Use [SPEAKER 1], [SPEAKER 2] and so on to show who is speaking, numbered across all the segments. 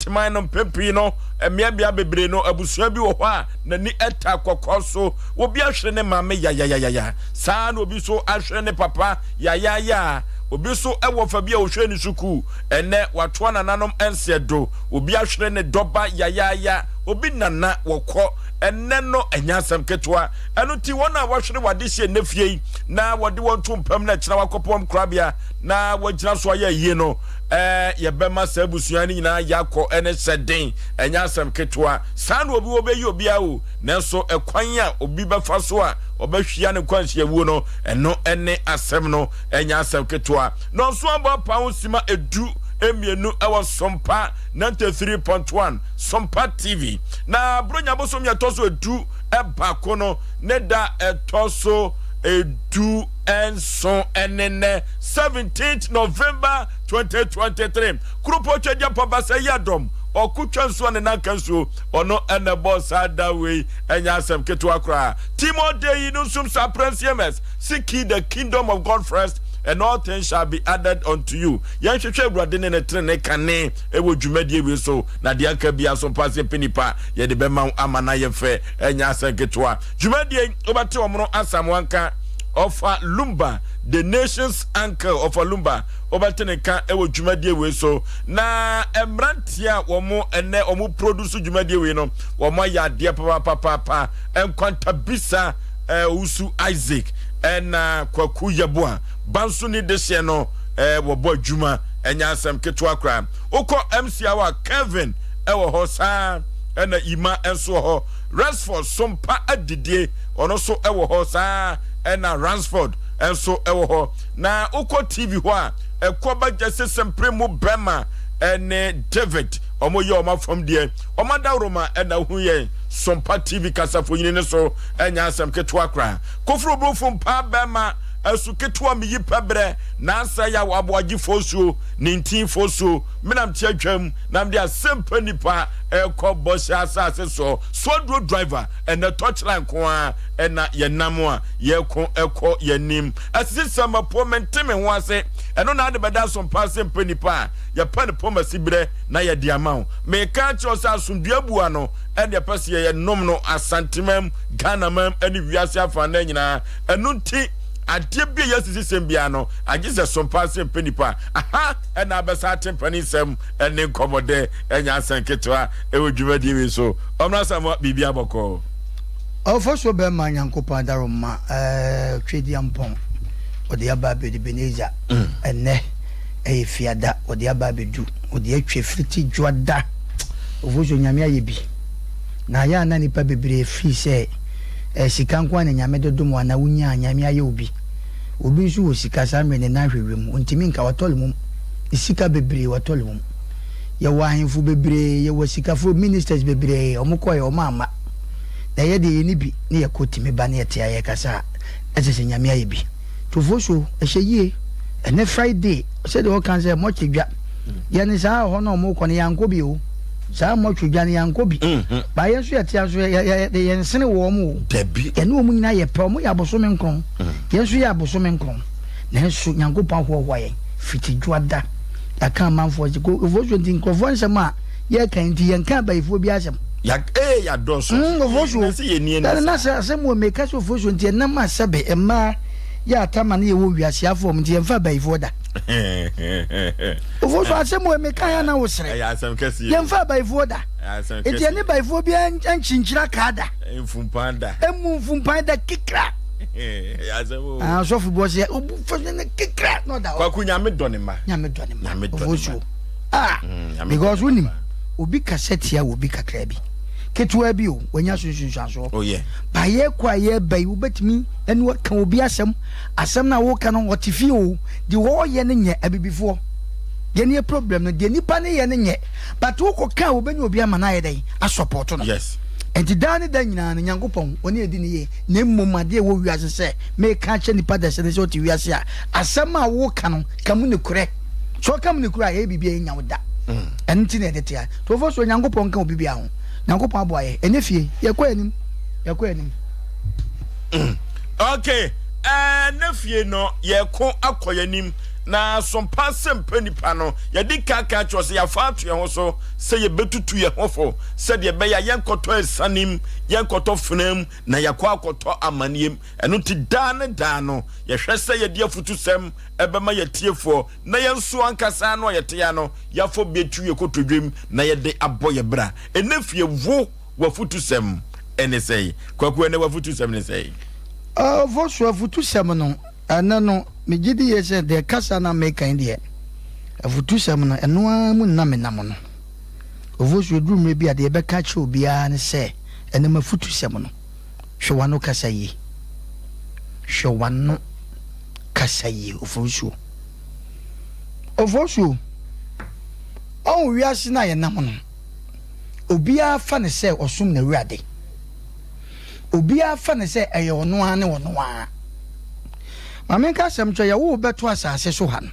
[SPEAKER 1] Asanteman no mpɛn pii no, mmeammea bebree no, abusua bi wɔ hɔ a n'ani ta kɔkɔɔ so. Obi ahwere ne maame yayayaya. Saa ara na obi nso ahwere ne papa yayaaya. Obi nso wɔ fa bi a ɔhwɛɛ ne sukuu, ɛnnɛ watoa nananom nseɛdo. Obi ahwere ne dɔba yayaaya. Obi nana wɔkɔ ɛnnɛ no, ɛnyɛ asɛm ketewa. Ɛno nti wɔn a wɔahwere wɔn adehyeɛ nnɛ fie yi na wɔde wɔn to mpam na ɛkyena wɔakɔpɔn korabea na wɔagyina so ayɛ ayie no, ɛɛ yɛbɛma saa abusua no nyinaa yɛakɔ ne hyɛ den. Ɛnyɛ asɛm ketewa. Saa na obi wɔ bɛyi obiara o, nanso ɛkwan a obi bɛfa so a ɔbɛhwia ne nkwanhyiawuo no, ɛno ne asɛm no. Ɛnyɛ asɛm ketewa. Nɔnso abɔ apa ho sima 12 wɔ Sompa 93.1 Sompa TV. Na Buronya bosom yɛ ɛtɔ so 11 no ne da ɛtɔ so 17 ne nnɛ 17th November 2023. Kuropɔn Twadiapɔ Basa yi adɔm ɔko twa nsuo a ne nan ka nsuo ɔno ɛna ɛbɔ saa da wei ɛnyɛ asɛm ketewa koraa. Timor Day yi no nsum saa prɛnsiɛmɛs seek ye the kingdom of God first and all things shall be added unto you. Yɛnhwehwɛ Awurade ne ne tenenee kane wɔ dwumadie wei so na deɛ aka biara nso mpa sɛ pɛ nipa yɛde bɛma wo ama no ayɛ fɛ ɛnyɛ asɛm ketewa. Dwumadie yi wobɛte ɔmono Asamoah nka ɔfa Lumba the nation's uncle ɔfa Lumba wobɛte ne nka wɔ dwumadie wei so na mmeranteɛ a wɔn ɛnɛ wɔn produce dwumadie wei no wɔn ayɛ adeɛ papapapaapa nkwantabisa Owusu Isaac ɛna Kwaku Yeboah banso ne dehyeɛ no wɔbɔ adwuma ɛnyɛ asɛm ketewa koraa wokɔ MC awa Kevin ɛwɔ hɔ saa ɛna Ima nso wɔ hɔ Resford Sompa Adidie ɔno nso ɛwɔ hɔ saa ɛna Ransford nso ɛwɔ hɔ na wokɔ TV hɔ a ɛkɔ ba gyɛse sempere mu bɛma ɛne David ɔmo yɛ ɔmo afam deɛ ɔmo adaworoma ɛna hu yɛn Sompa TV kasafonyini no so ɛnyɛ asɛm ketewa koraa Koforo brofo mpaa bɛma asu ketewa meyi pɛ berɛ nansa yaw aboagye fosuo ne ntin fosuo menam te atwam na mede asɛmpa nipa ɛkɔ bɔhyɛ asase soɔ soaduro driver ɛnɛ torchlight nko ara ɛna yɛnam a yɛko ɛkɔ yɛnim asisi sɛmapoɔ mente me ho ase ɛno na ade bɛda asompa asɛmpa nipa a yɛpɛ no pɔmasi berɛ na yɛde ama wo meka akyerɛ sɛ asomdua bua no ɛne ɛpɛ sɛ yɛyɛ nom no Asantemam Ghanamam ɛne wiase afanan nyinaa ɛno nti adeɛ bi a yɛasisi sɛm biara no agye sɛ sompa asɛmpa nipa aha ɛna abɛsa atempa ne nsɛm ɛne nkɔmmɔdɛ ɛnyɛ asɛn ketewa ɛwɔ dwumadie wei so ɔmmra Samoa biribi abɔkɔɔ.
[SPEAKER 2] Ɔfasuo bɛma Nyankopɔn adaworoma Tweduampɔn ɔde aba abɛdu Ebenezer ɛnnɛ ɛyɛ fiada ɔde aba abɛdu ɔde atwa firiti dwoada Ofosuo Nyame ayɛ bi na ayɛ a na nipa bebree firi sɛ ɛyɛ sika nko ara na Nyame de dom wo anaa wonya a Nyame ayɛ wo bi Obi nso wɔ sika saa mmerɛ ne nan hwɛ wiem ɔntumi nka watɔle mum ne sika bebree watɔle mum Yɛwɔ ahemfo bebree yɛwɔ asikafoɔ ministers bebree ɔmo kɔɛ ɔmo amma Na yɛ deɛ yɛnni bi ne yɛkɔ tumi ba ne yɛte a yɛkasa a na kyerɛ sɛ Nyame ayɛ bi Tofosuo ɛhyɛ yie ɛnɛ Friday sɛdeɛ ɔka sɛ mɔkye dwa yɛne saa ɛhɔ na ɔmo kɔ no yɛankɔ bi o saa mɔtwe dwa no yɛankɔ bi ba yɛn nso yɛte aso yɛnsene wɔ ɔmo o yɛne ɔmo nyinaa yɛ pɛ ɔmo yɛ abosome nkron yɛn nso yɛ abosome nkron nanso Nyankopɔn ahoahoa yɛn fiti dwoada yɛaka amanfoɔ sɛ Ofosuo nti nkurɔfoɔ nsɛm a yɛka nti yɛnka abayifoɔ bi asɛm
[SPEAKER 1] yɛadɔso
[SPEAKER 2] Ofosuo na sɛ asɛm wɔ meka sɛ Ofosuo nti ɛnam a sɛbe mmaa yɛ atama ne yɛwɔ wiase afɔ ɔmo nti yɛmfa abayifoɔ da Ofosuo asɛm wɔ meka yɛ na wo sere yɛmfa abayifoɔ da nti ɛne bayifoɔ biara nkyinkyira kaa da
[SPEAKER 1] mfumpan da
[SPEAKER 2] emu mfumpan da kikra asɔfo bi ɔsɛ obu fɛ ne kikra na ɔda hɔ
[SPEAKER 1] Kwaku Nyame dɔ ne ma
[SPEAKER 2] Nyame dɔ ne ma Ofosuo ah because wonim obi kasa tia wɔ bi kakra bi ketewa bi o wanya so nsunsuansoɔ
[SPEAKER 1] oh, yeah.
[SPEAKER 2] ba yɛkɔ a yɛba yi wobɛtumi ɛne waka obi asɛm asɛm no a woka no ɔte fie o deɛ wɔyɛ no nyɛ abibifoɔ deɛ ne yɛ problem no deɛ nipa ne yɛ no nyɛ but wokɔ ka a wobɛnya obi ama no ayɛ dɛn asɔpɔto no
[SPEAKER 1] yes.
[SPEAKER 2] Nti daa ne da nyinaa no Nyankopɔn ɔne ɛdi ne yie na mmom adeɛ ɛwɔ wiase sɛ meka akyerɛ nipa dasani sɛ ɔte wiase a asɛm a woka no ka mu nokorɛ sɛ ɔka mu nokorɛ a ɛyɛ biribi a ɛnya wo da ɛno nti na yɛde te ha nti wɔfɔ so Nyankopɔn nka obi biara ho Nyankopɔn aboa yɛ ɛnɛ fie yɛkɔ anim yɛkɔ anim.
[SPEAKER 1] Okay, ɛnɛ fie no yɛko akɔ yɛn anim. Na sompa asɛmpa nipa no, yɛde ka ka kyerɛ sɛ yɛafa ato yɛn ho so sɛ yɛbɛtutu yɛn ho fo sɛdeɛ ɛbɛyɛ a yɛnkɔtɔ asiane mu, yɛnkɔtɔ fena mu, na yɛakɔ akɔtɔ amanneɛ mu. Ɛno nti daa ne daa no, yɛhwɛ sɛ yɛde afutusɛm ɛbɛma yɛtiefoɔ na yɛn nso ankasa no a yɛte ya no, yɛafɔ bi atu yɛ kotodwem na yɛde abɔ yɛ bra. Ɛnɛ fie wo w'afutusɛm ɛne sɛe? Kwaku, ɛnɛ w'afutusɛm ne sɛe?
[SPEAKER 2] Ɔfo so afutusɛm no, ɛnɛ no, megye di yie sɛ deɛ kasa na meka yi deɛ, afutusɛm no, ɛno ara mu nna menam no. Ɔfo so ɛduru mmerɛ bi a deɛ yɛbɛka akyerɛ obiara ne sɛ, ɛnɛ m'afutusɛm no, hwɛ w'ano kasa yie. Hwɛ w'ano kasa yie, Ofosuo. Ofosuo, ɔho wiase no a yɛnam no, obiara fa no sɛ ɔsom n'Awurade. Obiara fa no sɛ ɛyɛ ɔno ara ne ɔno ara. Ma menka asɛm kyerɛ yɛ, wo bɛto asase so ha no,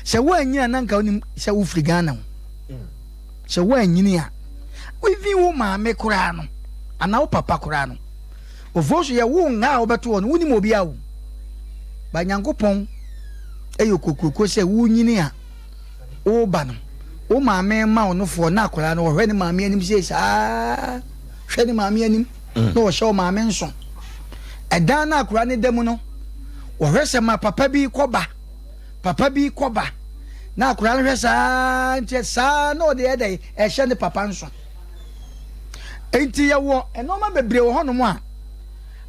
[SPEAKER 2] sɛ woanyini a na nka wonim sɛ wofiri Ghana o. Sɛ woanyini a, even wo maame koraa no, anaa wo papa koraa no, Ofosu yɛ wo nha a wobɛto hɔ no, wonim obiara o. Ba Nyankopɔn yɛ okokuroko sɛ wonyini a woba no, wo maame ma wo nofoɔ na akwadaa no ɔhwɛ ne maame anim sei saa, hwɛ ne maame anim na ɔhyɛ wo maame nso. Ɛdan no akwadaa no da mu no, wɔhwɛ sɛ ma papa bi kɔba, papa bi kɔba, na akwadaa no hwɛ saa nti saa na ɔde ɛdɛ ɛhyɛ ne papa nso. Nti yɛwɔ nneɛma bebree wɔ hɔnom a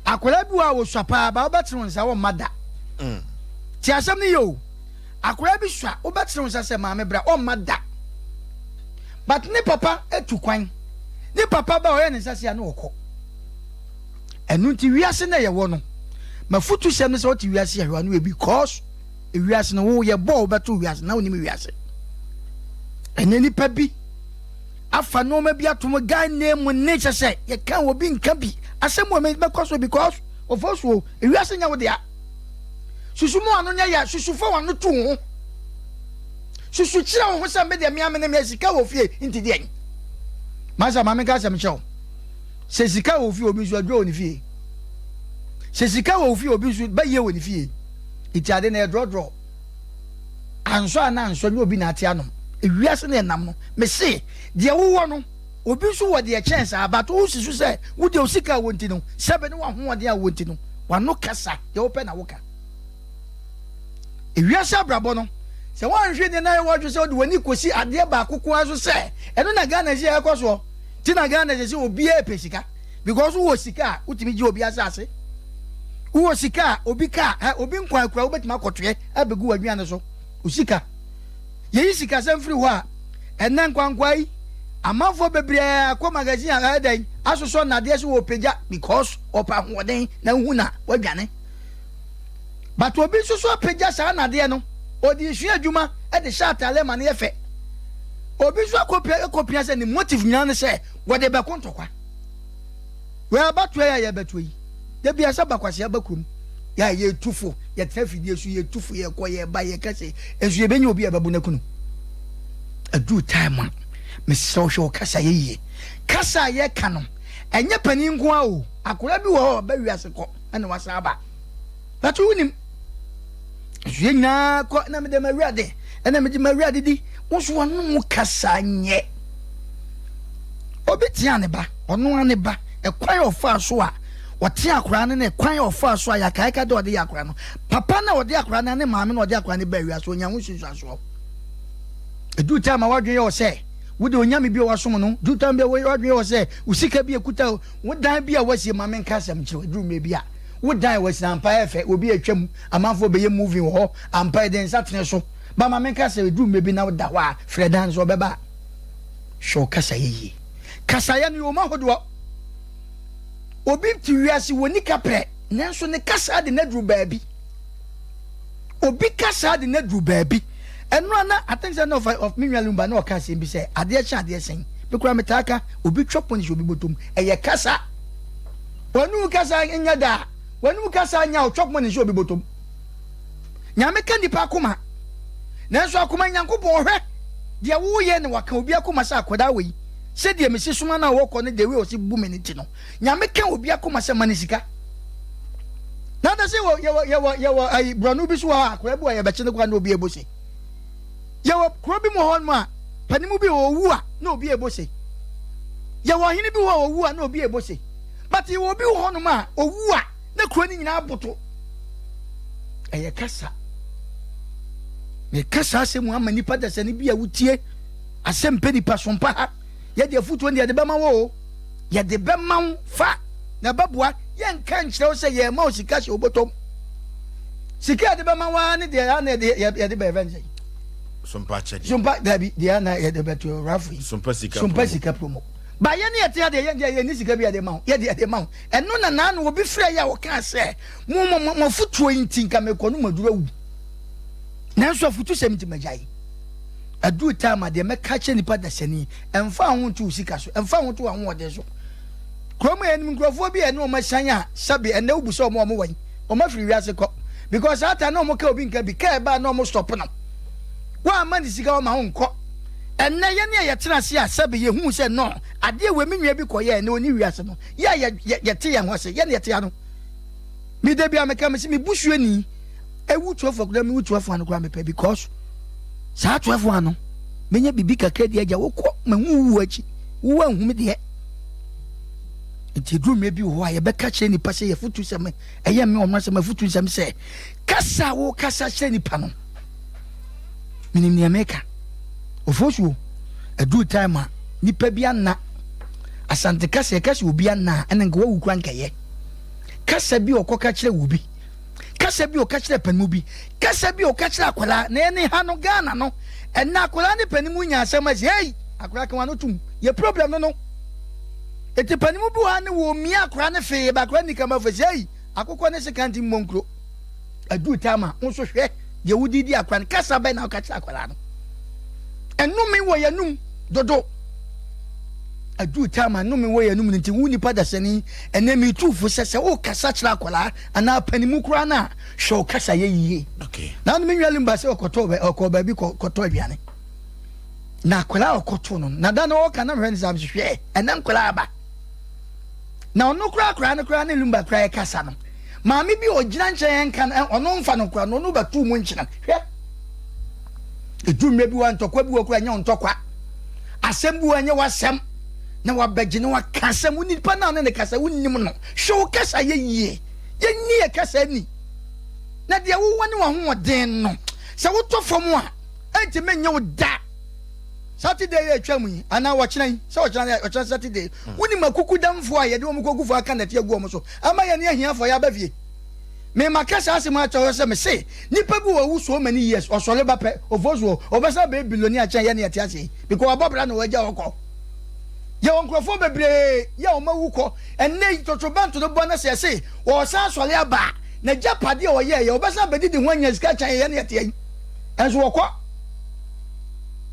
[SPEAKER 2] akwadaa bi wɔ a wɔsua paa ba wobɛtene wo nsa wɔmma da. Ti asɛm no yɛ o. Akwadaa bi sua wobɛtene wo nsa sɛ maame bra ɔmma da. But ne papa atu kwan. Ne papa ba ɔyɛ ne nsa se a na ɔkɔ. Ɛno nti wiase na yɛwɔ no. Mafutu sɛm ne sɛ wote wiase ahwɛ ano yɛ because wiase no wo yɛ bɔɔ wobɛto wiase na wonim wiase. Ɛnɛ nipa bi afa nneɛma bi ato mu guy name ne kyɛ sɛ yɛka obi nka bi asɛm wɔ mɛkɔ so because ɔfɔ so ewiase nyɛ wo dea. Susu mu ano nyɛ ya, susu fa w'ano to wo ho. Susu kyerɛ wo ho sɛ me deɛ me amene me sika wɔ fie nti deɛn. Masa maame nka asɛm kyerɛ wo. Sɛ sika wɔ fie obi nso aduro wɔ ne fie. Sɛ sika wɔ fie obi nso bɛyɛ wɔ ne fie. Nti ade na ɛdrɔdrɔ. Ansɔ a na ansɔ nyɛ obi na ate anom. Ewiase na ɛnam no. Mese deɛ wowɔ no obi nso wɔ deɛ kyɛn saa but wo susu sɛ wo deɛ osika a wɔ nti no sɛbe ne w'ahoɔden a wɔ nti no w'ano kasa deɛ wopɛ na woka. Ewiase abrabɔ no sɛ woanhwɛ ni na wɔdwe sɛ wode w'ani kɔsi adeɛ baako ko ara so sɛ ɛno na Ghana si a ɛkɔ soɔ nti na Ghana sɛ sɛ obiara pɛ sika because wowɔ sika a wotumi gye obi asase, wowɔ sika a obi kaa ɛ obi nkwan kura wobɛtumi akɔtoɛ abɛgu w'aduane so wo sika. Yɛyi sikasɛm firi hɔ a ɛnɛ nkwankwaa yi amanfoɔ bebree akɔ magazine a ɛyɛ dɛn asosɔ nnadeɛ so wɔpagya because ɔpɛ ahoɔden na wohu na wadwane. But obi nso so apagya saa nnadeɛ no ɔde esua adwuma de hyɛ atadeɛ ma no yɛ fɛ. Obi nso akɔpia akɔpia sɛ ne motive nyinaa ne sɛ wɔde bɛko ntɔkwa. Wei abatoɔ yi a yɛbɛtoɔ yi, da bi asɛ bakwasea ba kurom, yɛ a yɛtu fo, yɛtena fidie so, yɛtu fo, yɛkɔ, yɛba, yɛka sɛ, nso yɛbɛnya obi a ɛbɛbo no aku no. Aduru time a, mesrɛ wo hwɛ wo kasa yɛ yie. Kasa a yɛka no, ɛnyɛ panin nko ara o, akwadaa bi wɔ hɔ a ɔba wiase kɔ ɛna wasan aba. But wonim, nso yɛn nyinaa kɔ na mede m'awurade, ɛna mede m'awurade di, wo nso w'anom kasa nyɛ. Obi tea ne ba, ɔno ara ne ba, ɛkwan a ɔfaa so a ɔte akwaraa no ne kwan a ɔfaa so a yɛakaeka dɛ ɔde yɛ akwaraa no. Papa no a ɔde akwaraa no ne maame no a ɔde akwaraa no baa wiase, ɔnya ho nsunsuansoɔ. Ɛduru time a w'adwene yɛ wɔ sɛ wode onyame bi a wasom no, duru time bi a w'adwene yɛ wɔ sɛ wo sika bi ekuta wo dan bi a wasie, ma menka asɛm nkyerɛ wo, ɛduru mmerɛ bi a wo dan a wasi no ampa ɛyɛ fɛ, obi atwa mu, amanfoɔ bɛyɛ moving wɔ hɔ, ampa ɛde nsa tene so, ba ma menka sɛ ɛduru mmerɛ bi na woda hɔ a, frɛ dan no sɛ ɔbɛba a. Hwɛ wo kasayɛ yie. Kasayɛ no yɛ wɔn ahodoɔ. Obi te wiase wɔnni kaprɛ nanso ne kasa de no aduru baabi. Obi kasa de no aduru baabi. Ɛno a na I think sɛ na ɔfa of me nua Lumba na ɔka asɛm bi sɛ adeɛ kye adeɛ sɛn. Me koraa metaa ka obi twa pɔn hyɛ obi bɔtɔm. Ɛyɛ kasa. W'anum kasa nyɛ da a w'anum kasa nyɛ a ɔtwa pɔn hyɛ obi bɔtɔm. Nyame ka nipa akoma. Nanso akoma Nyankopɔn ɔhwɛ deɛ woyɛ na waka obi akoma sɛ akwadaa wei sɛdeɛ mesi soma no a wɔkɔ no the way ɔsi bu me no nti no Nyame ka obi akoma sɛ ma no sika. Na da sɛ yɛwɔ yɛwɔ yɛwɔ ayi borɔno bi so wɔ hɔ a akwadaa bi wɔ yɛbɛkye no koraa na obi ɛbɔ se. Yɛwɔ kuro bi mu hɔ nom a panimu bi wɔ owu a na obi ɛbɔ se. Yɛwɔ ɔhene bi wɔ hɔ owu a na obi ɛbɔ se. But yɛwɔ obi wɔ hɔ nom a owu a na kuro no nyinaa aboto. Ɛyɛ kasa. Meka saa asɛm ama nipa dasani bi a wotie asɛm pɛ nipa so mpa ha. Yɛde afutuo no yɛde bɛma wo o. Yɛde bɛma wo fa na ɛbɛboa. Yɛnka nkyerɛ wo sɛ yɛrema wo sika hyɛ wo bɔtɔm. Sika yɛde bɛma wo ara ne deɛ ana yɛde yɛde bɛyɛ fɛn sɛ.
[SPEAKER 1] Sompa akyɛdeɛ.
[SPEAKER 2] Sompa dabi deɛ ana yɛde bɛto rafo yi.
[SPEAKER 1] Sompa sika
[SPEAKER 2] Sompa sika promo. Ba yɛn ne yɛte adeɛ yɛn deɛ yɛn ni sika bi yɛde ma wo yɛde yɛde ma wo. Ɛno na naano obi frɛ yɛ a ɔkaa sɛ mo mo mo afutuo yi nti nka mekɔ no mo aduru awu. Nanso afutusɛm nti magyae. Aduru time a deɛ mɛka kyerɛ nipa dasani, ɛmfa ho nto wo sika so, ɛmfa ho nto w'ahoɔden so. Kurom a yɛnim nkurɔfoɔ bi a ɛne wɔn asiane a sɛbe ɛnnɛ wobu sɛ wɔn a wɔn wɔ yi, wɔn afiri wiase kɔ. Because saa time na wɔn ka obi nka bi, kaa ɛbaa na wɔn stop no. Woamma ne sika wɔma wo nkɔ. Ɛnnɛ yɛne a yɛtena ase a sɛbe yɛhuu sɛ no, adeɛ wei me nua bi kɔyɛɛ na ɔnni wiase no, yɛ a yɛte yɛn ho ase, yɛne yɛte ano. Me da bi a meka mese me busuani ewu 12 koraa mewu 12 ano koraa mepɛ because saa 12 ano menya biribi kakra di agya wokɔ mahu wu akyi wo anhu me deɛ. Nti ɛduru mmerɛ bi wɔ hɔ a yɛbɛka kyerɛ nipa sɛ yɛfotu sɛm ɛyɛ me ɔno asɛm afotu nsɛm sɛ kasa a wokasa kyerɛ nipa no menim nea meka ofosuo ɛduru time a nipa bi anna asante kasa yɛka sɛ obi anna a ɛna nka wawu kora nkɛyɛ kasa bi ɔkɔka kyerɛ wo bi kasa bi ɔka kyerɛ panimu bi kasa bi ɔka kyerɛ akwadaa na ɛne ha no Ghana no ɛna akwadaa ne panimu nya asɛm asi hei akwadaa ka wano tum yɛ problem no no eti panimu bi wɔ ha ne wɔ mia akwadaa ne fee ba akwadaa ni kama fɛ sɛ hei akokɔ ne sika nti mmɔ nkuro aduru taama nso hwɛ deɛ wodi di akwadaa no kasa bɛn na ɔka kyerɛ akwadaa no ɛnome wɔ yɛnum dodo aduru taama nnome wɔ yɛnum no nti wo nipa dasani ɛnɛ metu fo sɛ sɛ wokasa kyerɛ akwadaa anaa panimu koraa no a hwɛ wo kasa yɛ yie. Na me nua Lumba sɛ ɔkɔtɔ ɔkɔ baabi kɔtɔ aduane na akwadaa a ɔkɔto no na da no ɔka na mehwɛ no sɛ hwɛ ɛnɛ nkwadaa aba na ɔno koraa koraa no koraa ne Lumba koraa ɛkasa no maame bi ɔgyina nkyɛn nka no ɔno mfa no koraa no ɔno bɛto mu nkyena hwɛ ɛdu mmerɛ bi wɔ ntɔkwa bi wɔ koraa nyɛ ntɔkwa asɛm bi wɔ nyɛ wasɛm na wabɛgye na waka asɛm wo nipa no a ne ne kasa wonnim no hwɛ wo kasa yɛ yie yɛnni yɛ kasa ni na deɛ wowɔ ne w'ahoɔden no sɛ wotɔ fam a ɛntumi nyɛ wo da Saturday yɛ atwa mu yi anaa wɔkyena yi sɛ wɔkyena wɔkyena Saturday hmm. wonim akukudamfoɔ a yɛde wɔn kɔgu fo aka nɛte agu wɔn so ama yɛne ahiafoɔ yɛaba fie mema ka saa asɛm akyɛ hɔ sɛ mese nipa bi wɔ wu so many years ɔsɔre ba pɛ ɔfo so ɔbɛsan bɛyɛ biloni akyɛn yɛne yɛte ase yi because wabɔ bra na wagya hɔ kɔ yɛwɔ nkurɔfoɔ bebree yɛ wɔn awu kɔ ɛnnɛ yi totorobɛnto no bɔ no sɛ ɛse wɔsan asɔre aba a n'agyapadeɛ a ɔyɛɛyɛ ɔbɛsan bɛdidi ho anya sika kyɛn yɛne yɛte yi ɛnso wɔkɔ.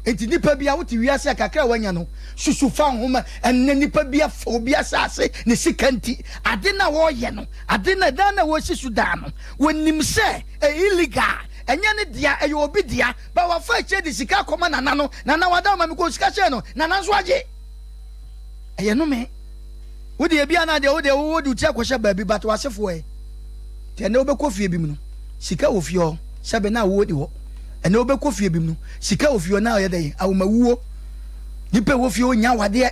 [SPEAKER 2] Enti nipa bi a wote wiase a kakra a wanya no susu fa nhoma ɛnnɛ nipa bi afa obi asase ne sika nti ade na wɔyɛ no ade na dan na wɔsi so dan no wɔnim sɛ ɛyɛ illegal ɛnyɛ ne dea ɛyɛ obi dea ba wafa akyire de sika akɔma nana no nana wada ma mekɔ sika hyɛ no nana nso agye ɛyɛ nome wode ebi anaa deɛ wode wode wo ti akɔhyɛ baabi but wasefoɔ ɛ nti ɛnɛ wobɛkɔ fie bi mu no sika wɔ fie hɔ sɛbe na awoɔ di hɔ ɛnɛ wobɛkɔ fie bi mu no sika wɔ fie hɔ na ɔyɛ dɛ awomawuo nipa wɔ fie hɔ nya awadeɛ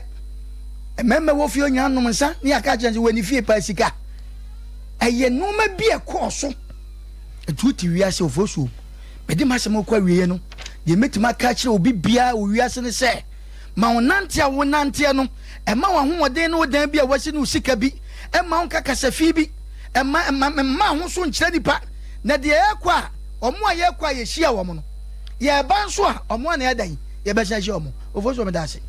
[SPEAKER 2] mmarima wɔ fie hɔ nya nom nsa ne yɛaka kyerɛ sɛ wɔ ne fie paa sika ɛyɛ nneɛma bi ɛkɔɔ so ɛti wote wiase ɔfoɔ suo mede m'asɛm kɔ awieɛ no deɛ mɛtumi aka akyerɛ obi biara wɔ wiase no sɛ Ma wo nante a wonanteɛ no mma w'ahoɔden ne wo dan bi a woasi ne wo sika bi mma wo nka kasa fi bi mma mma mma ho so nkyerɛ nipa. Na deɛ yɛrekɔ a, wɔn a yɛrekɔ a yɛhyia wɔn no, yɛreba nso a, wɔn a na yɛada yi, yɛbɛsan ahyia wɔn. Ofosuo, meda ase.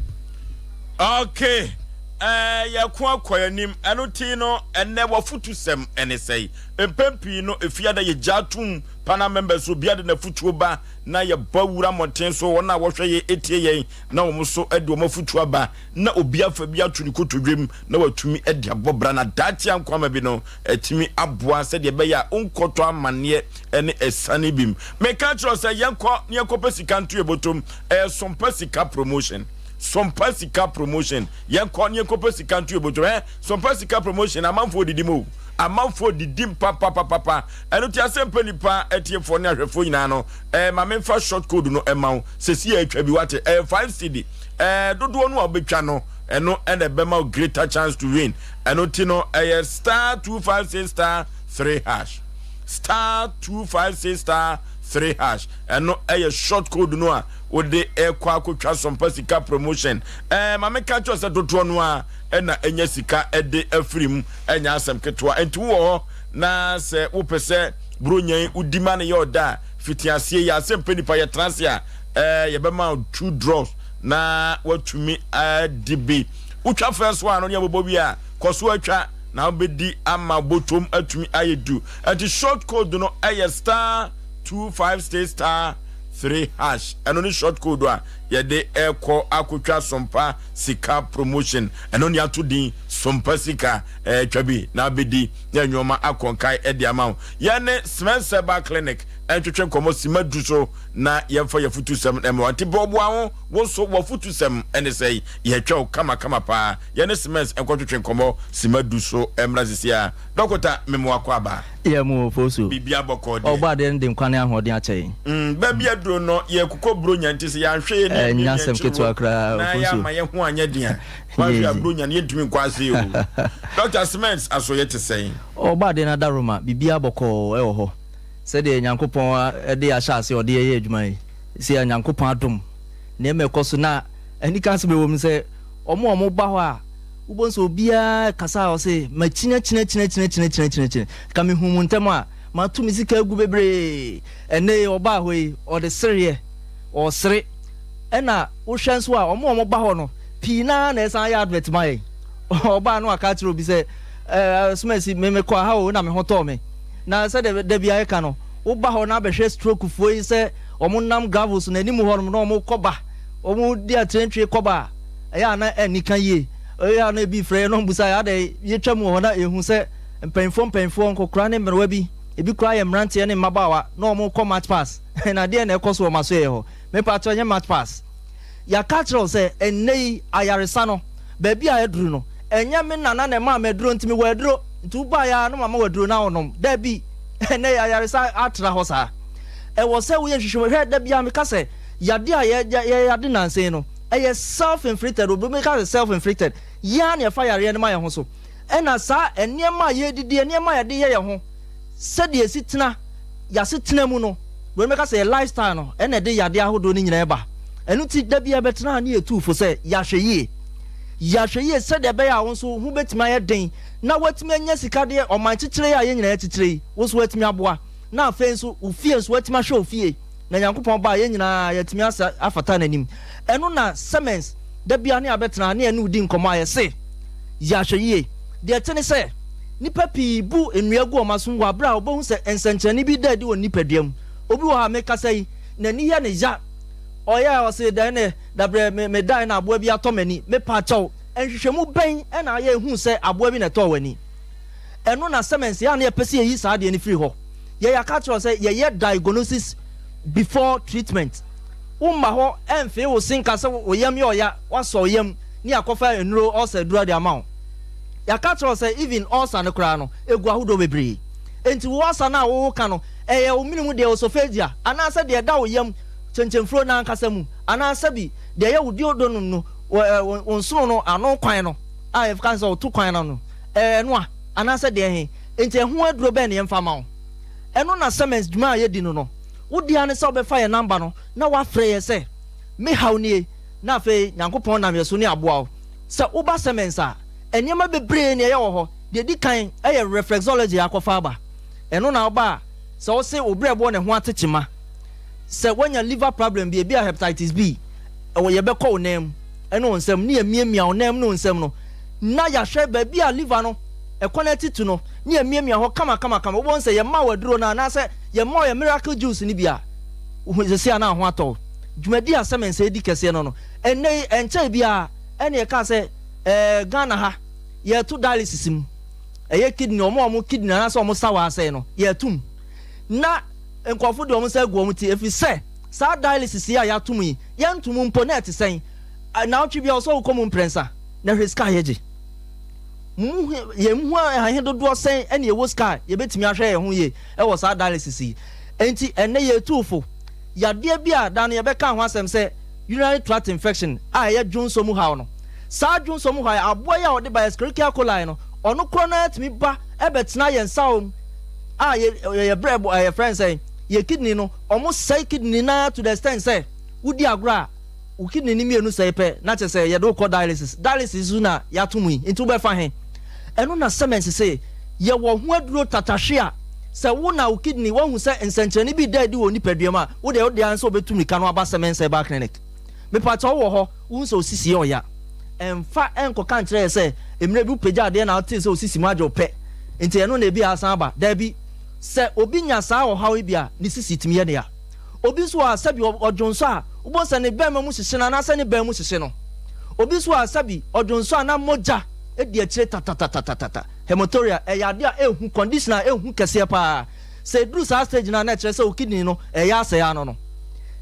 [SPEAKER 1] Okay, eh, yɛko akɔ yɛn anim. Ɛno ti no, ɛnɛ w'afutusɛm ɛne sɛe? Mpɛn pii no, efiada yɛgyaa tum panel members obiara de n'afutuo ba na yɛbɔ wura mmɔnten so, wɔn a wɔhwɛ yɛn etie yɛn na wɔn nso de wɔn afutuo aba, na obi afa bi ato ne kotodwem na watumi de abɔ bra na daakye ankwama bi no atumi aboa sɛdeɛ ɛbɛyɛ a wonkɔtɔ amanneɛ ne asiane bi mu. Meka kyerɛ sɛ yɛnkɔ na yɛnkɔpɛ sika nto yɛ bɔtɔm. Ɛyɛ Sompa Sika Promotion. Sompa Sika Promotion. Yɛnkɔ na yɛnkɔpɛ sika nto yɛ bɔtɔm. Ɛ Sompa Sika Promotion amanfoɔ didi mu o. Amanfoɔ didim papapapapa. Ɛno nti asɛmpa nipa atiefoɔ ne ahwɛfoɔ nyinaa no, ɛɛ ma memfa short code no ɛma wo. Sɛsi yɛ atwa bi wate, ɛyɛ 5 cedi. Ɛɛ dodoɔ no a wobɛtwa no, ɛno ɛna ɛbɛma wo greater chance to win. Ɛno nti no, ɛyɛ star 256 star 3 hash. Star 256 star 3 hash. Ɛno ɛyɛ short code no a wode ɛkɔ akɔtwa Sompa Sika promotion. Ɛɛ ma meka kyerɛ sɛ dodoɔ no a ɛna ɛnya sika ɛde afiri mu, ɛnya asɛm ketewa. Nti wowɔ hɔ na sɛ wopɛ sɛ buronya yi wodi ma no yɛ ɔda a, fiti aseɛ yi asɛm nipa yɛtena ase a, yɛbɛma wo two draws na watumi adi bi. Wotwa first one no ne yɛbobɔ bi a, kɔ so atwa na wobɛdi ama botom atumi ayɛ du. Ɛnti short code no ɛyɛ star 256 star 3 hash. Ɛno ne short code a yɛde ɛkɔ akotwa Sompa Sika promotion. Ɛno ne ato din Sompa Sika. Ɛtwa bi na abɛdi na nneɛma akɔnkae ɛde ama wo. Yɛne Smenseba Clinic ɛntwetwe nkɔmmɔ sima du so na yɛmfa yɛfutu sɛm ɛma nti bɔboa ho. Wo nso wɔfutu sɛm ɛne sɛ yɛtwa wo kamakama paa. Yɛne Smens ɛnkɔtwetwe nkɔmmɔ sima du so. Ɛmmra sisi a dɔkota memoa kɔ aba.
[SPEAKER 3] Yɛ mu Ofosu.
[SPEAKER 1] Biribi abɔkɔ deɛ.
[SPEAKER 3] Ɔbɔ adeɛ no de nkwa ne ahoɔden akyɛ yɛn.
[SPEAKER 1] Baabi aduro no yɛkokɔ buronya nti sɛ yɛanhwɛ yɛ ne
[SPEAKER 3] ɛnya asɛm ketewa koraa.
[SPEAKER 1] Na
[SPEAKER 3] Ofosu.
[SPEAKER 1] Yɛama yɛ ho anyɛ den a, wahwɛ a buronya no yɛntumi nkɔ ase o. Dr Smens aso yɛ te sɛn?
[SPEAKER 3] Ɔbɔ adeɛ no adaroma, biribiara bɔkɔɔ ɛwɔ hɔ sɛdeɛ Nyankopɔn de ahyɛ ase ɔde yɛyɛ adwuma yi sɛ Nyankopɔn adom nneɛma ɛkɔ so na anika sɛ bɛwɔ mu sɛ ɔmo a ɔmo ba hɔ a, wobɛhu sɛ obiara kasa a ɔse makyina kyina kyina kyina kyina kyina kyina kyina ka mehu mu ntɛm a mato me sika agu bebree. Ɛnɛ yi ɔbaa hɔ yi, ɔde sereɛ ɔsere. Ɛna wohwɛ nso a, ɔmo a ɔmo ba hɔ no pii naa na ɛsan yɛ advert ma yɛn. Ɔbaa no aka kyerɛ obi sɛ somasi me mekɔ aha o na me ho tɔɔ me. Na sɛdeɛ da bi ayɛka no, woba hɔ na abɛhwɛ stroke foɔ yi sɛ ɔmo nam gravels n'anim hɔ nom na ɔmo kɔba, ɔmo di atirentwie kɔba a, ɛyɛ a na ɛnika yie. Ɛyɛ a na ebi frɛ yɛn na ɔmo busa yɛ adɛ yɛtwa mu wɔ hɔ na ehu sɛ mpanyinfoɔ mpanyinfoɔ, nkɔkora ne mmerewa bi, ebi koraa yɛ mmeranteɛ ne mmabaawa na ɔmo kɔ match pass na adeɛ na ɛkɔ so wɔ ma so yɛ hɔ. Mepa kyerɛ nyɛ match pass. Yɛaka kyerɛ wo sɛ ɛnnɛ yi ayaresa no baabi a ɛduru no, ɛnyɛ me nana na ɛmaa me aduro nti mewɔ aduro nti wobaeɛ a na mama wɔ aduro na wonom. Daabi, ɛnnɛ yi ayaresa atra hɔ saa. Ɛwɔ sɛ woyɛ nhwehwɛmu. Hwɛ, da biara meka sɛ yade a yɛyade nansa no ɛyɛ self inflicted. Obi meka sɛ self inflicted, yɛa na yɛfa yareɛ no ma yɛn ho so. Ɛna saa nneɛma a yɛdidi, nneɛma a yɛde yɛ yɛn ho, sɛdeɛ esi tena yɛase tena mu no, wɔn mɛka sɛ yɛ lifestyle no ɛna ɛde yadeɛ ahodoɔ no nyinaa ba. Ɛno ti da bi ɛbɛtena ne yɛtu fo sɛ yɛahwɛ yie, yɛahwɛ yie sɛdeɛ ɛbɛyɛ a wɔn nso ho bɛtumi ayɛ den na wɔatumi anya sika deɛ ɔman kyekyere a yɛn nyinaa kyekyere yi, wɔn nso wɔatumi aboa. Na afei nso ofie nso wɔatumi ahwɛ ofie na Nyankopɔn ba yɛn nyinaa yɛatumi asa afata n'anim. Ɛno na Semens da bia ne abɛtena ne ɛne odi nkɔmmɔ a yɛse yɛahwɛ yie. Deɛ ɛte ne sɛ nipa pii bu nnua gu wɔn asom wɔ abere a wɔbɛhu sɛ nsɛnkyerɛnne bi da adi wɔ nipadua mu. Obi wɔ hɔ a mekasa yi, n'ani yɛ ne ya, ɔyɛ a ɔse dɛn ne dabrɛ me medae na aboa bi atɔ m'ani. Mepa kyɛw, nhwehwɛmu bɛn ɛna ayɛ ehu sɛ aboa bi na ɛtɔɔ w'ani? Ɛno na Semens yɛ a na yɛpɛ sɛ yɛyi saa adeɛ no firi hɔ. Yɛyɛ aka kyerɛ sɛ yɛyɛ diagnosis before treatment. Womma hɔ ɛmfee wo se nka sɛ wo yam yɛ ɔya, wasɔ wo yam ne akɔfa nnuro ulcer aduro de ama wo. Yɛaka kyerɛ sɛ even ulcer no koraa no egu ahodoɔ bebree. Enti wo ulcer no a wowo ka no, ɛyɛ wo mene mu deɛ, esophageal, anaasɛ deɛ ɛda wo yam kyɛnkyɛnfuro no ankasa mu, anaasɛ bi deɛ ɛyɛ wo duodenum no, wo nsono no ano kwan no a yɛka sɛ woto kwan no ano ɛno a, anaasɛ deɛ he. Enti ɛho aduro bɛn ne yɛmfa ma wo? Ɛno na Semens dwuma a yɛdi no, wo dea ne sɛ wobɛfa yɛn namba no na woafrɛ yɛ sɛ me haw nie, na afei Nyankopɔn nam yɛ so ne aboa wo. Sɛ woba Semens a, nneɛma bebree ne ɛyɛ wɔ hɔ. Deɛ di kan ɛyɛ reflexology akɔfa aba. Ɛno na woba a, sɛ wose wo brɛboɔ ne ho ate kyema, sɛ woanya liver problem bi, ebi a hepatitis B, ɛwɔ yɛbɛkɔ wo nan mu ɛne wo nsam ne yɛmiamia wo nan mu ne wo nsam no na yɛahwɛ baabi a liver no ɛkwan atitu no ne yɛmiamia hɔ kama kama kama. Wobɛhu sɛ yɛma wo aduro no anaasɛ yɛma wo yɛ miracle juice no bi a, sɛsi a na ho atɔ wo. Dwumadi a Semens ɛdi kɛseɛ no, ɛnnɛ yi ɛnkyɛe biara ɛne yɛkaa sɛ Ghana ha yɛto dialysis mu, ɛyɛ kidney, ɔmo a ɔmo kidney anaasɛ ɔmo sawa asɛe no, yɛto mu na nkurɔfo de ɔmo nsa agu ɔmo ti, ɛfiri sɛ saa dialysis yi a yɛato mu yi, yɛnto mu mpo na ɛte sɛn naawɔtwe bi a ɔsɛ wokɔ mu mprɛnsa na hwɛ sika a yɛgye. Mo mu yɛn mu ahe dodoɔ sɛn na yɛwɔ sika a yɛbɛtumi ahwɛ yɛn ho yie wɔ saa dialysis yi? Enti ɛnnɛ yɛretu wo fo. Yadeɛ bi a da no yɛbɛka ho asɛm sɛ urinary tract infection a ɛyɛ dwonsɔ mu haw no. Saa dwonsɔ mu haw yi, aboa yi a ɔde ba Escherichia coli no, ɔno korɔ no ara tumi ba bɛtena yɛn saw mu a yɛ yɛ brɛ yɛfrɛ no sɛn, yɛn kidney no, wɔsɛe kidney no ara to the extent sɛ wodi agorɔ a, Wo kidney no mmienu sɛe pɛ na kyerɛ sɛ yɛde wo kɔ dialysis. Dialysis nso na yɛato mu yi, nti wobɛfa he? Ɛno na Siemens se yɛwɔ ho aduro tatahwe a sɛ wo na wo kidney woahu sɛ nsɛnkyerɛnne bi reda adi wɔ wo nipadua mu a, wo deɛ wo dea ne sɛ wobɛtu mmirika no aba Siemens Herbal Clinic. Mepakyɛ wowɔ hɔ, wohu sɛ wo sisi yɛ ɔya. Ɛmfa ɛnkɔka nkyerɛ yɛ sɛ mmerɛ bi wopagya adeɛ na wotee sɛ wo sisi mu agye wo pɛ nti ɛno na ebia asan aba. Daabi. Sɛ obi nya saa ɔhaw yi bi a, ne sisi tumi yɛ no ya. Obi nso wɔ hɔ a, sɛbi ɔdwonsɔ a, wobɛhu sɛ ne bɛrima mu hyehye no anaasɛ ne bɛn mu hyehye no. Obi nso wɔ hɔ a, sɛbi ɔdwonsɔ a na mogya di akyire tatatatatata. Hematuria, ɛyɛ adeɛ a ɛhu, condition a ɛhu kɛseɛ pa ara. Sɛ ɛduru saa stage no a, na ɛkyerɛ sɛ wo kidney no ɛreyɛ asɛe ano no.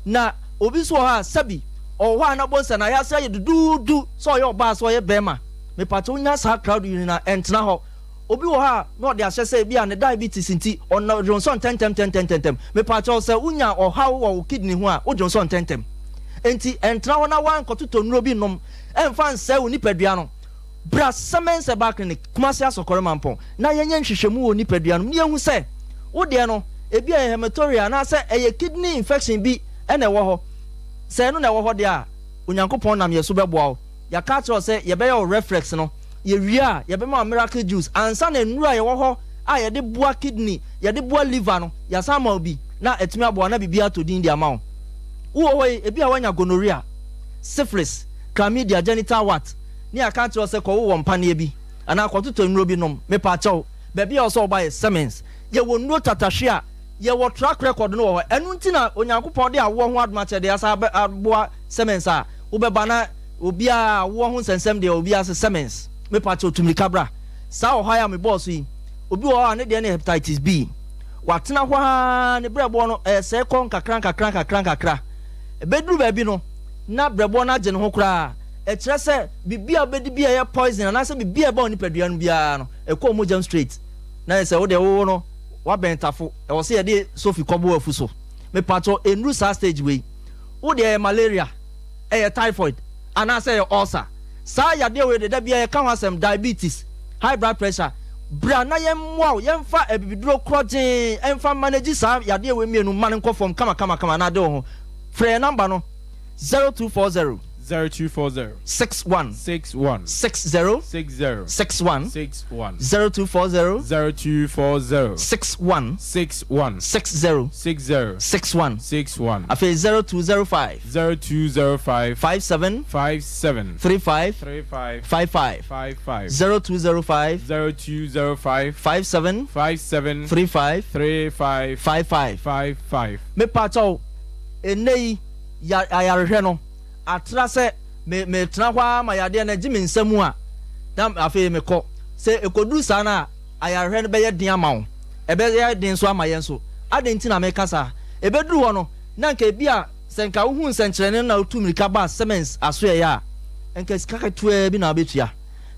[SPEAKER 3] Na obi nso wɔ hɔ a, sɛbi ɔwɔ hɔ a na wobɛhu sɛ n'ayaase ayɛ duduudu, sɛ ɔyɛ ɔbaa sɛ ɔyɛ bɛrima. Mepakyɛ wonya saa crowd urine a, ɛntena hɔ. Obi wɔ hɔ a na ɔde ahyɛ sɛ ebia ne diabetes nti ɔdwonsɔ ntɛmntɛm ntɛmntɛm. Mepakyɛw sɛ wunya ɔhaw wɔ wo kidney ho a, wodwonsɔ ntɛmntɛm. Enti ɛntena hɔ na woankɔtotɔ nnuro bi nnom ɛmfa nsɛe wo nipadua no. Bra Siemens Herbal Clinic, Kumasi Asɔkɔre Mampɔn na yɛnyɛ nhwehwɛmu wɔ wo nipadua no mu na yɛnhu sɛ wo deɛ no ebia ɛyɛ hematuria anaasɛ ɛyɛ kidney infection bi na ɛwɔ hɔ. Sɛ ɛno na ɛwɔ hɔ deɛ a, Onyankopɔn nam yɛn so bɛboa wo. Yɛaka akyerɛ wo sɛ yɛbɛyɛ wo reflex no. Yɛwie a, yɛbɛma wo miracle juice ansa na nnuru a yɛwɔ hɔ a yɛde boa kidney, yɛde boa liver no, yɛasan ama wo bi na atumi aboa na biribiara atɔ din de ama wo. Wowɔ hɔ yi, ebia woanya gonorrhea, syphilis, chlamydia, genital wart, ne yɛaka akyerɛ wo sɛ kɔwo wɔ mpaneɛ bi anaa kɔtotɔ nnuro bi nom. Mepaakyɛw, baabi a ɛwɔ sɛ woba yɛ Semens. Yɛwɔ nnuro tatahwe a yɛwɔ track record no wɔ hɔ. Ɛno nti na Onyankopɔn de awoɔ ho adom akyɛdeɛ asan aboa Semens a wobɛba na Obiara awoɔ ho nsɛnsɛm deɛ obiara se Semens mepakyɛw tu mirika bra. Saa ɔhaw yi a mebɔɔ so yi, obi wɔ hɔ a ne deɛ ne hepatitis B. Watena hɔ ara ne brɛboɔ no ɛresɛe kɔ nkakra nkakra nkakra nkakra. Ɛbɛduru baabi no na brɛboɔ no agye ne ho koraa. Ɛkyerɛ sɛ biribi a wobɛdi bi a ɛyɛ poison anaasɛ biribi a ɛba wo nipadua no biara no ɛkɔ wo mogya mu straight. Na ayɛ sɛ wo deɛ wo no woabɛn tafo, ɛwɔ sɛ yɛde sofi kɔbɔ w'afu so. Mepakyɛw ɛnnuru saa stage wei. Wo deɛ ɛyɛ malaria. ɛyɛ typhoid anaasɛ ɛyɛ ulcer. Saa yadeɛ wei deɛ da biara yɛka ho asɛm, diabetes, high blood pressure. Bra na yɛmmoa wo, yɛmfa abibiduro korɔgyee mfa manage saa yadeɛ wei mmienu mma no nkɔ fam kamakamakama na ade wo ho. Frɛ yɛn number no, 0240.
[SPEAKER 4] 0240.
[SPEAKER 3] 61.
[SPEAKER 4] 61.
[SPEAKER 3] 60.
[SPEAKER 4] 60.
[SPEAKER 3] 61.
[SPEAKER 4] 61.
[SPEAKER 3] 0240.
[SPEAKER 4] 0240.
[SPEAKER 3] 61.
[SPEAKER 4] 61.
[SPEAKER 3] 60.
[SPEAKER 4] 60.
[SPEAKER 3] 61.
[SPEAKER 4] 61.
[SPEAKER 3] Afei 0205.
[SPEAKER 4] 0205.
[SPEAKER 3] 57.
[SPEAKER 4] 57.
[SPEAKER 3] 35.
[SPEAKER 4] 35.
[SPEAKER 3] 55.
[SPEAKER 4] 55.
[SPEAKER 3] 0205.
[SPEAKER 4] 0205.
[SPEAKER 3] 57.
[SPEAKER 4] 57.
[SPEAKER 3] 35.
[SPEAKER 4] 35.
[SPEAKER 3] 55.
[SPEAKER 4] 55.
[SPEAKER 3] Mepakyɛw, ɛnnɛ yi, ya, ayarehwɛ no, atra sɛ me, metena hɔ ara ma yadeɛ no agye me nsa mu a, na afei mekɔ. Sɛ ɛkɔduru saa no a, ayarehwɛ no bɛyɛ den ama wo. Ɛbɛyɛ den nso ama yɛn nso. Adɛn nti na meka saa? Ɛbɛduru hɔ no, na anka ebia sɛ anka wohuu nsɛnkyerɛnne no na wotuu mmirika baa Siemens asoɛeɛ a, anka sika ketewaa bi na wobɛtua.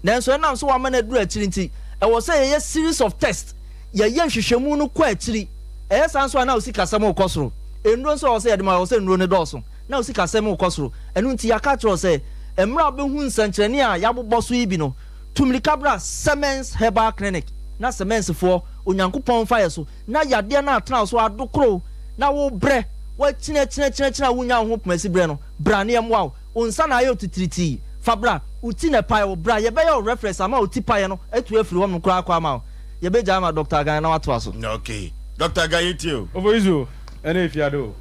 [SPEAKER 3] Nanso ɛnam sɛ wɔama no aduru akyiri nti, ɛwɔ sɛ yɛyɛ series of tests, yɛyɛ nhwehwɛmu no kɔ akyiri. Ɛyɛ saa nso a na wo sikasɛm rekɔ soro. Nnuro nso a ɛwɔ sɛ yɛde ma wo, ɛwɔ sɛ nnuro no dɔɔso. Na wo sikasɛm rekɔ soro. Ɛno nti yɛaka akyerɛ wo sɛ, mmerɛ a wobɛhu nsɛnkyerɛnne a yɛabobɔ so yi bi no, Tu mmirika bra Semens Herbal Clinic na Semensfoɔ, Onyankopɔn mfa yɛ so na yadeɛ no atena wo so adokoro na wobrɛ, woakyinakyinakyinakyina a wonnya wo ho pomasi berɛ no, bra na yɛmmoa wo. Wo nsa na ayɛ wo titiritii, fa bra. Wo ti na ɛpae wo, bra yɛbɛyɛ wo reference ama wo ti paeɛ no atu afiri hɔnom koraa akɔ ama wo. Yɛbɛgyae ama Doctor Agan na watoa so.
[SPEAKER 1] Ok Doctor Agan yɛtie o.
[SPEAKER 4] Ofoyiso ɛne efiada o.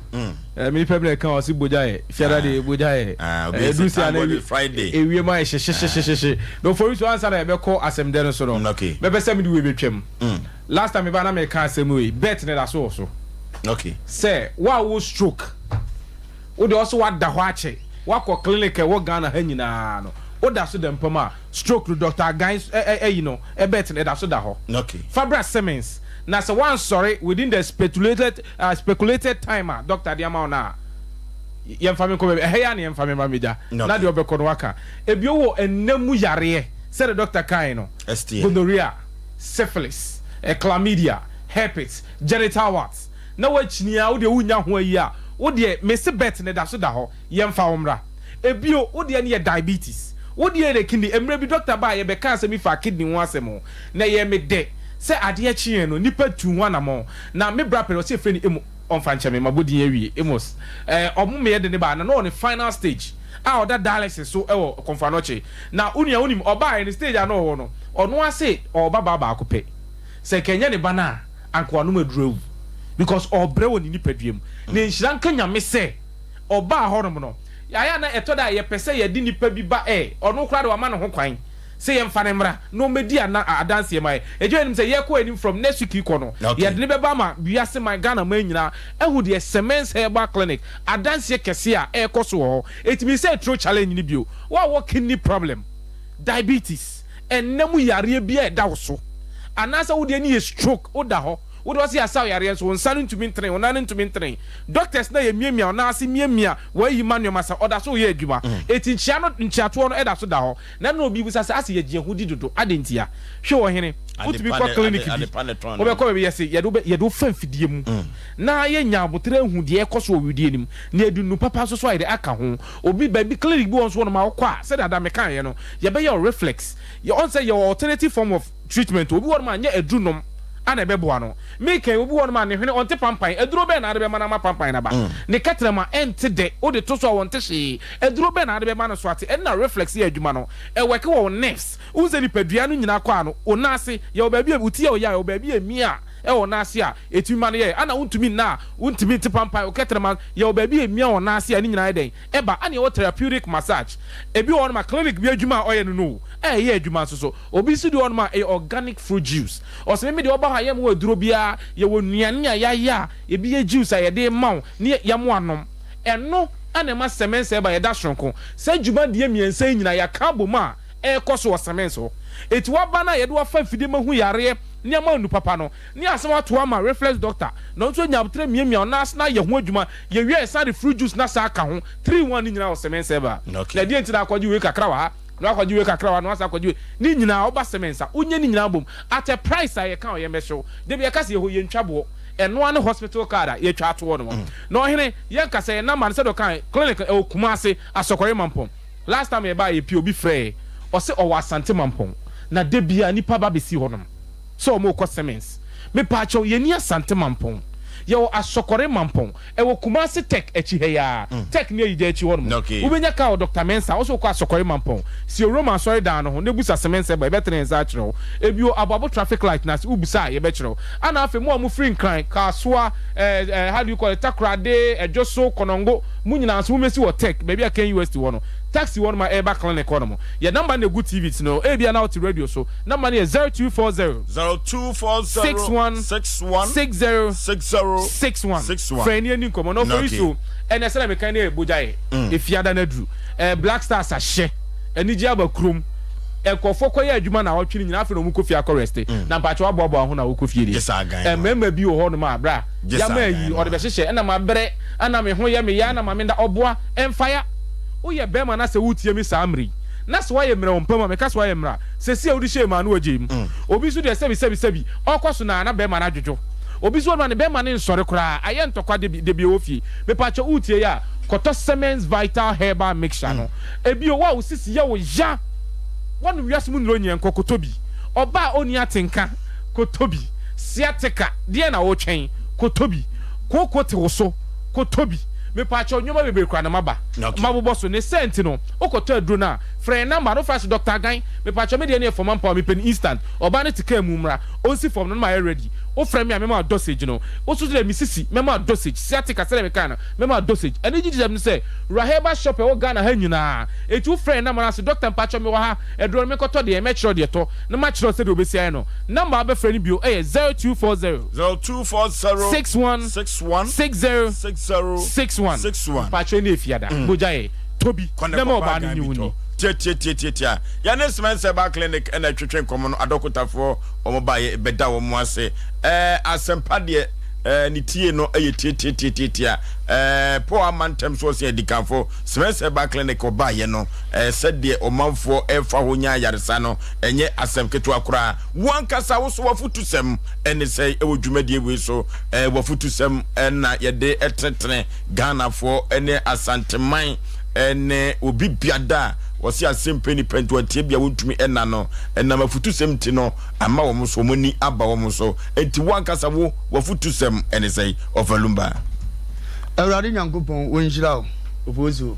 [SPEAKER 4] Eh, me nipa bi na ɛka ɔse bogya yɛ fiada deɛ bogya yɛ.
[SPEAKER 1] Ah, obi
[SPEAKER 4] Eh,
[SPEAKER 1] sɛ
[SPEAKER 4] ɛduru sɛ
[SPEAKER 1] thank
[SPEAKER 4] ana
[SPEAKER 1] God it's Friday.
[SPEAKER 4] ewie mu ayɛ hyehyehyehyehyehye. Na Ofoyiso ansa na yɛbɛkɔ asɛmdɛ no so no,
[SPEAKER 1] Okay.
[SPEAKER 4] mɛpɛ sɛ mede wei bɛtwam. Last time meba na meka asɛm wei, bet no da so wɔ so.
[SPEAKER 1] Okay.
[SPEAKER 4] Sɛ wo a wo stroke, wo deɛ ɔse wada hɔ akyɛ, woakɔ clinic a ɛwɔ Ghana ha nyinaa no, woda so da mpa mu a, stroke no Doctor Agan ayi no, bet no ɛda so da hɔ.
[SPEAKER 1] Okay.
[SPEAKER 4] Fa bra Simmons, na sɛ woansɔre within the speculated speculated time a doctor de ama wo no a, yɛmfa me nkɔ baabi. Ɛha yi ara na yɛmfa me mma mmɛgya. Na deɛ ɔbɛkɔ no waka. Ebio wɔ nna mu yareɛ. Sɛdeɛ doctor kaeɛ no,
[SPEAKER 1] STI.
[SPEAKER 4] Gonorrhea, syphilis, chlamydia, herpes, genital warts, na woakyini a wodeɛ wonnya ho ayi a, wodeɛ mese bet no da so da hɔ, yɛmfa wo mmra. Ebio, wodeɛ no yɛ diabetes, wodeɛ yɛ kidney, mmerɛ bi doctor baa yɛbɛkaa asɛm yi faa kidney ho asɛm ho, na ɛyɛɛ me dɛ sɛ adeɛ kyeeɛ no nnipa tuu ho anamɔn, na me bra pɛ no ɔse yɛfrɛ no Amos, ɔmfa nkyɛ me, mabɔ din awie, Amos, ɛɛ ɔmo meyɛ de ne baa na na ɔwɔ ne final stage a ɔda dialysis so wɔ Komfo Anokye. Na wo nua wonim ɔbaeɛ no stage a na ɔwɔ no ɔno ara se ɔwɔ ba baa baako pɛ sɛ nka ɛnyɛ ne ba no a anka wanom aduro awu because ɔbrɛ wɔ ne nipadua mu na nhyira nka Nyame sɛ ɔbaa hɔnom no ayɛ a na ɛtɔ da a yɛpɛ sɛ yɛde nipa bi ba ɛ ɔno koraa de wama ne ho kwan sɛ yɛmfa no mmra na ɔmmɛdi ana adanseɛ ma yɛ ɛgya yɛnim sɛ yɛkɔ anim from next week kɔ no yɛde no bɛba ama wiase man Ghana man nyinaa ahu deɛ Semens Herbal Clinic adanseɛ kɛseɛ a ɛrekɔ so wɔ hɔ ɛtumi sɛ tro challenge no bio. Wo a wowɔ kidney problem, diabetes, ɛnna mu yareɛ bi a ɛda wo so, anaasɛ wo deɛ no yɛ stroke, woda hɔ, wode ɔse yɛasa wo yareɛ nso wo nsa no ntumi ntene, wo nan no ntumi ntene, doctors no a yɛmiamia wo nan ase miamia w'ayi ma nnoɔma sa, ɔda so reyɛ adwuma, enti nkyea no, nkyeatoɔ no da so da hɔ. Na ɛno na obi bisa sɛ, ase yɛgye yɛn ho di dodo, adɛn ntia? Hwɛ ɔhene, wotumi kɔ clinic bi, wobɛkɔ baabi yɛse yɛde wo bɛ, yɛde wo fa mfidie mu, na yɛnya aboterɛ ahu deɛ ɛrekɔ so wɔ wedeɛ no mu, na yɛde nnuru papa nso so ayɛ dɛ aka ho. Obi baabi clinic bi wɔ nso hɔnom a wokɔ a sɛdeɛ ada mekaeɛ no yɛbɛyɛ wo reflex yɛ ɔn sɛ yɛwɔ alternative form of treatment obi wɔ hɔnom a nyɛ aduru nom ana ɛbɛboa no meka yi obi wɔ hɔnom a ne hwene ɔnte pampan aduro bɛn na ade bɛma no ama pampan no aba ne kɛtrɛma ɛnte dɛ wode to so a ɔnte hwee aduro bɛn na ade bɛma no so ate ɛnna reflex yɛ adwuma no ɛwɛke wɔ wo nerves wohu sɛ nipadua no nyinaa kɔ ano wo nan ase yɛwɔ baabi a wo ti yɛ wo ya yɛwɔ baabi a ɛmia ɛwɔ wo nan ase a Ɛtumi ma no yɛ ana wontumi nna a wontumi nte pampan wo kɛtrɛma yɛwɔ baabi a ɛmia wɔn nan ase a ne nyinaa yɛ dɛn ɛba ana yɛwɔ therapeutic massage ebi wɔ hɔnom a clinic bi adwuma a ɔyɛ no no o a ɛyɛ adwuma nso so obi nso deɛ wɔ hɔnom a ɛyɛ organic fruit juice ɔsɛ meme deɛ ɔba hɔ a yɛmma wo aduro biara yɛwɔ nnuane a yɛayɛ a ebi yɛ juice a yɛde ma wo ne yɛma anom ɛno ana ɛma sɛmɛnsɛ ba yɛda soronko saa dwumadie mmiɛnsa yi nyinaa yɛaka abom a ɛrekɔ so wɔ sɛmɛnse hɔ eti waba no a yɛde wo afa mfidie ma hu yareɛ ne ama anu papa no Ne asɛm ato ama reflex doctor na ɔno nso anya aboterɛ miamia ɔnan ase na ayɛ ho adwuma yɛwie a yɛsan de fruit juice na san aka ho three in one ne nyinaa wɔ cement server na ɛdeɛn nti na akɔgye wei kakra wɔ ha na wakɔgye wei kakra wɔ ha na wasan akɔgye wei ne nyinaa woba cement a wonya ne nyinaa bom at a price a yɛka ɔyɛ mɛhyew da bi yɛka sɛ yɛhɔ yɛntwa boɔ ɛno ara ne hospital card a yɛtwa ato hɔ nom na ɔhene yɛnka sɛ yɛn number no sɛdeɛ ɔkae clinic ɛwɔ Kumase Asɔkɔre Mampɔn last time yɛbaa yɛpie obi frɛɛ ɔse ɔwɔ Asante Mampɔn na da biara nipa ba bɛsi hɔ nom. Sɛ ɔmo rekɔ Semens. Mepaakyɛw yɛnni Asante Mampɔn. Yɛwɔ Asɔkɔre Mampɔn. Ɛwɔ Kumasi Tech akyi ha yi ara. Tech ne Ayigya akyi hɔ nom. Wobɛnya car wɔ Doctor Mensah. Wo nso wokɔ Asɔkɔre Mampɔn. Si Owura Asɔre dan no ho na busa Semens ɛba. Yɛbɛtene yɛn nsa akyerɛ wo. Ebio Aboabo traffic light no ase wobisa a yɛbɛkyerɛ wo. Ana afei mo a mofiri Nkran, Kasoa, eh, eh, how do you call it, Takorade, Ɛdwoso, Konongo, mo nyinaa nso mommɛsi wɔ Tech, baabi a KNUST wɔ no. Taxi wɔ nom a ɛreba clinic hɔ nom. Yɛn number no na ɛgu TV no. Ebia na wote radio so. Number no yɛ 0240.
[SPEAKER 1] 0240
[SPEAKER 4] 61
[SPEAKER 1] 61
[SPEAKER 4] 60
[SPEAKER 1] 60
[SPEAKER 4] 61.
[SPEAKER 1] 61.
[SPEAKER 4] Frɛ ne ani nkɔmmɔ. Na ɔfɔri
[SPEAKER 1] Okay.
[SPEAKER 4] so ɛnɛ sɛdeɛ meka ne bogya yɛ. Efiada no aduru. Eh, Black Stars ahyɛ. Anigye aba kurom. Nkurɔfoɔ kɔyɛ adwuma na awɔtwe no nyinaa afei na wɔn kɔ fie akɔ rest. Na mpakyɛ waboaboa ho na wokɔ fie deɛ.
[SPEAKER 1] Gye saa gan
[SPEAKER 4] Eh,
[SPEAKER 1] no.
[SPEAKER 4] mmarima bi wɔ hɔnom a bra
[SPEAKER 1] Gye saa
[SPEAKER 4] yama
[SPEAKER 1] gan
[SPEAKER 4] ayi
[SPEAKER 1] no.
[SPEAKER 4] ɔde bɛhyehyɛ ɛna mabrɛ ɛna me ho yɛ me ya ɛna ma menda ɔboa ɛmfa ya. Woyɛ bɛrima na sɛ wotie me saa mmerɛ yi na sɛ woayɛ mmerɛ wɔ mpa mu a meka sɛ woayɛ mmerɛ a Sɛsi a wode hyɛɛ mu a na wagyae mu. Obi nso deɛ sɛbi sɛbi sɛbi ɔkɔ so naa na bɛɛma no adwodwo. Obi nso wɔ nom a ne bɛɛma no nsɔre koraa ayɛ ntɔkwa dabi dabi ɛwɔ fie. Mepaakyɛw wotie yɛ a kɔtɔ Semens Vital Herbal Mixture no. Ebio wo a wo sisi yɛ wo ya woanom wiase mu nnuro nyɛ nkɔ kɔtɔ bi. Ɔbaa a ɔnni atenka kɔtɔ bi. Sciatica deɛn na wotwɛn kɔtɔ bi. Kooko te wo so kɔtɔ bi. Mepaakyɛw nnoɔma bebree koraa na maba mabobɔ so ne saa nti no wokɔtɔ aduro no a Frɛ yɛn number no frɛ ase Doctor Agan mepakyɛw me deɛ no yɛ fam ampa o mepɛ no instant ɔbaa no te car mu mmra ɔnsi fam no na mayɛ ready wo frɛ me a mɛma wo dosage no wo nso deɛ me sisi mɛma wo dosage sciatica sɛdeɛ mekae no mɛma wo dosage anigye gyesɛm ne sɛ wura herbal shop ɛwɔ Ghana ha nyinaa enti wo frɛ yɛn number no ase Doctor mpakyɛw mewɔ ha aduro no menkɔtɔ deɛ mɛkyerɛ wo deɛ tɔ na makyerɛ wo sɛdeɛ wobɛsi ayɛ no number a wobɛfrɛ no bio ɛyɛ 0240
[SPEAKER 1] 0240
[SPEAKER 4] 61
[SPEAKER 1] 61
[SPEAKER 4] 60
[SPEAKER 1] 60
[SPEAKER 4] 61
[SPEAKER 1] 61.
[SPEAKER 4] mpakyɛw ne efiada bogya yɛ. Tɔ bi
[SPEAKER 1] Kɔ ne
[SPEAKER 4] na ma
[SPEAKER 1] kɔfa
[SPEAKER 4] ɔbaa no
[SPEAKER 1] agan
[SPEAKER 4] nyi
[SPEAKER 1] bi
[SPEAKER 4] wo
[SPEAKER 1] tɔ.
[SPEAKER 4] ni.
[SPEAKER 1] Tiatiatiatiatia. Yɛne Cement Herbal Clinic na ɛtwetwe nkɔmmɔ no. Adɔkotafoɔ wɔn baeɛ bɛda wɔn ase. Ɛɛ asɛmpa deɛ Eh, ne tie no yɛ tiatiatiatiatia. Eh, Paul ama ntɛm so ɔse adikanfo Smith Herbal Clinic ɔbaayɛ no, eh, sɛdeɛ ɔmanfoɔ ɛfa hɔ nya ayaresa no, ɛnyɛ asɛm ketewa koraa. Wo ankasa wo so w'afotusɛm ɛne sɛn ɛwɔ dwumadie wei so? Eh, w'afotusɛm ɛna yɛde ɛtenetene Ghanafoɔ ɛne Asanteman ɛne obi biada a wɔse asɛm pɛ nipa nti wɔntie bia wɔntumi ɛna no, ɛnam afutusɛm nti no ama wɔn so wɔn ani aba wɔn so. Enti wo ankasa wo w'afutusɛm ne sɛn, Ɔfa Lumba?
[SPEAKER 2] Awurade Nyankopɔn ɔnhyira wo Ofosuo.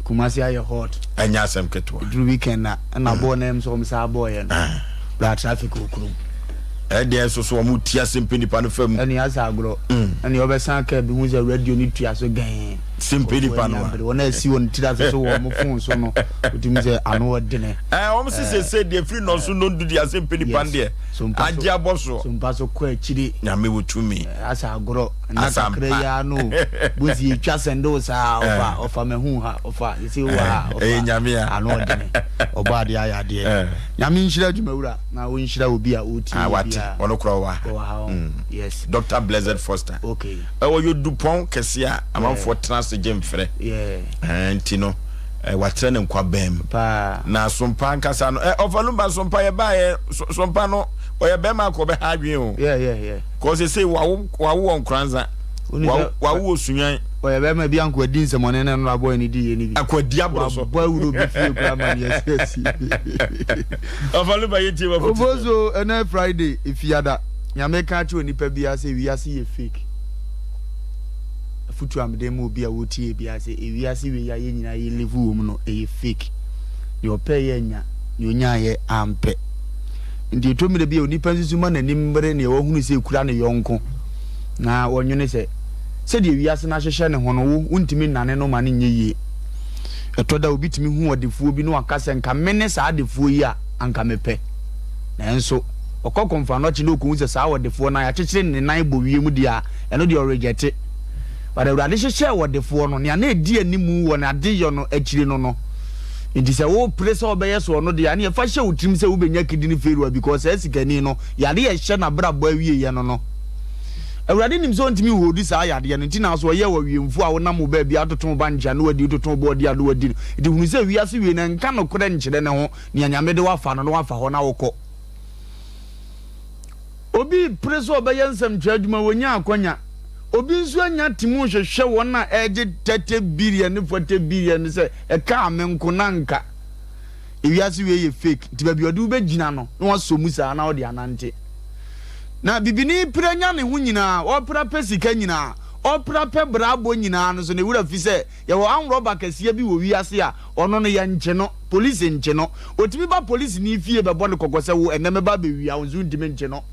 [SPEAKER 2] Kumasi ayɛ hot.
[SPEAKER 1] Ɛnyɛ asɛm ketewa.
[SPEAKER 2] Ɛduru weekend na ɛna bɔɔl na ɛm sɛ wɔn saa bɔɔl yɛ no. Bra traffic wɔ kurom.
[SPEAKER 1] Ɛdeɛ nso so wɔn ti ase mpɛ nipa no fam.
[SPEAKER 2] Ɛne asa agorɔ. Ɛne ɔbɛsan kaa bi hu sɛ radio no tua so gɛn.
[SPEAKER 1] Se mpɛ nipa no a.
[SPEAKER 2] Wɔn a ɛsi wɔn tiri ase so wɔ wɔn phone so no wotumi sɛ ano ɔdene.
[SPEAKER 1] Ɛɛ wɔn se sese deɛ firi nɔnso nondu deɛ ase mpɛ nipa no deɛ. Agye abɔ soɔ.
[SPEAKER 2] So mpa so kɔ akyire.
[SPEAKER 1] Nyame wɔ tumi.
[SPEAKER 2] Asa agorɔ. Nna kakra yi ara no o. Bosi etwa sɛnde wo saa ɔfa ɔfa mahu ha ɔfa sese wɔ ha ɔfa.
[SPEAKER 1] Ɛyɛ Nyame a.
[SPEAKER 2] Ano ɔdene. Ɔbɔ adeɛ ayɛ adeɛ. Nyame nhyira adwumawura na ɔnhyira obi a ɔretie
[SPEAKER 1] Ah wate
[SPEAKER 2] biara.
[SPEAKER 1] ɔno koraa ɔwɔ ha.
[SPEAKER 2] Ɔwɔ ha ɔn. Yes.
[SPEAKER 1] Doctor Blessed Foster.
[SPEAKER 2] Okay.
[SPEAKER 1] Ɛwɔ yɛ dupɔn kɛseɛ a amanfoɔ tena ase gye mfrɛ.
[SPEAKER 2] Yeah.
[SPEAKER 1] Ɛɛ nti no watrɛ ne nkwa bɛn mu.
[SPEAKER 2] Paa.
[SPEAKER 1] Na Sompa ankasa no ɛ ɔfa Lumba Sompa yɛ baayɛ Sompa no ɔyɛ bɛrima akɔ ɔbɛha adwene o.
[SPEAKER 2] Yeah yeah yeah.
[SPEAKER 1] Kɔ sese wawo wawo wɔ Nkoranza. Wawo wawo wɔ Sunyan.
[SPEAKER 2] Ɔyɛ bɛrima bi anko adi nsɛmɔne na ɛnora bɔyɛ ne di yɛ ne bi.
[SPEAKER 1] Akɔ adi aboro so.
[SPEAKER 2] Wabɔ awuro bi fie kura ma ne asi asi.
[SPEAKER 1] Ɔfa Lumba yɛ tie wafo ti.
[SPEAKER 2] Obozo ɛnɛ Friday efiada. Nyame ka akyerɛ onipa biara sɛ wiase yɛ fake. Afutuo a mede ma obi a ɔretie biara sɛ ewiase wei a yɛn nyinaa yɛ live wɔ mu no ɛyɛ fake. Deɛ ɔpɛeɛ annya, deɛ ɔnyaeɛ ampɛ. Nti ɛtɔ mmerɛ bi a onipa nsusu ma n'ani mmere deɛ wahunu sɛ ɛkura ne yɔnko na ɔnwene sɛ sɛdeɛ wiase no ahyehyɛ ne ho no wo wontumi nnane no ma no nyɛ yie. Ɛtɔ da obi tumi hu ɔdefoɔ bi na waka sɛ nka mene saa adefoɔ yi a anka mepɛ. Nanso ɔkɔ kɔmfoanɔkye na ɔkɔhu sɛ saa ɔdefoɔ no a yɛakyekyere ne nan bɔ wiem deɛ a, ɛno deɛ ɔregyɛte. But Awurade hyehyɛɛ ɔdefoɔ no, nea na ɛdi animu wɔ n'adeyɔ no akyire no no. Nti sɛ wopere sɛ wobɛyɛ sɛ ɔno deɛ a, ɛneɛ fa hyɛ wo tirim sɛ wobɛnya kidney failure because saa sikani no, yadeɛ a ɛhyɛ n'abrabɔ awieɛ no no. Awurade nim sɛ ɔntumi nholdi saa yadeɛ no, nti na so ɔyɛɛ wo awiemfoɔ a wonam wo baabi a wototo wo bankye a na wadi, wototo wo bɔɔdeɛ a na wadi no. Nti hunu sɛ wiase wei no ɛnka nokorɛ nkyerɛ ne ho, nea Nyame de wo afa no na wafa hɔ na wokɔ. Obi repere sɛ ɔbɛyɛ nsɛmtwerɛ adwuma, ɔnya akwanya. Obi nso anya te mu rehwehwɛ wɔn a ɛregye 30 billion ne 40 billion no sɛ ɛkaa me nko na anka. Ewiase wei yɛ fake nti baabi a ɔde wo bɛgyina no na wasɔ mu saa na wode anante. Na bibini pere anya ne ho nyinaa, ɔrepere apɛ sika nyinaa, ɔrepere apɛ brabɔ nyinaa no so ne werɛ afi sɛ Yɛwɔ anwrɔba kɛseɛ bi wɔ wiase a ɔno no yɛnkye no, polisi nkye no. Ɔtumi ba polisini fie bɛbɔ no kɔkɔ sɛ wo ɛnnɛ mɛba abɛwia wo nso wontumi nkye no.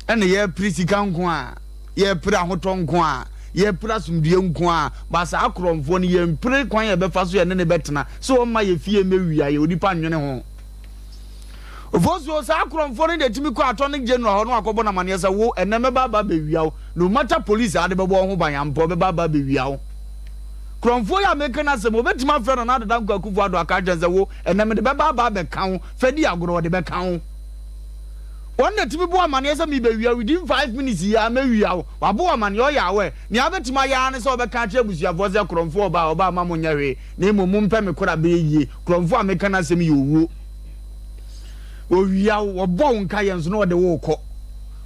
[SPEAKER 2] Ɛna yɛpere sika nko a, yɛpere ahotɔ nko a, yɛpere asomdwoeɛ nko a, ba saa korɔmfoɔ no yɛmpere kwan a yɛbɛfa so yɛne no bɛtena sɛ ɔmma yɛ fie mmɛwia yɛ, onipa nnwene ho. Ofosuo, saa korɔmfoɔ no deɛ tumi kɔ attorney general hɔ na wakɔbɔ no amaneɛ sɛ wo ɛnɛ mɛba aba abɛwia wo, no matter police a ade bɛbɔ wo ho ban ampa ɔbɛba aba abɛwia wo. Korɔmfoɔ yi a meka no asɛm ɔbɛtumi afrɛ Nana Addo Dankwa Akufo Addo aka akyerɛ no sɛ wo ɛnɛ mede bɛba aba abɛka wo, fa di agorɔ ɔde bɛka wo. Wɔn na tumi bɔ amaneɛ sɛ mebɛwia wo within 5 minutes yi ara mɛwia wo, wabɔ wo amaneɛ ɔyɛ aware, nea wobɛtumi ayɛ ara ne sɛ wobɛka akyerɛ abusuafoɔ sɛ korɔmfoɔ ɔba a ɔba mma monyɛ hwee na mmom mompɛ me kora bɛyɛ yie. Korɔmfoɔ a meka n'asɛm yɛ owuo. Ɔwia wo, ɔbɔ wo nkaeɛ nso na ɔde wo rekɔ.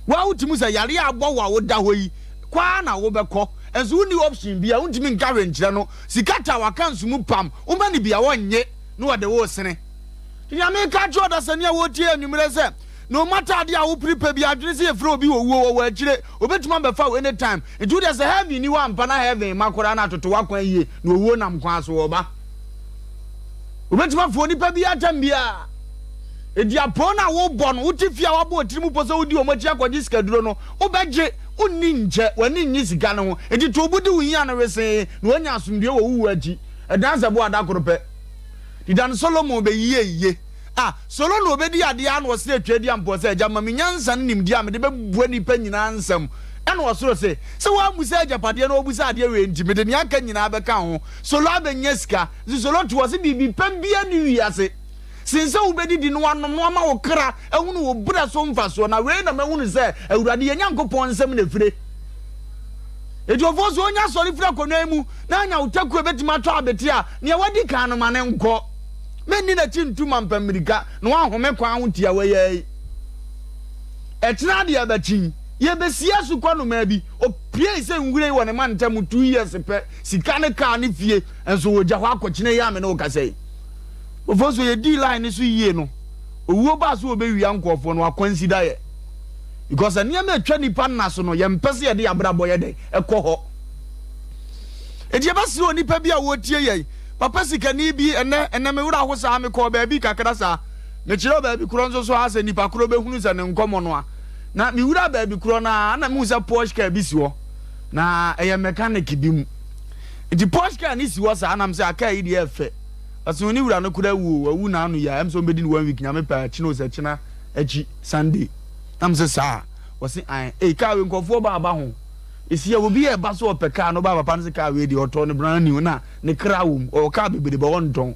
[SPEAKER 2] Wo ara wotumi sɛ yareɛ a abɔ wo a woda hɔ yi, kɔ ara na wobɛkɔ. Nso wonni option biara, wontumi nka hwee nkyerɛ no. Sika taa w'accounts mu pam, woma no bi a ɔnnye na ɔde wo resene. Nti nea meka akyerɛ ɔdasani a ɔretie anwummerɛ sɛ, no matter adeɛ a wopere pɛ biara, dwene sɛ yɛfrɛ obi wɔ wuo, ɔwɔ akyire, ɔbɛtumi abɛfa wo anytime. Nti wodeɛ sɛ heaven nni hɔ ampa na heaven mma koraa no atoto w'akwan yie na owuo nam kwan so ɔba. Wobɛtumi afa onipa biara tam biara. Enti apɔw no a wobɔ no, wote fie a woabɔ wo tirim po sɛ wodi wɔn akyi akɔgye sikaduro no, wobɛgye. Wonni nkyɛ, w'ani nnye sika no ho. Enti to wo bo di wo hia no wesee, na woanya asomdwoe wɔ wo wu akyi. Ɛdan sɛ bo a da koro pɛ. Dida no Solomon bɛyie yie. A Solo na ɔbɛdi adeɛ ara na ɔsrɛɛ Tweaduampɔn sɛ, Agya, ma me nyansa ne nimdeɛ a mede bɛbua nnipa nyinaa nsɛm. Ɛnna ɔsoro se, Sɛ woammisa agyapadeɛ na woabisa adeɛ wei nti, mede nea aka nyinaa bɛka ho. Solo abɛnya sika. Nso Solo te hɔ se biribi pa biara nni wiase.
[SPEAKER 5] Sen sɛ wobɛdidi na woanom na woama wo kra ahunu wo berɛ so mfasoɔ. Na wei na mahunu sɛ Awurade yɛn Nyankopɔn nsam na ɛfire. Enti ɔfoɔ sɛ ɔnya sɔre firi akonnwa yi mu na anya wo takuo a ɛbɛtumi atɔ abete a, nea wadi kan no ma no nkɔ. Menni n'akyi ntu mampa mmirika na wahome kwan ho tiawa yi ara yi. Ɛkyena adeɛ abɛkye yi, yɛbɛsi asukɔ nomaa bi. Ɔpuei sɛ nhwiren wɔ ne mantam 2 years pɛ, sika ne kaa ne fie nso wɔgya hɔ akɔkyena yi a me ne wo kasa yi. Ɔfoɔ sɛ yɛdii line no so yie no, owuo baa so wɔbɛwia nkurɔfoɔ no, wakwansi yɛ. Because nneɛma atwa nipa nna so no, yɛmpɛ sɛ yɛde abrabɔ yɛ dɛn ɛkɔ hɔ. Enti yɛbɛsrɛ onipa bi a wɔretie yɛn, papa sikani bi, ɛnɛ ɛnɛ me werɛ aho saa, mekɔɔ baabi kakra saa, mekyerɛw baabi korɔ nso so a sɛ nipa korɔ bɛhunu sɛ ne nkɔmmɔ no a, na mewura baabi korɔ no a, na mehu sɛ Porsche car bi si hɔ, na ɛyɛ mechanic bi mu. Nti Porsche car no si hɔ saa, nam sɛ car yi deɛ ɛfɛ. Ɔse ne wura no koraa awu o, wawu n'ano yi a, ɛm sɛ ɔmbɛdi no one week, Nyame pɛ a, kyena o sɛ kyena akyi Sunday. Na mese saa? Ɔse ae. Ei car wei nkurɔfoɔ ba aba ho. Ɛsi a obi ɛba sɛ ɔpɛ car no, ɔba papa no se car wei deɛ ɔtɔ no brand new na ne kra wɔ mu. Ɔwɔ car bebrebe ɔntɔn.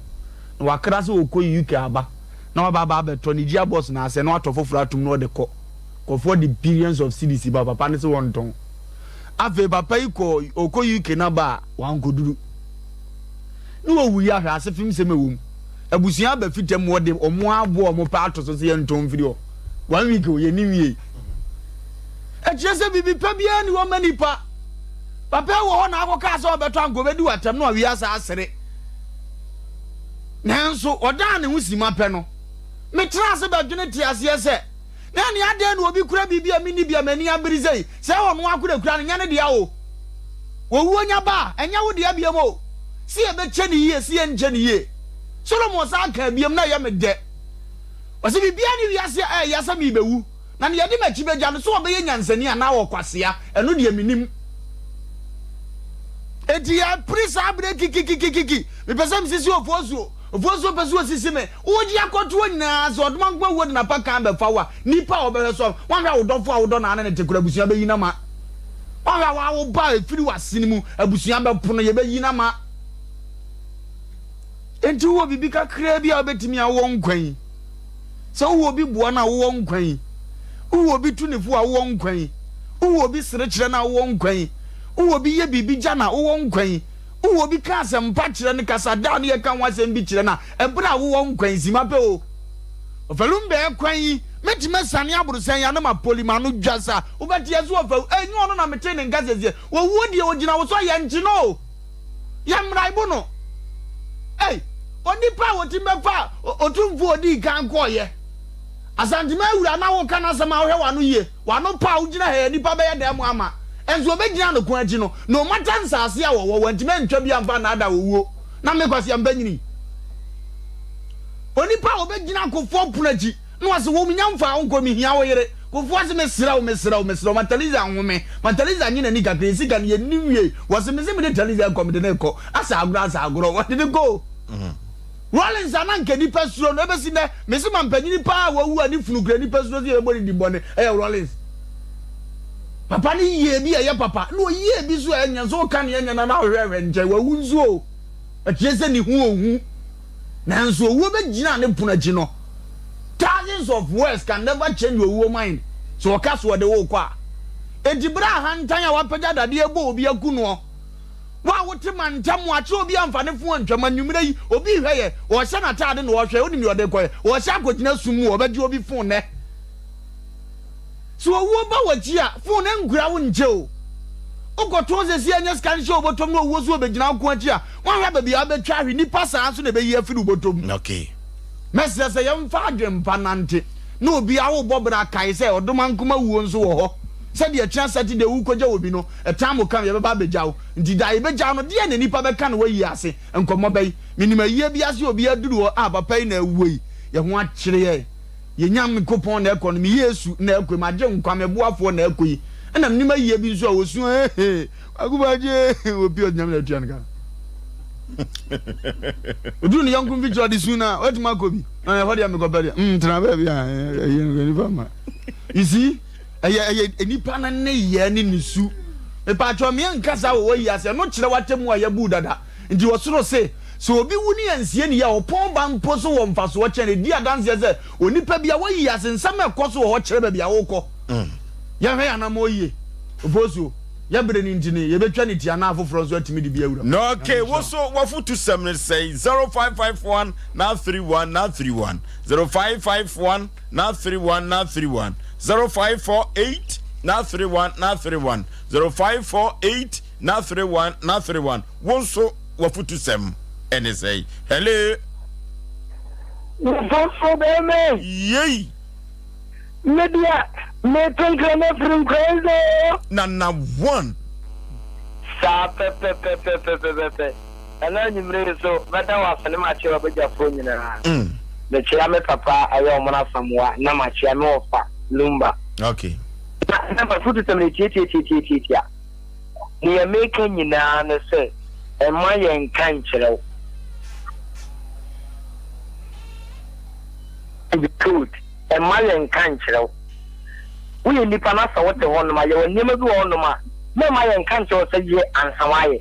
[SPEAKER 5] Na wakra sɛ ɔkɔ UK aba na waba aba abɛtɔ ne gear box na asɛ na watɔ foforɔ atom na ɔde kɔ. Nkurɔfoɔ de billions of cedis ba, papa no se ɔntɔn. Afei papa yi kɔ ɔkɔ UK na ba a wankɔduru. Ne wɔwu yi ahwɛ asefem sɛm ɛwɔ mu. Abusua aba fitam wɔde ɔmo aboɔ ɔmo pɛ ato so sɛ yɛntɔn mfiri hɔ. One week o yɛnni nwiei. Ɛkyerɛ sɛ biribi pa biara nni hɔ ma nipa. Papa yi wɔ hɔ na akɔkaa sɛ ɔbɛtɔ anka ɔbɛdi w'atɛm na wawie asa asere. Nanso ɔdaa ne ho sima pɛ no, metraa ase bɛdwene te aseɛ sɛ, na ɛne adɛn na obi kura biribi a menni bi a m'ani abere sei? Sɛ ɔno ara kura kura no, nyɛ ne dea o. Owuo nya ba a, ɛnyɛ wo dea biom o. Se yɛbɛkyɛ no yie, se yɛnkyɛ no yie. Solomon san kaa biom na ɛyɛ me dɛ. Ɔse biribiara nni wiase a ɛyɛ sɛ merebɛwu, na nea ɛde m'akyi bɛgya no, sɛ ɔbɛyɛ nyansani anaa ɔkwasea, ɛno deɛ mennim. Enti yɛpere saa berɛ kikikikiki. Mepɛ sɛ mesisi Ofosuo. Ofosuo pɛ sɛ ɔsisi me. Wogye akɔtoɔ nyinaa sɛ ɔdomankoma wuo de n'apakan bɛfa wo a, nnipa a wɔbɛhwɛ so, woanhwɛ a wo dɔfo a wodɔ no ara ne no te koraa, abusua bɛyi no ama. Woanhwɛ a wo ba a ɛfiri w'asene mu, abusua bɛpono, yɛbɛyi no ama. Enti wowɔ biribi kakraa bi a wobɛtumi a wowɔ nkwa yi. Sɛ wowɔ obi boa no a wowɔ nkwa yi. Wowɔ obi tu ne fo a wowɔ nkwa yi. Wowɔ obi sere kyerɛ no a wowɔ nkwa yi. Wowɔ obi yɛ biribi gya no a wowɔ nkwa yi. Wowɔ obi ka asɛmpa kyerɛ no, kasa da ne yɛka ho asɛm bi kyerɛ no a, ɛberɛ a wowɔ nkwa yi, sima pɛ o. Ɔfalum bɛɛ kwan yi, mɛtumi asiane aborɔsan yi ano ma poli m'ano dwa sa. Wobɛte ase ɔfalu, ɛnyɛ ɔno na metee ne nka sɛsie. Owuo deɛ ɔgyina wo so a yɛnkye no o. Yɛ mmaraebo no. Ei, onipa a wɔtumi bɛfa otumfoɔ a odii kan kɔɔeɛ. Asantema awura na woka n'asɛm a wohwɛ w'ano yie. W'ano pa a wogyina ha yi nnipa bɛyɛ dɛn mo ama? Nso wɔbɛgyina no ko akyi no, no matter nsaase a wɔwɔ, wɔantumi antwa bi amfa annaadaa owuo. Na me Kwasi Ampanyini, onipa a wɔbɛgyina Kofoɔ pono akyi na ɔse wo menya mfaa wo nkɔ mehia wo yere. Kofoɔ se mesrɛ wo, mesrɛ wo, mesrɛ wo ma Taliza nhome, ma Taliza nye n'ani kakra, yɛ sika no yɛnni nwiei. Wɔse mese mede Taliza rekɔ, mede no rekɔ. Asa agorɔ asa agorɔ, wɔde no kɔ o. Rawlings a na anka nnipa suro no, ebesi nnɛ, mese ma mpanyini paa a wawu a ne funu kura nnipa suro sɛ yɛbɛbɔ ne din bɔne, ɛyɛ Rawlings. Papa no yɛɛ bi a ɛyɛ papa, na ɔyɛɛ bi nso a ɛnyɛ, nso woka nea ɛnyɛ no a na wohwɛhwɛ nkyɛn, wawu nso o, ɛkyerɛ sɛ ne ho ohu. Nanso owuo bɛgyina ne pono akyi no, thousands of words can never change owuo mind, sɛ ɔka so ɔde wo rekɔ a. Enti berɛ a ahantan a wapagya dadeɛ bɔ obi aku noɔ, Wo a wote mantam akyerɛ obi amfa ne fon antwam anwummerɛ yi, obi rehwɛ yɛ, ɔrehyɛ n'ataade na ɔrehwɛ, wonim deɛ ɔde rekɔyɛ? Ɔrehyɛ akɔgyina sum mu, ɔbɛgye obi fon nnɛ. Sɛ owuo ba w'akyi a, fon no nkura wo nkyɛ o. Wokɔtɔn seesei a nya sika nhyɛ wo bɔtɔm na owuo nso ɔbɛgyina wo ko akyi a, woanhwɛ baabi a wobɛtwa ahwe, nnipa saa nso na ɛbɛyi afiri wo bɔtɔm.
[SPEAKER 1] Okay.
[SPEAKER 5] Mɛsrɛ sɛ yɛmfa adwempa nante na obiara wobɔ bra kae sɛ ɔdomankoma wuo nso wɔ hɔ. Sɛdeɛ ɛkyena Saturday wokɔgya obi no, ɛtan mo kam yɛbɛba abɛgya wo. Nti da a yɛbɛgya wo no, deɛn na nnipa bɛka no w'ayie ase? Nkɔmmɔ bɛn? Menim ayie bi ase a obi aduru hɔ, ah papa yi na awuo yi, yɛn ho akyere yɛn. Yɛn Nyankopɔn na ɛkɔ no, me Yesu na ɛkɔ yi, m'agye nkwa, me boafoɔ na ɛkɔ yi. Ɛna menim ayie bi nso a wɔsu ehe, Kwaku Bagye, opi ɔde Nyame na atua no ka. Oduru ne yɔnko mfikyiri ɔde su no a, watumi akɔ bi. Na ɛhɔ deɛ mekɔpɛ deɛ, mm, tena baabi a ɛyɛ nipa ma. You see? Ɛyɛ ɛyɛ nipa no nneyɛɛ ne ne su. Mepaakyɛw me nkasa wɔ wayi ase ɛno kyerɛ w'atemmu a yɛbuu dada. Nti ɔsoro se, Sɛ obi wu ne yɛansie no yie a, ɔpɔn ba mpo so wɔ mfasoɔ kyɛn. Ɛdi adanseɛ sɛ onipa bi a wayi ase nsɛm a ɛkɔ so wɔ hɔ kyerɛ baabi a wokɔ. Yɛnhwɛ yɛn anammɔn yie. Ofosuo, yɛ bere no nti no, yɛbɛtwa no tia na afoforɔ nso atumi de bi awura mu.
[SPEAKER 1] Na okay, wo so w'afotusɛm ne sɛn? 0551 931 931 0551 931 931 0548 931 931 0548 931 931 Wo nso w'afotusɛm ne sɛn? Hello.
[SPEAKER 6] Mfomfo bɛɛma.
[SPEAKER 1] Yei.
[SPEAKER 6] Me deɛ meto nkra no afiri nkranza oo.
[SPEAKER 1] Nana one.
[SPEAKER 6] Saa pɛpɛpɛpɛpɛpɛ. Nana anwummere yi nso mɛda wo ase ne makyea w'abadwafoɔ nyinaa. Mekyea me papa ɛyɛ Ɔmono Asamoah na makyea me wɔfa Lumba.
[SPEAKER 1] Okay.
[SPEAKER 6] Na na m'afotusɛm no tiatiatiatiatia. Nea meka nyinaa ne sɛ mma yɛnka nkyerɛ wo. To be told, mma yɛnka nkyerɛ wo. Woyɛ nipa na sɛ wote hɔnom a, yɛwɔ nneɛma bi wɔ hɔnom a, mɛmma yɛnka nkyerɛ wo sɛ yɛ ansa woayɛ.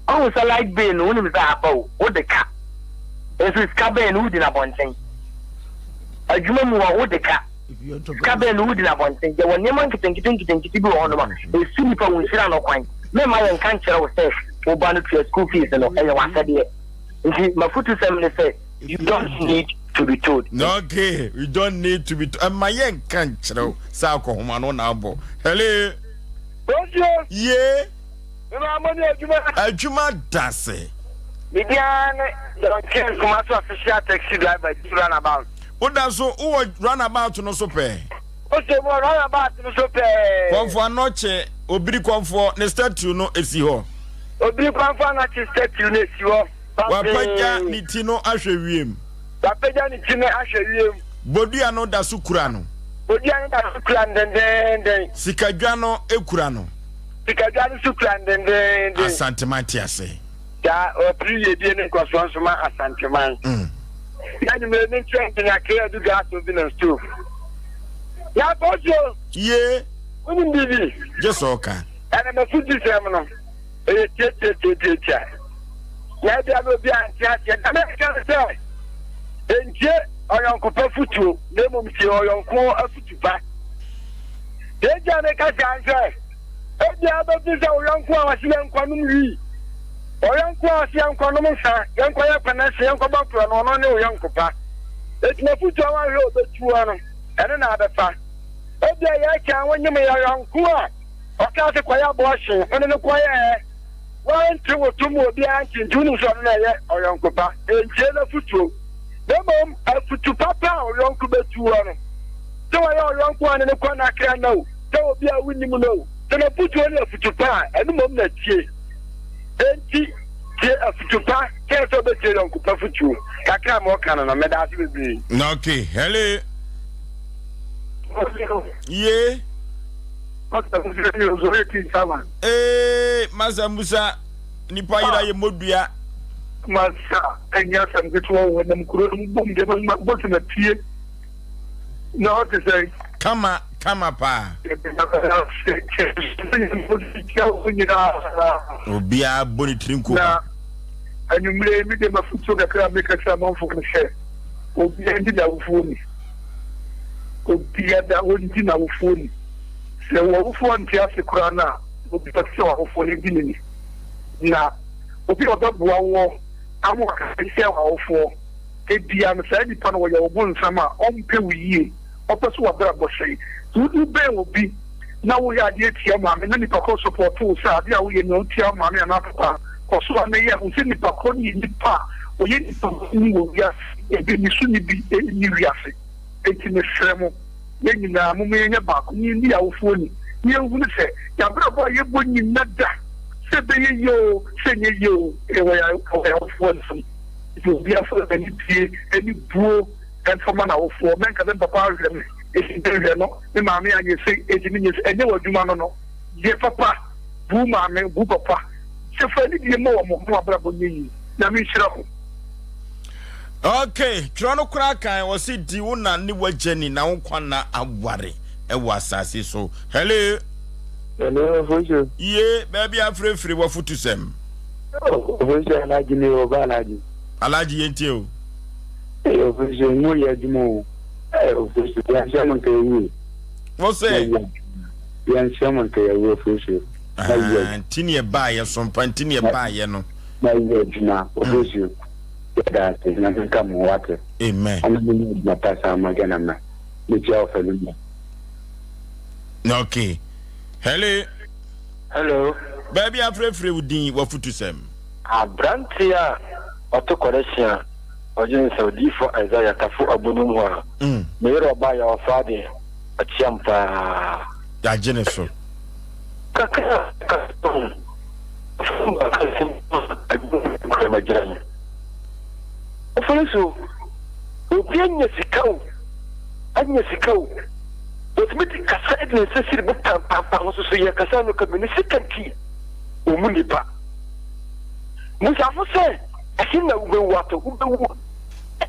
[SPEAKER 6] Woahu sɛ light bill no, wonim sɛ aba o, wode ka. Nso sika bɛn no, wodi no abɔnten. Adwuma mu hɔ, wode ka. Sika bɛn no, wodi no abɔnten. Yɛwɔ nneɛma nketenkete nketenkete bi wɔ hɔnom a, ɛsi nnipa wo nhyira no kwan. Mɛmma yɛnka nkyerɛ wo sɛ wo ba no tua school fees no, ɛyɛ w'asɛdeɛ. Nti m'afotusɛm ne sɛ, You don't need to be told.
[SPEAKER 1] Okay, you don't need to be told. Ɛma yɛ nka nkyerɛ wo sɛ akɔhoma no na abɔ. Hello.
[SPEAKER 6] Bonjour.
[SPEAKER 1] Ye.
[SPEAKER 6] Mema mo ne adwuma.
[SPEAKER 1] Adwuma da se.
[SPEAKER 6] Me biara ne John King Kumasi official taxi driver di runabout.
[SPEAKER 1] Woda so wowɔ runabout no so pɛɛ?
[SPEAKER 6] Ose mo runabout no so pɛɛ.
[SPEAKER 1] Kɔmfoɔ Anɔkye, Obiri Kɔmfoɔ ne statue no esi hɔ.
[SPEAKER 6] Obiri Kɔmfoɔ Anɔkye statue no esi hɔ.
[SPEAKER 1] Wapagya ne ti no ahwɛ wiem.
[SPEAKER 6] Wapagya ne ti no ahwɛ wiem.
[SPEAKER 1] Bodua no da so kura no.
[SPEAKER 6] Bodua no da so kura no dendeenden.
[SPEAKER 1] Sikadwa no kura no.
[SPEAKER 6] Sikadwa no so kura no dendeenden.
[SPEAKER 1] Asanteman te ase.
[SPEAKER 6] Saa ɔpere yiedie ne nkɔsoɔ nso ma Asanteman. Mm. Na anwummerɛ ne nkyerɛ Engineer Kay Adu Gas Oven and Stove. Na Apostle.
[SPEAKER 1] Ye.
[SPEAKER 6] Wonim biribi?
[SPEAKER 1] Gye sɛ ɔka.
[SPEAKER 6] Ɛna m'afutusɛm no. Ɛyɛ tiatiatiatiatia, na ebia na obi ante aseɛ. Deɛ meka ne sɛ, ntie ɔyɔnko pa fotuo, na mmom tie ɔyɔnko afotu pa. Deɛ enti a meka saa ne sɛ, ebia wobɛfiri sɛ wo yɔnko a ɔse yɛnkɔnom wii, ɔyɔnko a ɔse yɛnkɔnom nsa, yɛnkɔyɛ kɔnɛhye, yɛnkɔbɔ korɔ no, ɔno ne wo yɔnko pa. Enti m'afotuo a woanhwɛ a ɔbɛtuo no, ɛno na abɛfa. Ebia yɛkyɛn wo nyem yɛ ɔyɔnko a Ɔkaa sɛ, Kɔyɛ abortion. Wo ne no kɔyɛɛ. Woante wo to mu obiara nte nti wonim sɛ ɔno na ɛyɛ ɔyɔnko pa. Ntie n'afotuo. Na mmom afotu papa a ɔyɔnko bɛtu woɔ no, sɛ wɔyɛ ɔyɔnko a ne no kɔ n'akra nna o, sɛ obi a wonnim no o, sɛ n'afotuo no yɛ afotu pa a, ɛno mmom na tie. Enti tie afotu pa kyɛn sɛ wobɛtie yɔnko pa fotuo. Kakra a mewɔ ka no no, meda ase bebree.
[SPEAKER 1] Okay, hello. Ye. Ee, Masa Musa, nipa yera yɛ mmɔdua.
[SPEAKER 7] Masa, ɛnyɛ asɛm ketewa wɔ nam kuro no mu bom deɛ bɛma bɔsi na tie na ɔte sɛ.
[SPEAKER 1] Kama kama paa. Obiara bɔ ne tiri nko.
[SPEAKER 7] Na anwummere mi de mafutuo kakra a meka kyerɛ amanfoɔ no sɛ obiara ndi n'awofoɔ ni. Obiara ɔndi n'awofoɔ ni. Sɛ w'awofoɔ nte ase koraa no a, obi a ɔte sɛ w'awofoɔ no di no ni. Na obi a ɔbɛboa woɔ ama wakasa atia w'awofoɔ, ebia no saa nipa no ɔyɛ wo bonsam a ɔmpɛ wo yie, ɔpɛ sɛ w'abrabɔ sɛe. Sɛ wode wobɛn obi na woyɛ adeɛ tia wo maame na nipa korɔ sɔpɔɔto wo sɛ adeɛ a woyɛ no wotia wo maame anaa papa a, kɔ so ara na yɛ. Hu sɛ nipa korɔ no yɛ nipa a ɔyɛ nipa bɔne wɔ wiase, ebi ne so nni bi nni wiase. Enti mesrɛ mo. Yɛn nyinaa, momma yɛnyɛ baako na yenni awofoɔ ni, na yɛnhunu sɛ yɛn abrabɔ a yɛbɔ nnyina da, sɛ ɛbɛyɛ yie oo, sɛ ɛnyɛ yie oo, ɛyɛ wɔ yɛn awofoɔ nsam. Enti obiara mfa anidie ne buo mfa mma n'awofoɔ. Mɛnka sɛ me papa ahwɛ me, enti menhwɛ no, me maame anyɛ sei, enti menyɛ sei. Ɛnyɛ w'adwuma no no. Yɛ papa, bu wo maame, bu wo papa. Sɛ fa anidie ma wɔn na w'abrabɔ nyɛ yie. Nyame nhyira wo.
[SPEAKER 1] Ok, twerɛ no koraa kan ɔse di wo na ne w'agya ni na wo nkwa nna aware ɛwɔ asase so. Hello.
[SPEAKER 8] Hello, Fojo.
[SPEAKER 1] Ye, baabi afirefire w'afutusɛm.
[SPEAKER 6] Ofosu Alhaji ni o ba Alhaji.
[SPEAKER 1] Alhaji yɛn tie o.
[SPEAKER 6] Ee Ofosu mu yɛ adwuma o. Ee Ofosu yɛn hyɛ mo nka ewu.
[SPEAKER 1] Wọ́n sẹ́.
[SPEAKER 6] Yɛn hyɛ mo nka ewu Ofosu.
[SPEAKER 1] Nti ni ɛbaa yɛ so mpa nti ni ɛbaa yɛ no.
[SPEAKER 6] Na yɛ adwuma Ofosu yɛ da ase na nka mo wate.
[SPEAKER 1] Amen.
[SPEAKER 6] Ɔmo ni adwuma pa saa mo agya na ma. Mekyia ɔfɛ no mu.
[SPEAKER 1] Okay. Hello.
[SPEAKER 8] Hello.
[SPEAKER 1] Baabi afrɛfrɛ wo din w'afutusɛm.
[SPEAKER 8] Aberanteɛ a ɔte kɔrɛhye a ɔgye nsa odiyifoɔ Isaiah Tafo Abonum hɔ a me yerɛ ɔbaa yɛ ɔfaa deɛ ɔkyeam paa.
[SPEAKER 1] Yagye ne so.
[SPEAKER 8] Kakra a ɛka ho ɔfam baaka nsɛm a adwuma mu kura magyina no. Ɔfɔre so obi anya sika o anya sika o. Otumi de kasa de ne nsa si ne bo pampaampa ho soso yɛ kasa no ka bi ne sika nti ɔmmu nnipa. Musafo sɛ ɛhe na wobɛwu atɔ wobɛwu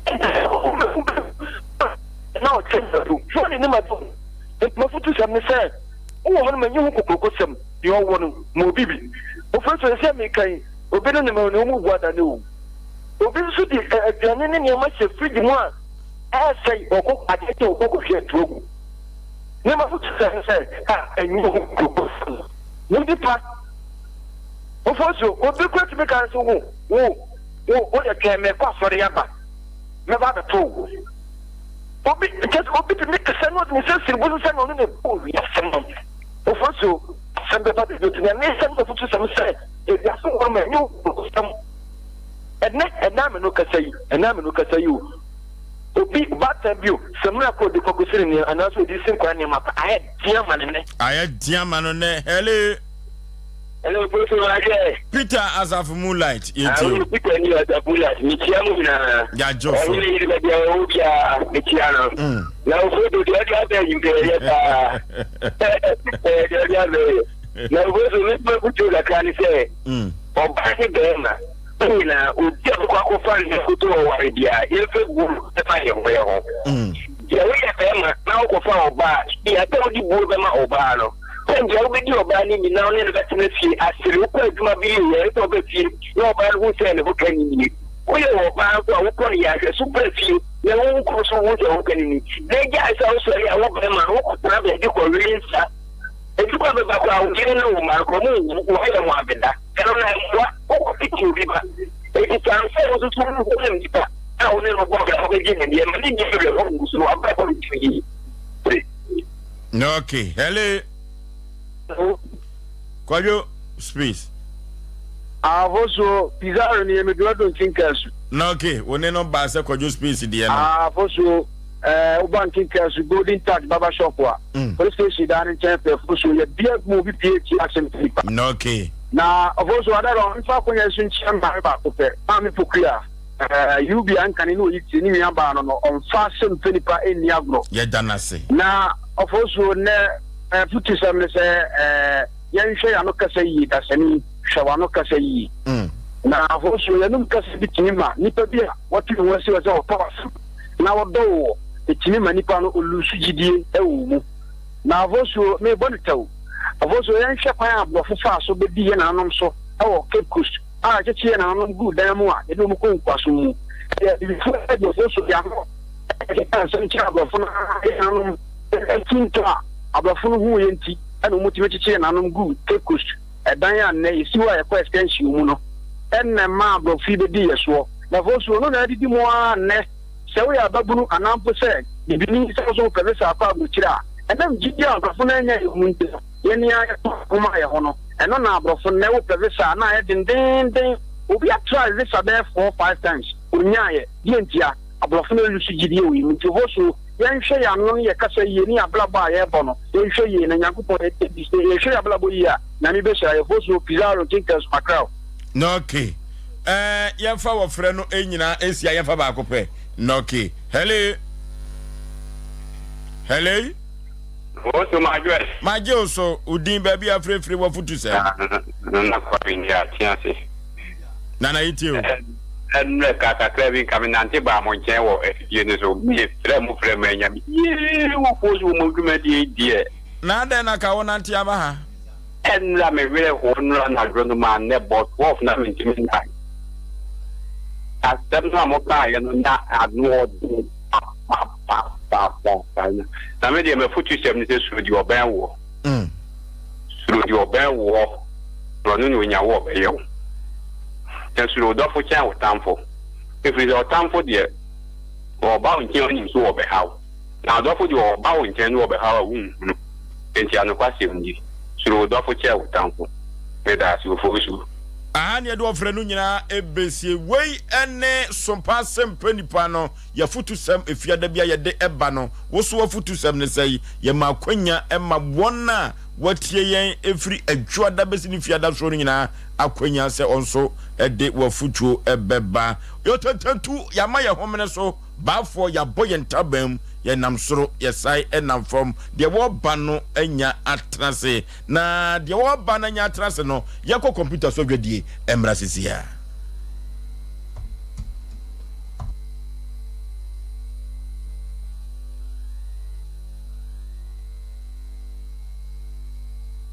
[SPEAKER 8] wobɛwu na ɔkyɛ na do hwɛ ne ne ma do. Nti mafutusɛm ne sɛ wowɔ hɔ no ma nyi ho kokurokosɛm deɛ ɔwɔ no ma obi bi. Ofiri so sɛ meka yi obi ne ne ma ne ɔmu bu adane o. Obi nso de aduane ne nneɛma hyɛ fridge mu a Ɛresɛe ɔkɔ ade sɛ ɔkɔ kɔhwɛ atu agu. Nneɛma so kyerɛ ne sɛ a ɛnyɛ ho nkurɔfo mu nipa. Mfomso, obi kura tumi ka sɛ wo wo wo wo yɛ twɛn mekɔ asɔre aba mɛba abɛto wo. Obi kyɛ sɛ obi tumi kasa na ɔde ne nsa siri bo so sɛ na ɔno na ɛbɔ wiase no. Mfomso, asɛm bɛba baabi otu na ne nsɛm na afutusɛm sɛ ewiase wɔ ma ɛnyɛ wo Ɛnɛ ɛnɛ ameno kasa yi ɛnɛ ameno kasa yi o. Obi baatan bio, samina koro de kɔgu sini nneɛma anaasɛ ɔde si nkwadaa nneɛma pa, ayɛ den ama no nnɛ.
[SPEAKER 1] Ayɛ den ama no nnɛ. Hello.
[SPEAKER 9] Hello, Poso Ahwɛ.
[SPEAKER 1] Peter Asafo Moonlight, yɛtie o.
[SPEAKER 9] Ah, Peter ni Asafo Moonlight, mekyia mo nyinaa.
[SPEAKER 1] Yagye so.
[SPEAKER 9] Ɔhene yere baabi a ɔwɔ biara, mekyia no. Na Ofodo deɛ ɔde abɛ yi mpɛyɛ paa. Deɛ ɔde abɛ yi. Na Ofodo, me mafotuo kakra ne sɛ, ɔbaa ne bɛrima. Yɛn nyinaa, obi a ɔbɛkɔ akɔfa ne nkoto ɔware biara, yɛmfa buo mfa yɛn ho yɛn ho. Sɛ woyɛ barima na wokɔfa ɔbaa a, sua sɛ wode buo bɛma ɔbaa no. Sɛ deɛ wobɛdi ɔbaa no ni na wo ne no bɛtena fie asere, wokɔ adwuma bi yɛ ɛsɛ sɛ ɔba fie na ɔbaa no hu sɛ ne ho ka ne nie. Woyɛ ɔbaa nso a, wokɔ no yɛ ahwɛso bra fie na wo kunu nso hu sɛ wo ka ne ni. Na gyae sɛ wosɔre a wo barima no wokɔtena baabi kɔwe nsa. Ebi kɔ bɛba koraa wo yere ne wo mma no koraa wɔn nhu wɔayɛ ho abeda. Ɛno na ɛmmoa wokɔtete obi ba. Enti san sɛ wo nso so wohu nipa a wo ne no bɔ bra wobɛgye ne nneɛma ne nni awerɛhoɔ ngu so no w'abrabɔ ntu yie.
[SPEAKER 1] Okay, hello. Kwadwo space.
[SPEAKER 6] Avosuo, Pizarro ni emi duadu ntinkasu.
[SPEAKER 1] Na okay, wo ne no baa sɛ Kwadwo space deɛ no.
[SPEAKER 6] Avosuo, ɛɛ woba ntinkasu Golden Touch barber shop a. Police station daa ne nkyɛn pɛ Ofosuo yɛ bia mu obi pie tie asɛm ti nipa.
[SPEAKER 1] Okay.
[SPEAKER 6] Na Ofosuo adara ɔmfa akonya yi so nkyia maame baako pɛ, Maame Pokuya, ɛɛ UB ankane ne oyi tie ne nua baa no no ɔmfa asɛm pɛ nipa nni agorɔ.
[SPEAKER 1] Yɛda no ase.
[SPEAKER 6] Na Ofosuo nnɛ afutusɛm ne sɛ ɛɛ yɛnhwɛ yɛn ano kasa yie, dasani hwɛ w'ano kasa yie. Na Ofosuo yɛnum kasa bi tumi ma nipa bi a wɔte ne ho asi hɔ sɛ ɔpɛ w'asɛm na wɔdɔ wo wɔ, ɛtumi ma nipa no olusu gyidie wɔ wo mu. Na Avosuo, merebɔ no tɛw, Avosuo yɛnhwɛ kwan a aborɔfo faa so bɛdii yɛn nananom so wɔ Cape Coast a yɛkyekyee yɛn nananom guu dan mu a yɛde wɔn kɔɔ nkoasom mu. Yɛ abibifoɔ de Avosuo de ano keka nsɛm kyerɛ aborɔfo no ara yɛn nananom sintɔ a aborɔfo no huuiɛ nti na wɔtumi kyekyee yɛn nananom guu Cape Coast ɛdan a nnɛ yɛsi hɔ a yɛkɔ extension mu no na ɛmaa aborɔfo yi bɛdii yɛn soɔ. Na Avosuo no na adidi mu ara nnɛ. Sɛ woyɛ ababunu anaa mpo sɛ bibini sɛ wo nso wopɛ visa akɔ aburokyiri a, ɛnam gyidi a aborɔfo no annya yɛn mu nti no, yɛn ara yɛtɔn yɛn ho maa yɛn ho no, ɛno na aborɔfo nnɛ wopɛ visa a na ayɛ dendeenden. Obi atry visa bɛyɛ four, five times, ɔnnyaeɛ. Deɛ ntia? Aborɔfo no alusu gyidie wɔ yɛn mu nti. Hɔ so, yɛnhwɛ yɛn ano ne yɛn kasa yie ne yɛn abrabɔ a yɛrebɔ no, yɛnhwɛ yie na Nyankopɔn, sɛ yɛhwɛ yɛn abrabɔ yie a, Nyame bɛhyira yɛn. Hɔ so, Pizarro, Tinkers, Mackerel.
[SPEAKER 1] Okay. Ɛɛ yɛmfa wɔfrɛ no nyinaa nsia yɛmfa baako pɛ. Nɔke. Hello. Hello.
[SPEAKER 9] Wo so magye.
[SPEAKER 1] Magye wo so. Wo din baabi a frɛfrɛ wafutu sɛ.
[SPEAKER 9] Nana Kwabi ndi ate ase.
[SPEAKER 1] Nana yi tie o.
[SPEAKER 9] Ɛnrɛ ka kakra bi nka me nante baa mo nkyɛn wɔ afidie no so. Me frɛ mo frɛ mo anya me. Yee wo fo so wɔ mo dwumadie deɛ.
[SPEAKER 1] Na adɛn na ka wo nante aba ha?
[SPEAKER 9] Ɛnora me werɛ hoo nnora anadwo no maa nnɛ bɔ 12 na mentumi nnae. Asɛm no a mokaeɛ no na ano ɔden papapapaapa. Na me deɛ m'afotusɛm ne sɛ suro deɛ ɔbɛn woɔ. Suro deɛ ɔbɛn woɔ na ɔno na ɔnya wo ɔbɛyɛ wo. Na suro wo dɔfo kyɛn wo tamfo. Ɛfiri sɛ ɔtamfo deɛ ɔba wo nkyɛn ɔnim sɛ ɔbɛha wo. Na ɔdɔfo deɛ ɔba wo nkyɛn na ɔbɛha wo a wonhunu. Enti anokwasɛm nie, suro wo dɔfo kyɛn wo tamfo. Meda ase, Ofosu.
[SPEAKER 1] Aha ne yɛde ɔfrɛ no nyinaa ɛbɛsie. Wei ne Sompa Asɛmpa Nipa no Y'afotusɛm Efiada bi a yɛde ba no. Wo so w'afotusɛm ne sɛn? Yɛma akwanya ma wɔn a wɔatie yɛn ɛfiri Adwuada bɛsi ne Fiada soɔ no nyinaa akwanya sɛ wɔn nso de w'afotuo bɛba. Yɛtɛntɛntu, yɛama yɛn homene so. Baafoɔ, yɛabɔ yɛn ntaban mu, yɛnam soro, yɛsan nam fam. Deɛ wɔreba no anya atena ase, na deɛ wɔreba no anya atena ase no, yɛnkɔ kɔmputa so adwadie mmra seesei ara.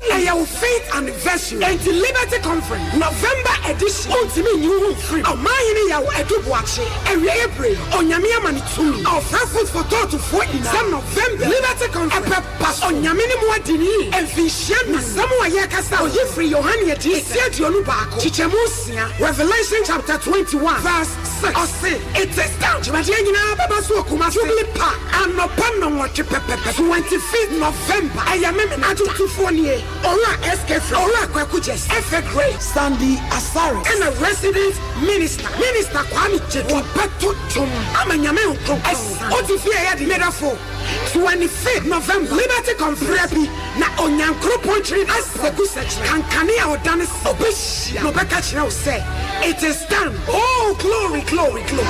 [SPEAKER 10] Ɛyɛ wo faith anniversary enti Liberty Conference November edition wontumi nyi wo ho mfiri mu. Ɔmanhene Yaw Adu Boakye awieɛ bere yi Onyame ama no tumi ɔfrɛ food for thought foɔ nyinaa sɛ November Liberty Conference ɛbɛba so. Onyame ne mo adi no yie mfinhyia num. Asɛm a yɛrekasa oyi firi Yohane adiyisɛm ti 21 kyekyɛmu nsia, Revelation chapter 21 verse 6 ɔse it is done. Dwumadie nyinaa bɛba so wɔ Kumasi Jubilee Park anɔpa nnɔnwɔtwe pɛpɛpɛ 25th November ɛyɛ Memena da. Adwomtofoɔ nie, Owura SK Fred, Owura Kwaku Gyes, Efe Gray, Sandy Asare ɛna Resident Minister, Minister Kwame Gyedu. Wɔbɛto dwom ama Nyame nkronkron. Ɔte fie ɛyɛ den, medɔfo. 25th November Liberty Conference bi na Onyankoropɔn kyere Aseku sɛkyerɛ kankane a ɔdane sɛ ɔbɛhyia na ɔbɛka kyerɛ wo sɛ it is done oh glory glory glory.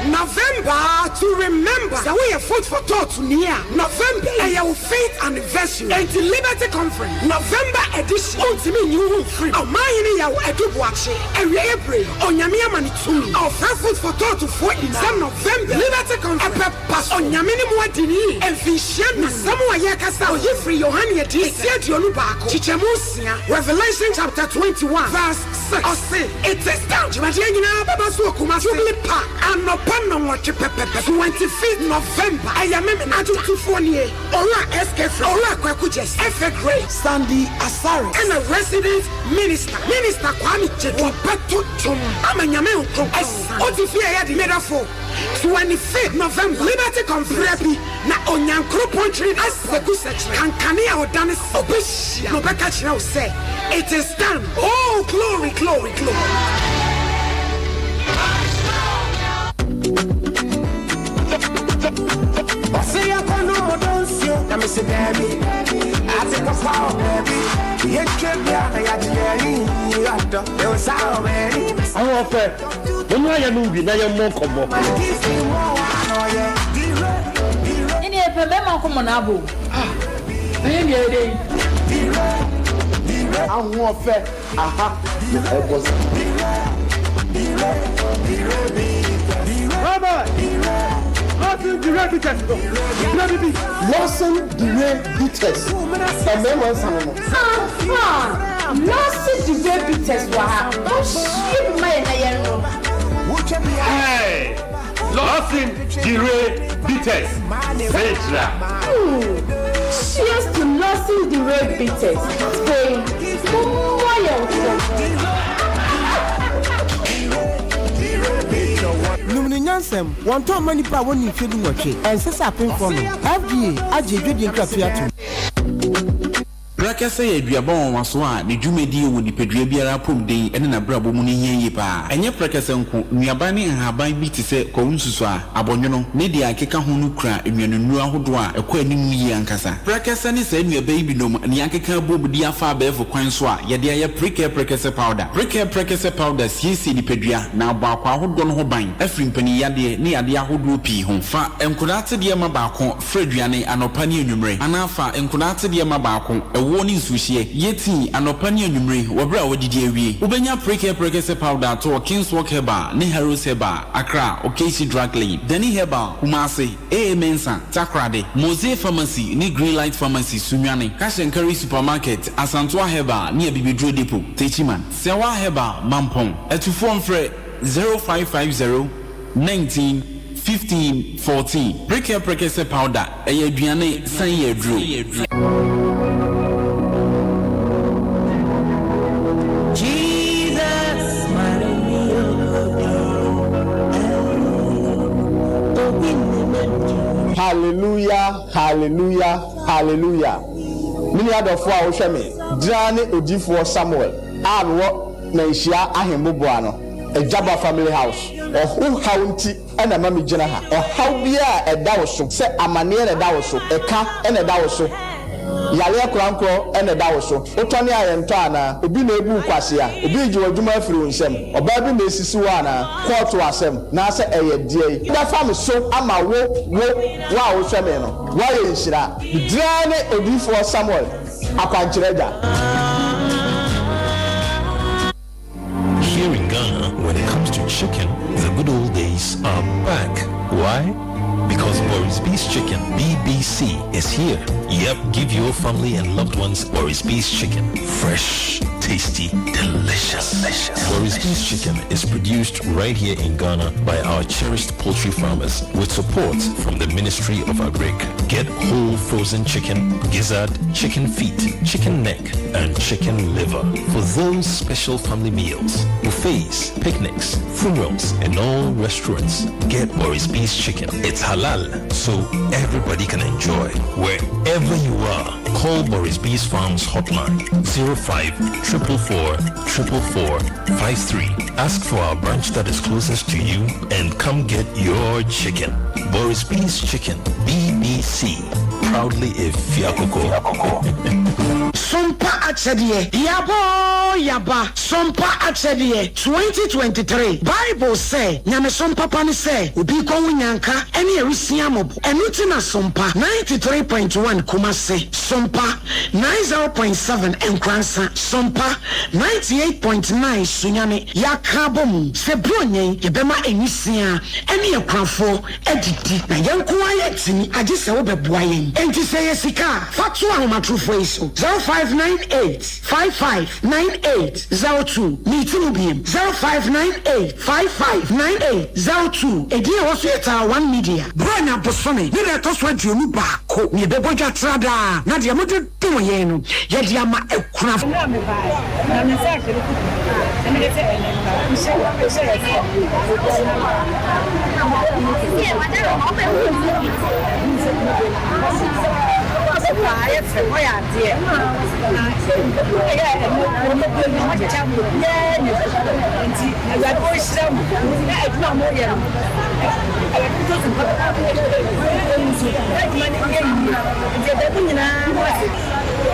[SPEAKER 10] November to remember Sɛ woyɛ Food for Thought ni a, November yi ɛyɛ wo faith anniversary. Enti Liberty Conference, November edition, wontumi nyi wo ho mfiri mu. Ɔmanhene Yaw Adu Boakye, awieɛ bere yi, Onyame ama no tumi. Ɔfrɛ Food for Thought foɔ nyinaa sɛ November yi, Liberty Conference ɛbɛba so. Onyame ne mo adi no yie mfinhyia num. Asɛm a yɛrekasa oyi firi Yohane Adiyisɛm ti 21, kyekyɛmu nsia, Revelation chapter 21 verse. 6, ɔse, It is done! Dwumadie nyinaa bɛba so wɔ Kumasi Jubilee Park anɔpa nnɔnwɔtwe pɛpɛpɛ, 25th November. Ɛyɛ Memena da. Adwomtofoɔ nie, Owura SK Fred, Owura Kwaku Gyes, Efe Gray, Sandy Asare, ɛna Resident Minister, Minister Kwame Gyedu. Wɔbɛto dwom ama Nyame nkronkron. Ɔte fie ɛyɛ den, medɔfo. 25th November, Liberty Conference bi na Onyankoropɔn kyere Aseku sɛkyerɛ kankane a ɔdane sɛ ɔbɛhyia na ɔbɛka kyerɛ wo sɛ it is done oh glory glory glory.
[SPEAKER 11] Ɔse yɛnkɔ nom ɔdɔ nsuo na mese daabi Ate papa wɔ baabi Yɛntwa bia na yɛagye yɛn ani Ɔdɔ yɛwɔ saa wɔ baabi
[SPEAKER 12] Ahoɔfɛ, Mommra yɛnnom bi na yɛmmɔ nkɔmmɔ.
[SPEAKER 13] Ɛne yɛpɛ bɛrima nkɔmmɔ na abɔ o. Ah, na yɛn deɛ yɛdɛn?
[SPEAKER 5] Ahoɔfɛ, aha na ɛbɔ sa.
[SPEAKER 4] Rabbi, Lawson Dure Bitters no, brɛ me bi.
[SPEAKER 5] Lawson Dure Bitters, mmarima nsa no no.
[SPEAKER 13] Ampa! Lawson Dure Bitters wɔ ha, monhwie bi ma yɛn na yɛnnom.
[SPEAKER 12] Hey! Lawson Dure Bitters, Sɛgyina!
[SPEAKER 13] Ooh! Cheers to Lawson Dure Bitters! Afei, mommɔ yɛn nkɔmmɔ.
[SPEAKER 14] Nom no nyansam. Wɔntɔn mma nnipa a wɔnnii mfeɛ dunwɔtwe. Ɛnsɛ sɛ apemfoɔ nom. FDA agye adwadie nkratoɔ yi atom.
[SPEAKER 15] Prɛkɛsɛ yɛ aduaba nwanwasoɔ a ne dwumadie wɔ nipadua biara apɔmuden ne n'abrabɔ mu no hia yie pa ara. Ɛnyɛ prɛkɛsɛ nko, nnuaba ne nhaban bi te sɛ kwawu nsusuaa, abɔnwono, ne deɛ ɛkeka ho no kura nnuanennuro ahodoɔ a ɛkɔ anim yie ankasa. Prɛkɛsɛ ne saa nnuaba yi binom na yɛakeka abom de afa abɛɛfo kwan so a yɛde ayɛ Prekɛ Prɛkɛsɛ Powder. Prekɛ Prɛkɛsɛ Powder siesie nipadua na abɔ akwaa ahodoɔ no ho ban afiri mpaninyadeɛ ne yadeɛ ahodoɔ pii ho. Fa nkwadaa atedeɛ ma baako. Fra aduane anɔpa ne anwummere, anaa fa nkwadaa atedeɛ ma baako, ɛwoɔ ne. ne nsuohyeɛ. Yɛ tii anɔpa ne anwummere wɔ berɛ a woadidi awie. Wobɛnya Prekɛ Prɛkɛsɛ Powder atɔ wɔ Kingswalk Herbal ne Harrows Herbal, Accra, Okaishie Drug Lane, Dani Herbal, Kumasi, AA Mensah, Takoradi, Mosey Pharmacy ne Greenlight Pharmacy, Sunyani, Cash and Carry Supermarket, Asantoa Herbal ne Abibiduro Depot, Techiman, Sɛwa Herbal, Mampong. Atufoɔ mfrɛ 0550 19 15 14. Prekɛ Prɛkɛsɛ Powder, ɛyɛ aduane san yɛ aduro.
[SPEAKER 11] Jesus,
[SPEAKER 16] Hallelujah, hallelujah, hallelujah. Me nua dɔfoɔ a wohwɛ me, gyina ne odiyifoɔ Samuel a mewɔ Manhyia Ahemmoboa no, Agyaba Family House. Ɔho haw nti na ɛma megyina ha. Ɔhaw biara a ɛda wo so, sɛ amaneɛ na ɛda wo so, ɛka na ɛda wo so, yareɛ korankorɔ na ɛda wo so, wotɔne a yɛntɔ anaa? Obi na ebu wo kwasea? Obi regye w'adwuma afiri wo nsam? Ɔbaa bi na esisi wo anaa? Kɔɔto asɛm, naasɛ ɛyɛ deɛn? Bɛfa me so ama wo, wo, wo a wohwɛ me no, woayɛ nhyira. Me din ara ne Odiyifoɔ Samuel, Akwankyerɛ Agya.
[SPEAKER 17] Here in Ghana, when it comes to chicken, the good old days are back. Why? Because Boris B's Chicken, BBC, is here. Yep, give your family and loved ones Boris B's Chicken. Fresh, tasty, delicious. delicious. Boris B's Chicken is produced right here in Ghana by our cherished poultry farmers with support from the Ministry of Agric. Get whole frozen chicken, gizzard, chicken feet, chicken neck, and chicken liver for those special family meals, buffets, picnics, funerals, and all restaurants. Get Boris B's Chicken. It's halal, so everybody can enjoy. Wherever you are, call Boris B's Farms hotline 05 444 444 53. Ask for our branch that is closest to you and come get your chicken. Boris B's Chicken, BBC. Proudly a Fiakoko.
[SPEAKER 10] Sompa Akyɛdeɛ, Yaba oo yaba, Sompa Akyɛdeɛ, 2023 Bible sɛ, Nyamesom papa ne sɛ obi rekɔhu nyanka ne awisiaa mmɔbɔ. Ɛno nti na Sompa 93.1 Kumasi, Sompa 90.7 Nkoransa, Sompa 98.9 Sunyani yɛaka abɔ mu sɛ Buronya yi yɛbɛma nwisiaa ne akunafoɔ adidi. Na yɛn nko ara yɛntumi, agye sɛ wobɛboa yɛn. Enti sɛ ɛyɛ sika a, fa to ahomatorofoɔ yi so, 0598 55 98 02. Meti mu biem, 0598 55 98 02. Edin a ɛwɔ so yɛ Taa One Media. Buronya bosome ne da ɛtɔ so 21 na yɛbɛbɔ dwa tra daa, na deɛ mode dom yɛn no, yɛde ama akunafo.
[SPEAKER 18] Mmerɛ a mebaeɛ, na me nsa ahyɛ me kuku na mede sɛ ɛnnɛ mma nhyɛ nhyɛ yɛ sɛ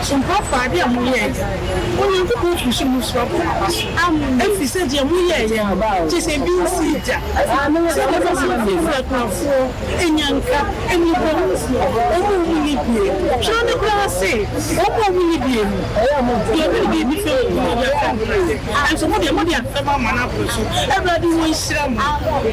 [SPEAKER 19] Sompafoɔ, adeɛ a moyɛeɛ no, Onyankopɔn firi soro mu soro abɔ mo aba so, ɛfiri sɛ deɛ moyɛeɛ no, kyerɛ sɛ ebi nsii da, sɛdeɛ ɛbɛyɛ sɛ mofirafira akunafoɔ, nnyanka, mmɔborɔhunufoɔ, wɔn a wɔnni bie. Twerɛ no koraa se, Wɔn a wɔnni bie no, deɛ ɔde ne biribi fɛm no, ɔde afɛm no. Nanso mo deɛ, mode afɛm ama no aboro so. Awurade wɔnhyira mo.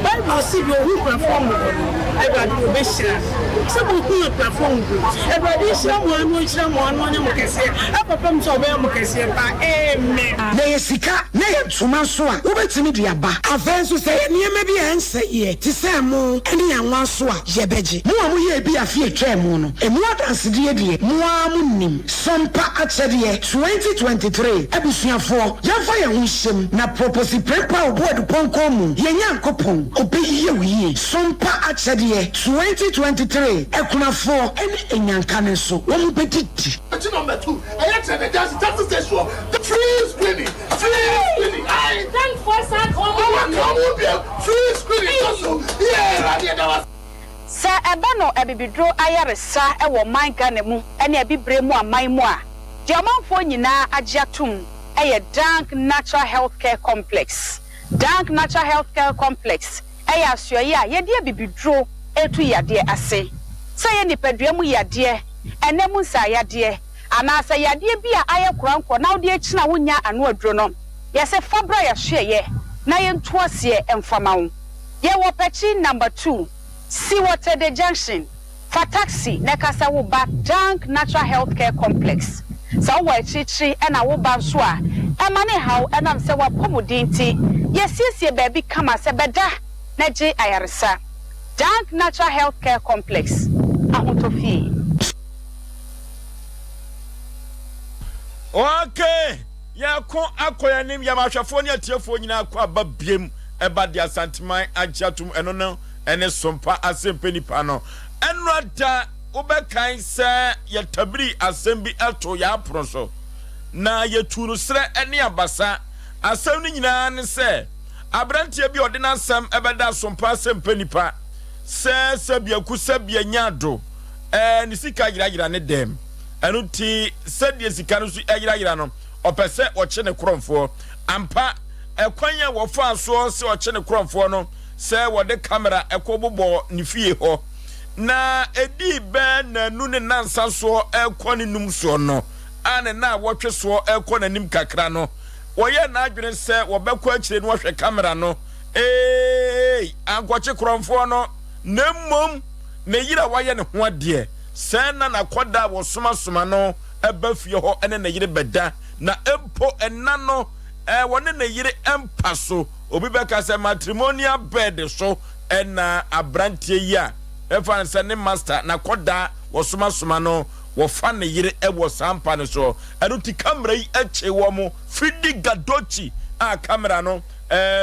[SPEAKER 19] Bible se, Deɛ ɔhu akunafoɔ mmɔbɔ no, Awurade ɔbɛhyira no. Sɛ mohu akunafoɔ mmɔbɔ yi. Awurade nhyira mo ara na ɔnhyira mo ara na ɔnyɛ mo kɛseɛ ɛkɔpem sɛ ɔbɛyɛ mo kɛseɛ paa. Amen.
[SPEAKER 10] Na ɛyɛ sika na ɛyɛ ntoma nso a, wobɛtumi de aba. Afei nso, sɛ ɛyɛ nneɛma bi a ɛnsɛeɛ te sɛ ɛmo ne anwa nso a, yɛbɛgye. Mo a moyɛɛ bi afe a ɛtwaa mu no, emu adansedie deɛ, mo ara monim. Sompa Akyɛdeɛ 2023 Abusuafoɔ, yɛmfa yɛn ho nhyɛ mu na Proposi Prempeh Obuadu Pɔnkɔ mu, yɛn Nyankopɔn, ɔbɛyie wo yie. Sompa Akyɛdeɛ 2023 Akunafoɔ ne Anyanka no nso, wɔn bɛdidi.
[SPEAKER 20] Akyi number 2 ɛyɛ kyerɛ the justice justice station hɔ free screening free screening ayi ɔwɔ ka ɔmo biem free screening kɔ so yɛ ɛwurade ɛda wa.
[SPEAKER 21] Sɛ ɛba no abibiduro ayaresa wɔ ɔman Ghana mu ne abibire mu aman mu a, deɛ ɔmanfoɔ nyinaa agye atom yɛ Dank Natural Health Care Complex. Dank Natural Health Care Complex yɛ asoɛeɛ a yɛde abibiduro retu yadeɛ ase. Sɛ ɛyɛ nipadua mu yadeɛ, ɛnɛ mu nsaayadeɛ, Anaasɛ yadeɛ bi a ayɛ korankorɔ na wode akyini a wonnya ano aduro no, yɛse fa bra yɛasoɛeɛ na yɛntu aseɛ mfa ma wo. Yɛwɔ Pɛkyi number two, si wɔ Tede Junction, fa taxi na ka sɛ woba Dank Natural Health Care Complex. Sɛ wowɔ akyirikyiri na woba nso a, ɛmma no nhaw ɛnam sɛ w'apɔmuden nti, yɛasiesie baabi kama sɛ bɛda na gye ayaresa. Dank Natural Health Care Complex, Ahotɔ Fie.
[SPEAKER 1] Okay, yɛko akɔ yɛn anim, yɛn ahwɛfoɔ ne atiefoɔ nyinaa kɔ aba biem ɛba de Asanteman agye atom, ɛno no ɛne Sompa Asɛmpɛ nipa no. Ɛnora da wobɛkan sɛ yɛtabiri asɛm bi ɛto yɛn apono so na yɛtuu no serɛ ɛne abasa. Asɛm no nyinaa ne sɛ aberanteɛ bi a ɔde n'asɛm ɛbɛda Sompa Asɛmpɛ nipa sɛ sɛbiaku sɛbia nya do ɛɛ ne sika yerayera ne dɛm. Ɛno nti, sɛdeɛ sika no so yerayera no, ɔpɛ sɛ ɔkye ne korɔmfoɔ. Ampa, ɛkwan a wɔfaa soɔ sɛ ɔkye ne korɔmfoɔ no, sɛ wɔde kamera kɔ bobɔɔ ne fie hɔ, na ɛdii bɛɛ nnanu ne nnansa soɔ rekɔ ne num soɔ no, a ne nnawɔtwe soɔ rekɔ n'anim kakra no, wɔyɛɛ n'adwene sɛ wɔbɛkɔ akyire na wɔahwɛ kamera no. Eei! Ankɔkye korɔmfoɔ no, na mmom ne yere a wayɛ ne ho adeɛ sɛɛ na n'akwadaa a wɔsomasoma no ba fie hɔ ne ne yere bɛda, na mpo nna no wɔne ne yere mpa so. Obi bɛka sɛ matrimonial bed so na aberanteɛ yi a ɛfa no sɛ ne master, n'akwadaa wɔsomasoma no, wɔfa ne yere wɔ saa mpa no so. Ɛno nti kamera yi kye wɔn. Fidi Gadochi a kamera no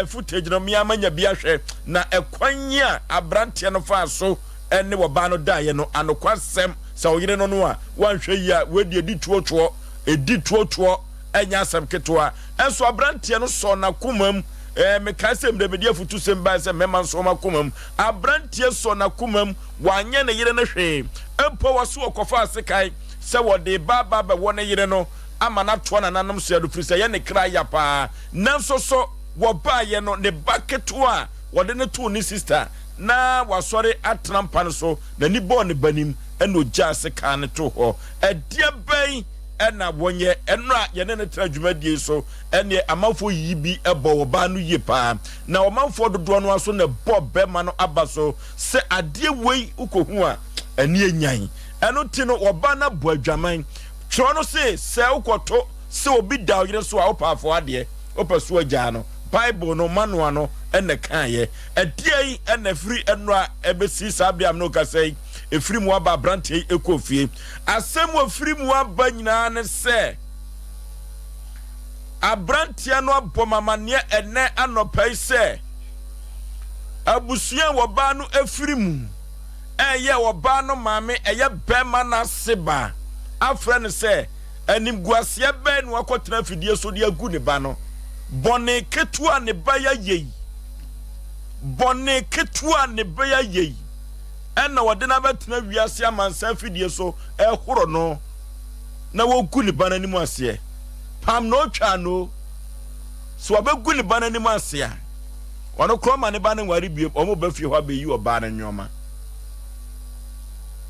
[SPEAKER 1] footage no me ara manya bi ahwɛ, na ɛkwan yi a aberanteɛ no faa so ne ɔbaa no daeɛ no, anokwasɛm, sɛ ɔyere no no a, wanhwɛ yie a, wei deɛ ɛdi tuotoɔ, ɛdi tuotoɔ, ɛnyɛ asɛm ketewa. Ɛnso aberanteɛ no sɔɔ n'akoma mu. Ɛɛ, mekae sɛ mmerɛ mede afutusɛm baeɛ sɛ mmarima nsɔ wɔn akoma mu. Aberanteɛ sɔɔ n'akoma mu, wanyɛ ne yere no hwee. Mpo wɔse ɔkɔfaa sekan sɛ wɔde reba aba abɛwɔ ne yere no ama no atoa nananom soɛ no, firi sɛ ɛyɛ ne kra ya paa. Nanso so wɔbaeɛ no, ne ba ketewa a wɔde no too ne sista na wasɔre atena mpa no so, n'ani bɔɔ ne ba nim, ɛnna ɔgyaa sekan no too hɔ. Ɛdeɛ bɛn na wɔnyɛ? Ɛno a yɛne no tena dwumadie yi so, ɛnneɛ amanfoɔ yiyi bi bɔ ɔbaa no yie paa, na ɔmanfoɔ dodoɔ no ara nso na ɛbɔ barima no aba so sɛ adeɛ wei wokɔhu a, ani anyan. Ɛno nti no, ɔbaa no abɔ adwaman. Twerɛ no se, sɛ wokɔto sɛ obi da ɔyere so a, wopɛ afɔɔ adeɛ, wopɛ so agyaa no. Bible no manoa no na ɛkaeɛ. Ɛdeɛn na ɛfiri nnora ɛbɛsi saa berɛ a me ne wo kasa yi, ɛfiri mu aba aberanteɛ yi kɔɔ fie? Asɛm a ɛfiri mu aba nyinaa ne sɛ, aberanteɛ no abɔ me amanneɛ ɛnnɛ anɔpa yi sɛ, abusua a wɔbaa no firi mu, ɛyɛ ɔbaa no maame, ɛyɛ bɛrima no ase ba, afrɛ no sɛ, Animguaseɛ bɛn na wakɔtena afidie so de agu ne ba no? Bɔne ketewa a ne ba yi ayɛ yi, bɔne ketewa a ne ba yi ayɛ yi, ɛna ɔde no abɛtena wiase amansan afidie so ɛhoro no na wɔgu ne ba no anim aseɛ. Pam na ɔtwa no. So wabɛgu ne ba no anim ase a, ɔno korɔ ma ne ba no nware bio, wɔn ba fie hɔ abɛyi ɔbaa no nneɛma.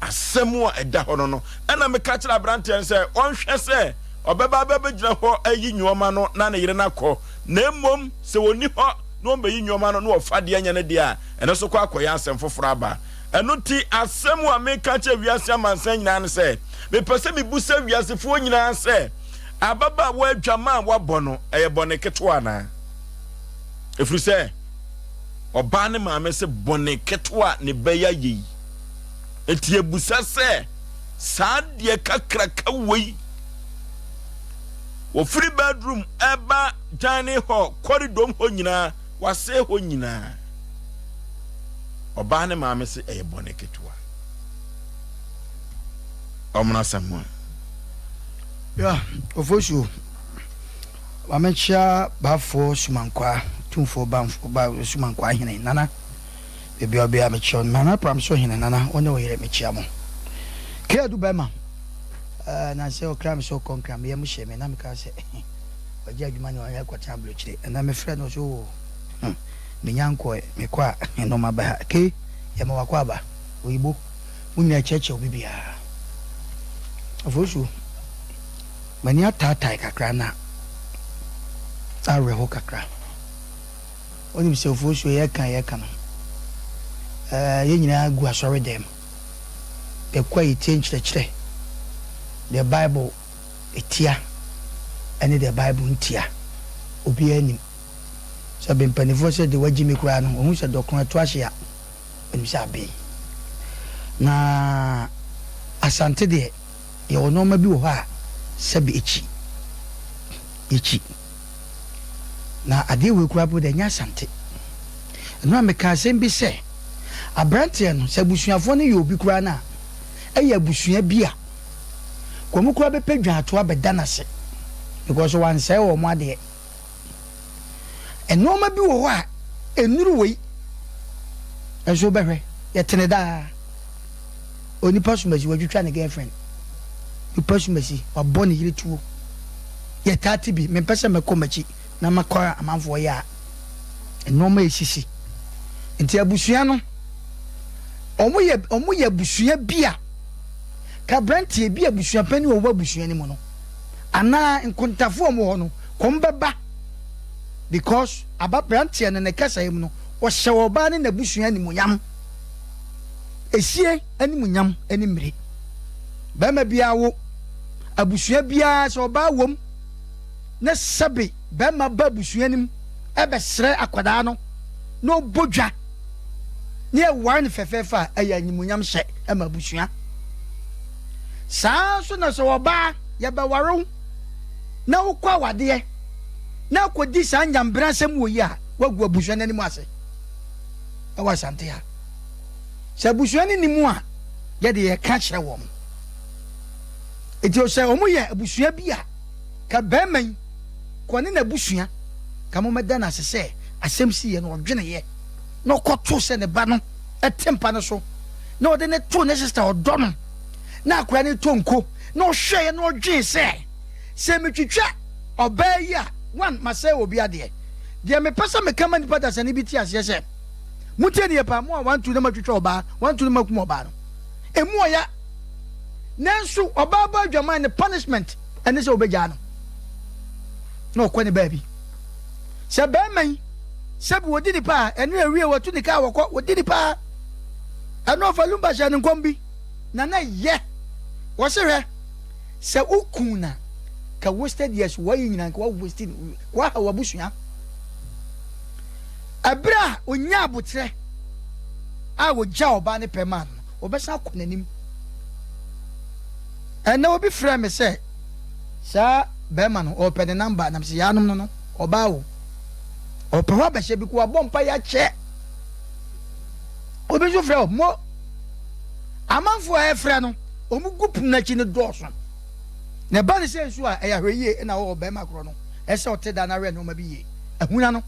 [SPEAKER 1] Asɛm a ɛda hɔ no no, ɛna meka kyerɛ aberanteɛ no sɛ ɔnhwɛ sɛ ɔbɛba abɛgyina hɔ ayi nneɛma no na ne yere no akɔ, na mmom sɛ ɔnni hɔ na ɔmmɛyi nneɛma no na ɔfa deɛ ɛnyɛ ne deɛ a, ɛno nso kɔ akɔyɛ asɛm foforɔ aba. Ɛno nti, asɛm a meka kyerɛ wiase amansan nyinaa ne sɛ, mepɛ sɛ mebusa wiasefoɔ nyinaa sɛ, ababaawa adwaman a wabɔ no, ɛyɛ bɔne ketewa anaa? Ɛfiri sɛ, ɔbaa ne maame se bɔne ketewa a ne ba yi ayɛ yi. Enti yɛbusa sɛ, saa deɛ kakraka wei, wɔfiri bedroom ɛba dining hall, corridor hɔ nyinaa, wasɛe hɔ nyinaa. Ɔbaa ne maame se ɛyɛ bɔne ketewa. Ɔmono Asamoah.
[SPEAKER 2] Ya, Ofosuo, ma menkyea Baafoɔ Sumankwaa, Tumfoɔ Bamfoɔ, Ba Sumankwaa Hene, Nana, baabi a ɔbea mekyea wo, Nana Pramso Hene, Nana, wo ne wo yere mekyea mo. Kea Du bɛrima, eh, nansɛ ɔkra me sɛ ɔkɔ nkra, me yam hyee me, na mekaa sɛ, wagye adwuma ne ɔyɛ akɔtena aburokyire, ɛnɛ mefrɛ no ɔsɛ oo, hmm, menya nkɔɛ, mekɔ a, nnoɔma bɛha. Ke, yɛma wakɔ aba, Oyibo, mo nyinaa kyerɛkyerɛ obi biara. Ofosuo. M'ani ataatae kakra na awerɛho kakra. Wonim sɛ Ofosuo yɛka a yɛka no, eh, yɛn nyinaa gu asɔre dɛm. Yɛkɔ a yɛtie nkyerɛkyerɛ, deɛ Bible tia ne deɛ Bible ntia, obiara nim. Sɛ be mpaninfoɔ sɛ deɛ wagyi me koraa no, ɔhu sɛ dɔkono ɛto ahye a, ɔnim sɛ aben. Na Asante deɛ, yɛwɔ nnoɔma bi wɔ hɔ a sɛbe ɛkyi, yɛkyi. Na adeɛ wei koraa po deɛ ɛnyɛ Asante. Ɛno a mekaa asɛm bi sɛ, aberanteɛ no, sɛ abusuafoɔ no yɛ obi koraa no a, ɛyɛ abusua bi a, wɔn koraa bɛpɛ dwaatoa abɛda no ase because wansɛe wɔn adeɛ. Nnoɔma bi wɔ hɔ a ɛnnuru wei nso wobɛhwɛ yɛtene daa. Onipa sumasi watwitwa ne girlfriend, nipa sumasi wabɔ ne yere tuo. Yɛtaa te bi, mempɛ sɛ mɛkɔ m'akyi na makɔ amanfoɔ yɛ a nnoɔma ɛsisi. Nti abusua no wɔn yɛ abusua bi a Ka aberanteɛ bi a abusua panin a ɔwɔ abusua no mu no anaa nkontafoɔ a wɔwɔ hɔ no kɔm bɛba because aba aberanteɛ no ne kasaeɛ mu no ɔhyɛ ɔbaa ne n'abusua animuonyam. Esie animuonyam ne mmire. Barima biara wo abusua biara sɛ ɔbaa wom na sɛbe barima ba abusua no mu ɛbɛsrɛ akwadaa no na ɔbɔ dwa na yɛware no fɛfɛɛfɛ a, ɛyɛ animuonyam hyɛ ma abusua. Saa ara nso na sɛ ɔbaa yɛbɛware wo na wokɔ awadeɛ na akɔdi saa nyambena asɛm wɔ yi a, woagu abusua no anim ase ɛwɔ Asante ha. Sɛ abusua no nim a, yɛde yɛka kyerɛ wɔn. Nti sɛ wɔn yɛ abusua bi a, ka bɛrima yi kɔ ne n'abusua ka mo mɛda no ase sɛ asɛm si yɛ no ɔdweneyɛ na ɔkɔtoo sɛ ne ba no te mpa no so na ɔde no too ne sista ɔdɔ no na akwadaa no tɔ nko na ɔhwɛeɛ na ɔdwen sɛ sɛ metwitwa ɔbaa yi a one masɛe obi adeɛ deɛ mepɛ sɛ meka ma nipa dasani bi te aseɛ sɛ motie ne yɛ paa mo a wantu na matwitwa ɔbaa wantu na makum ɔbaa no emu ɔya nanso ɔbaa bɔ adwaman ne punishment ɛne sɛ wobɛgyaa no na ɔkɔ ne baabi sɛ bɛrima yi Sɛbi wɔdi nipa a, ɛno ɛwie wɔtu ne kaa wɔkɔ, wɔdi nipa a, ɛno ɔfa lumba hyɛ ne nkɔm bi, na na yɛ, wɔse hwɛ, sɛ wo kun na, ka wasted years wɔyi nyina nka wa waste, waha wabusua. Ɛberɛ a ɔnya aboterɛ a wɔgya ɔbaa ne pɛ maa no no, ɔbɛsan akɔ n'anim. Ɛnɛ obi frɛ me sɛ, saa bɛrima no, ɔpɛ ne namba, nam sɛ yaanom no no, ɔbaa o. Ɔpɛ hɔ abɛhyɛ bi ko wabɔ mpa yɛ akyɛ. Obi nso frɛ mo amanfoɔ a ɛfrɛ no wɔn gu pono n'akyi no dɔɔso. Na ɛba ne sɛ nso a ɛyɛ ahwɛyie na ɔwɔ bɛrima korɔ no ɛsɛ ɔte da na awɛ nneɛma bi yie ahuna no.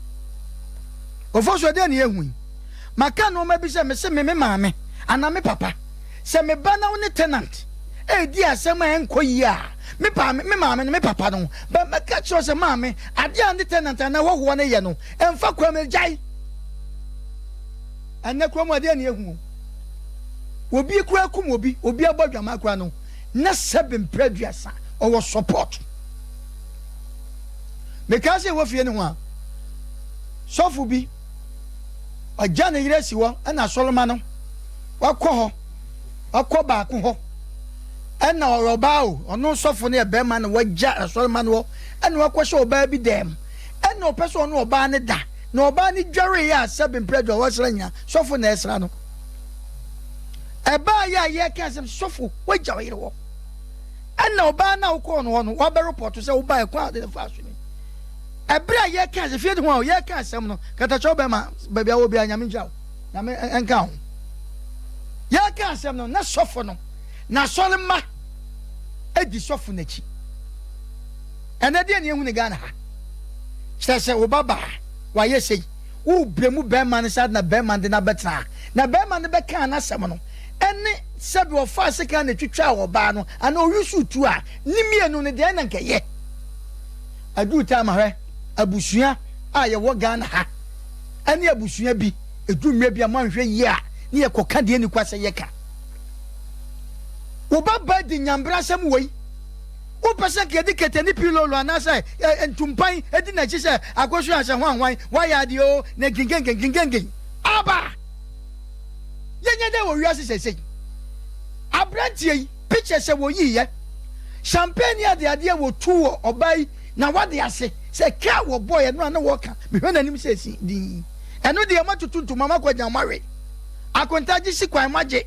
[SPEAKER 2] Ofo so ɛdeɛ ne yɛhu yi maka nneɛma bi sɛ mese me me maame anaa me papa sɛ me ba na wo ne tenant ɛredi asɛm a ɛnkɔ yie a me paa me maame no me papa no bɛ mɛka kyerɛ sɛ maame adeɛ a ne tenant anaa hɔhoɔ no yɛ no ɛmfa kwan mu gyae ɛnɛ kura mu adeɛ ne ehu obi kura kum obi obi abɔ adwaman kura no na sɛbe mpere aduasa ɔwɔ support mekaa sɛ ɛwɔ fie no ho a sɔfo bi ɔgya ne yere asi hɔ ɛna asɔrema no wakɔ hɔ wakɔ baako hɔ ɛna ɔyɛ ɔbaa o ɔno sɔfo no yɛ bɛrima na wagya asɔrema no hɔ ɛna wakɔhyɛ ɔbaa bi dɛm ɛna ɔpɛ sɛ ɔne ɔbaa no da na ɔbaa no dwaree a sɛbe mprɛ dwa wɔsra nyina sɔfo na ɛsra no ɛbaa yɛ a yɛka asɛm sɔfo wagya ɔyere hɔ ɛna ɔbaa no a wokɔɔ no hɔ no wabɛrepɔto sɛ wobaa ɛkwan a ɔde no faa so ni ɛberɛ a yɛka asɛm fie de ho a yɛka asɛm no katakyɛw bɛma baabi a wɔ biara nyame nhyira wo nyame nka ho yɛka asɛm no na sɔfo no N'asɔre mma di sɔfo no akyi. Ɛnɛ deɛ ne ehu ne Ghana ha. Kyerɛ sɛ wo ba baa wayɛ sei, wobrɛ mu bɛrima no saa na bɛrima no de no abɛtena ha. Na bɛrima no bɛkaa n'asɛm no ɛne sɛbi ɔfaa sekan na etwitwaa ɔbaa no anaa ɔyusu tuo a, ne mmienu no deɛ na nka ɛyɛ. Aduru time hwɛ abusua a yɛwɔ Ghana ha ɛne abusua bi ɛduru mmerɛ bi a moanhwɛ yie a ne yɛkɔka deɛ ɛnni kwa sɛ yɛka. Wo ba ba di nyambrasɛm wei. Wopɛ sɛ nka yɛde kete ne pilolo anaasɛ ntumpan di n'akyi sɛ akosua sɛ hwan hwan wayɛ adeɛ oo na nkinkenken nkinkenken. Aba! Yɛnyɛ dɛn wɔ wiase seesei? Aberanteɛ yi, pictures a wɔyiiɛ, champagne ne adeadeɛ a wɔtuu wɔ ɔbaa yi na wade ase sɛ kaa wɔbɔeɛ no a na wɔka, mehwɛ n'anim sɛ ɛsi dinn. Ɛno deɛ moatutu ntoma moakɔgyina moawe. Akontagye si kwan moagye.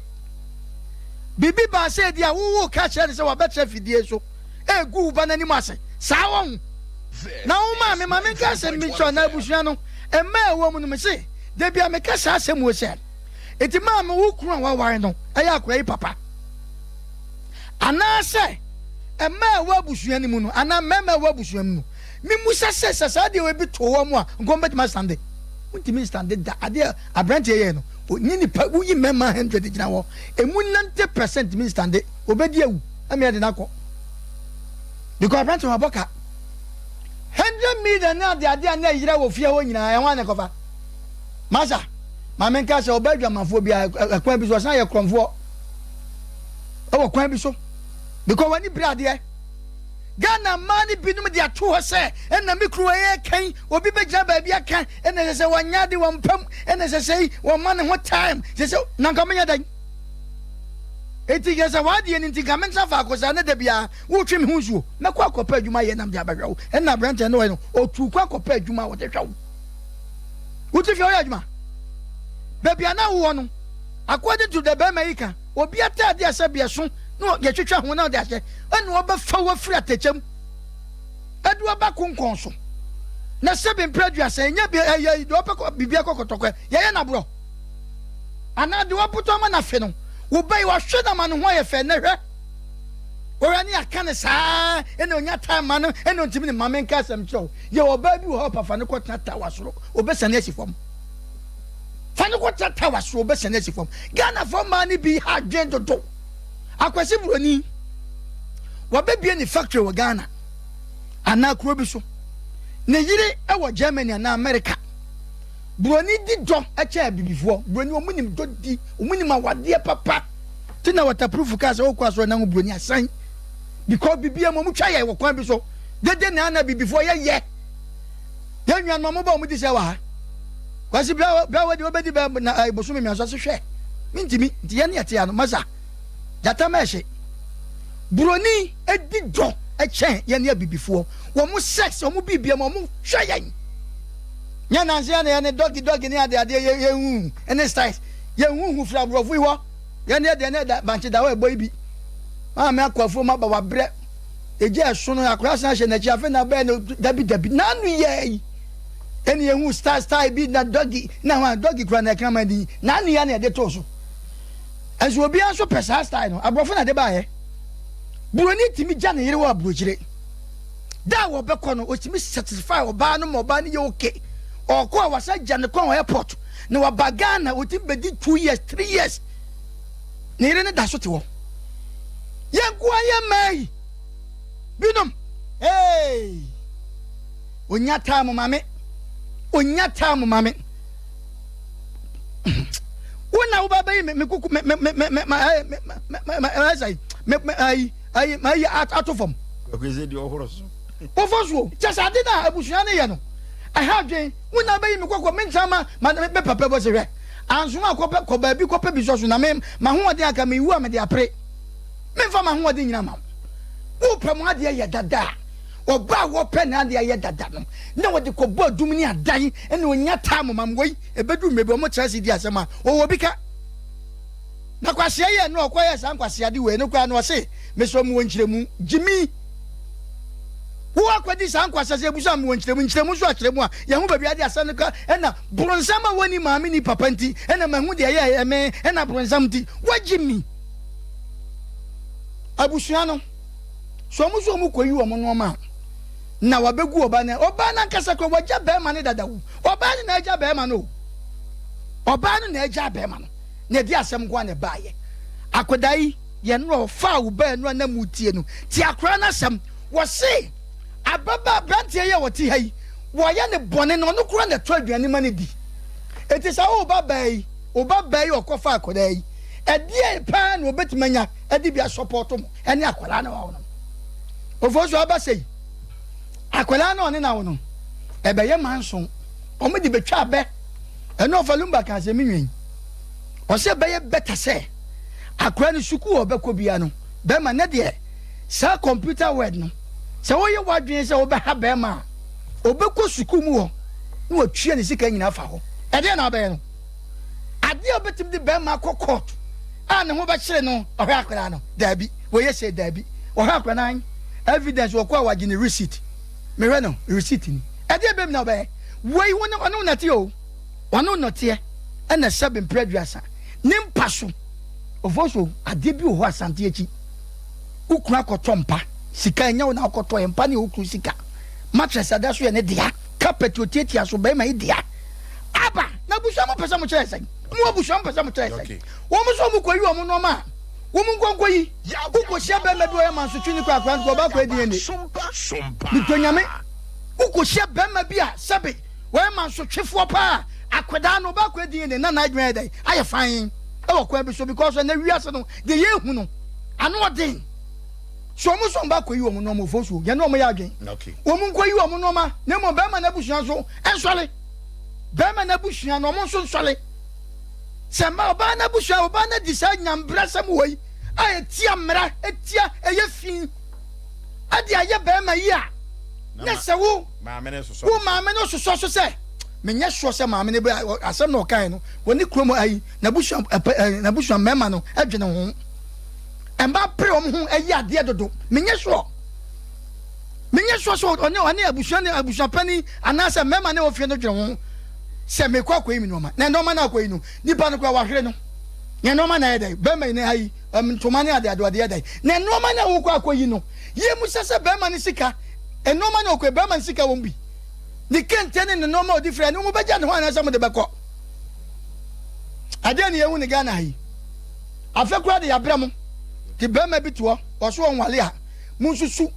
[SPEAKER 2] Biribi baa sɛ edi a wo woreka akyerɛ no sɛ wabɛtra afidie so regu wo ba no anim ase. Saa wahu. Na wo maame, ma menka asɛm bi nkyerɛ wo, na abusua no, mma a ɛwɔ mu no, mese, da bi a meka saa asɛm wei sɛ, enti maame wo kunu a waware no yɛ akwadaa yi papa? Anaasɛ mma a ɛwɔ abusua no mu no, anaa mmarima a ɛwɔ abusua mu no, Memmisa sɛ, sɛ saa adeɛ wei bi too wɔn a, nka wɔbɛtumi asitande? Wontumi nsitande da. Adeɛ a aberanteɛ yɛɛ no, ɔnyi nipa, woyi mmarima 100 gyina hɔ, ɛmu 90 percent tumi nsitande. Ɔbɛdi awu, ɛma yɛde no akɔ. Because aberanteɛ wabɔ ka. 100 million ne adeade a na ɛyera wɔ fie hɔ nyinaa, ɛho a na ɛkɔfa. Masa, ma menka sɛ ɔbaa adwamanfoɔ biara, ɛkwan bi so, ɔsan yɛ korɔmfoɔ. Ɛwɔ kwan bi so. Because w'ani bere adeɛ. Ghana mmaa no binom de ato hɔ sɛ ɛna me kunu ɛyɛ kan, obi bɛgyina baabi aka ɛna ɛsɛ sɛ wɔnyɛ ade wɔn mpam, ɛna ɛsɛ sɛ wɔma ne ho time, sɛ sɛ na nka menyɛ dɛn? Enti yɛ sɛ w'adeɛ no nti nka mentena faako saa na da biara wotwe me ho nsuo, mɛkɔ akɔpɛ adwuma yɛ nam de abɛhwɛ wo. Ɛna aberanteɛ no ɔyɛ no, ɔtuu kɔ akɔpɛ adwuma a wɔde hwɛ wo. Wote fie ɔyɛ adwuma. Baabi a na wowɔ no, according to the bɛrima yi ka, Obi atade a sɛbi ɛso na yɛtwitwa ho na ɔde ahyɛ, ɛna ɔbɛfa wo afiri atɛkyɛ mu ɛde wo aba konkɔn so. Na sɛbi mpere aduasa ɛnyɛ bi ɛyɛ deɛ ɔpɛ kɔ biribi akɔ kɔtɔkɔ yɛyɛ no aborɔ anaa deɛ wabotɔ ama no afe no wo ba yi wahwɛ no ama ne ho ayɛ fɛ na hwɛ wɔwɛ ne aka ne saa ɛna onya time ma no ɛna ɔntumi ne maame nka asɛm kyerɛ wo yɛ ɔbaa bi wɔ hɔ pafa no kɔtena tawa soro obɛsane asi fam. Fa no kɔtra tower soro wobɛsiane asi fam. Ghanafoɔ mmaa no bi ha adwene dodo. Akwasi Buroni, wabɛbie ne factory wɔ Ghana anaa kuro bi so. Ne yere wɔ Germany anaa America. Buroni di dɔ kyɛn abibifoɔ. Buroni wɔn nim dɔ di, wɔn nim awadeɛ papa. Ti na waterproof kaa sɛ wokɔ asɔre na ho buroni asan. Because bibia mu wɔn twa yɛ wɔ kwan bi so. Dede na ana abibifoɔ yɛyɛ. Yɛn nuanom a wɔba wɔn di sɛ wɔ ha. Kwasi bra bra wɔ de wɔbɛdi bɛ na ɛɛ bosome mmiɛnsa so hwɛ. Mintimi nti yɛn ne yɛte ano masa. Gyata mɛhye. Buroni edi dɔ ɛkyɛn yɛn ne abibifoɔ. Wɔn sex wɔn bibia mu wɔn hwɛ yɛn. Nyɛ nanse yɛn ne yɛn ne dɔgi dɔgi ne ade adeɛ yɛ yɛn hu ɛne styles. Yɛn hu hu firi aborɔfo yi hɔ. Yɛn ne yɛ deɛ ne ɛda bankye da hɔ ɛbɔ yi bi. Maame akɔ afuom aba wabrɛ. Egya ɛso no akwadaa san hyɛ n'akyi afei na abɛyɛ no dabi dabi n'ano yɛ yi ɛna ehu style style bi na dɔgi na ho a dɔgi kura na ɛkraman din n'ano yɛ na ɛde too so ɛnso obiara nso pɛ saa style no aborɔfo na de baayɛ buroni tumi gya ne yere wɔ aburokyire da a wɔbɛkɔ no otumi satisfy ɔbaa no ma ɔbaa no yɛ okay ɔkɔ a wasa gya ne kɔn wɔ airport na waba Ghana otumi bɛdi 2 years 3 years Ne yere no da so te hɔ. Yɛn nko ara yɛ mmaa yi binom. Hey! Onya time ma me. Onya time ma me. Wo na wo ba bɛyi me me kuku me me me me me ma me me me ɛsɛ me me ayi ayi ma ayi ato fam.
[SPEAKER 1] Akwesi di ɔhoro so.
[SPEAKER 2] Wofɔ so kyɛ sɛ ade na abusua no yɛ no ɛha adwen. Wo na bɛyi me kɔkɔ me nkyɛn ma ma me papa bɔ se hwɛ. Anso a kɔpɛ kɔ baabi kɔpɛ bi sɔ so na me m'ahoɔden aka mewu a mede apere. Memfa m'ahoɔden nyina ma wo. Wopɛ mo adeɛ yɛ dada a, ɔbaa a wɔpɛ n'adeɛ ayɛ dada no na wɔde kɔbɔ adum ne adan na ɔnya time ma wei ɛbɛdu mmerɛ bi wɔn kyerɛ ase di asɛm a ɔwɔ bi ka. Na kwasea yɛ no ɔkɔyɛ saa nkwaseade wei no koraa no ɔse mesrɛ mewɔ nkyerɛmu gyimi. Wo akɔdi saa nkwasea sɛ ebusa mewɔ nkyerɛmu nkyerɛmu nso akyerɛ mu a yɛho baabi ade asɛm no ka ɛna Bronsam a wɔnni maame ni papa nti ɛna mahu deɛ ɛyɛ ɛme ɛna bronsam nti wagye mi. Abusua no so ɔmo so ɔmo kɔyi ɔmo nnoɔma a na wabɛgu ɔbaa no ɔbaa no ankasa kora wagya bɛrima no dada o ɔbaa no na agya bɛrima no o ɔbaa no na agya bɛrima no na ɛde asɛm nko a na ɛbaayɛ akwadaa yi yɛn no ɔfaa wo baa no a na mu tie no ti akwadaa no asɛm wɔse Ababaa aberanteɛ yi a ɔte ha yi, wɔayɛ no bɔne na ɔno koraa na ɛtɔ aduane ma no di. Enti saa wo ba baa yi, wo ba baa yi a ɔkɔfa akwadaa yi, ɛdeɛn paa na ɔbɛtumi anya de bi asɔpɔɔto mo ne akwadaa no a ɔwɔ no? Ofosu aba sei, akwadaa no a ɔne no awo no, ɛbɛyɛ manso. Wɔn de betwa abɛ. Ɛno ɔfa Lumba ka asɛm nwi. Ɔsɛ ɛbɛyɛ better sɛ akwadaa no sukuu a ɔbɛkɔ bia no, bɛrima ne deɛ saa computer word no, sɛ woyɛ w'adwene sɛ wobɛha bɛrima a, ɔbɛkɔ sukuu mu hɔ na watua ne sika nyinaa fa hɔ. Ɛdeɛ na abɛyɛ no. Adeɛ a wobɛtumi de bɛrima akɔ court a ne ho bɛkyere no, ɔhwɛ akwadaa no, daabi, wɔyɛ sei, daabi, ɔhwɛ akwadaa no an, evidence wɔkɔ a wagye ne receipt, mehwɛ no, receipt ni, ɛdeɛ bɛm na ɔbɛyɛ, wei wo ne ɔne wo nɛteɛ o, ɔne wo nɔteɛ, ɛna sɛbe mprɛ aduasa, ne mpa so, ɔfo so, adeɛ bi wɔ hɔ asante akyi, wo kunu akɔtɔ mpa, sika ɛnyɛ wo na wokɔtɔ yɛ, mpa ne wo kunu sika, mattress ada so yɛ ne dea, carpet otiatia so, bɛrima yi dea, aba, na abusua mo pɛ sɛ mo kyerɛ sɛn? Mo abusua mo pɛ sɛ mo kyerɛ sɛn? Wɔn nso wɔn kɔ yi wɔn nneɛma a wɔn nkɔ nkɔ yi. Wokɔ hyia bɛrima bi ɔyɛ mansotwe ne kɔ akora no kɔ ɔba akɔ DNA. Metɔ nyame. Wokɔ hyia bɛrima bi a sɛbe wɔyɛ mansotwefoɔ paa akwadaa no ɔba akɔ DNA na n'adwene ayɛ dɛn ayɛ fan ɛwɔ kwan bi so because ɛnɛ wiase no deɛ yɛhu no ano ɔden. So wɔn nso wɔn ba akɔ yi wɔn nneɛma ofo so yɛn ne wɔn yɛ adwene. Wɔn nkɔ yi wɔn nneɛma na mmom bɛrima n'abusua nso nsɔre. Bɛrima n'abusua no wɔn nso nsɔre. Sɛ mma ɔbaa no abusua, ɔbaa no adi saa nyambrasɛm wɔ yi a ɛtia mmara, ɛtia ɛyɛ fi, ɛde ayɛ bɛrima yi a, na sɛ wo wo maame no sosɔ so sɛ menyɛ soɔ sɛ maame no bɛ asɛm na ɔkae no wɔ ne kurom ayi n'abusua ɛpɛ n'abusua mmarima no ɛdwene ho mmaa pere wɔn ho ɛyɛ adeɛ dodo menyɛ soɔ menyɛ soɔ sɛ ɔne ɔne abusua ne abusua panin anaasɛ mmarima ne ofie no dwene ho sɛ mekɔ akɔyi me nneɛma na nneɛma no akɔyi no nipa no koraa wahwere no na nneɛma na ayɛ dɛn bɛrima yi ne ha yi ntoma ne adeade ɔde yɛ dɛn na nneɛma no a wokɔ akɔyi no yɛ mu sɛ sɛ bɛrima no sika nneɛma no ɔkɔ bɛrima no sika wɔm bi ne kente ne ne nneɛma ɔde fira ne wɔn bɛgya ne ho anaasɛ mo de bɛkɔ adeɛ ne yɛhu ne Ghana ha yi afɛ koraa de yɛabrɛ mo te bɛrima bi toɔ ɔso ɔnwale a monsusu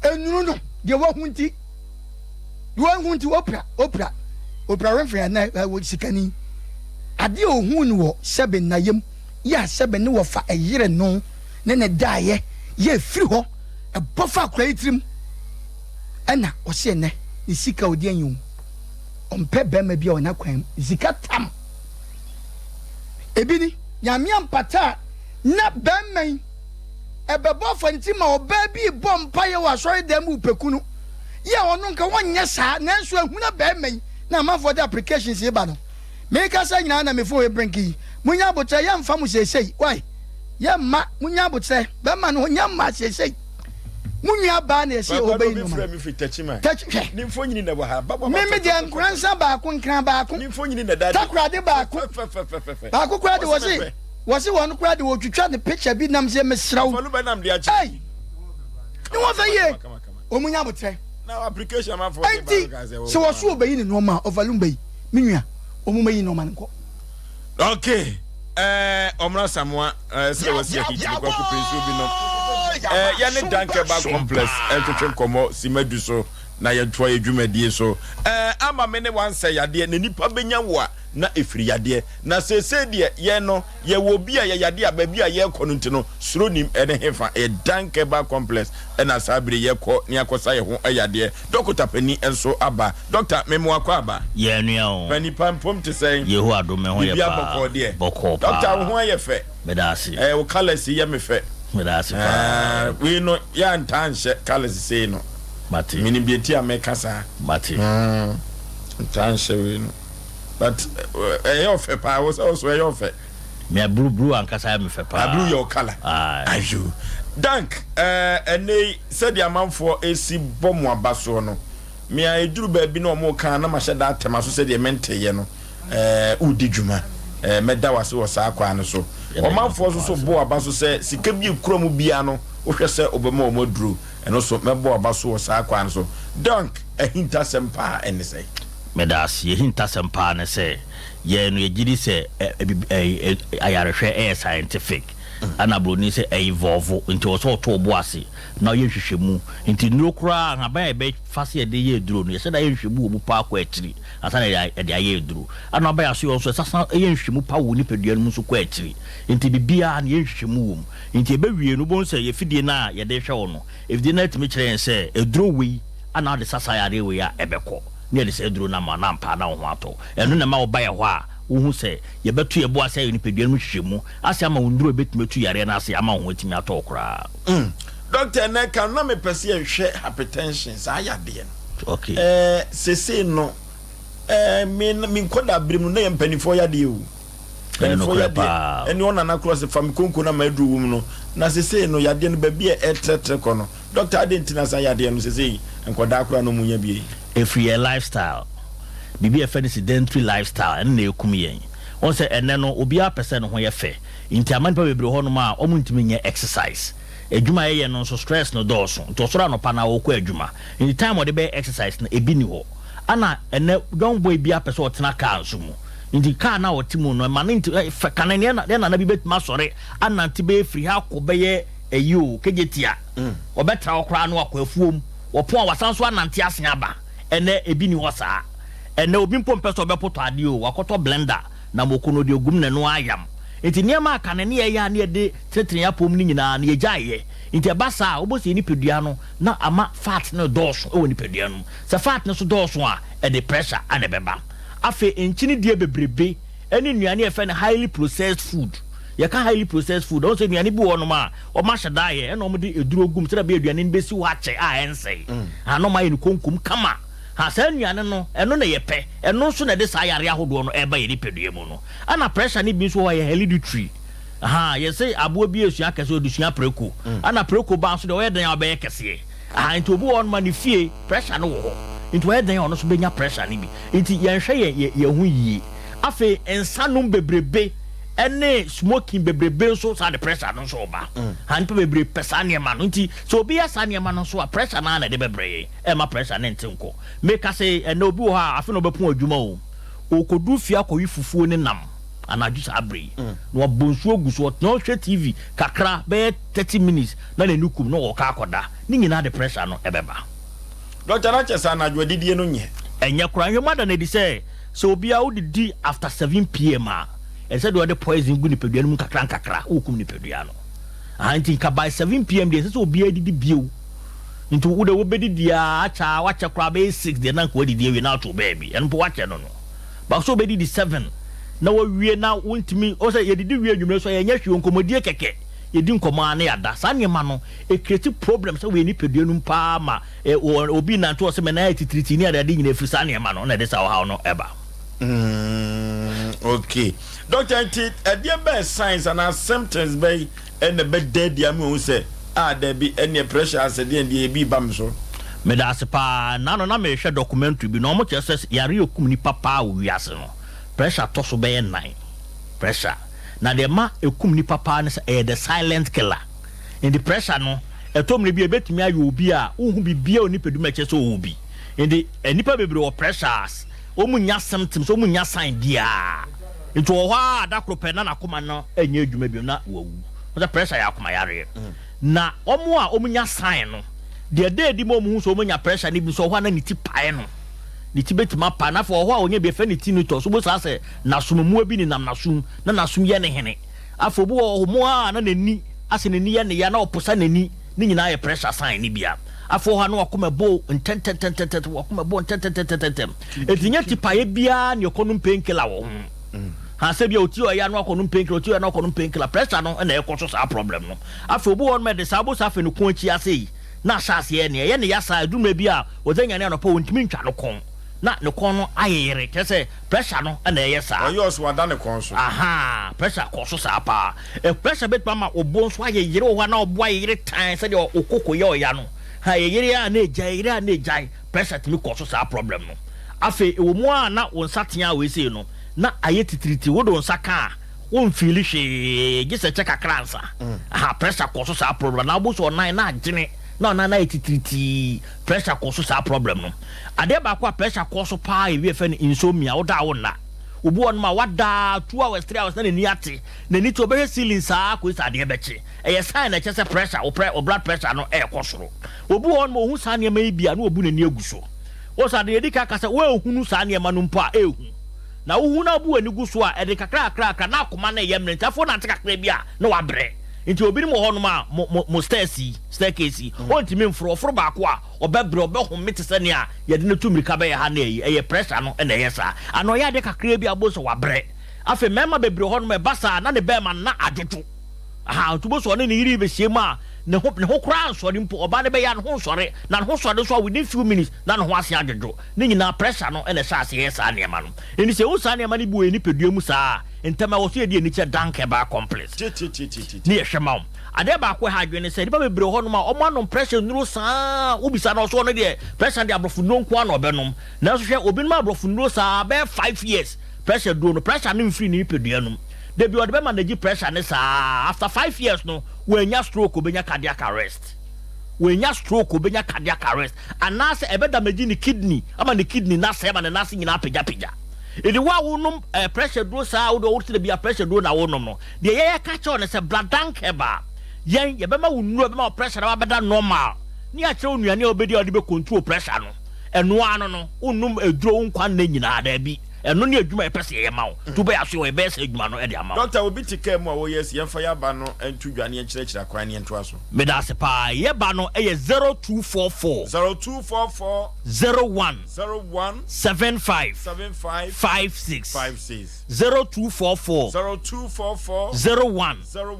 [SPEAKER 2] enunu no deɛ wahu nti Deɛ ɔhu nti Oprah, Oprah, Oprah Winfrey ɛnɛ ɛwɔ sikani. Adeɛ a ɔhuu no wɔ sɛbe nnayam yɛ a sɛbe ne wɔfa ɛyere no ne ne daeɛ yɛ ɛfiri hɔ ɛbɔ fa akora yi tirim ɛna ɔse ɛnɛ ne sika ɔde anyi o ɔmpɛ bɛrima bi a ɔna kwan mu sika tam ebi ni nyame ampata a na bɛrima yi ɛbɛbɔ afa ne ti ma ɔbaa bi rebɔ mpaeɛ wɔ asɔredan mu repɛ kunu. Yɛ ɔno nka wɔnyɛ saa nanso ahuna barima yi na amanfoɔ de applications yi ba no. Mekasa nyinaa na me phone rebrinki yi. Monya aboterɛ yɛmfa mo seesei wai yɛmma monya aboterɛ bɛrima no ɔnya mma seesei. Mo nua baa na ɛsi
[SPEAKER 1] Papa
[SPEAKER 2] ɔbɛyi
[SPEAKER 1] no obi
[SPEAKER 2] nneɛma
[SPEAKER 1] frɛ
[SPEAKER 2] no.
[SPEAKER 1] me firi Techiman.
[SPEAKER 2] Tɛkyi hwɛ.
[SPEAKER 1] Ne mfonyini na ɛwɔ ha. Ba ba ba
[SPEAKER 2] Meme deɛ
[SPEAKER 1] fɛfɛfɛfɛ.
[SPEAKER 2] nkoransa baako nkran baako
[SPEAKER 1] Ne mfonyini na ɛda adi.
[SPEAKER 2] takoradi baako
[SPEAKER 1] Fɛfɛfɛfɛfɛ.
[SPEAKER 2] baako koraa de
[SPEAKER 1] Ɔse
[SPEAKER 2] wɔse
[SPEAKER 1] mepɛ.
[SPEAKER 2] Wɔse wɔn koraa de wɔtwitwa ne picture bi nam sɛ mesrɛ wo.
[SPEAKER 1] Ɔfa nam de akyɛ.
[SPEAKER 2] Ei! Ne wɔn fɛ yie. Wɔn nya abotrɛ. Enti sɛ wɔso wɔbɛyi ne nneɛma a ɔfa lumba yi me nua wɔn mɛyi nneɛma no nkɔ.
[SPEAKER 1] Okay. Eh, ɔmra samoa eh, sɛ wɔsi ahiti ne kwaku pɛ nsuo bi nom. Eh, yɛne Dankeba complex ntwetwe nkɔmmɔ simadu so na yɛntoa yɛ dwumadie so. Eh, ama me ne wansɛ yadeɛ na nipa bɛnya wo a na ɛfiri yadeɛ. Na seesei deɛ, yɛn no, yɛwɔ obi a yɛyade a baabi a yɛrekɔ no nti no, suro nnim. Ɛne hefa? Ɛyɛ Dankeba Complex na saa bere yi yɛkɔ na yɛakɔsa yɛn ho yadeɛ. Dɔkota panin nso aba. Dɔkta, me mmoa kɔ aba?
[SPEAKER 3] Yɛn nua o.
[SPEAKER 1] Pani pa mpom te sɛn?
[SPEAKER 3] Yehowa dom, me ho yɛ
[SPEAKER 1] Biribiara
[SPEAKER 3] paa.
[SPEAKER 1] bɔkɔɔ deɛ?
[SPEAKER 3] Bɔkɔɔ paa.
[SPEAKER 1] Dɔkta, wo ho ayɛ fɛ.
[SPEAKER 3] Meda ase.
[SPEAKER 1] Ɛɛ, wo colours yi yɛ me fɛ.
[SPEAKER 3] Meda ase paa.
[SPEAKER 1] Ɛɛ, wei no, yɛantaa nhyɛ colours sei no.
[SPEAKER 3] Mate.
[SPEAKER 1] Menim deɛ nti a meka saa.
[SPEAKER 3] Mate.
[SPEAKER 1] Mm, ntaa nhyɛ wei no. But ɛyɛ ɔfɛ paa wo sɛ ɔso ɛyɛ ɔfɛ.
[SPEAKER 3] Mea blue blue ankasa yɛ me fɛ paa.
[SPEAKER 1] Ah blue yɛ wo colour.
[SPEAKER 3] Aye.
[SPEAKER 1] Ayo. Dank ɛɛ ɛnɛ yi sɛdeɛ amanfoɔ ɛsi bɔ mo aba soɔ no mea ɛduru baabi na wɔn ka na mahyɛ da atɛm aso sɛdeɛ menteeɛ no ɛɛ wodi dwuma ɛɛ mɛda wase wɔ saa kwan no so. Ɔmanfoɔ nso so bɔ aba so sɛ sika bi ekura mu biara no wohwɛ sɛ wobɛma wɔn aduro ɛno so mɛbɔ aba so wɔ saa kwan no so. Dank ahintasɛm paa ɛne sɛn?
[SPEAKER 3] Meda ase. Yɛhintasɛm paa ne sɛ, yɛn no yɛgye di sɛ ayarehwɛ yɛ scientific. Ɛna broni sɛ ɛ-evolve nti ɛwɔ sɛ ɔto ɔbo ase na ɔyɛ nhwehwɛmu. Nti nnuro koraa nhaban a yɛbɛfa sɛ yɛde yɛ aduro no yɛhyɛ da yɛ nhwehwɛmu wɔ mu paa kɔ akyiri ansa na yɛde ayɛ aduro. Ɛna ɔba yɛn asoɛeɛ nso ɛsasa yɛ nhwehwɛmu pa wɔ nipadua no mu nso kɔ akyiri. Nti biribiara no yɛ nhwehwɛmu wɔ mu. Nti yɛbɛwie no wobɛhu sɛ yɛn afidie no a yɛde rehwɛ wo no, afidie no ara tumi kyerɛ yɛn sɛ aduro wei ana wode sa saa yareɛ wei a ɛbɛkɔ na yɛde saa aduro no ama wo na ampa ara na wo ho atɔ wo. Ɛno na ɛma woba yɛn hɔ a wohu sɛ yɛbɛto yɛn bo ase ayɛ nipadua no mu nhwehwɛmu ase ama wo nnuro a ɛbɛtumi atu yareɛ no ase ama wo ho atumi atɔ wo koraa.
[SPEAKER 1] Mm. Doctor ɛnɛ kan na mepɛ sɛ yɛhwɛ hypertension saa yadeɛ no.
[SPEAKER 3] Okay.
[SPEAKER 1] Ɛɛ sesei no ɛɛ me me nkɔda abere mu na yɛ mpanimfoɔ yadeɛ o.
[SPEAKER 3] Ɛyɛ
[SPEAKER 1] Mpanimfoɔ
[SPEAKER 3] nokorɛ
[SPEAKER 1] yadeɛ
[SPEAKER 3] paa.
[SPEAKER 1] ɛne ɔnana korɔ sɛ fa me konko na ma aduro wɔ mu no na sesei no yadeɛ no baabi a ɛtrɛtrɛ kɔ no doctor adɛn nti na saa yadeɛ no sesei nkɔdaa koraa na ɔmu nya bi yi?
[SPEAKER 3] Ɛfiri yɛn lifestyle. Biribi a yɛfrɛ no sedentary lifestyle, ɛno na ɛkum yɛn. Wohu sɛ ɛnnɛ no, obiara pɛ sɛ ne ho yɛ fɛ, nti ama nnipa bebree wɔ hɔnom a wɔntumi nyɛ exercise. Adwuma a yɛyɛ no nso, stress no dɔɔso, nti ɔsɔre anɔpa no ara ɔrekɔ adwuma, nti time a ɔde bɛyɛ exercise no, ebi nni hɔ. Ɛna ɛnnɛ young boy biara pɛ sɛ ɔtena car nso mu, nti car no a ɔte mu no, ɛma no nti, fɛ, kane no yɛn nana bi bɛtumi asɔre anante bɛyɛ firi ha akɔ bɛyɛ ayi o, Kejetia, ɔbɛtra hɔ koraa na wakɔ afuom. Wɔpɔn a, wɔasan nso anante asen aba. Ɛnnɛ, ebi nni hɔ saa. Ɛnnɛ, obi mpo mpɛ sɛ ɔbɛpotɔ adeɛ o, wakɔtɔ blender na moko no, ɔde agu mu na ɛno ara ayam. Enti nneɛma a kane ne yɛyɛ a na yɛde tenetene yɛn apɔw mu no nyinaa no, yɛgyae yɛ. Enti ɛba saa a, wobɛhu sɛ yɛn nipadua no, na ama fat no redɔɔso wɔ nipadua no mu. Sɛ fat no nso dɔɔso a, ɛde pressure na ɛbɛba. Afei, nkyene die bebrebe ne nnuane a yɛfrɛ no highly processed food. Yɛka highly processed food a, wohu sɛ nnuane bi wɔ hɔnom a, Wɔahyɛ da ayɛ ɛna wɔde aduro gu mu sɛdeɛ ɛbɛyɛ aduane no bɛsi hɔ akyɛ a ɛnsɛe. Ha na wɔayɛ no konkom kama. Ha saa nnuane no, ɛno na yɛpɛ. Ɛno nso na ɛde saa yareɛ ahodoɔ no ɛreba yɛn nipadua mu no. Ɛna pressure no bi nso wɔ hɔ a ɛyɛ hereditary. Ha yɛse aboa bi resua kɛseɛ, ɔde sua preko. Ɛna preko ba nso deɛ ɔyɛ dɛn a ɔbɛyɛ kɛseɛ. Ha nti obi wɔ hɔnom a ne fie pressure no wɔ hɔ. Nti ɔyɛ dɛn a ɔno nso bɛnya pressure no bi. Nti yɛnhwɛ yɛn yɛn ho yie. Afei nsa nom bebrebe. Ɛne smoking bebrebe nso saa de pressure no nso ba. Ha nnipa bebree pɛ saa nneɛma no nti sɛ obi yɛ saa nneɛma no nso a pressure no ara na ɛde bɛbrɛ yɛn ɛmma pressure no nte nkɔ. Meka sɛ ɛnnɛ obi wɔ hɔ a afe na ɔbɛpɔn adwuma o, ɔrekɔduru fie akɔwe fufuo ne nam anadwo saa berɛ yi na wabɔ nsuo agu so, ɔtena ɔhwɛ TV kakra bɛyɛ 30 minutes na n'ani kum na ɔrekɔ akɔda. Ne nyinaa de pressure no ɛbɛba.
[SPEAKER 1] Doctor na kyɛ sɛ anadwo adidie no nyɛ.
[SPEAKER 3] Ɛnyɛ koraa. Nhwɛmu ada no adi sɛ Sɛ obi a wodidi after 7 pm a, ɛsɛ deɛ ɔde poison gu nipadua no mu nkakra nkakra, wokum nipadua no. Aha nti nka by 7 pm deɛ ɛsɛ sɛ obiara didi bio. Nti wo de wobɛdidi a akyɛ a wakyɛ koraa bɛyɛ 6 deɛ na nka wadidi awie na ato baabi. Ɛno mpo wakyɛ no no. But sɛ wobɛdidi 7 na wawie na wontumi, ɔsɛ yɛdidi wie anwummerɛ so a yɛnyɛ hwee, nkɔmmɔdie kɛkɛ. Yɛdi nkɔmmɔ ara na yɛada. Saa nneɛma no, ɛcreate problem sɛ wɔ yɛn nipadua no mu paa ma Obi nante hɔ sɛ me nan ayɛ titiritii ne adeade nyinaa ɛfiri saa nneɛma no na ɛde saa ɔhaw no ɛba.
[SPEAKER 1] Mm, okay. Doctor, nti ɛdeɛ bɛɛ signs anaa symptoms bɛyi ɛna ɛbɛda adi ama ohu sɛ ah dabi ɛneɛ pressure asɛ deɛ deɛ ebi ba me so.
[SPEAKER 3] Meda ase paa. Nano na mehwɛ documentary bi na wɔn kyerɛ sɛ yare a ɛkum nipa paa wɔ wiase no pressure tɔ so bɛyɛ nan. Pressure. Na deɛ ɛma ɛkum nipa paa ne sɛ ɛyɛ the silent killer. Nti pressure no, ɛtɔ mmerɛ bi a ɛbɛtumi ayɛ obi a wonhu biribiara wɔ nipadua mu a ɛkyerɛ sɛ ɔwɔ bi. Nti nnipa bebree wɔ pressure a wɔn nnya symptoms, wɔn nnya sign biara. Nti ɔwɔ hɔ ara da koro pɛ na n'akoma no nyɛ adwuma bio na wawu. Wɔn sɛ pressure yɛ akoma yareɛ. Na wɔn a wɔn nya sign no, deɛ ɛda adi ma wɔn hu sɛ wɔn anya pressure no bi nso, ɔwɔ hɔ a na ne ti pae no. Ne ti bɛtumi apae. Na afei ɔwɔ hɔ a ɔnya bi yɛfrɛ no tinnitus. Wobɛhu saa sɛ n'asom mmoa bi nenam n'asom na n'asom yɛ ne hene. Afei obi wɔ hɔ mo a na n'ani asɛ n'ani yɛ ne ya na ɔposa n'ani, ne nyinaa yɛ pressure sign no bi a. Afei wɔ hɔ a na wakoma ɛbɔ ntɛntɛntɛntɛntɛm, wakoma ɛbɔ ntɛntɛntɛntɛntɛm. Enti nyɛ tipaeɛ biara na ɛkɔnom painkiller wɔ ho. Ha sɛ bi a ɔti ɔyɛ a na wakɔnom painkiller, ɔti ɔyɛ a na wakɔnom painkiller. Pressure no na ɛkɔ so saa problem no. Afei obi wɔ hɔ nom ɛde saa wobɛhu sɛ afei ne kɔn akyi ase yi na ahyɛ aseɛ ɛne ɛyɛ ne ya saa, ɛduru mmerɛ bi a ɔdze anyane anɔpa ɔntumi ntwa ne kɔn. Na ne kɔn no ayeyere, kyerɛ sɛ pressure no na ɛyɛ saa.
[SPEAKER 1] Ɔyɛ ɔso wada ne kɔn so.
[SPEAKER 3] Ahaa, pressure kɔ so saa paa. Ɛ pressure bɛtumi ama wo bo nso ayeyere wɔ hɔ a na wo bo ayeyere tann sɛdeɛ wo koko yɛ ɔya no. Ha, ɛyere a na ɛgyae, ɛyere a na ɛgyae. Pressure tumi kɔ so saa problem no. Afei ɛwɔ mu a na wo nsa tea wei sei no, na ayɛ titiritii, wode wo nsa ka a, wonfiili hwee gye sɛ kyɛ kakra ansa. Ahaa, pressure kɔ so saa problem no. Anaa wobɛhu sɛ ɔnan no agyene, na ɔnan no ayɛ titiritii. Pressure kɔ so saa problem no. Adeɛ baako a pressure kɔ so paa yɛ bi a yɛfrɛ no insomnia, woda a wonna. Obi wɔ hɔnom a wada 2 hours, 3 hours na n'ani ate. N'ani te, ɔbɛhwɛ ceiling saa kɔsi sɛ adeɛ bɛkye. Ɛyɛ sign na ɛkyerɛ sɛ pressure, wo pre, wo blood pressure no ɛrekɔ soro. Obi wɔ hɔnom a ohu saa nneɛma yi bi a na obu n'ani agu so. Wɔ sɛ adeɛ yɛdi kan ka sɛ woanhunu saa nneɛma no mpo a, ɛɛhu. Na wohu na wobu w'ani gu so a, ɛde kakra kakra kakra na akoma no ɛyɛ mmerɛ. Nti afei wonante kakra bi a na wabrɛ. Nti obinom wɔ hɔnom a mo mo mo stairs yi, staircase yi, ɔntumi mforo. Ɔforo baako a, ɔbɛbrɛ, ɔbɛhome te sɛ nea yɛde no tu mmirika bɛyɛ ha ne ayi. Ɛyɛ pressure no na ɛyɛ saa. Ana ɔyɛ adeɛ kakra bi a wobɛhu sɛ wabrɛ. Afei mmarima bebree wɔ hɔnom a ɛba saa a na ne bɛrima no na adwodwo. Aha, nti wobɛhu sɛ ɔne ne yere rebɛhyia mu a, ne ho ne ho koraa nsɔre mpo. Ɔbaa no bɛyɛ a ne ho nsɔre, na ne ho sɔre nso a within few minutes na ne ho ase adwodwo. Ne nyinaa pressure no na ɛhyɛ aseɛ yɛ saa nneɛma no. Enti sɛ yɛhu saa nneɛma no bi wɔ yɛn nipadua mu saa a, ntɛm ara ɛwɔ sɛ yɛde yɛn ani kyerɛ Dank Herbal Complex ne yɛhwɛ ma wo. Adeɛ baako a ɛha adwene ne sɛ, nnipa bebree wɔ hɔnom a wɔanom pressure nnuro saa ara, wobisa no a ɔse ɔno deɛ pressure no deɛ aborɔfo nnuro nko ara na ɔbɛnom. Nanso hwɛ, obinom aborɔfo nnuro saa ara bɛyɛ 5 years, pressure duro no, pressure no mfiri ne nipadua no mu. Da bi ɔde bɛma no agyi pressure no saa ara, after 5 years no, wannya stroke, ɔbɛnya cardiac arrest. Wanya stroke, obenya cardiac arrest, anaasɛ ɛbɛ damage ne kidney ama ne kidney no asɛe ama ne nan ase nyinaa apagyapagya. Enti wo a wonom eh, pressure duro saa a wode ɔwo sɛ bia pressure duro na wonom no, deɛ yɛyɛ ka kyerɛ wo ne sɛ bra Dank Herbal. Yɛn, yɛbɛma wo nnuro a ɛbɛma wo pressure no abɛda normal, ne yɛakyerɛ wo nnuane a wobɛdi a wode bɛ control pressure no. Ɛno ara no no, wonnom aduro wo nkwa nna nyinaa, daabi. Ɛno ne adwuma a yɛpɛ sɛ yɛyɛ ma wo. Nti wobɛyɛ aso yɛ hɔ, yɛbɛyɛ saa adwuma no de ama wo.
[SPEAKER 1] Doctor, obi te kaa mu a wɔyɛ asi, yɛmfa yɛn aba no nto dwa na yɛnkyerɛkyerɛ akwan na yɛntoa so.
[SPEAKER 3] Medase paa. Yɛ ba no yɛ 0244.
[SPEAKER 1] 0244.
[SPEAKER 3] 01.
[SPEAKER 1] 01.
[SPEAKER 3] 75.
[SPEAKER 1] 75.
[SPEAKER 3] 56.
[SPEAKER 1] 56.
[SPEAKER 3] 0244.
[SPEAKER 1] 0244.
[SPEAKER 3] 01.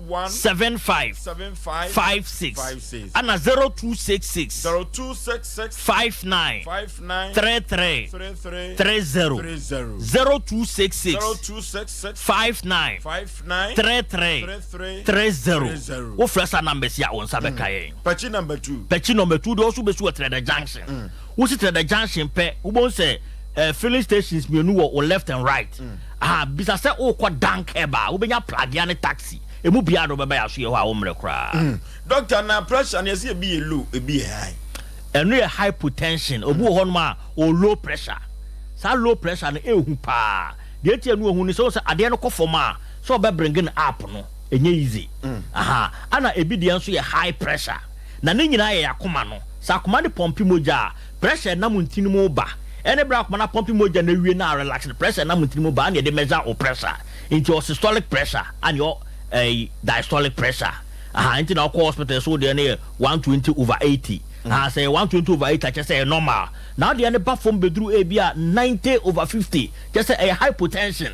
[SPEAKER 1] 01.
[SPEAKER 3] 75.
[SPEAKER 1] 75.
[SPEAKER 3] 56.
[SPEAKER 1] 56.
[SPEAKER 3] Ana 0266.
[SPEAKER 1] 0266.
[SPEAKER 3] 59.
[SPEAKER 1] 59.
[SPEAKER 3] 33.
[SPEAKER 1] 33.
[SPEAKER 3] 30.
[SPEAKER 1] 30.
[SPEAKER 3] 0266.
[SPEAKER 1] 0266.
[SPEAKER 3] 59.
[SPEAKER 1] 59.
[SPEAKER 3] 33.
[SPEAKER 1] 33.
[SPEAKER 3] 30.
[SPEAKER 1] 30.
[SPEAKER 3] Wofrɛ saa numbers yi a, wo nsa bɛka yɛn.
[SPEAKER 1] Pakyi number 2.
[SPEAKER 3] Pakyi number 2 deɛ, ɔso bɛsi wɔ Trɛdɛ Junction. Wosi Trɛdɛ Junction pɛ, wobɛhu sɛ filling stations mmienu wɔ wo left and right. Aha, bisa sɛ wokɔ Dank Herbal a, wobɛnya pragea ne taxi. Emu biara de wobɛba yɛ aso yɛ hɔ a wommrɛ koraa.
[SPEAKER 1] Doctor, na pressure no yɛsɛ ebi yɛ low, ebi yɛ high.
[SPEAKER 3] Ɛno yɛ hypotension. Obi wɔ hɔnom a ɔwɔ low pressure. Saa low pressure no ɛhu paa. Deɛ nti a ɛno ɛhu ne sɛ, wohu sɛ adeɛ no kɔ fam a, sɛ ɔbɛ bringe no up no, ɛnyɛ easy. Aha, ɛna ebi deɛ nso yɛ high pressure. Na ne nyinaa yɛ akoma no. Sɛ akoma no pɔmpe mogya a, pressure ɛnam ntini mu ba. Ɛne berɛ a akoma no apɔmpe mogya no awie na arelax no, pressure ɛnam ntini mu ba ɛna yɛde measure wo pressure. Nti ɔwɔ systolic pressure ɛna ɔwɔ ɛyi diastolic pressure. Aha, nti na wokɔ hospital so wo deɛ no yɛ 120/80. Aha, sɛ yɛ 120/80 a, kyerɛ sɛ ɛyɛ normal. Na wo deɛ no ba fam bɛduru ebi a 90/50, kyerɛ sɛ ɛyɛ hypotension.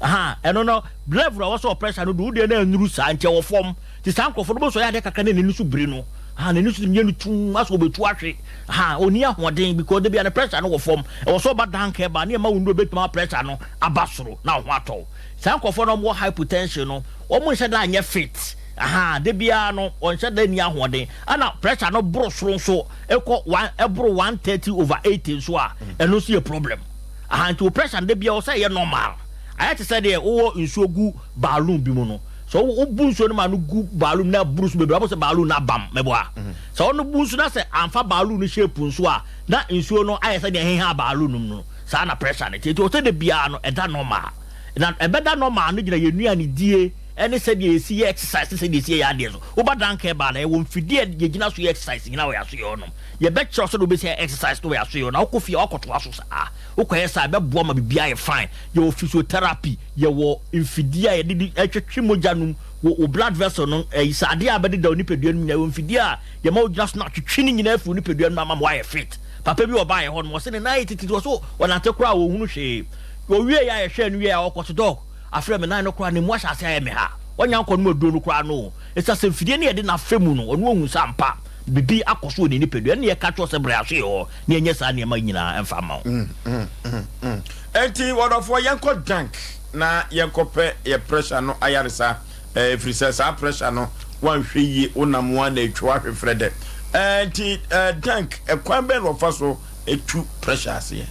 [SPEAKER 3] Aha, ɛno no level a ɛwɔ sɛ pressure no du, wo deɛ no annuru saa, nti ɛwɔ fam. Nti saa nkurɔfoɔ no wobɛhu sɛ ɔyɛ adeɛ kakra na n'ani so biri no. Aha, n'ani so yɛ no tumm asɛ ɔbɛtu ahwe. Aha, ɔnni ahoɔden because da biara ne pressure no wɔ fam. Ɛwɔ sɛ ɔba down kɛɛ ba ne ɛma wo nnuro bɛtumi ama pressure no aba soro na wo ho atɔ wo. Saa nkurɔfoɔ no a wɔwɔ hypotension no, wɔnhyɛ da nyɛ fit. Aha, da biara no wɔnhyɛ da nni ahoɔden. Ɛna pressure no boro soro nso, ɛkɔ one, ɛboro 130/80 nso a, ɛno nso yɛ problem. Aha, nti wo pressure no da biara ɛwɔ sɛ ɛyɛ normal. Ayɛ te sɛ deɛ wowɔ nsuo gu balloon bi mu no. Sɛ wobu nsuo no ma no gu balloon na aburu so bebree, wobɛhu sɛ balloon no abam, meboa. Sɛ wo no bu nsu na sɛ amfa balloon no shape nso a, na nsuo no ayɛ sɛ deɛ ɛheha balloon no mu no. Saa na pressure no te. Nti ɛwɔ sɛ da biara no ɛda normal. Na ɛbɛda normal no gyina yɛn nnuane die ne sɛdeɛ yɛsi yɛ exercise ne sɛdeɛ yɛsi yɛ yɛn adeɛ so. Woba Dankɛ baa no, yɛwɔ mfidie a yɛgyina so yɛ exercise nyinaa wɔ yɛn asoɛeɛ hɔnom. Yɛbɛkyerɛ wo sɛdeɛ wobɛsi ayɛ exercise no wɔ yɛn asoɛeɛ hɔ na wokɔ fie a woakɔtoa so saa. Wokɔyɛ saa a, ɛbɛboa ma biribiara ayɛ fine. Yɛwɔ physiotherapy, yɛwɔ mfidie a yɛde di twetwe mogya no mu, wo wo blood vessel no, ɛyi sɛ adeɛ a abɛdeda wo nipadua no mu nyinaa, yɛwɔ mfidie a yɛma wogyina so na atwetwe ne nyinaa afiri wo nipadua no mu ama ma woayɛ fit. Papa bi ɔbaa yɛn hɔ nom, ɔse ne nan ayɛ tititi, ɔse ɔnante koraa a ɔnhunu hwee. Ɔwieeɛ a yɛhwɛɛ no wieeɛ a ɔkɔ so, Doc, afei me nan no koraa no emu ahyɛ aseɛ ayɛ me ha. Ɔnnya nkɔnom aduro no koraa no o. Ɛsiane sɛ mfidie no yɛde no afa mu no, ɔno ɔhu sɛ ampa biribi akɔ so wɔ ne nipadua. Ɛnna yɛka kyerɛ wo sɛ brɛ aso yɛ hɔ na yɛnyɛ saa nneɛma yi nyinaa mfa mma wo.
[SPEAKER 1] Enti wɔdɔfoɔ yɛnkɔ dank na yɛnkɔpɛ yɛ pressure no ayaresa ɛfiri sɛ saa pressure no wanhwɛ yie wonam wo a na ɛtwa wahwe frɛ dɛ. Enti dank ɛkwan bɛn na wɔfa so tu pressure aseɛ?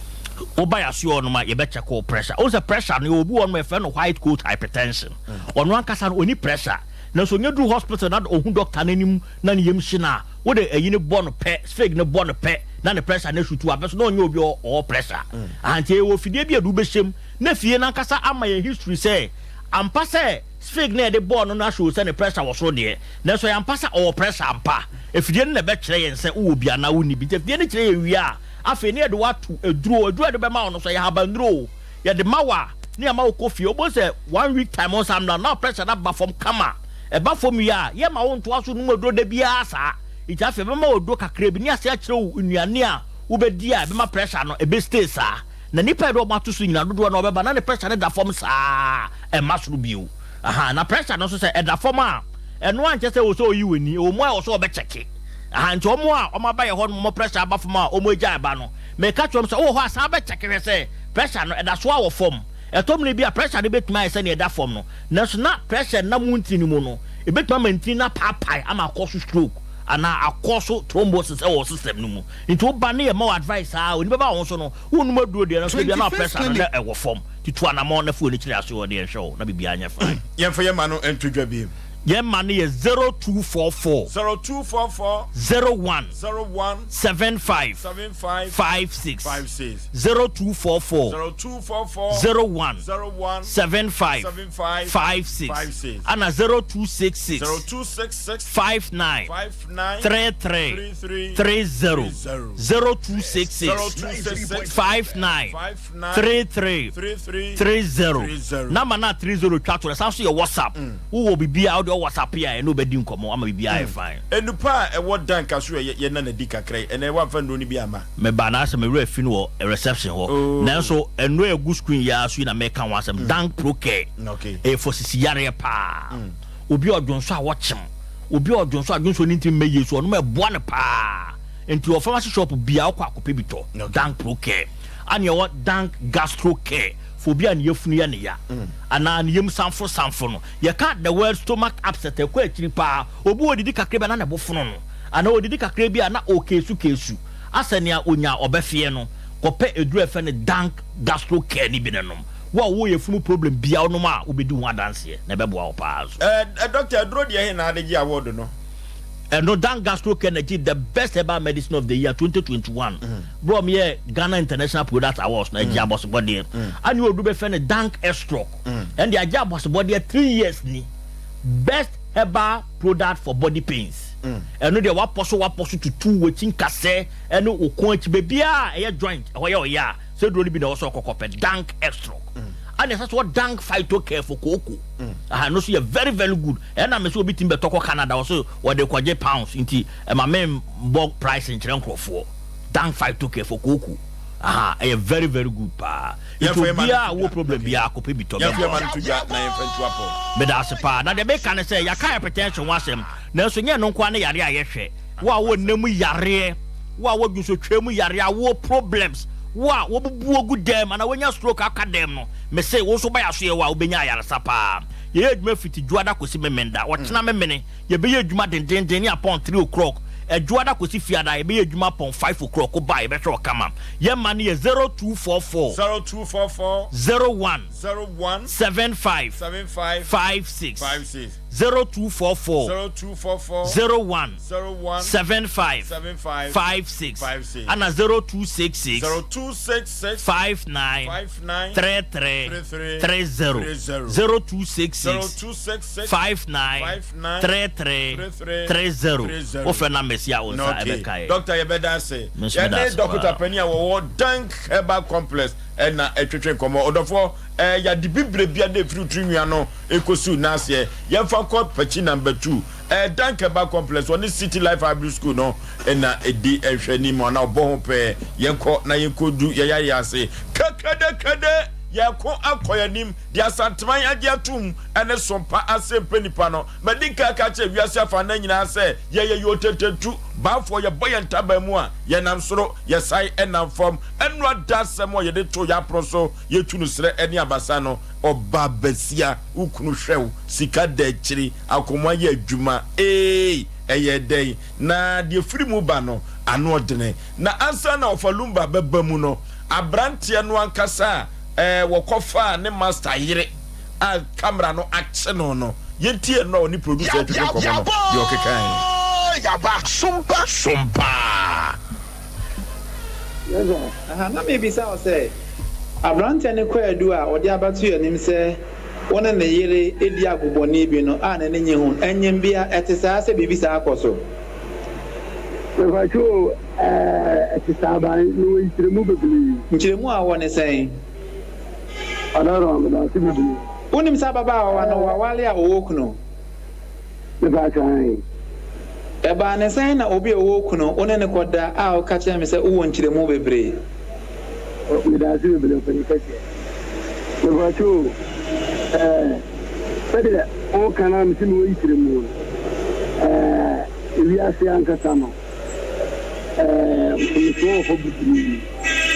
[SPEAKER 3] Woba yɛ asoɛ hɔ nom a yɛbɛ check wo pressure. Wohu sɛ pressure no yɛwɔ obi wɔ hɔ nom a yɛfrɛ no white coat hypertension. Ɔno ankasa no ɔnni pressure nanso ɔnya duru hospital na ɔhu doctor no anim na ne yam hye no a, wode ayi no bɔ no pɛ, sphyg no bɔ no pɛ na ne pressure no asutu abɛ so na ɔnyɛ obi a ɔwɔ pressure. Aha nti yɛwɔ fidie bi a yɛde wo bɛhyɛ mu na fie no ankasa ama yɛn history sɛ ampa sɛ sphyg no a yɛde bɔɔ no no ashow sɛ ne pressure wɔ soro deɛ nanso ɛyɛ ampa sɛ ɔwɔ pressure ampa. Afidie no na ɛbɛkyerɛ yɛn sɛ wowɔ bi anaa wonni bi. Nti afidie no kyerɛ yɛn wie a afei na yɛde wo ato aduro. Aduro a yɛde bɛma wo no nso ɛyɛ ahabannuro o. Yɛde ma wo a na yɛama wo kɔ fie. Wobɛhu sɛ one week time wo nsa mmra no na wo pressure no aba fam kama. Ɛba fam wie a yɛmma wo ntoa so nnom aduro da biara saa. Nti afei ɛbɛma wo aduro kakra bi ne ase akyerɛ wo nnuane a wobɛdi a ɛbɛma pressure no ɛbɛ stay saa. Na nnipa a yɛde wɔn ato so nyinaa dodoɔ no ɔbɛba na ne pressure no da fam saa ɛmma soro bio. Ahaa na pressure no nso sɛ ɛda fam a ɛno ankyɛ sɛ ɛwɔ sɛ ɔyi w'ani, ɛwɔ mu a ɛwɔ sɛ ɔbɛkyɛke. Ahaa nti wɔn a wɔn aba yɛ hɔ nom wɔn pressure aba fam a wɔn agyae ba no meka kyerɛ wɔn sɛ wowɔ hɔ a san bɛkyɛke hwɛ sɛ pressure no ɛda so ara wɔ fam. Ɛtɔ mmere bi a pressure no bɛtumi ayɛ sɛnea ɛda fam no Nanso na pressure nam wo ntini no mu no, ebetumi ama ntini no apaapae ama akɔ so stroke anaa akɔ so thrombosis wɔ wo system no mu. Nti wo ba no yɛ ma wo advice saa a, onipa ba wo ho so no, wonnom aduro deɛ nanso ebia na pressure no na ɛwɔ fam. Nti tu anamɔn na fa w'ani kyerɛ ase hɔ na yɛnhwɛ wo na biribiara nyɛ fine.
[SPEAKER 1] Yɛmfa yɛn mma no nto dwa bio.
[SPEAKER 3] Yɛn mma no yɛ 0244.
[SPEAKER 1] 0244.
[SPEAKER 3] 01.
[SPEAKER 1] 01.
[SPEAKER 3] 75.
[SPEAKER 1] 75.
[SPEAKER 3] 56.
[SPEAKER 1] 56.
[SPEAKER 3] 0244.
[SPEAKER 1] 0244.
[SPEAKER 3] 01.
[SPEAKER 1] 01.
[SPEAKER 3] 75.
[SPEAKER 1] 75.
[SPEAKER 3] 56.
[SPEAKER 1] 56.
[SPEAKER 3] Ana 0266.
[SPEAKER 1] 0266.
[SPEAKER 3] 59.
[SPEAKER 1] 59.
[SPEAKER 3] 33.
[SPEAKER 1] 33.
[SPEAKER 3] 30.
[SPEAKER 1] 30.
[SPEAKER 3] 0266.
[SPEAKER 1] 0266.
[SPEAKER 3] 59.
[SPEAKER 1] 59.
[SPEAKER 3] 33.
[SPEAKER 1] 33.
[SPEAKER 3] 30.
[SPEAKER 1] 30.
[SPEAKER 3] Number no a 30 twa to no, ɛsan nso yɛ WhatsApp. Wowɔ biribi a wode wɔ WhatsApp yi a ɛne wo bɛdi nkɔmmɔ ama biribiara ayɛ fine.
[SPEAKER 1] Nnupa a ɛwɔ Dan ka so ɛ yɛnna no adi kakra yi, ɛnnɛ woamfa nnuro no bi amma?
[SPEAKER 3] Mebaa na asɛ me werɛ afi no wɔ reception hɔ. Nanso nnuro a ɛgu screen yi ara so yi na meka ho asɛm, Dank Pro Care. Ɛyɛ for sisi yareɛ paa. Obi a ɔdwonsɔ a wɔkyem, obi a ɔdwonsɔ a dwonsɔ no ntumi mma yie so ɔnom a ɛboa no paa. Nti wɔ pharmacy shop biara wokɔ a kɔpɛ bi tɔ, Dank Pro Care. Ɛna yɛwɔ Dank Gastro Care for obi a ne yafunu yɛ no ya anaa ne yam sanfo sanfo no. Yɛka the word stomach upset a, ɛkɔ akyiri paa. Obi wɔ hɔ ɔdidi kakra bi a na ne bo fono no, anaa ɔdidi kakra bi a na ɔrekeesu keesu asɛ nea ɔnya a ɔbɛfeɛ no. Kɔpɛ aduru a yɛfrɛ no Dank Gastro Care no bi na nom. Wo a wowɔ yafunu problem biara wonom a, wobɛdi ho adanseɛ na ɛbɛboa wo paa nso.
[SPEAKER 1] Eh, doctor, aduro deɛ he na ade gye award no?
[SPEAKER 3] Ɛno Dank Gastro Care na gye the best herbal medicine of the year 2021. Berɛ a wɔyɛɛ Ghana International Product Awards no, ɛgye abɔsobɔdeɛ. Ɛne odu bɛfrɛ no Dank Estroc. Ɛno deɛ agye abɔsobɔdeɛ three years ni. Best herbal product for body pains. Ɛno deɛ wapɔ so wapɔ so tutu w'akyi nkasɛɛ ɛne wo kɔn akyi baabiara a ɛyɛ joint ɛhɔ yɛ ɔyɛ a sɛ duro no bi na ɛwɔ sɛ ɔkɔkɔ pɛ Dank Estroc. Ɛna ɛsɛ sɛ wɔ Dank Phyto Care for kooko. Aha ɛno nso yɛ very very good. Ɛna me sɛ obi tumi bɛtɔ kɔ Canada wɔ so wɔde kɔgye pounds nti ɛma me mbɔ price nkyerɛ nkorɔfoɔ. Dank Phyto Care for kooko. Aha ɛyɛ very very good paa. Nti obiara a wowɔ problem biara kɔpɛ bi tɔ bɛboa wo. Meda ase paa. Na deɛ meka ne sɛ yɛaka hypertension ho asɛm nanso nyɛ ɛno nko ara ne yareɛ a yɛhwɛ. Wo a wowɔ nna mu yareɛ, wo a wowɔ dwonsotwa mu yareɛ, awoɔ problems, wo a wɔbubu wo gu dɛm anaa woanya stroke aka dɛm no, mese wo nso woba yɛasoɛeɛ hɔ a wobɛnya ayaresa paa. Yɛyɛ adwuma fiti Dwoada kɔsi Memenda. Ɔkyena Memene yɛbɛyɛ adwuma dendeenden ne apɔn 3 o'clock. Ɛdwoada kɔsi Fiada yɛbɛyɛ adwuma apɔn 5 o'clock. Woba a yɛbɛhwɛ wo kama. Yɛn mma no yɛ 0244.
[SPEAKER 1] 0244.
[SPEAKER 3] 01.
[SPEAKER 1] 01.
[SPEAKER 3] 75.
[SPEAKER 1] 75.
[SPEAKER 3] 56.
[SPEAKER 1] 56.
[SPEAKER 3] 0244.
[SPEAKER 1] 0244.
[SPEAKER 3] 01.
[SPEAKER 1] 01.
[SPEAKER 3] 75.
[SPEAKER 1] 75.
[SPEAKER 3] 56.
[SPEAKER 1] 56.
[SPEAKER 3] Ana 0266.
[SPEAKER 1] 0266.
[SPEAKER 3] 59.
[SPEAKER 1] 59.
[SPEAKER 3] 33.
[SPEAKER 1] 33.
[SPEAKER 3] 30.
[SPEAKER 1] 30.
[SPEAKER 3] 0266.
[SPEAKER 1] 0266.
[SPEAKER 3] 59.
[SPEAKER 1] 59.
[SPEAKER 3] 33.
[SPEAKER 1] 33.
[SPEAKER 3] 30.
[SPEAKER 1] 30.
[SPEAKER 3] Wofrɛ na mesi a wo nsa
[SPEAKER 1] Okay.
[SPEAKER 3] ɛbɛka yɛ.
[SPEAKER 1] Doctor yɛbɛda ase.
[SPEAKER 3] Me nso meda
[SPEAKER 1] Yɛne
[SPEAKER 3] ase
[SPEAKER 1] dɔkota
[SPEAKER 3] paa.
[SPEAKER 1] panin a wɔwɔ Dank Herbal Complex ɛna ɛtwetwe nkɔmmɔ. Ɔdɔfoɔ ɛɛ yade bibire bia na efiri tiri nwia no ekosi n'aseɛ. Yɛmfa nkɔ Pakyi number two. Ɛɛ Dank Herbal Complex wɔne City Life Hybrid School no ɛna ɛdi nhwɛanim anaa ɔbɔ ho pɛɛ. Yɛnkɔ na yɛnkɔdu yɛn ayɛ ase. Kɛkɛdɛkɛdɛ yɛko akɔ yɛn anim deɛ Asanteman agye atom ɛne sompa ase mpɛ nipa no. Madi nkan aka akyerɛ wiase afanan nyinaa sɛ yɛyɛ yotetetu baafoɔ, yɛbɔ yɛn ntaban mu a, yɛnam soro, yɛsan nam fam. Ɛno ada asɛm a yɛde too yɛn apono so, yɛtu no serɛ ne abasa no. Ɔbaa basia, wo kunu hwɛ wo, sika da akyiri, akoma yɛ adwuma, eei, ɛyɛɛ dɛn? Na deɛ ɛfiri mu ba no, ano ɔdene. Na ansa na Ɔfa Lumba bɛba mu no, aberanteɛ no ankasa a wɔkɔfaa ne master yere, a camera no akye no no, yɛntie no a ɔne producer retwetwe nkɔmmɔ no, deɛ ɔkekaeɛ.
[SPEAKER 20] Yaba, sompa.
[SPEAKER 7] Sompa.
[SPEAKER 5] Yes sir.
[SPEAKER 7] Aha, na mebisa wo sɛ, aberanteɛ no kwaadu a ɔde abɛto yɛn anim sɛ wo ne ne yere di agobɔne bi no a n'ani nnye ho no, ɛnyem bia ɛte saa sɛ biribi saa kɔ so?
[SPEAKER 6] Mepakyɛ o, ɛɛ, ɛte saa, but mewɔ nkyerɛmu bebree.
[SPEAKER 7] Nkyerɛmu a wowɔ ne sɛn?
[SPEAKER 6] Ɔdɔrɔn, meda ase bebree.
[SPEAKER 7] Wonim sɛ ababaawa no waware a ɔwɔ kunu?
[SPEAKER 6] Mepakyɛ ae.
[SPEAKER 7] Ɛbaa ne sɛn na obi a ɔwɔ kunu wo ne no kɔda a woka kyerɛ me sɛ wowɔ nkyerɛmu bebree?
[SPEAKER 6] Oh, meda ase bebree ɔpanyin kɛseɛ. Mepakyɛ o, ɛɛ, sɛdeɛ woka no a mese mewɔ nkyerɛmu no, ɛɛ, ewiase ankasa no, ɛɛ, mfomsoɔ wɔ hɔ bebree.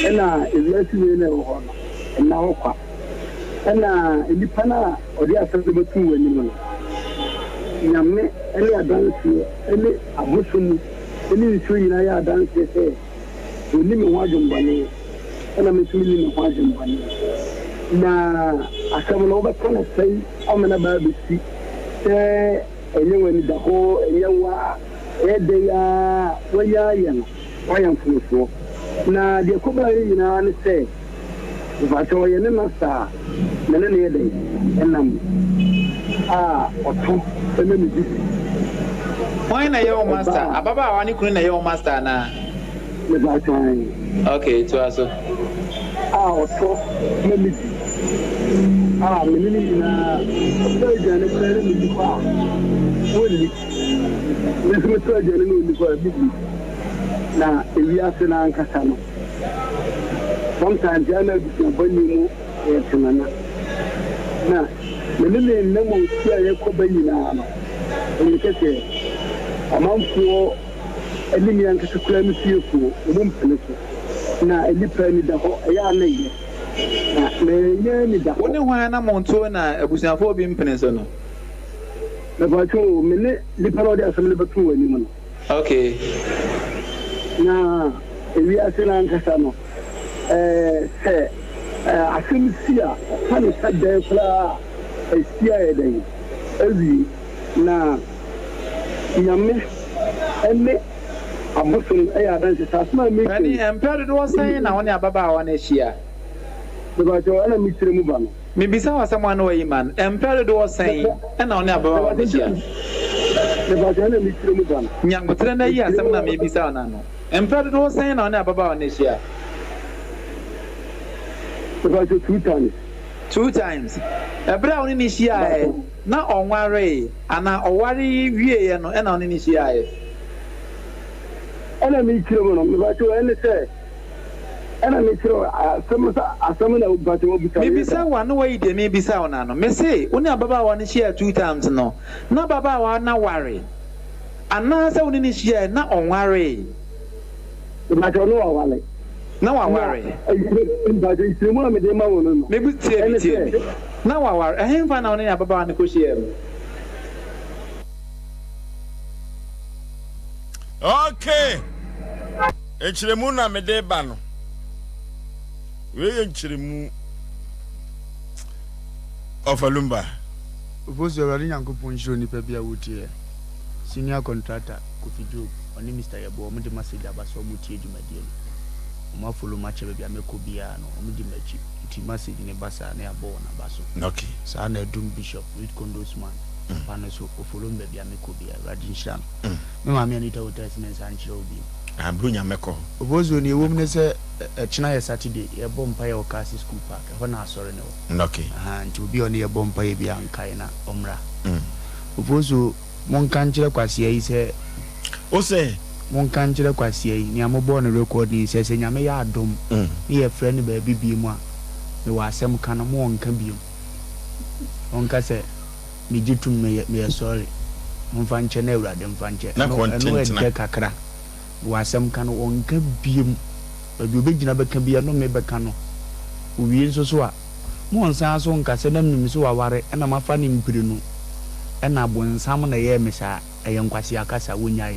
[SPEAKER 6] Ɛna ewiase wei na ɛwɔ hɔ no, ɛnna hɔ kwa. Ɛna nnipa no a ɔde asɛm no bɛto w'anim no, Nyame ne adanseɛ ne abosom ne nsuo nyinaa yɛ adanseɛ sɛ ɔnni me ho adwemmɔne, ɛna me nso menni ne ho adwemmɔne. Na asɛm no wobɛka no sɛn ama no aba abɛsi sɛ ɛnyɛ w'anidahɔ, ɛnyɛ wo a, ɛyɛ dɛn ara a woanya ayɛ no, woayɛ mfomsoɔ. Na deɛ ɛkɔbaeɛ nyinaa ne sɛ, Mepakyɛw, ɔyɛ ne na saa a, me ne no yɛ dɛn? Ɛnam a ɔtɔ ma me di bi.
[SPEAKER 7] Hwan na ɛyɛ wo master?
[SPEAKER 6] Ɛba a.
[SPEAKER 7] Ababaawa ne kunu na ɛyɛ wo master anaa?
[SPEAKER 6] Mepakyɛw, aane.
[SPEAKER 7] Okay, toa so.
[SPEAKER 6] A ɔtɔ ma me di a, me ne no nyinaa, ɔtɔ aduane koraa na menni hɔ a, ɔnni. Me nso metɔ aduane na ɔnni hɔ a, menni. Na ewiase no ankasa no. Sometimes yɛn na abusua bɔne mu yɛ tenana. Na me ne me nna mu osu a yɛkɔ ba nyinaa no, ɛyɛ kɛsɛ amanfoɔ ne me ankasa koraa me fiefoɔ, wɔn mpene so. Na nnipa ani da hɔ, ɛyɛ a na ɛyɛ. Na manya ani da
[SPEAKER 7] Wo
[SPEAKER 6] hɔ.
[SPEAKER 7] ne hwan anammɔntuo na abusuafoɔ bi mpene so no?
[SPEAKER 6] Mepakyɛ o, me ne nipa no a ɔde asɛm no bɛto wɔn anim no.
[SPEAKER 7] Okay.
[SPEAKER 6] Na ewiase no ankasa no, sɛ asɛm si a, ɔka no sɛ dɛn koraa a, asi ayɛ dɛn awie. Na Nyame ne abosom yɛ adanse sɛ asɛm a meka yi.
[SPEAKER 7] Panin, mpɛ dodoɔ sɛn na wo ne ababaawa no ahyia?
[SPEAKER 6] Mepakyɛw, ɛna me tiri mu ba no.
[SPEAKER 7] Mebisa wo asɛm a na wayi ma no. Mpɛ dodoɔ sɛn na wo ne ababaawa no ahyia?
[SPEAKER 6] Mepakyɛw, ɛna me tiri mu ba no.
[SPEAKER 7] Nya aboterɛ na yi asɛm no a mebisa wo no ano. Mpɛ dodoɔ sɛn na wo ne ababaawa no ahyia?
[SPEAKER 6] Mepakyɛw, two times.
[SPEAKER 7] Two times. Ɛberɛ a wo ne no hyiaeɛ, na ɔnwaree anaa ɔware wieeɛ no ɛna wo ne no hyiaeɛ?
[SPEAKER 6] Ɛna me tiri mu no, mepakyɛw, ɛne sɛ. Ɛna mekyerɛ wo asɛm sɛ asɛm na wobisa sɛ wobisa me
[SPEAKER 7] Mebisa wo a na woayi deɛ merebisa wo no ano. Mese wo ne ababaawa no hyiaa two times no, na ababaawa no aware anaasɛ wo ne no hyiae na ɔnwaree?
[SPEAKER 6] Mepakyɛw, na waware.
[SPEAKER 7] Na waware.
[SPEAKER 6] Na mepakyɛw, nkyerɛmu a mede ma wo no no,
[SPEAKER 7] Mebu tie me
[SPEAKER 6] ɛne
[SPEAKER 7] tie me.
[SPEAKER 6] sɛ.
[SPEAKER 7] Na waware. Ɛhenfa na wo ne ababaawa no kɔhyiaa mu?
[SPEAKER 1] Okay. Nkyerɛmu na mede ba no. Wei yɛ nkyerɛmu. Ɔfa Lumba.
[SPEAKER 5] Ofosu Awurade Nyankopɔn nhyira onipa bi a wotie ɛ. Senior contractor Kofi Job ɔne Mister Yeboah ɔmo de message aba sɛ ɔmo tie dwumadie no. Ɔmo afollow makyɛ baabi a mɛkɔ biaa no ɔmo di makyi nti message no ba saa na yɛabɔ wɔn aba so.
[SPEAKER 1] Okay.
[SPEAKER 5] Saa na Adum Bishop Reed Condos man papa no nso ofollow me baabi a mɛkɔ biaa Awurade nhyira no. Me maame Anita Hotel se mensan nkyerɛ wo bio.
[SPEAKER 1] Ah Buronya mɛkɔ hɔ.
[SPEAKER 5] Obosuo nea ɛwom ne sɛ ɛkyena yɛ Saturday yɛbɔ mpaeɛ wɔ Kaase school park ɛhɔ na asɔre no wɔ.
[SPEAKER 1] Okay.
[SPEAKER 5] Ahaa nti obi a ɔne yɛbɔ mpaeɛ biara nkae na ɔmmra. Obosuo monka nkyerɛ Kwasea yi sɛ.
[SPEAKER 1] Wo sɛ?
[SPEAKER 5] Monka nkyerɛ Kwasea yi nea mobɔɔ no record yi sɛ sɛ Nyame yɛ adom ne yɛfrɛ no baabi biom a mewɔ asɛm ka no mo ɔnka biom. Ɔnka sɛ. Megye tom meyɛ meyɛ sorry. Momfa nkyɛ na Awurade mfa nkyɛ.
[SPEAKER 1] Na
[SPEAKER 5] Ɛno
[SPEAKER 1] kɔ
[SPEAKER 5] ɛno
[SPEAKER 1] ntentena.
[SPEAKER 5] ɛdɛ kakra. Wɔ asɛm ka no ɔnka biom. Baabi ɔbɛgyina bɛka biara nnome bɛka no. Owie nso so a, mo ɔnsan so nka sɛ na menim sɛ waware ɛna mafa no mprenu ɛna bonsam na ɛyɛɛ me saa. Ɛyɛ nkwasea kasa, wonyae.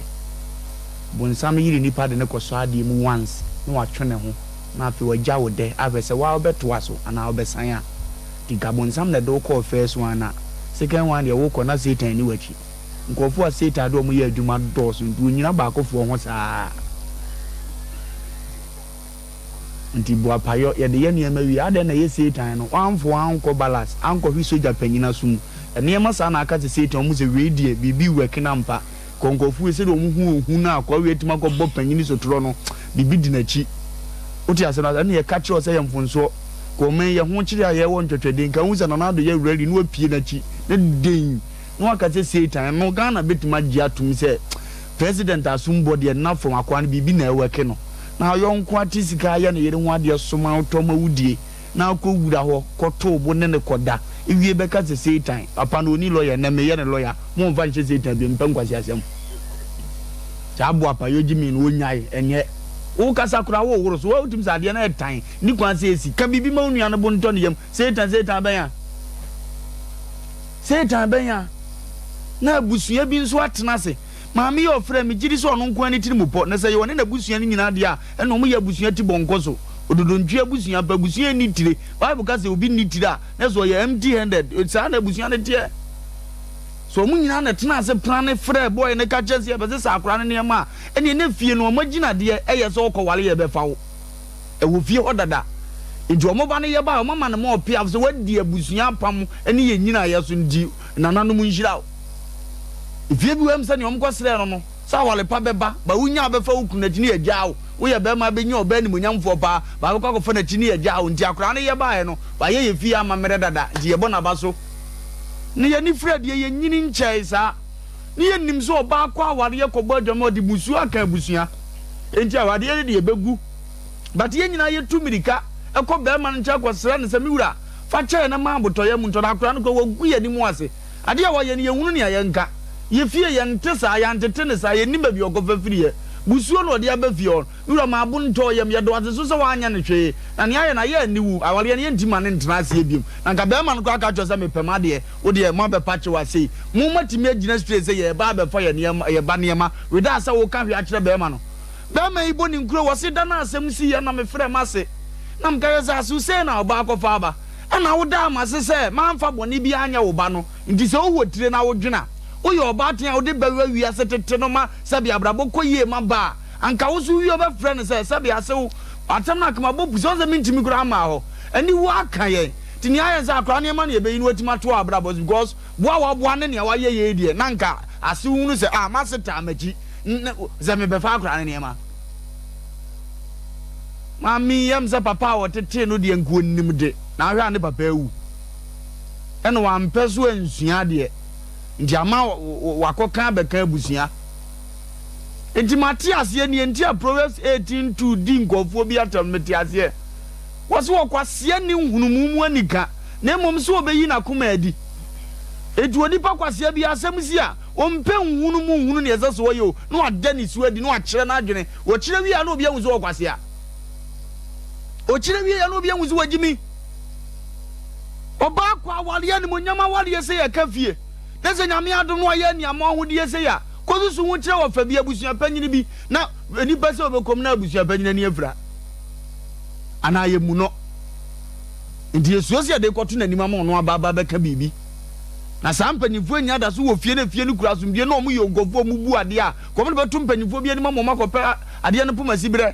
[SPEAKER 5] Bonsam yere nipa de no kɔsɔ adeɛ mu once na watwe ne ho na afei wagya wo dɛ ahwɛ sɛ woa wobɛtoa so anaa wobɛsan a. Nti nka bonsam na ɛde wo kɔɔ first one na second one deɛ wokɔ na Satan nni w'akyi. Nkurɔfoɔ a Satan de wɔn yɛ adwuma dɔɔso nti wɔnnyina baakofoɔ ho saa. Nti boapayɔ, yɛde yɛ nneɛma wie a, adɛn na ɛyɛ Satan no? Wamfa wo ankɔ balas, ankɔhwe sogya panyin aso mu. Nneɛma saa na aka sɛ Satan, wɔn sɛ wei deɛ, biribi work no ampa. Kɔ nkurɔfo wei, sɛdeɛ wɔn ho ohu no a, akoa wei atumi akɔbɔ panyin sotorɔ no, biribi di n'akyi. Wote asɛm no ase? Ɛnna yɛka kyerɛ wo sɛ yɛ mfomsoɔ. Kɔ ɔman yi, yɛ ho kyere a yɛwɔ ntwɛtwɛden, nka wohu sɛ Nana Addo yɛ ready na wapue n'akyi, na den na waka sɛ Satan, ɛno Ghana bɛtumi agye atom sɛ President asombɔ deɛ nna fam, akoa no biribi na ɛwɛke no. Na ɔyɔnko ate sika ayɛ ne yere ho adeɛ soma wo tɔ ma wodie na akɔ wura hɔ kɔ to bo ne no kɔ da wie bɛka sɛ Satan papa no ɔni lawyer ɛnɛ meyɛ ne lawyer mo nfa nhyɛ Satan bio mepɛ nkwaseasɛm saa boapa yɛ gyimii no ɔnyae ɛnyɛ wo kasa koraa wo woro so wotim sɛ adeɛ no ɛtan ne kwan sɛ ɛsi ka biribi ma wo nua no bo ntɔ ne yam Satan Satan bɛn a Satan bɛn a na abusua bi nso atena ase Maame yi a ɔfrɛɛ me gye di sɛ ɔno nko ara ne tirim pɔ, na sɛ ɛyɛ ɔne n'abusua no nyinaa deɛ a, ɛnna wɔyɛ abusua ti bɔnkɔ so. Ododontwi abusua pɛ, abusua a enni tire. Bible ka sɛ obi nni tire a, na ɛsɛ ɔyɛ empty handed. Saa na abusua no teɛ. So wɔn nyinaa na ɛtena ase prane frɛɛ bɔe no ka kyerɛ sɛ yɛbɛsesa akwadaa no nneɛma a, ɛnneɛ na fie no wɔn agyinadeɛ yɛ sɛ wokɔware yɛbɛfa wo. Ɛwɔ fie hɔ dada. Nti wɔn ba no yɛ ba a, wɔama no ma ɔpeaw sɛ wadi abusua apam ne yɛn nyinaeɛ so nti nananom nhyira wo. Efie bi wɔ hɔ sɛ nea wɔkɔsrɛɛ no no, sɛ aware pa bɛba, ma wunya a bɛfa wo kunu akyi ne yɛagyaa wo. Woyɛ barima a benya ɔbaa animuonyamfoɔ paa, ma bɛkɔ akɔfa n'akyi ne yɛagyaa wo. Nti akwadaa no yɛbaeɛ no, wayɛ yɛn fie amammerɛ dada, nti yɛbɔ n'aba so. Ne yɛn ani firi adeɛ, yɛnnyini nkyɛe saa. Ne yɛnnim sɛ ɔbaa kɔ awareɛ kɔbɔ adwaman, ɔde mmusuo aka abusua. Enti awareɛ no deɛ ɛbɛgu. But yɛn nyinaa yɛtu mmirika kɔ barima no nkyɛn kɔsrɛ no sɛ, me wura, fa kyɛ yɛn na ma abotɔyam ntɔ. Na akwadaa no koraa, wagu yɛn anim ase. Adeɛ a wayɛ no, yɛnhunu nea yɛnka. Yɛ fie, yɛnte saa, yɛantete no saa, yɛnnim baabi a ɔkɔfa firiiɛ. Busuo na ɔde aba fie hɔ. Me wura, ma abo ntɔ wo yam, yɛda wo ase so sɛ woanyɛ no hwee. Na nea ayɛ no, ayɛ aniwu. Awareɛ no, yɛntumi mma no ntena aseɛ bio. Na anka barima no koraa ka kyerɛ wo sɛ, mepɛ m'adeɛ, wo deɛ, moabɛpa kyew ase yi. Mo moatumi agyina straight sɛ yɛreba abɛfa yɛn nneɛma, yɛn ba nneɛma, without sɛ woka hwee akyerɛ barima no. Barima yi bɔ ne nkuro, ɔse, da no a asɛm siiɛ na mefrɛɛ m'ase, na meka kyerɛ sɛ, Asew, sei na ɔbaa akɔfa aba. Ɛnna wodaa m'ase sɛ mamfa bɔne biara anyɛ wo ba no. Enti sɛ wowɔ tire na wodwene a, woyɛ ɔbaatan a wode ba wura wiase tete no ma sɛbe abrabɔ kɔ yie ma ba a, anka wo nso wowie a wobɛfrɛ no sɛ sɛbe asew. Asɛm no aka mabɔ pu sɛ ɔn sɛ mentumi koraa mmaa hɔ. Aniwu aka yɛn. Nti nea ayɛ ne sɛ akwadaa nneɛma na yɛbɛyi na watumi atoa abrabɔ so because boa a waboa ne nea wayɛ yei deɛ na anka asew hunu sɛ ah m'ase taa m'akyi sɛ mebɛfa akwadaa no nneɛma. Maame yi yam sɛ papa a ɔtetee no deɛ nka ɔnim de, na ahwɛ a ne papa awu. Ɛna wampɛ so ansua adeɛ, nti ama wakɔka abɛka abusua. Nti mate aseɛ neɛ nti a Proverbs 18:2 di nkurɔfoɔ bi atɛm no, mete aseɛ. Wɔse ɔkwasea nni nhunumu mu anika, na mmom sɛ ɔbɛyi n'akoma adi. Enti onipa kwasea biara asɛm si a, ɔmpɛ nhunumu nhunu neɛ ɛsɛ sɛ ɔyɛ o, na wada ne su adi, na wakyerɛ n'adwene. Ɔkyerɛ wie a na obi ahu sɛ ɔwɔ kwasea. Ɔkyerɛ wie a na obi ahu sɛ wagyi mi. Ɔbaa kɔ awareɛ animonyam awareɛ sɛ yɛka fie na sɛ Nyame adom no ayɛ aniamo ahodeɛ sɛ yɛ a, kɔsusu ho kyerɛ ɔfa bi, abusua panyini bi, na nipa sɛ ɔbɛkɔm na abusua panyini ani afira anaa yɛmmu no. Nti yɛsuro sɛ yɛde kɔto n'anim ama ɔno aba aba bɛka biribi. Na saa mpanyinfoɔ nyinaa da so wɔ fie na fie no kura asomdwie na wɔn yɛ nkurɔfoɔ a wɔbu adeɛ a Kɔm no bɛto mpanyimfoɔ bi anim ama wɔakɔpɛ adeɛ no poma siberɛ.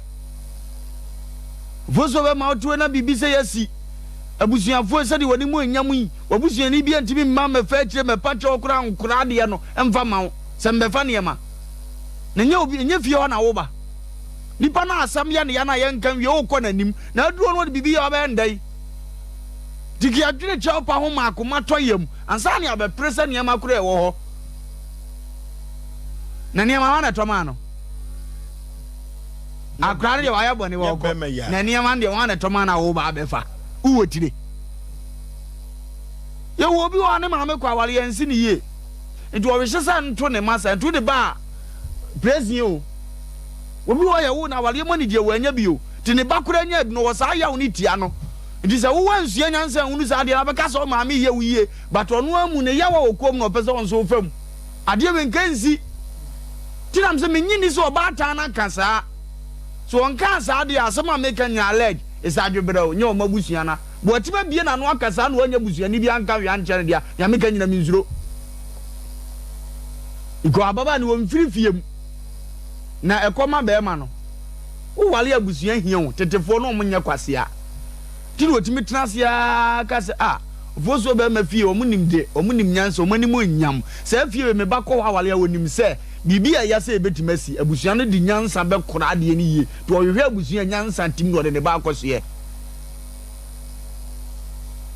[SPEAKER 5] Mfomsoɔ bɛma wotewe na biribi sɛ yɛasi. Abusuafoɔ sɛdeɛ wɔn anim nyam yi, w'abusuani bi antumi mma mmɛfa akyire mmɛpa kyɛw koraa nkora adeɛ no mfa mma wo sɛ mmɛfa nneɛma. Na ɛnyɛ obi, ɛnyɛ fie hɔ na woba. Nipa no a asɛm yɛ ne ya no a yɛnka nwie, wokɔ n'anim na aduro no ɔde biribi yɛ ɔbɛyɛ no dɛn? Nti ka yɛadwene kyɛw pa ho ma akoma tɔ yam ansa na yɛabɛpere sɛ nneɛma koraa ɛwɔ hɔ. Na nneɛma hwan na ɛtɔ maa no? Akora no deɛ wayɛ bɔne wɔ ɔkɔ. Na nneɛma no deɛ hwan na ɛtɔ maa no a woba abɛfa? Wowɔ tire. Yɛwɔ obi wɔ hɔ a ne maame kɔ aware yɛnsi ne yie. Nti ɔrehye sɛ nto ne ma saa nti wode ba a prison o. Obi wɔ hɔ yɛwo no awareɛ mu anigyeɛ wanya bi o. Nti ne ba koraa nya bi no ɔwɔ saa yaw no tia no. Nti sɛ wowɔ ansua nyansa anhunu saa adeɛ no abɛka sɛ wo maame yɛ wo yie but ɔno ara mu ne yaw a ɔkɔm no ɔpɛ sɛ ɔnso wofa mu. Adeɛ wei nka nsi. Nti na mesɛ mennye nni sɛ ɔbaatan no aka saa. So ɔnkaa saa deɛ a, asɛm a meka nyinaa alleged, it's adwebrɛw, nyɛ wɔn abusua no a. But watumi abue n'ano aka saa na wannya busuani biara anka hwee ankyerɛ no deɛ a, nea meka nyinaa mensuro. Because ababaa no ɔmfiri fie mu na ɛkɔma barima no. Woware a abusua hia wo. Tetefoɔ no wɔn nyɛ kwasea. Nti na wɔtumi tena ase ara ka sɛ ah Ofosuo barima fie wɔn nim de, wɔn nim nyansa, wɔn anim nyam. Saa fie wei me ba kɔ hɔ aware a wɔnim sɛ biribi a ɛya sɛ ɛbɛtumi asi. Abusua no de nyansa bɛkora adeɛ no yie. Nti ɔhwehwɛ abusua a nyansa tim na ɔde ne ba akɔsoɛ.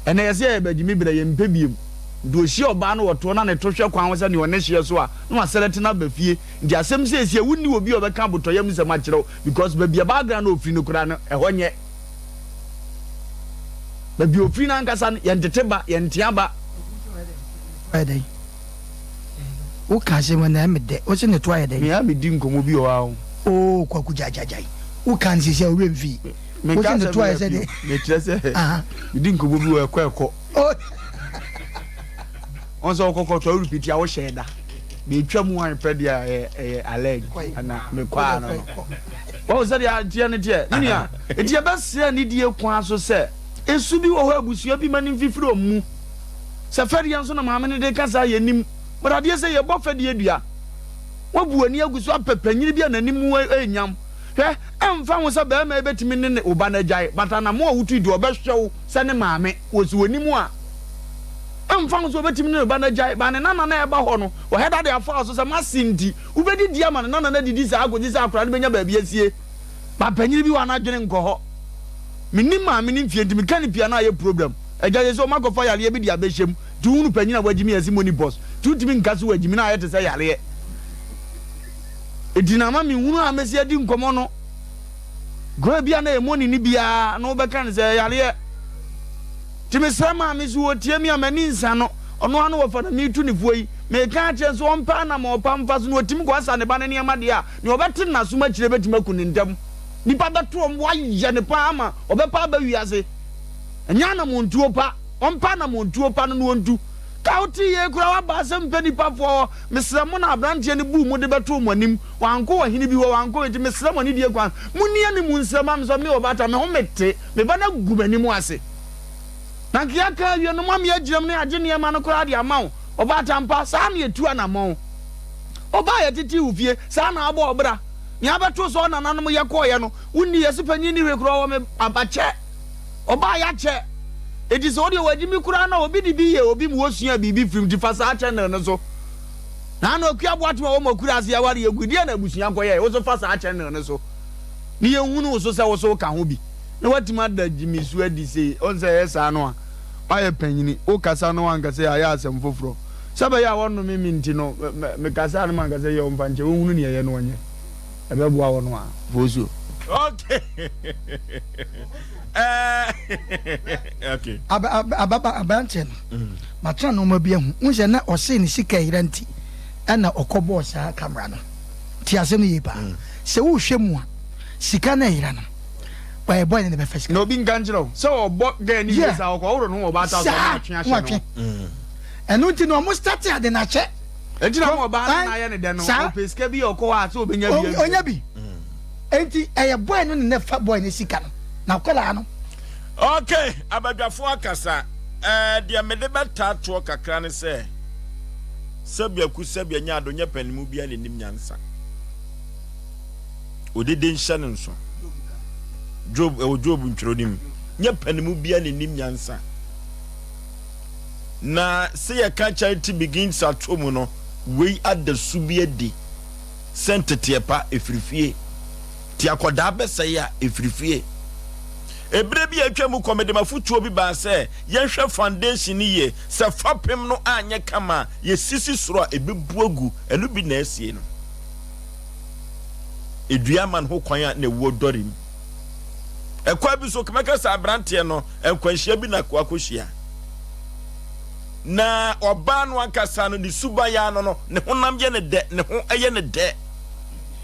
[SPEAKER 5] Ɛnɛ yɛsɛ yɛyɛ bagyimi berɛ yɛmpɛ biom. Nti ɔhyia ɔbaa no ɔtoɔ na ne to hwɛ kwan ho sɛ nea ɔne hyeɛ so a na wasɛlɛte no aba fie. Nti asɛm seesie wonni obi a ɔbɛka abotɔyam nsɛm akyerɛ wo because baabi a background a ɔfiri no koraa no ɛhɔ nyɛ. Baabi a ɔfiri no ankasa no yɛntete ba, yɛntea ba.
[SPEAKER 2] Ayɛ dɛn? Woka asɛm na ɛme dɛ. Wose ne to ayɛ dɛn?
[SPEAKER 5] Me a medi nkɔmmɔ bi wɔ hɔ a o.
[SPEAKER 2] Oo Kwaku gyaegyaegyae. Woka no seesei a wo werɛ mfii.
[SPEAKER 5] Menka sɛ me werɛ afi o. Mekyerɛ sɛ medi nkɔmmɔ bi wɔ ɛkɔ ɛkɔ. Wɔn sɛ wokɔ kɔtɔ worepiti a wohyɛ da. Metwa mu wan pɛ deɛ ɛyɛ ɛyɛ alɛg ana mekɔ ano no. Wɔn sɛ deɛ ateɛ no teɛ. Me nua, eti yɛbɛsrɛ anidie kwan so sɛ esu bi wɔ hɔ abusua bi ma ne mfifiri wɔn mu. Sɛ fɛdeɛ nso na maame no de ka saa yɛnim. But adeɛ sɛ yɛbɔ fɛdeɛ dua. Wabu w'ani agu so apɛ panyini bi a n'anim ɛnyam. Hwɛ, ɛmfa ho sɛ barima yi bɛtumi ne ne wo ba no agyae, but anamɔ a wotui deɛ ɔbɛhwɛ wo sɛ ne maame, wɔsi w'anim a, ɛmfa ho sɛ ɔbɛtumi ne ne ba no agyae, but ne nana no a ɛba hɔ no, ɔhɛ da de afa wo so sɛ m'ase nti, wobɛdidi ama ne nana no adidi saa akɔsi sɛ akwadaa no bɛnya baabi asie. But panyini bi wɔ hɔ a n'adwene nkɔ hɔ. Mennim maame no mfie nti meka no pii a na ayɛ problem. Agya seesei wɔakɔfa yareɛ bi de abɛhyɛ mu, nti wohunu panyin a wagyimi a ɛse monipɔs, nti wontumi nka sɛ wagyimi na ayɛ te sɛ yareɛ. Enti na ama menhunu a mɛsi adi nkɔmmɔ no. Kwan bi a na ɛmmɔ ne ni biara na wobɛka no sɛ yareɛ. Nti mesrɛ maame sɛ ɔtie me a m'ani nsa no. Ɔno ara no wɔfa na meretu ne foɔ yi. Meka akyerɛ no sɛ ɔmpɛ anammɔn pa mfa so na ɔtumi kɔsa ne ba no nneɛma deɛ a, nea ɔbɛte no n'asom akyire bɛtumi aku no ntɛm. Nnipa bɛto wɔn bo ayɛ no paa ama ɔbɛpa aba wiase. Ɛnyɛ anammɔntuo pa. Ɔmpɛ anammɔntuo pa no na ɔntu. Ka wote yei koraa woaba sɛ mpɛ nnipa foɔ hɔ. Mesrɛ mo na aberanteɛ no buu mo de bɛtoo mo anim, wankɔ ɔhene bi hɔ, wankɔ, enti mesrɛ mo anidie kwan, monni anim nsrɛ ma me sɛ me ɔbaatan, me ho mete, me ba no agu m'anim ase. Na anka yɛaka awie no, moama yɛagyina mu na yɛagye nneɛma no koraa de ama wo, ɔbaatan pa, saa na yɛtu anammɔn. Ɔbaa a yɛtetee wo fie, saa na abɔ wo bra. Nea abɛto sɛ ɔnananom yɛ kɔeɛ no, wonni, yɛse panyin nni hwee koraa, ɔwɔ me abakyɛ. Ɔbaa yɛakyɛ. Enti sɛ wodeɛ wagye me koraa na obi de bi yɛ obi ma osua biribi firi mu nti fa saa channel no so. Na ano Akua Boateng a ɔwɔ Makura ase aware yɛ gu deɛ na abusua kɔyɛɛ wo so fa saa channel no so ne yɛnhunu wo so sɛ wo so woka ho bi na watumi ada gyimisu adi sei. Wohu sɛ ɛyɛ saa no a woayɛ panyini wokasa no wanka sɛ ayɛ asɛm foforɔ sɛ ɛbɛyɛ a wɔnnome me nti no mekasa no manka sɛ yɛ ɔmfa nkyɛ wɔnhunu neɛ ɛyɛ no ɔnyɛ ɛbɛboa wɔn a fosuo.
[SPEAKER 1] Okay. okay.
[SPEAKER 2] Ababa aberanteɛ no mm. matena nneɛma bi ahu n sɛ na ɔsee ne sika yera nti ɛna ɔkɔbɔɔ saa kamera no nti asɛm no yie paa mm. sɛ wohwɛ mu a sika no ɛyera no ɔyɛ bɔyɛ ne ne bɛfɛ sika
[SPEAKER 5] na obi nka nkyerɛ wo sɛ ɔbɔ gɛɛ ne yie saa ɔkɔ ɔworo no ho ɔbaa ta so ɔno atwe ahyɛ
[SPEAKER 2] no ɛno nti na ɔmo starte ade no akyɛ
[SPEAKER 5] Enti na ma ɔbaa no na ayɛ ne dɛ no, ɔpɛ sika bi a ɔkɔ hɔ a sɛ ɔbɛnya bi.
[SPEAKER 2] Ɔnya bi. Enti ɛyɛ boy no ne na fa boy no sika no. Na akwadaa no.
[SPEAKER 1] Ok, abadwafoɔ akasa. Ɛɛ, deɛ mede bɛtaa toɔ kakra ne sɛ, sɛbi aku sɛbi anya ado nyɛ panimu biara na ɛnim nyansa. Odede nhyɛ no nso. Job, ɛwɔ Job ntwerɛ no mu. Nyɛ panimu biara na ɛnim nyansa. Na sɛ yɛka Charity Begins at Home no, wei ada su bi adi sɛ nteteɛ pa ɛfiri fie. Nti akwadaa bɛsɛe a, ɛfiri fie. Ɛberɛ bi a atwa mu kɔ, mede m'afotuo bi baa sɛ yɛnhwɛ foundation no yie. Sɛ fapem no anyɛ kama a, yɛsisi soro a, ɛbɛbu agu. Ɛno bi na asie no. Ɛdua ma no ho kwan a na ɛwuo dɔre mu. Ɛkwan bi so, mɛka sɛ aberanteɛ no, nkwanhyia bi na wakɔhyia. Na ɔbaa no ankasa no, ne suban ano no, ne honam yɛ ne dɛ, ne ho yɛ ne dɛ.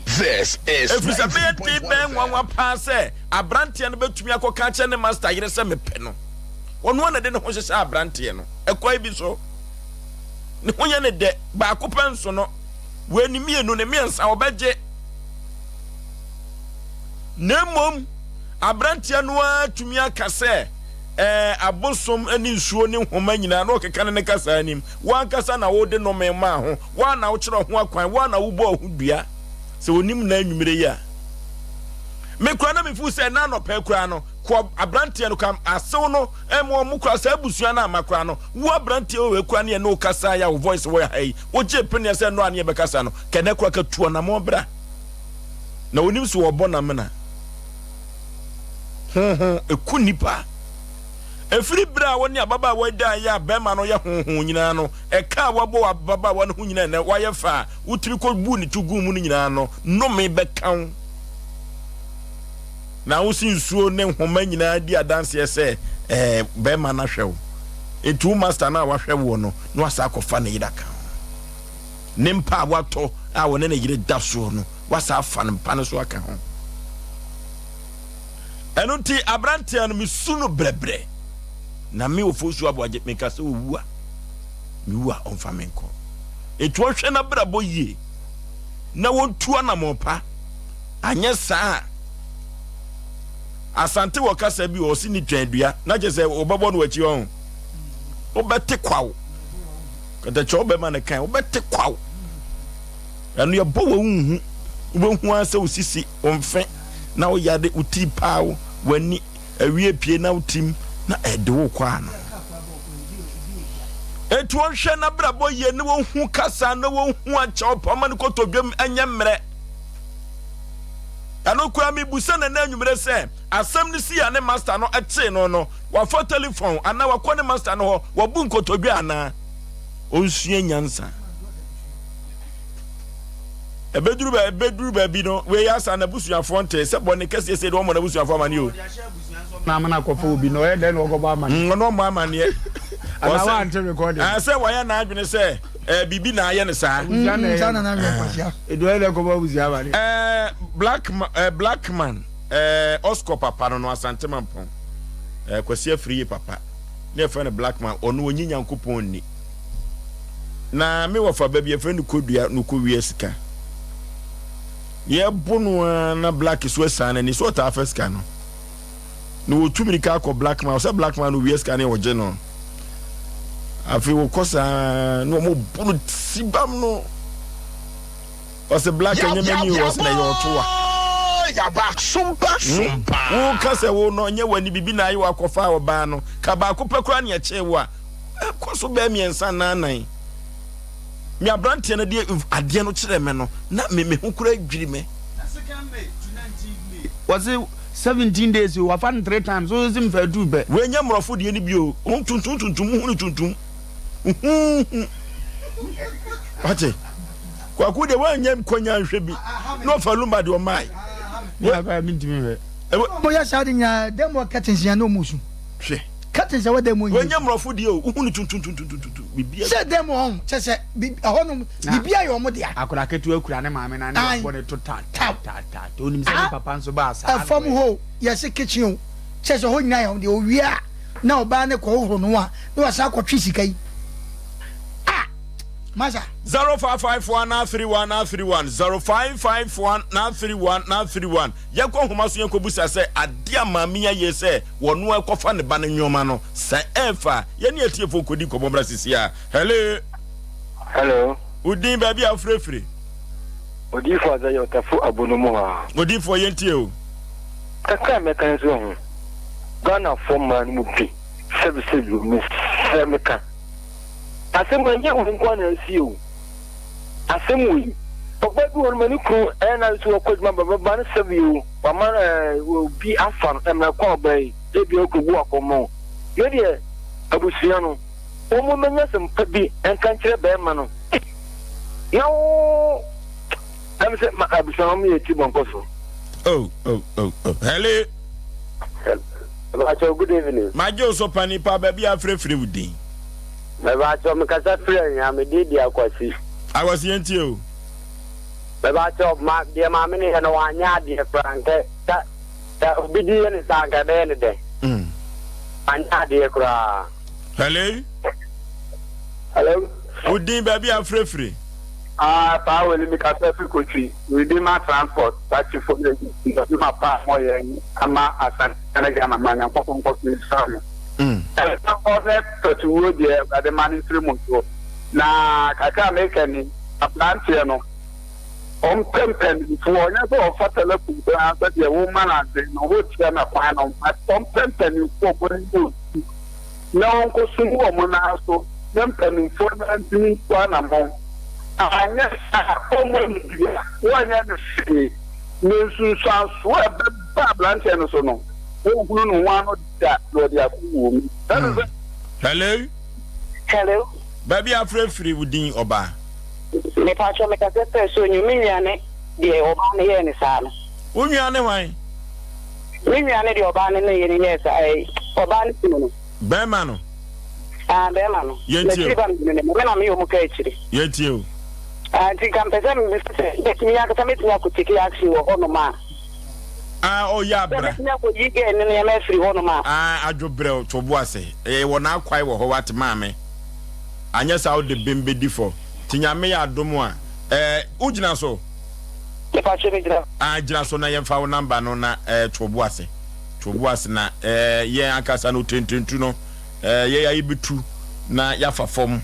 [SPEAKER 8] This is
[SPEAKER 1] Ɛfiri sɛ bɛyɛ den
[SPEAKER 8] 93.1
[SPEAKER 1] bɛyɛ
[SPEAKER 8] FM.
[SPEAKER 1] nwanwa paa sɛ aberanteɛ no bɛtumi akɔka akyerɛ ne masta yere sɛ mepɛ no. Ɔno ara na ɛde ne ho hyehyɛ aberanteɛ no. Ɛkwan bi so, ne ho yɛ ne dɛ. Baako pɛ nso no, wei ne mmienu, ne mmiɛnsa, ɔbɛgye. Na mmom, aberanteɛ no ara tumi aka sɛ, Ɛɛ, abosom ne nsuo ne nhoma nyinaa, na ɔkeka ne ne kasa anim. Wo ankasa na wode nnome maa ho, wo ara na wokyerɛɛ ho akwan, wo ara na wobɔɔ ho dua. Sɛ ɔnim nnɛ anwummere yi a. Me koraa na mefeel sɛ ɛna anɔpa yi koraa no, kɔ abranteɛ no koraa, asew no ɛma wɔn koraa, saa abusua no amma koraa no, wo abranteɛ wei koraa ne yɛne wo kasa yi a wo voice wɔ ha yi, wogyee peneɛ sɛ nnora ne yɛbɛkasa no, kɛnɛ koraa ka tu anamɔn bra. Na onim sɛ wɔbɔ n'amena. Honho ɛku nnipa. Ɛfiri berɛ a wo ne ababaawa yi daeɛ a bɛrima no yɛ honho nyinaa no, ɛka a wabɔ wɔ ababaawa no ho nyinaa ɛnɛ wayɛ fɛ a wotumi kɔbuu ne to guu mu no nyinaa no, nnome bɛka wo. Na wo se nsuo ne nhoma nyinaa di adanseɛ sɛ ɛɛ bɛrima no ahwɛ wo. Enti wo master no a wahwɛ woɔ no, na wasa akɔfa ne yere aka ho. Ne mpa a watɔ a ɔne ne yere da soɔ no, wasa afa ne mpa no so aka ho. Ɛno nti aberanteɛ no mesu no brɛbrɛ. Na me Ofosu Aboagye meka sɛ ɔwu a, mewu a ɔmfa me nkɔ. Enti ɔnhwɛ n'abrabɔ yie na wɔntu anammɔn pa. Anyɛ saa a, Asante wɔ kasa bi wɔ ɔse ne twɛn dua na kyerɛ sɛ wɔbɛbɔ no akyi ɔho. Wobɛte kwaw. Katakyɛ wobɛma no kan wobɛte kwaw. Ɛno yɛbɔ wɔ wonhu. Wobɛhu ara sɛ wo sisi, wo mfe na wo yade, wo ti paa wo, w'ani awie pie na wo tim na ɛde wo kɔ ano. Enti wɔnhwɛ n'abrabɔ yie na wɔnhu kasa na wɔnhu akyɛw pa ma no kotodwam nyɛ mmerɛ. Ɛno koraa mebisa no ɛnɛ anwummerɛ sɛ, asɛm no sii a ne master no tee no no, wafa telefon anaa wakɔ ne master no hɔ, wabu nkotodwe anaa? Ɔnsua nyansa. Ɛbɛduru bɛ ɛbɛduru baabi no, wei asa n'abusuafoɔ nte sɛ bɔne kɛseɛ sei de wɔmmɔ n'abusuafoɔ amaneɛ o.
[SPEAKER 5] Na amena akɔfa obi na ɔyɛ dɛn na ɔkɔbɔ amaneɛ?
[SPEAKER 1] Mm, ɔno ɔmmɔ amaneɛ.
[SPEAKER 5] Anaa wante recording.
[SPEAKER 1] Sɛ wayɛ n'adwene sɛ ɛɛ biribi na ayɛ no saa.
[SPEAKER 5] Abusua na ɛyɛ no. Edu ayɛ dɛ kɔbɔ abusua amaneɛ.
[SPEAKER 1] Ɛɛ black ma ɛɛ black man ɛɛ Oscar papa no no Asante Mampɔn ɛɛ Kwasi Afriyie papa ne yɛfrɛ no black man ɔno ɔnyi Nyankopɔn nni na me wɔfa ba bi yɛfrɛ no Kodua no kɔwia sika yɛbo no ara na black so asan n'ani so ɔtaa fa sika no na wɔtu mirika akɔ black man ɔsɛ black man no wia sika no ɔgye no afei wɔkɔ saa na wɔn bu no sibam no ɔsɛ black ɛnyɛ m'ani o ɔsɛ na ɛyɛ ɔtoa hmm? woka sɛ wo no nyɛ w'ani bibi na ayɛ wakɔfa ɔbaa no ka baako pɛ koraa ne ɛkyee wo a ɛkɔ so bɛɛ mmiɛnsa naanan me aberanteɛ no deɛ adeɛ no kyerɛ me no na me me ho koraa dwiri me.
[SPEAKER 5] Wɔse 17 days o wafa no 3 times wo se mfa tuu pɛ.
[SPEAKER 1] Wei nyɛ mmorɔfo deɛ no bi o, wɔn tuntum tuntum, wohu no tuntum, huhuhu. Wate? Kwaku deɛ woanyɛ nkwanya nhwɛ bi na ɔfa lumba deɛ ɔmae.
[SPEAKER 5] Me akora mentumi nhwɛ.
[SPEAKER 2] Ɔmo yɛ saa de nyinaa dɛm wɔ curtains nyinaa na ɔmo su.
[SPEAKER 1] Hwɛ.
[SPEAKER 2] Curtains ɛwɔ dɛm wɔ nyinaa.
[SPEAKER 1] Wei nyɛ mmorɔfo deɛ o, wohu no tuntum tuntum tuntum, biribiara.
[SPEAKER 2] Sɛ dɛm wɔ hɔ kyɛ sɛ ɛhɔnom biribiara yɛ wɔn dea.
[SPEAKER 5] Akwadaa ketewa kura ne maame nan na wabɔ ne to ta ta ta ta ta onim sɛ ne papa nso baa saa na
[SPEAKER 2] Ɛfam hɔ o, yɛse kitchen o, kyerɛ sɛ hɔ nyinaa yɛ wɔn dea. Owie a na ɔbaa no kɔhohoro ne ho a na wasan akɔtwe sika yi. Ah! Masa.
[SPEAKER 1] 0551 931 931 0551 931 931 Yɛnkɔ nhoma so yɛnkɔbisa sɛ adeɛ a maame yi ayɛ sɛ wɔno ɛkɔfa ne ba no nnoɔma no sɛ ɛɛfa a yɛne atiefoɔ nkɔdi nkɔmmɔ mmra sisi a. Hello.
[SPEAKER 6] Hello.
[SPEAKER 1] Wo din baabi a wofirefiri?
[SPEAKER 6] Odiyifoɔ Isaiah Ɔtafo Abono mu hɔ a.
[SPEAKER 1] Odiyifoɔ yɛntie o.
[SPEAKER 6] Kakra a mɛka ne sɛ wahu Ghanafoɔ mmaa no mu bi sɛbisɛbi o mesrɛ meka asɛm wei ɛnyɛ wo nko ara na asi o asɛm wei ɔbaa bi wɔ no ma ne kunu ɛyɛ na nso ɔkɔ adwuma ba bɛba no sɛbi o wama ɛɛ obi afa no ɛmɛ kɔ ɔbaa yi ebi ɔkɔgu akɔmmɔ o me deɛ abusua no Wɔn mmɛnya asɛm pa bi nka nkyerɛ bɛrima no. Na wo ɛm sɛ ma abusua wɔn yɛ ti bɔnkɔ so.
[SPEAKER 1] Oh oh oh oh hello.
[SPEAKER 6] Mebakyɛw good evening.
[SPEAKER 1] Magye wo so pani pa baabi a afirafira wo din.
[SPEAKER 6] Mebakyɛw mekasa firi Anhia me din de Akwasi.
[SPEAKER 1] Akwasi yɛn tie o.
[SPEAKER 6] Mebakyɛw ma deɛ maame no yɛ no wanyɛ adeɛ koraa nkɛ sɛ sɛ obi di yɛ ne saa nka ɛbɛyɛ ne dɛ. Wanyɛ adeɛ koraa.
[SPEAKER 1] Hello.
[SPEAKER 6] Hello.
[SPEAKER 1] Wo din baabi a afirafiri.
[SPEAKER 6] Ah, paa wɔ ni mi kasa fi kotwi Redeemer Transport taxi fo ne ndwuma pa a mɔyɛ ama Asante ne Ghana ma Nyankopɔn nkɔ so nhyira mo. Ɛnsa hɔ ne pɛtuwuo deɛ Awurade ma no mfiri mo so. Na kakra a meka ni, abranteɛ no. Ɔmpɛ mpanimfoɔ, ɔnyɛ sɛ ɔfa telefon koraa sɛ deɛ woma no adwene no wokyerɛ no kwan no, but ɔmpɛ mpanimfoɔ a wɔn ani wɔ su na ɔnkɔsom wɔn nan so na mpanimfoɔ no ntumi ntu anammɔn. Anyɛ saa a, ɔmmɔ no dua, wɔnyɛ no hwee, na nsunsuansoɔ a ɛbɛba aberanteɛ no so no, wɔnhunu ne ho ano da na ɔde akɔ wuo mu. Ɛne sɛ.
[SPEAKER 1] Hello.
[SPEAKER 9] Hello.
[SPEAKER 1] Baabi a afrɛ firi wo din ɔbaa.
[SPEAKER 9] Mepakyɛw mekasa pɛ so nyo me nua ne deɛ ɔbaa no yɛɛ no saa no.
[SPEAKER 1] Wo nua ne hwan?
[SPEAKER 9] Me nua ne deɛ ɔbaa no ne yere yɛɛ saa ɛɛ ɔbaa no kunu no.
[SPEAKER 1] Bɛɛma no.
[SPEAKER 9] Ah bɛɛma no.
[SPEAKER 1] Yɛntie
[SPEAKER 9] o. N'akyiri ba mmienu ne me me na meyɛ ɔmo ka akyire.
[SPEAKER 1] Yɛntie o.
[SPEAKER 9] Ah nti nka mpɛ sɛ mebisa sɛ mɛtumi ankasa mɛtumi akɔ take action wɔ hɔ nom a.
[SPEAKER 1] Ah ɔyɛ abra.
[SPEAKER 9] Sɛ mɛtumi akɔ yi girl no nneɛma afiri hɔ nom a.
[SPEAKER 1] Ah adwo brɛw to bo ase ɛyɛ wɔ n'akwae wɔ hɔ wate maame. Anyɛ saa wode bem bɛdi fɔ. Nti Nyame yɛ adom a eh wo gyina so?
[SPEAKER 9] Mepakyɛ me gyina.
[SPEAKER 1] Ah gyina so na yɛnfa wo number no na eh to wo bo ase. To wo bo ase na eh yɛn ankasa no tententu no eh yɛn a yɛbɛtu na yɛafa fam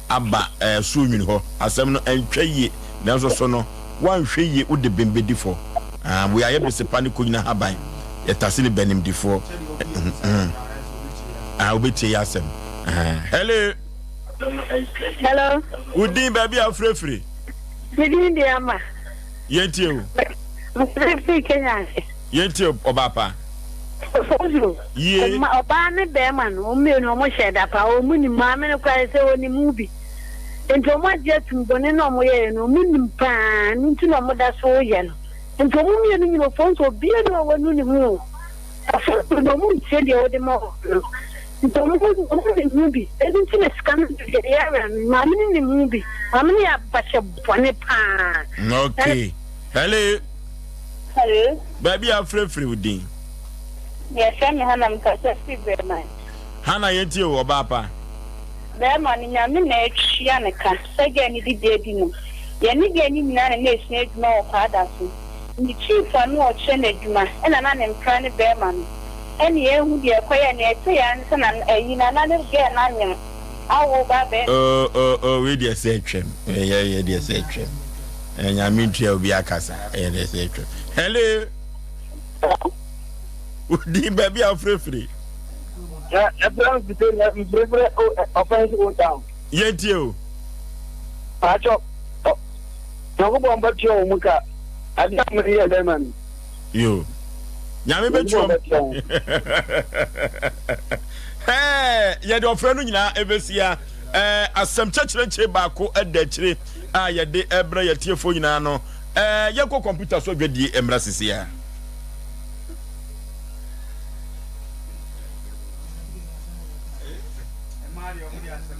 [SPEAKER 1] aba eh soro nwini hɔ. Asɛm no ɛntwa yie nanso so no woanhwɛ yie wode bem bɛdi fɔ. Ah wei ayɛ besepa ne konyina haban yɛtase ne bɛnimdifoɔ eh mm ah wobɛtie yɛ asɛm. Hello.
[SPEAKER 22] Hello.
[SPEAKER 1] Wo din baabi a wofirefiri?
[SPEAKER 22] Me din de Ama.
[SPEAKER 1] Yɛntie o.
[SPEAKER 22] Mefirefiri Kenya ase.
[SPEAKER 1] Yɛntie o ɔbaa pa.
[SPEAKER 22] Ofosu.
[SPEAKER 1] Yie.
[SPEAKER 22] Ɔbaa ne bɛrima no wɔn mmienu wɔn hyɛ da pa wɔn nim maame no koraa sɛ wɔn mu bi. Nti wɔn agye atum bɔne na wɔn yɛɛ no wɔn nim paa no nti na wɔn da so yɛ no. Nti wɔn mmienu nyina Ofosu obiara ni hɔ a wanu ne ho o. Afoforo de, wɔntie deɛ wode ma wɔn no. Nti wɔn nim ho bi. Ɛno nti na sika no deɛ ɛyɛ awɛ no. Maame no nim ho bi. Maame no yɛ abahyɛ bɔne paa.
[SPEAKER 1] Okay. Hello.
[SPEAKER 23] Hello.
[SPEAKER 1] Baabi a afirafiri wo din.
[SPEAKER 23] Yɛfrɛ me Hannah mekasa firi Breman.
[SPEAKER 1] Hannah yɛntie o ɔbaa pa.
[SPEAKER 23] Bɛɛma no Nyame na atua no ka sɛ gɛɛ no de bi adi no. Yɛne gɛɛ no nyinaa na na ɛsua adwuma wɔ Kwadaso. Ne chief a na ɔkyerɛ no adwuma ɛna na ne mpra ne bɛɛma no ɛne yɛnhu deɛ ɛkɔyɛɛ nea ɛte yɛ ara ne sɛ na ayi na na ne girl no anyem awo ba bɛɛma.
[SPEAKER 1] Oh oh oh wei deɛ sɛ atwam ɛyɛ yɛ deɛ sɛ atwam nyame ntua obi akasa ɛyɛ deɛ sɛ atwam hello wodin baabi a wofirefire.
[SPEAKER 6] Ɛfrɛ mfirefire ɔfɛnsi old town.
[SPEAKER 1] Yɛntie o.
[SPEAKER 6] Paatwɔ Nyankopɔn bɛtua wɔn mu ka ade a wɔde yɛɛ bɛrima no.
[SPEAKER 1] Yo. Nyame bɛtua wɔn. Hɛɛ, yɛde ɔfrɛ no nyinaa ɛbɛsia. Ɛɛ, asɛm kyɛkyerɛnkyere baako ɛda akyire a yɛde ɛbrɛ yɛtiefoɔ nyinaa no. Ɛɛ, yɛnkɔ kɔmputa so adwadie mmra sisia.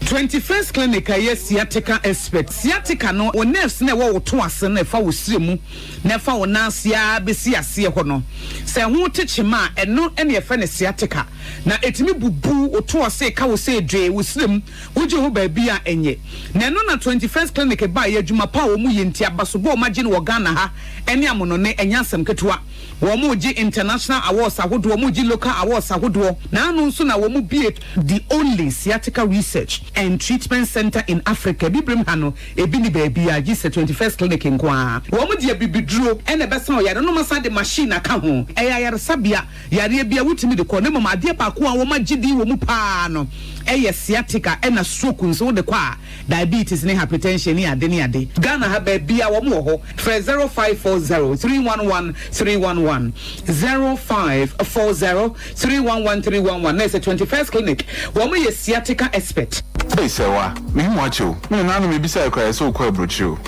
[SPEAKER 24] 21st Clinic a ɛyɛ sciatica expert. Sciatica no, wo nerves no a ɛwɔ wo to ase no ɛfa wo srɛ mu na ɛfa wo nan ase ara bɛsi aseɛ hɔ no, sɛ ɛho te kyema a, ɛno na yɛfrɛ no sciatica. Na ɛtumi bubu wo to ase, ɛka wo sɛ dwee, wo srɛ mu, wogye ho baabi a ɛnyɛ. Na ɛno na 21st Clinic baeɛ, adwuma pa a wɔyɛ nti, abasobɔ a wɔagye no wɔ Ghana ha ne amonɔne, ɛnyɛ asɛm ketewa. Wɔregye international awards ahodoɔ, wɔregye local awards ahodoɔ, na ano nso na wɔbue the only sciatica research and treatment centre in Africa. Abibirem ha no, ebi nni baabiara gye sɛ 21st Clinic nko ara. Wɔde abibiduro na ɛbɛsa ɔyare no, na wɔasan de machine aka ho. Ɛyɛ ayaresabea, yareɛ biara wotumi de kɔ, na mmom adeɛ baako a wɔagye din wɔ mu pa ara no yɛ sciatica ɛna stroke nso wode kɔ a, diabetes ne hypertension ne ade ne ade. Ghana ha baabia wɔn wɔ hɔ. Frɛ 0540 311 311, 0540 311 311 na ɛsɛ 21st clinic wɔn yɛ sciatica expert.
[SPEAKER 15] Ei Sɛwa, mehu wo akyɛ o. Me nana no mebisae koraa yɛsɛ wokɔ abrokyire o.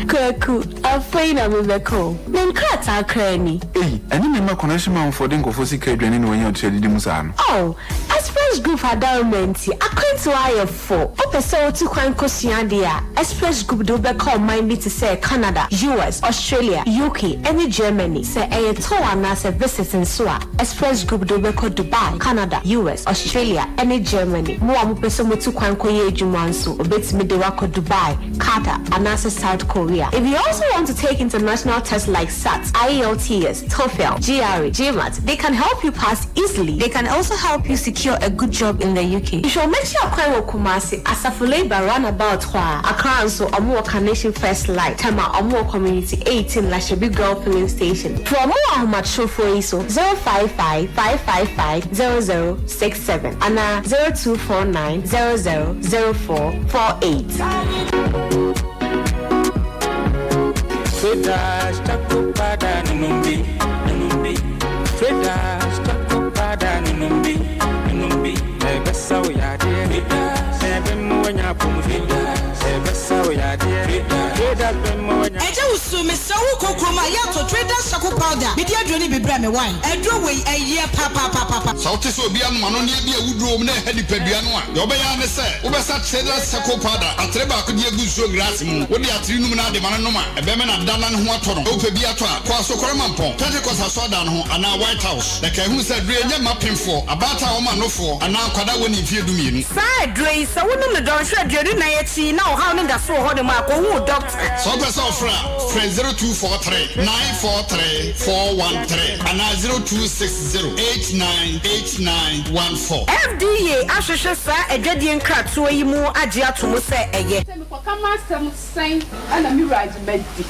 [SPEAKER 25] Kwaku, afei na mebɛkɔ o. Me nkrataa koraa ni.
[SPEAKER 15] Ei, ɛne me mma connection manfoɔ de nkurɔfoɔ sika adwane na wanya ɔtiri adidi mu saa no.
[SPEAKER 25] Oh, Express Group adaworoma nti, akwantuo ayɛ fo. Wopɛ sɛ wotu kwan kosua adeɛ a, Express Group de wo bɛkɔ ɔman bi te sɛ Canada, US, Australia, UK, ne Germany. Sɛ ɛyɛ tour anaasɛ visit nso a, Express Group de wo bɛkɔ Dubai, Canada, US, Australia, ne Germany. Mo a mopɛ sɛ motu kwan kɔyɛ adwuma nso, wɔbɛtumi de wo akɔ Dubai, Qatar, anaasɛ South Korea. If you also want to take international tests like SAT, IELTS, TOEFL, GRE, GMAT, they can help you pass easily. They can also help you secure a good. good job in the UK. Hwehwɛ wɔn akyi akwan wɔ Kumasi, Asafo Labour Runabout hɔ a. Accra nso, wɔn wɔ Carnation First Light, Tema, wɔn wɔ Community 18 Lashibi Girl Filling Station. Frɛ wɔn wɔ ahomatrofoɔ yi so, 055 555 0067 anaa 0249 00 0448.
[SPEAKER 4] Traders, choco powder, nunumbi, nunumbi. Traders, choco powder, nunumbi, nunumbi. Ebesa wo yadeɛ. Traders, ebe mu wanya pom. Traders, ebesa wo yadeɛ. Traders, ebe mu wanya.
[SPEAKER 11] Agya Wusu, mesrɛ wo kɔ kurom a yɛatɔ Traders Charcoal Powder mede aduro no bi brɛ me wai. Aduro wei ɛyɛ papaapapapa.
[SPEAKER 12] Sɛ wote sɛ obi anom anonneɛ bi a awuduro wom na ɛha nipadua no a, deɛ wobɛyɛ ara ne sɛ wobɛsa Traders Charcoal Powder atere baako de agu nsuo glass mu. Wode atere num no ade ma no nom a, ɛbɛma no ada na ne ho atɔ no. Sɛ wopɛ bi atɔ a, kɔ Asokore Mampɔn, Pentecost Asɔredan no ho anaa White House. Na kae hu sɛ aduro yi nyɛ mma apemfoɔ, abaatan a wɔma nofoɔ, anaa nkwadaa a wɔnnii mfeɛ dumienu.
[SPEAKER 11] Saa aduro yi, sɛ wonom no dɔnhwere 24 akyi na ɔhaw no da so wɔ hɔnom a, kɔhu wo dɔkta.
[SPEAKER 12] Sɛ wopɛ sɛ wofrɛ a, frɛ 0243 943 413 anaa 0260 898914.
[SPEAKER 11] FDA ahwehwɛ saa adwadie nkratoɔ yi mu agye ato mu sɛ ɛyɛ.
[SPEAKER 13] Sɛ mekɔka m'asɛm sɛn na me wura agye madi.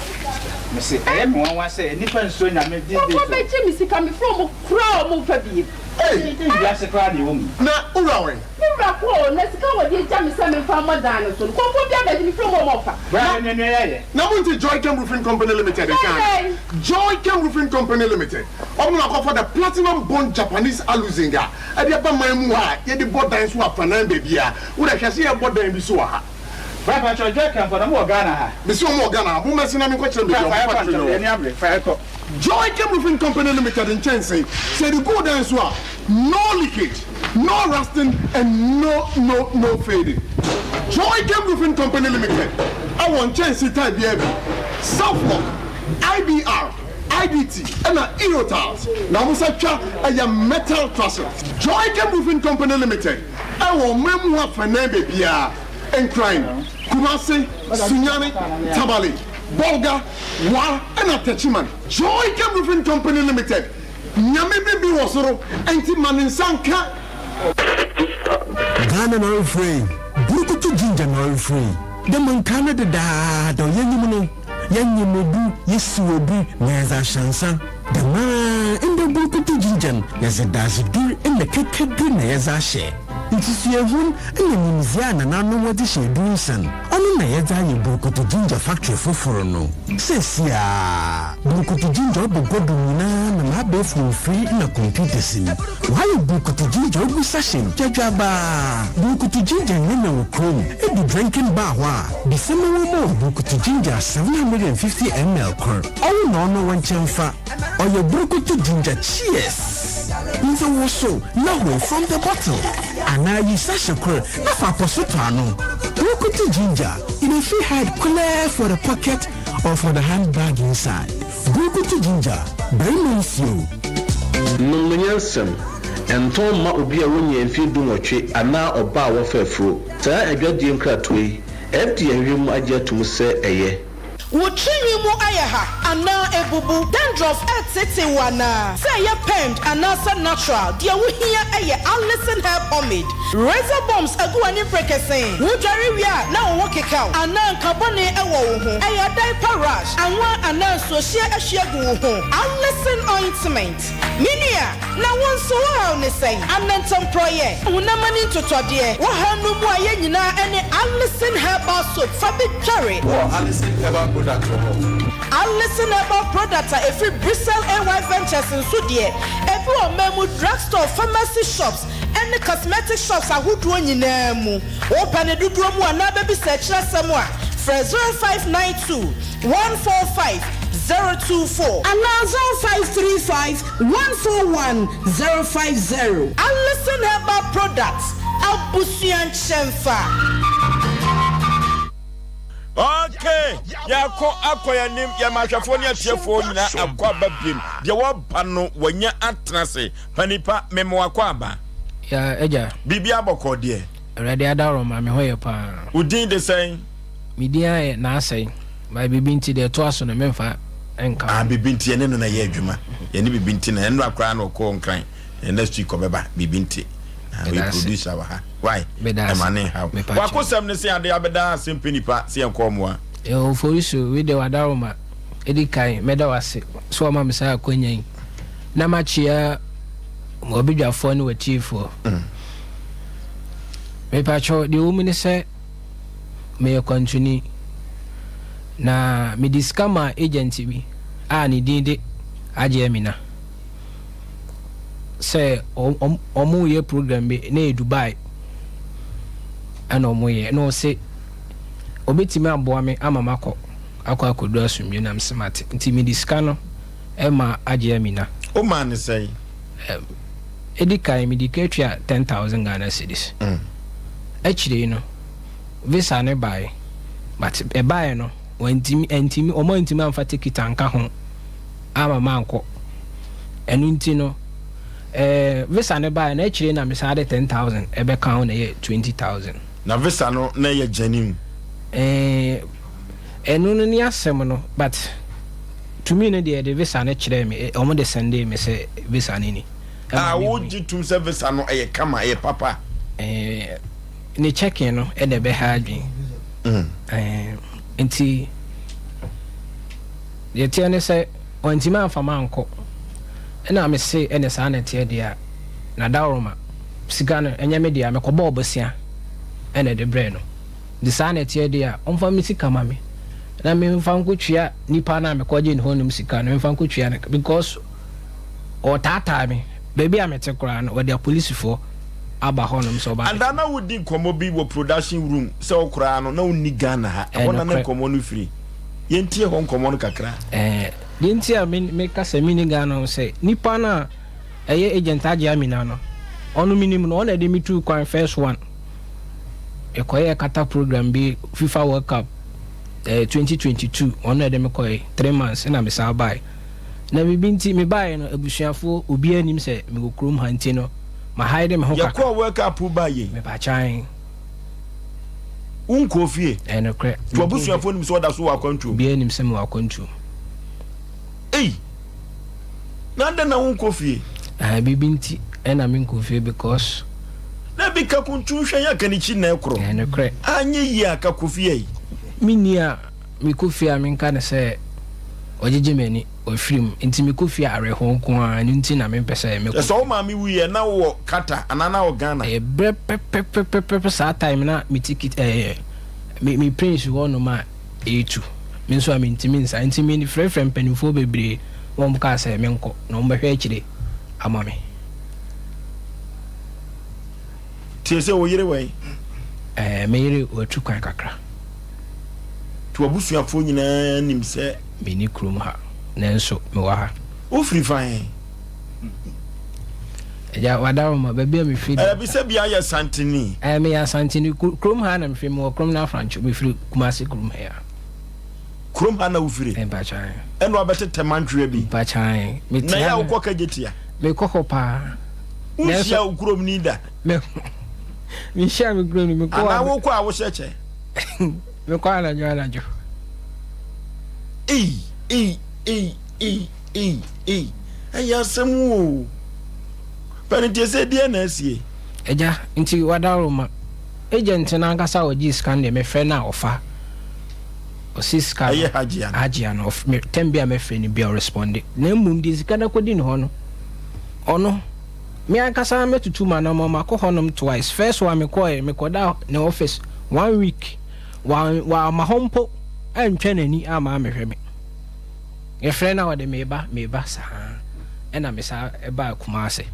[SPEAKER 14] Mese ɛyɛ me nwanwa sɛ nnipa nsuro Nyame these days o.
[SPEAKER 13] Nkurɔfoɔ bɛgye me sika mefrɛ wɔn koraa a wɔn mfa biem.
[SPEAKER 14] Ei! Dɛn wiase koraa na yɛwɔ mu yi?
[SPEAKER 20] Na wo wura wɛn?
[SPEAKER 13] Me wura kɔ o, na sika a wɔde agya me sɛ memfa mmɔ dan no so no, nkurɔfoɔ bi abɛgye mefrɛ wɔn a wɔmfa.
[SPEAKER 14] Bra yɛ nea nea yɛayɛ.
[SPEAKER 20] Na monte Joychem Roofing Company Limited nka anaa? Joychem Roofing Company Limited, wɔn na wɔakɔfa the Platinum Bond Japanese Aluzinc a ɛde aba man mu ha a yɛde bɔ dan so afanan baabiara. Wo deɛ hwɛ sɛ yɛrebɔ dan bi so wɔ ha.
[SPEAKER 14] Bra pakyɛw Joychem fo na mo wɔ Ghana ha?
[SPEAKER 20] Mese wɔn wɔ Ghana ha. Mommɛse na menkɔkyerɛ baabi a
[SPEAKER 14] Bra
[SPEAKER 20] wɔn
[SPEAKER 14] fa yɛkɔ
[SPEAKER 20] factory no
[SPEAKER 14] ntɛm,
[SPEAKER 20] wɔ.
[SPEAKER 14] yɛn ani abere, fa yɛkɔ.
[SPEAKER 20] Joychem Roofing Company Limited nkyɛnsee, sɛ yɛde gu wo dan so a, no leakage, no rusting and no no no fading. Joychem Roofing Company Limited wɔ nkyɛnsee type biara bi, Southlock, IBR, IDT ɛna Eurotiles, na wɔn nsa twa ɛyɛ metal trusses. Joychem Roofing Company Limited wɔ ɔman mu ha fɛnɛn baabiara, Nkran, Kumasi, Sunyani, Tamale, Bolga, Wa ɛna Techiman. Joychem Roofing Company Limited, Nyame bi bi wɔ soro nti ma ne nsa nka.
[SPEAKER 26] Ghana na ɔrefrɛ yi, Burukutu Ginger na ɔrefrɛ yi. Dɛ ma nkaa no dedaada yɛnyim no, yɛnyem obu, yesiw obu na yɛdze ahyɛ nsa. Dɛmara ndɛ Burukutu Ginger no, yɛdze dadzedur na kɛkɛdur na yɛdze ahyɛ. Nsusuehun na nyimdzee a nananom wɔdze hyɛ edur nsa no, ɔno na yɛdze ayɛ Burukutu Ginger Factory fofor no. Seseiara, Burukutu Ginger ɔba gua do nyina nam abaɛfor mfir na kɔmpiwta mu. Wɔayɛ Burukutu Ginger ogu sachet mu dwadwaabaa. Burukutu Ginger nnyɛ na wɔ kurom. Edu drinking bar hɔ a, bisa ma wɔmma wo Burukutu Ginger 750 ml kor. Ɔwo na ɔno wo nkyɛn fa. Ɔyɛ Burukutu Ginger Cheers! Ndze wosow na how from the bottle anaa yi sachet kor na fa akɔso tɔ ano. Burukutu Ginger, e dey fit hide kulɛɛ for the pocket or for the handbag inside. Burukutu Ginger, barima nsuo.
[SPEAKER 27] Nom no nyansam. Ɛntɔn mma obi a wonnyaa mfeɛ dunwɔtwe anaa ɔbaa a wafa afuro. Saa adwadie nkratoɔ yi, FDA ahwehwɛ mu agye atom sɛ ɛyɛ.
[SPEAKER 11] Wo tirinwi mu ayɛ ha anaa abubu? Dandruff reteetee wo anaa? Sɛ ɛyɛ permed anaasɛ natural, deɛ wohia yɛ Alison Hair Pomade. Razor bumps agu w'ani mperekesee? Wodware wie a na wo ho keka wo anaa nka bɔne wɔ wo ho? Ɛyɛ diaper rash, anwa anaa nsuohyeɛ ahwie agu wo ho? Alison Ointment. Me nua, na wo nso wo haw ne sɛn? Anantamporɔeɛ, honam ani ntotɔdeɛ, wo haw no mu a yɛn nyinaa ne Alison Herbal Soap fa bi dware.
[SPEAKER 28] Wɔ Alison Herbal Product wɔ hɔ.
[SPEAKER 11] Alison Herbal Product a ɛfiri Bristol AY Ventures nso deɛ, ebi wɔ ɔman mu drugstore, pharmacy shops, ne cosmetic shops ahodoɔ nyinaa mu. Wopɛ no dodoɔ mu anaa bɛbisa akyiri asɛm a, frɛ 0592 145 024. Anaa 0535 141 050. Alison Herbal Products, abusua nkyɛnfa.
[SPEAKER 1] Okay, yɛakɔ akɔ yɛn anim, yɛma ahwɛfoɔ ne atiefoɔ nyinaa akɔ aba biem. Deɛ wɔba no wɔanya atena ase. Panipa, mema wakɔ aba.
[SPEAKER 29] Ya agya.
[SPEAKER 1] Biribi abɔkɔ deɛ.
[SPEAKER 29] Awurade adaworo ma me ho yɛ paa.
[SPEAKER 1] Wo din de sɛn?
[SPEAKER 29] Me din ayɛ N'asɛe, but biribi nti deɛ ɛtoa so no memfa nka ho.
[SPEAKER 1] Ah, biribi nti yɛne no na ɛyɛ adwuma. Yɛne biribi nti na ɛnora koraa na ɔkɔɔ Nkran. Next week ɔbɛba, biribi nti. Meyɛ producer wɔ ha. Why? Ɛma ne nhaw. Wakosɛm ne se ade abɛda asɛm pɛ nipa se yɛnkɔ mmoa.
[SPEAKER 29] Oforisu, wei deɛ w'adaworoma. Edi kan, mɛda wo ase sɛ woama me saa akwanya yi na makyea w'abadwafoɔ ne w'atiefoɔ. Mepakyɛw, deɛ ɛwɔ mu ne sɛ meyɛ kwantuni, na mede sika maa agent bi a ne din de Agye Amina sɛ wɔreyɛ program bi na ɛyɛ Dubai ɛna wɔyɛ na ɔse ɔbɛtumi aboa me ama makɔ akɔ akɔdu asomdwie na mese mate nti mede sika no ma Agye Amina.
[SPEAKER 1] Womaa no sɛn?
[SPEAKER 29] Edi kan mede ka tua 10,000 Ghana cedis. Akyire yi no visa no baeɛ but ɛbaeɛ no wantumi antumi wɔn antumi amfa ticket anka ho ama mankɔ. Ɛno nti no eh, visa no baeɛ no akyire na mesan de 10,000 ɛbɛka ho na ɛyɛ 20,000.
[SPEAKER 1] Na visa no na ɛyɛ genuine?
[SPEAKER 29] Eh, Ɛno no ne asɛm no but to me no deɛ yɛde visa no kyerɛɛ me wɔn de sɛndee me sɛ visa no ni.
[SPEAKER 1] Ah wo gye tum sɛ visa no ɛyɛ kama ɛyɛ papa.
[SPEAKER 29] Eh, ne checking no ɛna ɛbɛha adwene. Mm. Eh, nti deɛ teɛ ne sɛ wɔntumi amfa ma ankɔ ɛna me se ɛne saa na ɛteɛ deɛ a na dawroma sika no ɛnyɛ me deɛ a mekɔbɔɔ bosea ɛna ɛde brɛɛ no. Nti saa na ɛteɛ deɛ a, ɔmfa me sika ma me na memfa nkɔtua nipa no a mekɔgye ne hɔnom sika no, memfa nkɔtua no because ɔretaataa me. Baabi a mete koraa no, wɔde apolisifoɔ aba hɔnom sɛ wɔba
[SPEAKER 1] Ada na wodi nkɔmmɔ bi wɔ production room sɛ wo koraa no na wonni Ghana ha, ɛhɔ na na nkɔmmɔ no firi. Yɛntie hɔ nkɔmmɔ no kakra.
[SPEAKER 29] Ɛɛ, deɛ nti a meka sɛ menni Ghana ho sɛ, nipa no a ɛyɛ agent Agye Amina no, ɔno menim no, ɔno na ɛde me tuu kwan first one. Yɛkɔyɛɛ Qatar program bi, FIFA World Cup eh, 2022, ɔno na ɛde me kɔe, three months na mesan bae. Na biribi nti mebaeɛ no, abusuafoɔ obiara nim sɛ mewɔ kurom ha nti no, ma hide me ho kakra.
[SPEAKER 1] Yɛkɔɔ World Cup ba yei.
[SPEAKER 29] Mepakyan.
[SPEAKER 1] Wonkɔɔ fie?
[SPEAKER 29] Ɛyɛ nokorɛ.
[SPEAKER 1] Nti w'abusuafoɔ nim sɛ woda so wɔ akwantuo mu?
[SPEAKER 29] Obiara nim sɛ mewɔ akwantuo mu.
[SPEAKER 1] Ei! Na adɛn na wonkɔ fie?
[SPEAKER 29] Ah, biribi nti ɛna menkɔ fie because.
[SPEAKER 1] Na bi ka kuntu hwɛ yɛ ka ne kyi na ɛkorɔ.
[SPEAKER 29] Ɛyɛ nokorɛ.
[SPEAKER 1] Anyɛ yie a ka kɔ fie ayi.
[SPEAKER 29] Menni a mekɔ fie a menka no sɛ ɔgyegye m'ani, wafiri mu. Nti mekɔ fie a awerɛhoɔ nko ara, ɛno nti na mempɛ sɛ mekɔ
[SPEAKER 1] Sɛ wo maame wuiɛ na wowɔ Qatar anaa na wɔ Ghana?
[SPEAKER 29] Ɛyɛ berɛ pɛpɛpɛpɛpɛ saa time na me ticket ɛɛ me me plane si hɔ nom a ɛretu. Me nso a mentumi nsa nti me frɛfrɛ mpanimfoɔ bebree na wɔn kaa sɛ menkɔ na wɔn bɛhwɛ akyire ama me.
[SPEAKER 1] Tie sɛ wo yere wɛn?
[SPEAKER 29] Ɛɛ me yere watu kwan kakra.
[SPEAKER 1] Nti w'abusuafoɔ nyinaa nim sɛ.
[SPEAKER 29] Menni kurom ha nanso mewɔ ha.
[SPEAKER 1] Wofiri fa he?
[SPEAKER 29] Agya Wadaroma, baabi a mefiri deɛ.
[SPEAKER 1] Ɛɛ bisa bi ayɛ Santini.
[SPEAKER 29] Ɛɛ meyɛ Asanteni, kurom ha na mefiri, mewɔ kurom no Afrancho, mefiri Kumasi kurom ha yi ara.
[SPEAKER 1] Kurom ha na wofiri?
[SPEAKER 29] Mpakyan.
[SPEAKER 1] Ɛna wabɛtetɛ mantwea bi?
[SPEAKER 29] Mpakyan.
[SPEAKER 1] Na yɛ a wokɔ Kagyetia?
[SPEAKER 29] Mekɔ hɔ paa.
[SPEAKER 1] Wonhyia wo kuromni da?
[SPEAKER 29] Menhyia me kuromni, mekɔ.
[SPEAKER 1] Anaa wokɔ a wohyɛ kyɛ?
[SPEAKER 29] Mekɔ anadwo anadwo.
[SPEAKER 1] Ei, ei, ei, ei. Ei ei ɛyɛ asɛm oo. Pɛ no tie sɛ deɛ na asie.
[SPEAKER 29] Agya, nti wadaworoma. Agent no ankasa a ɔgyee sika no deɛ mefrɛ no a ɔfa. Ɔse sika no.
[SPEAKER 1] Ɛyɛ Hajia
[SPEAKER 29] no. Hajia no, ɔf, me, tɛm bi a mɛfrɛ no biara ɔresponde. Na mmom deɛ sika no akɔdi ne hɔ no, ɔno, me ankasa mɛtutu m'anammɔn makɔ hɔnom twice. First one mekɔeɛ, mekɔdaa ne office one week. Wa, wamma hɔ mpo antwa n'ani amma ammɛhwɛ me. Yɛfrɛ no a ɔde meba meba saa ɛna me saa ɛbaa Kumase.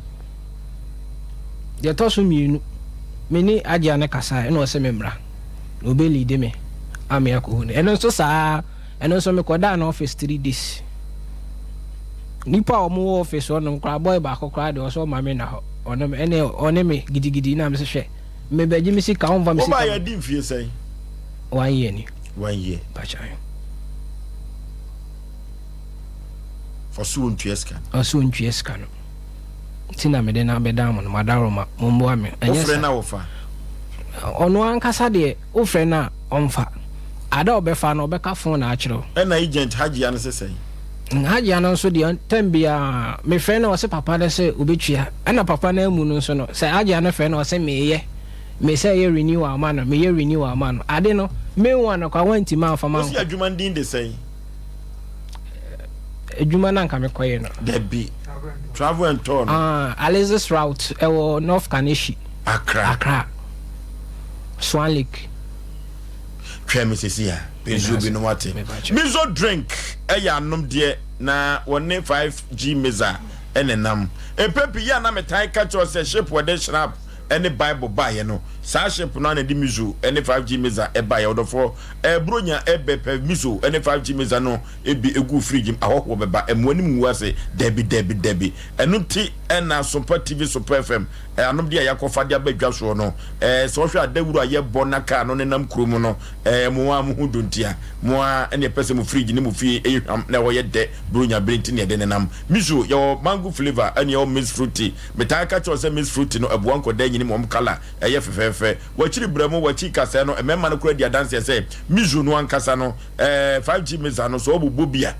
[SPEAKER 29] Deɛ ɛtɔ so mmienu, me ne Agyea no kasaeɛ ɛna ɔse me mmra na ɔbɛ lead me ame akɔhu no. Ɛno nso saa, ɛno nso mekɔdaa no office 3 days. Nipa a wɔn wɔ office hɔ nom koraa, boy baako koraa deɛ ɔsɛ ɔma me na hɔ. Ɔno ɛne ɔne me gidigidi na me sɛ hwɛ mebɛgye me sika ɔmfa me sika.
[SPEAKER 1] Wobaeɛ adi mfie sɛn?
[SPEAKER 29] One year ni.
[SPEAKER 1] One year.
[SPEAKER 29] Mpakyɛw.
[SPEAKER 1] Ɔse ɔntua sika
[SPEAKER 29] no. Ɔse ɔntua sika no. Nti na mede no abɛdan mo no, madaworoma, momboa me. Ɛnyɛ
[SPEAKER 1] sa. Wofrɛ no a ɔfa?
[SPEAKER 29] Ɔno ankasa deɛ, wofrɛ no a, ɔmfa. Ada a ɔbɛfa no, ɔbɛka phone akyerɛ wo.
[SPEAKER 1] Ɛna agent Hajia no se sɛn?
[SPEAKER 29] Hajia no nso deɛ tɛm biara mefrɛ no ɔse papa no sɛ ɔbɛtua ɛna papa no amu no nso no sɛ Hajia no frɛ no ɔse meyɛ me sɛ yɛ renewal ma no meyɛ renewal ma no ade no main one no kwa wantimi amfa ma
[SPEAKER 1] Wosi adwuma no din de sɛn?
[SPEAKER 29] Adwuma no anka mekɔyɛ no.
[SPEAKER 1] Dabi travel and tour no.
[SPEAKER 29] Ah, Aliz's route ɛwɔ North Kaneshie.
[SPEAKER 1] Accra.
[SPEAKER 29] Accra. Swan Lake.
[SPEAKER 1] Twɛn me sisi a nsuo bi nom ate. Mizo drink ɛyɛ anom deɛ na wɔne 5G miza ɛna nam. Mpɛn pii yɛ a na metaa ka kyerɛ sɛ ship wɔde shrap ɛne Bible baeɛ no saa ship no a na ɛde mizo ɛne 5G miza ɛbaeɛ ɔdɔfoɔ ɛbronya ɛbɛ pɛ mizo ɛne 5G miza no ebi egu fridge mu ahɔhoɔ bɛba ɛmo anim ngu ase dabi dabi dabi ɛno nti ɛna Sompa TV Sompa FM Anom deɛ a yɛakɔfa de aba dwa soɔ no, sɛ wohwɛ a dawuro a yɛbɔ na kaa no nenam kuro mu no, mo ara mo ho dɔ nti a, mo ara na ɛpɛ sɛ mo fridge ne mo fie yɛ hwam na ɛhɔ yɛ dɛ Buronya bere nti na yɛde nenam. Miso, yɛwɔ mango flavour ɛne yɛwɔ mixed fruity. Metaa ka kyerɛ wo sɛ mixed fruity no ɛboa nkwadaa nyini ma wɔn colour yɛ fɛfɛɛfɛ. W'akyiri brɛ mo, w'akyi kasɛɛ no, mmarima no koraa di adanseɛ sɛ miso no ankasa no, 5G mixer no, sɛ wɔbobɔ bi a,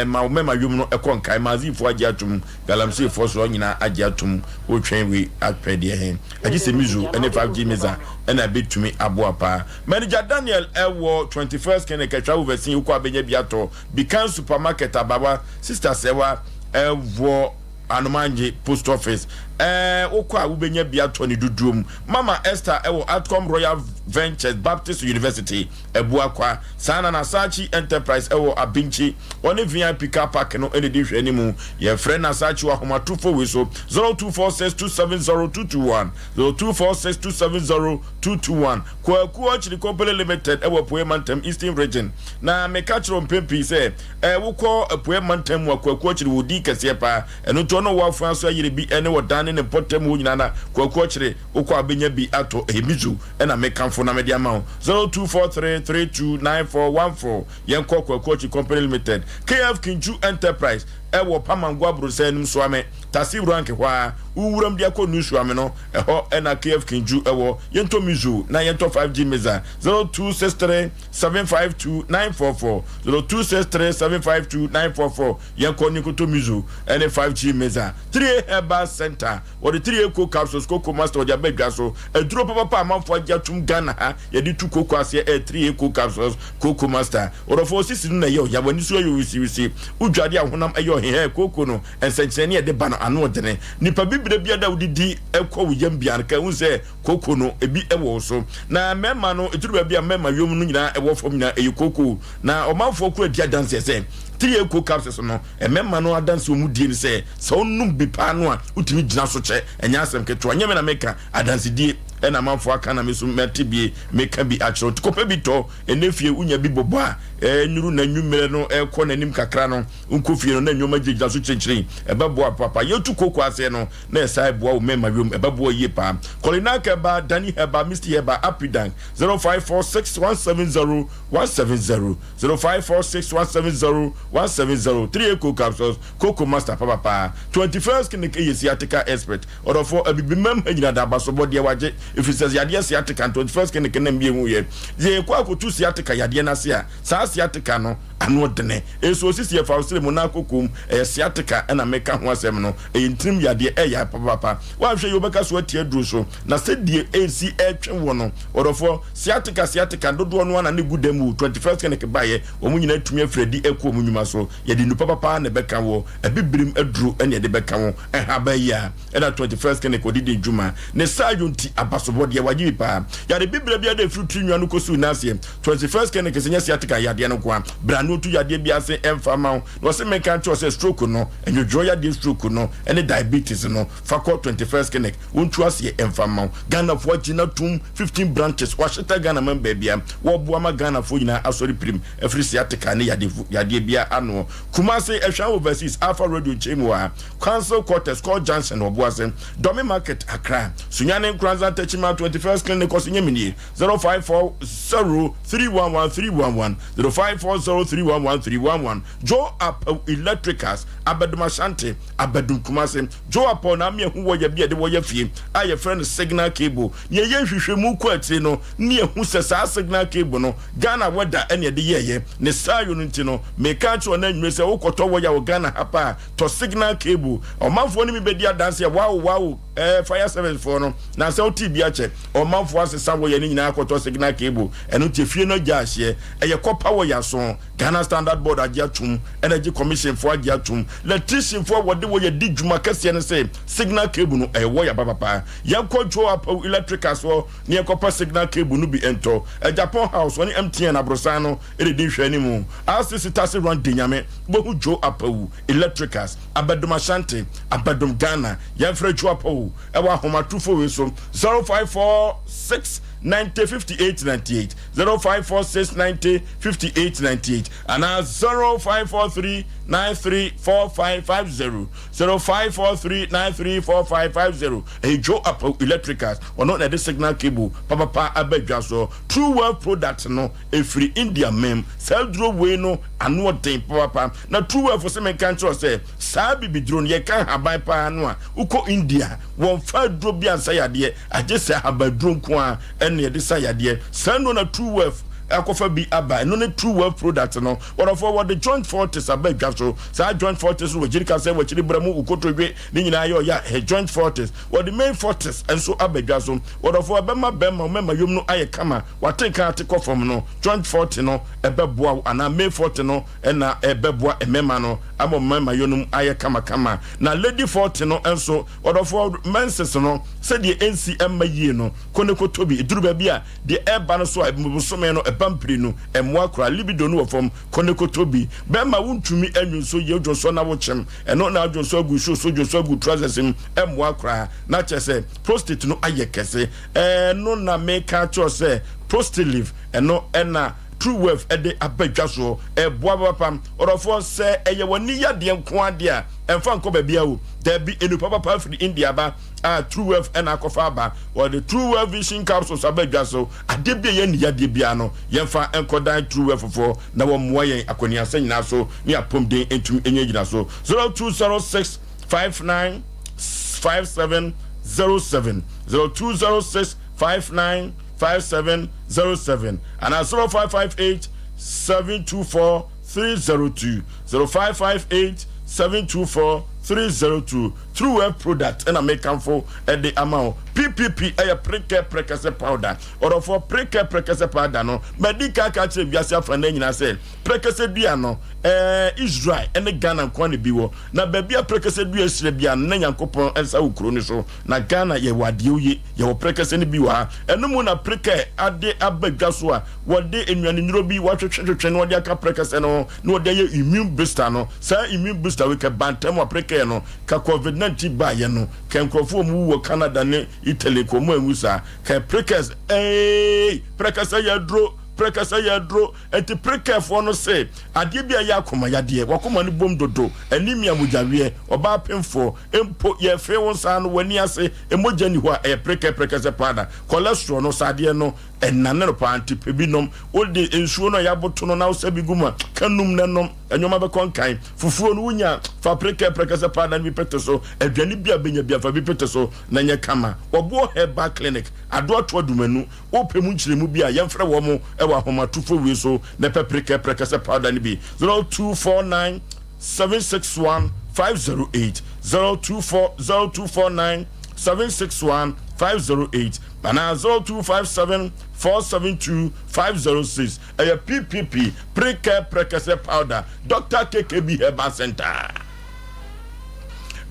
[SPEAKER 1] ma wo mmarima yom no kɔ nkae. Maazifoɔ agye atom. Galamsey foɔ soɔ nyinaa agye atom wotwɛn wei apɛ deɛ he agye sɛ Mizu ne 5G Miza ɛna ɛbɛtumi aboa paa. Manager Daniel ɛwɔ 21st Clinic atwa wo vaccine wokɔ abɛnya bi atɔ Bikan Supermarket abawa Sister Sɛwa ɛwɔ Anomangye Post Office ɛɛ wokɔ a wobɛnya bi atɔ ne dodoɔ mu. Mama Esther ɛwɔ Atcom Royal Ventures Baptist University Abuakwa saa na Nasachi Enterprise ɛwɔ Abinkyi Ɔne VIP car park no na ɛdi nhwɛanimu. Yɛfrɛ Nasachi wɔ ahomatorofo wei so, 0246270221, 0246270221. Kwaku Ɔkyere Company Limited wɔ Apueɛ Mantam, Eastern Region. Na meka kyerɛ wo mpɛn pii sɛ, eh, wokɔ Apueɛ Mantam mu a, Kwaku Ɔkyere wɔ din kɛseɛ paa. Ɛno nti ɔne ɔwɔ afoa so ayere bi ne ɔdan ne ne mpɔtam hɔ nyinaa na Kwaku Ɔkyere wokɔ a wobɛnya bi atɔ. Ɛyɛ Mizu na mekamfo na mede ama wo. 0243329414. Yɛnkɔ Kwaku Akyi Company Limited, KF Kinchu Enterprise, ɛwɔ Pamango Abrossan anim Suame, Tasi Rank hɔ ara, wo wuram de akɔ New Suame no, ɛhɔ na KF Kinchu ɛwɔ. Yɛntɔ Mizu na yɛntɔ 5G Miza, 0263 752 944, 0263 752 944. Yɛnkɔ ne nkɔtɔ Mizu ɛne 5G Miza. 3A Herbal Center, wɔde 3A Cold Capsules, Cocoa Master wɔde aba dwa so. Aduro papapa a amanfoɔ agye atom Ghana ha, yɛde tu koko aseɛ ɛyɛ 3A Cold Capsules. Kooko master, ɔdɔfo osisi no na ɛyɛ ɔya, w'ani so yɛ wisiwisi, wodwade a honam yɛ ɔhehɛɛ, kooko no, nsɛnkyerɛnne a ɛde ba no ano ɔdene. Nipa bibire biara a wodidi kɔ wo yam biara no, ka hu sɛ kooko no ebi wɔ wo so. Na mmarima no, ɛduru baabi a mmarima yom no nyinaa ɛwɔ fam nyinaa ɛyɛ kooko. Na ɔmanfoɔ koro adi adanseɛ sɛ 3A coke capsules no, mmarima no adanseɛ wɔn die ne sɛ, sɛ wonom bi paa no a, wotumi gyina so kyɛ, ɛnyɛ asɛm ketewa. Nyɛ me na meka, adansedie ɛna amanfoɔ aka na me nso mate bie meka bi akyerɛ wo. Nti kɔpɛ bi tɔ. Ɛnnɛ fie wonya bi bɔbɔ a, ɛnuru na nwummerɛ no ɛrekɔ n'anim kakra no, wonkɔ fie no na nneɛma gyinagyina so kyenkyen. Ɛbɛboa papa. Yɛtu kooko aseɛ no na ɛsan boa wo mmarima yom. Ɛbɛboa yie paa. Kɔlinak Herbal, Dani Herbal, Misty Herbal, Apidank, 0546 170 170, 0546 170 170, 3 Eco Capsules, Coco Master papapaa, 21st Clinic yɛ sciatica expert. Ɔdɔfoɔ, Abibimam ha nyina da abasobɔ deɛ wagye, ɛfiri sɛ yadeɛ sciatica no 21st clinic na mmie hu yɛ. Yɛkɔ akɔtu sciatica yadeɛ no ase a, saa sciatica no ano dene. Ɛso osisi ɛfa wo srɛ mu na akɔ kom, ɛyɛ sciatica na meka ho asɛm no, ɛyɛ ntirim yadeɛ, ɛyɛ papaapa. Woanhwɛ yie wobɛka so atia aduro so, na sɛdeɛ ɛsi ɛtwe wo no, ɔdɔfoɔ, sciatica sciatica dodoɔ no ara na na ɛgu dam wɔ 21st clinic baeɛ, wɔn nyinaa atumi afiri adi akɔ wɔn nnwuma so. Yɛde nnupa papa na ɛbɛka woɔ, abibirim aduro na yɛde bɛka wo. Nhaban yi a ɛna 21st Clinic ɔde di dwuma. Ne saayɔ nti abasobɔ deɛ wagye bi paa. Yare bibire biara de ɛfiri tiri nwa no kɔsi wo nan aseɛ. 21st Clinic sɛ nyɛ sciatica yadeɛ no nko ara. Bra na ɔtu yadeɛ biara ase mfa mma wo. Na ɔse menka nkyerɛ wo sɛ stroke no, nwodwoɔ yadeɛ stroke no ne diabetes no, fa kɔ 21st Clinic wɔntu aseɛ mfa mma wo. Ghanafoɔ agye no atom, 15 branches, wɔahyeta Ghana man baabiara. Wɔboa ma Ghanafoɔ nyinaa asɔre pirim afiri sciatica ne yadeɛ biara ano. Kumasi, Ɛhwɛn Overseas, Alpha Radio nkyɛn mu ha, Council Quarters, Court Junction, Ɔboase, Dɔme Market, Accra, Sunyani Nkoranza, Techiman, 21st Clinic, Ɔse Nyame nie, 0540 311 311, 0540 3. 31 13 11. Joe Apaw Electricals, Abadum Ashanti, Abadum Kumasi. Joe Apaw na ama yɛahu wɔya bi a yɛde wɔya fie a yɛfrɛ no signal cable. Nea ɛyɛ nhwehwɛmu kɔ akyire no ne yɛhu sɛ saa signal cable no Ghana weather ɛna ɛde yɛɛyɛ. Ne saa yɔ no nti no meka akyerɛ wo na anwummere sɛ wokɔtɔ wɔya wɔ Ghana ha paa a, tɔ signal cable. Ɔmanfoɔ ne me bɛdi adanseɛ, wow wow. Ɛɛ fire service foɔ no na sɛ wote bi akyɛ ɔmanfoɔ asesa wɔyɛ ne nyinaa akɔtɔ signal cable ɛno nti efie no agya ahyeɛ ɛyɛ kɔpa wɔ yaso Ghana Standard Board agye atum Energy Commission foɔ agye atum electrician foɔ wɔde wɔyɛ di dwuma kɛseɛ no sɛ signal cable no ɛyɛ wɔyɛ papapa yɛnkɔ Joe Apawu electricals hɔ ne yɛnkɔpa signal cable no bi ntɔ Japan house wɔne MTN aborosan no ɛdedi nhwɛanimu RCC Taxi Run Denyame wobɛhu Joe Apawu Electricals Abadum Ashanti, Abadum Ghana, Yɛmfrɛ Chuapo ɛwɔ ahomatofo wei so 0546 90 58 98, 0546 90 58 98 anaa 0543 93 4550, 0543 93 4550. Ɛyɛ Joe Apaw Electricals, ɔno na ɛde signal cable papapa aba dwa so. True Wealth product no Ɛfiri India mem. Saa aduro wei no ano ɔden papapa. Na Truewelfo se menka nkyerɛ wo sɛ saa bibiduro no yɛka nhaban paa no a, wokɔ India wɔmfa aduro bi ansa yadeɛ agye sɛ ahabanduro nko ara ɛna yɛde sa yadeɛ. Saa nnuro na Truewelf akɔfa bi aba. Ɛno ne Truewelf product no. Wɔdɔfoɔ wɔde Joint Fortis aba dwa so. Saa Joint Fortis no wakyiri kasɛ, wakyiri brɛ mu, wo kotodwe ne nyinaa yɛ ɔya. Ɛyɛ Joint Fortis. Wɔde Main Fortis nso aba dwa so. Wɔdɔfoɔ ɛbɛma bɛrima mɛma yom no ayɛ kama. Wate nka ate kɔ fam no, joint forte no bɛboa wo anaa May forte no na ɛbɛboa mmarima no ama wɔn mmarima yɔnum ayɛ kamakama. Na lady forte no nso, ɔdɔfoɔ, menses no sɛdeɛ ɛnsi mma yie no, kɔ ne kɔtɔ bi. Ɛduru baabi a, deɛ ɛreba no so a, bosome no ɛba mprenu, ɛmmoa koraa. Libido no wɔ fam, kɔ ne kɔtɔ bi. Bɛrima wontumi nnwonsɔ yie, wodwonsɔ na wokyem, ɛno na adwonsɔ agu shoe so, dwonsɔ agu trousers mu, ɛmmoa koraa. Na kyerɛ sɛ prostate no ayɛ kɛse. Ɛno na meka akyerɛ wo sɛ Prostilive, ɛno na True Wealth de aba dwa soɔ. Ɛboa papapa. Ɔdɔfoɔ, sɛ ɛyɛ w'ani yadeɛ nko ara deɛ a, ɛmfa nkɔ baabiara o. Daabi, nnupa papa firi India aba a True Wealth na akɔfa aba. Wɔde True Wealth Vision Capsules aba dwa so. Adeɛ bi a ɛyɛ ani yadeɛ biara no, yɛmfa nkɔdan True Wealth foɔ na wɔmmoa yɛn akɔneasa nyinaa so ne apɔmuden ntumi nyɛ gyinaso. 0206 59 57 07 0206 59 57 07 anaa 0558 724 302 0558 724 302. True Wealth product ɛna mekamfo ɛde ama wo. PPP ɛyɛ prekɛ prɛkɛsɛ powder. Ɔdɔfoɔ, prekɛ prɛkɛsɛ powder no madi kan aka akyerɛ wiase afanan nyinaa sɛ prɛkɛsɛ dua no ɛɛ Israel ɛne Ghana nko ara na ebi wɔ. Na baabi a prɛkɛsɛ dua hyerɛ biara no, na Nyankopɔn nsa wɔ kuro no so. Na Ghana yɛwɔ adeɛ oye, yɛwɔ prɛkɛsɛ no bi wɔ ha. Ɛno mu na prekɛ ade aba dwa so a wɔde nnuane nnuro bi wɔatwetwetwetwe na wɔde aka prɛkɛsɛ no ho na wɔde ayɛ immune booster no. Saa immune booster wei kɛ ba ntɛm a prekɛ no ka covid 19 baeɛ no, kɛ nkurɔfoɔ a wɔwu wɔ Canada ne Italy kɛ wɔn anwu saa. Kɛ prekɛs eeii prɛkɛsɛ yɛ aduro, prɛkɛsɛ yɛ aduro. Enti Prekɛfoɔ no se, Adeɛ bi a ɛyɛ akoma yadeɛ, w'akoma no bom dodo, anemia, mogyaweɛ, ɔbaa pemfoɔ, mpo yɛrefee wo nsa ano, w'ani ase, mogya nni hɔ a, ɛyɛ prekɛ, prɛkɛsɛ paada, cholesterol no, saa adeɛ no, ɛnane no paa, nti pɛ bi nom. Wode nsuo no a yɛaboto no na wosa bi gu mu a, ka num na nom, nnoɔma bɛkɔ nkan. Fufuo no wonya a, fa prekɛ, prɛkɛsɛ paada no bi pete so, aduane bi a bɛnya biara, fa bi pete so na nyɛ kama. Wɔboɔ Herbal Clinic, Adoato Adumanu. Wopɛ mu nkyerɛmu bi a, yɛmfrɛ wɔn wɔ ahomatofo wei so na pɛ prekɛ prɛkɛsɛ powder no bi, 0249 761 508, 024 0249 761 508 anaa 0257 472 506. Ɛyɛ PPP, Prekɛ Prɛkɛsɛ Powder, Dɔkta KKB Herbal Center.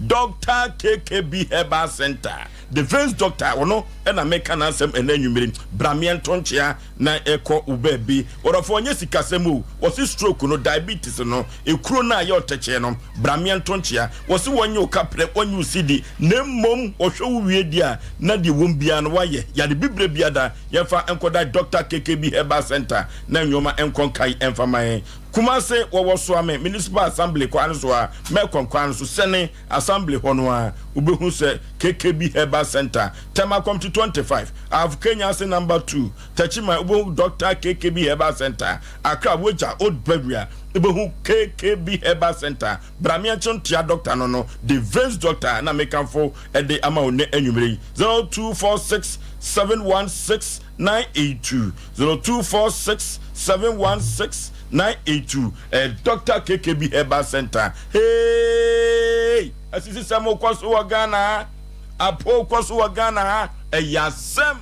[SPEAKER 1] Dɔkta KKB Herbal Center. The Veins Doctor, ɔno na meka n'asɛm ɛnɛ anwummere. Bra meɛnto nkyea na ɛkɔ wo baabi. Wɔdɔfo, ɔnyɛ sikasɛm o. Wɔse stroke no, diabetes no, ekuro no a ɛyɛ ɔtɛkyɛɛ no, bra meɛnto nkyea. Wɔse wɔnyɛ wo kaprɛ, wɔnyɛ wo sidi, na mmom wɔhwɛ wo wie deɛ a, na deɛ ɛwom biara no woayɛ. Yare bibire biara da, yɛmfa nkɔda Doctor KKB Herbal Center na nnoɔma nkɔ nkae ɛmfa ma yɛn. Kumase wɔwɔ Soame Municipal Assembly kwan no so a, Mekong kwan no so, sɛne Assembly hɔ no ara, wobɛhu sɛ KKB Herbal Centre, Tema Committee 25, Av Kenya ase Number 2, Techiman, wobɛhu Doctor KKB Herbal Centre, Accra, Wagya, Old Barrier, wobɛhu KKB Herbal Centre, Bra meɛnkye ntoa doctor no no, The Veins Doctor na mekamfo de ama wo nnɛ anwummere yi, 0246 716 982, 0246 716 982, ɛyɛ Doctor KKB Herbal Centre. Hey! Asisisɛm kɔ so wɔ Ghana ha, apo kɔ so wɔ Ghana ha, ɛyɛ asɛm.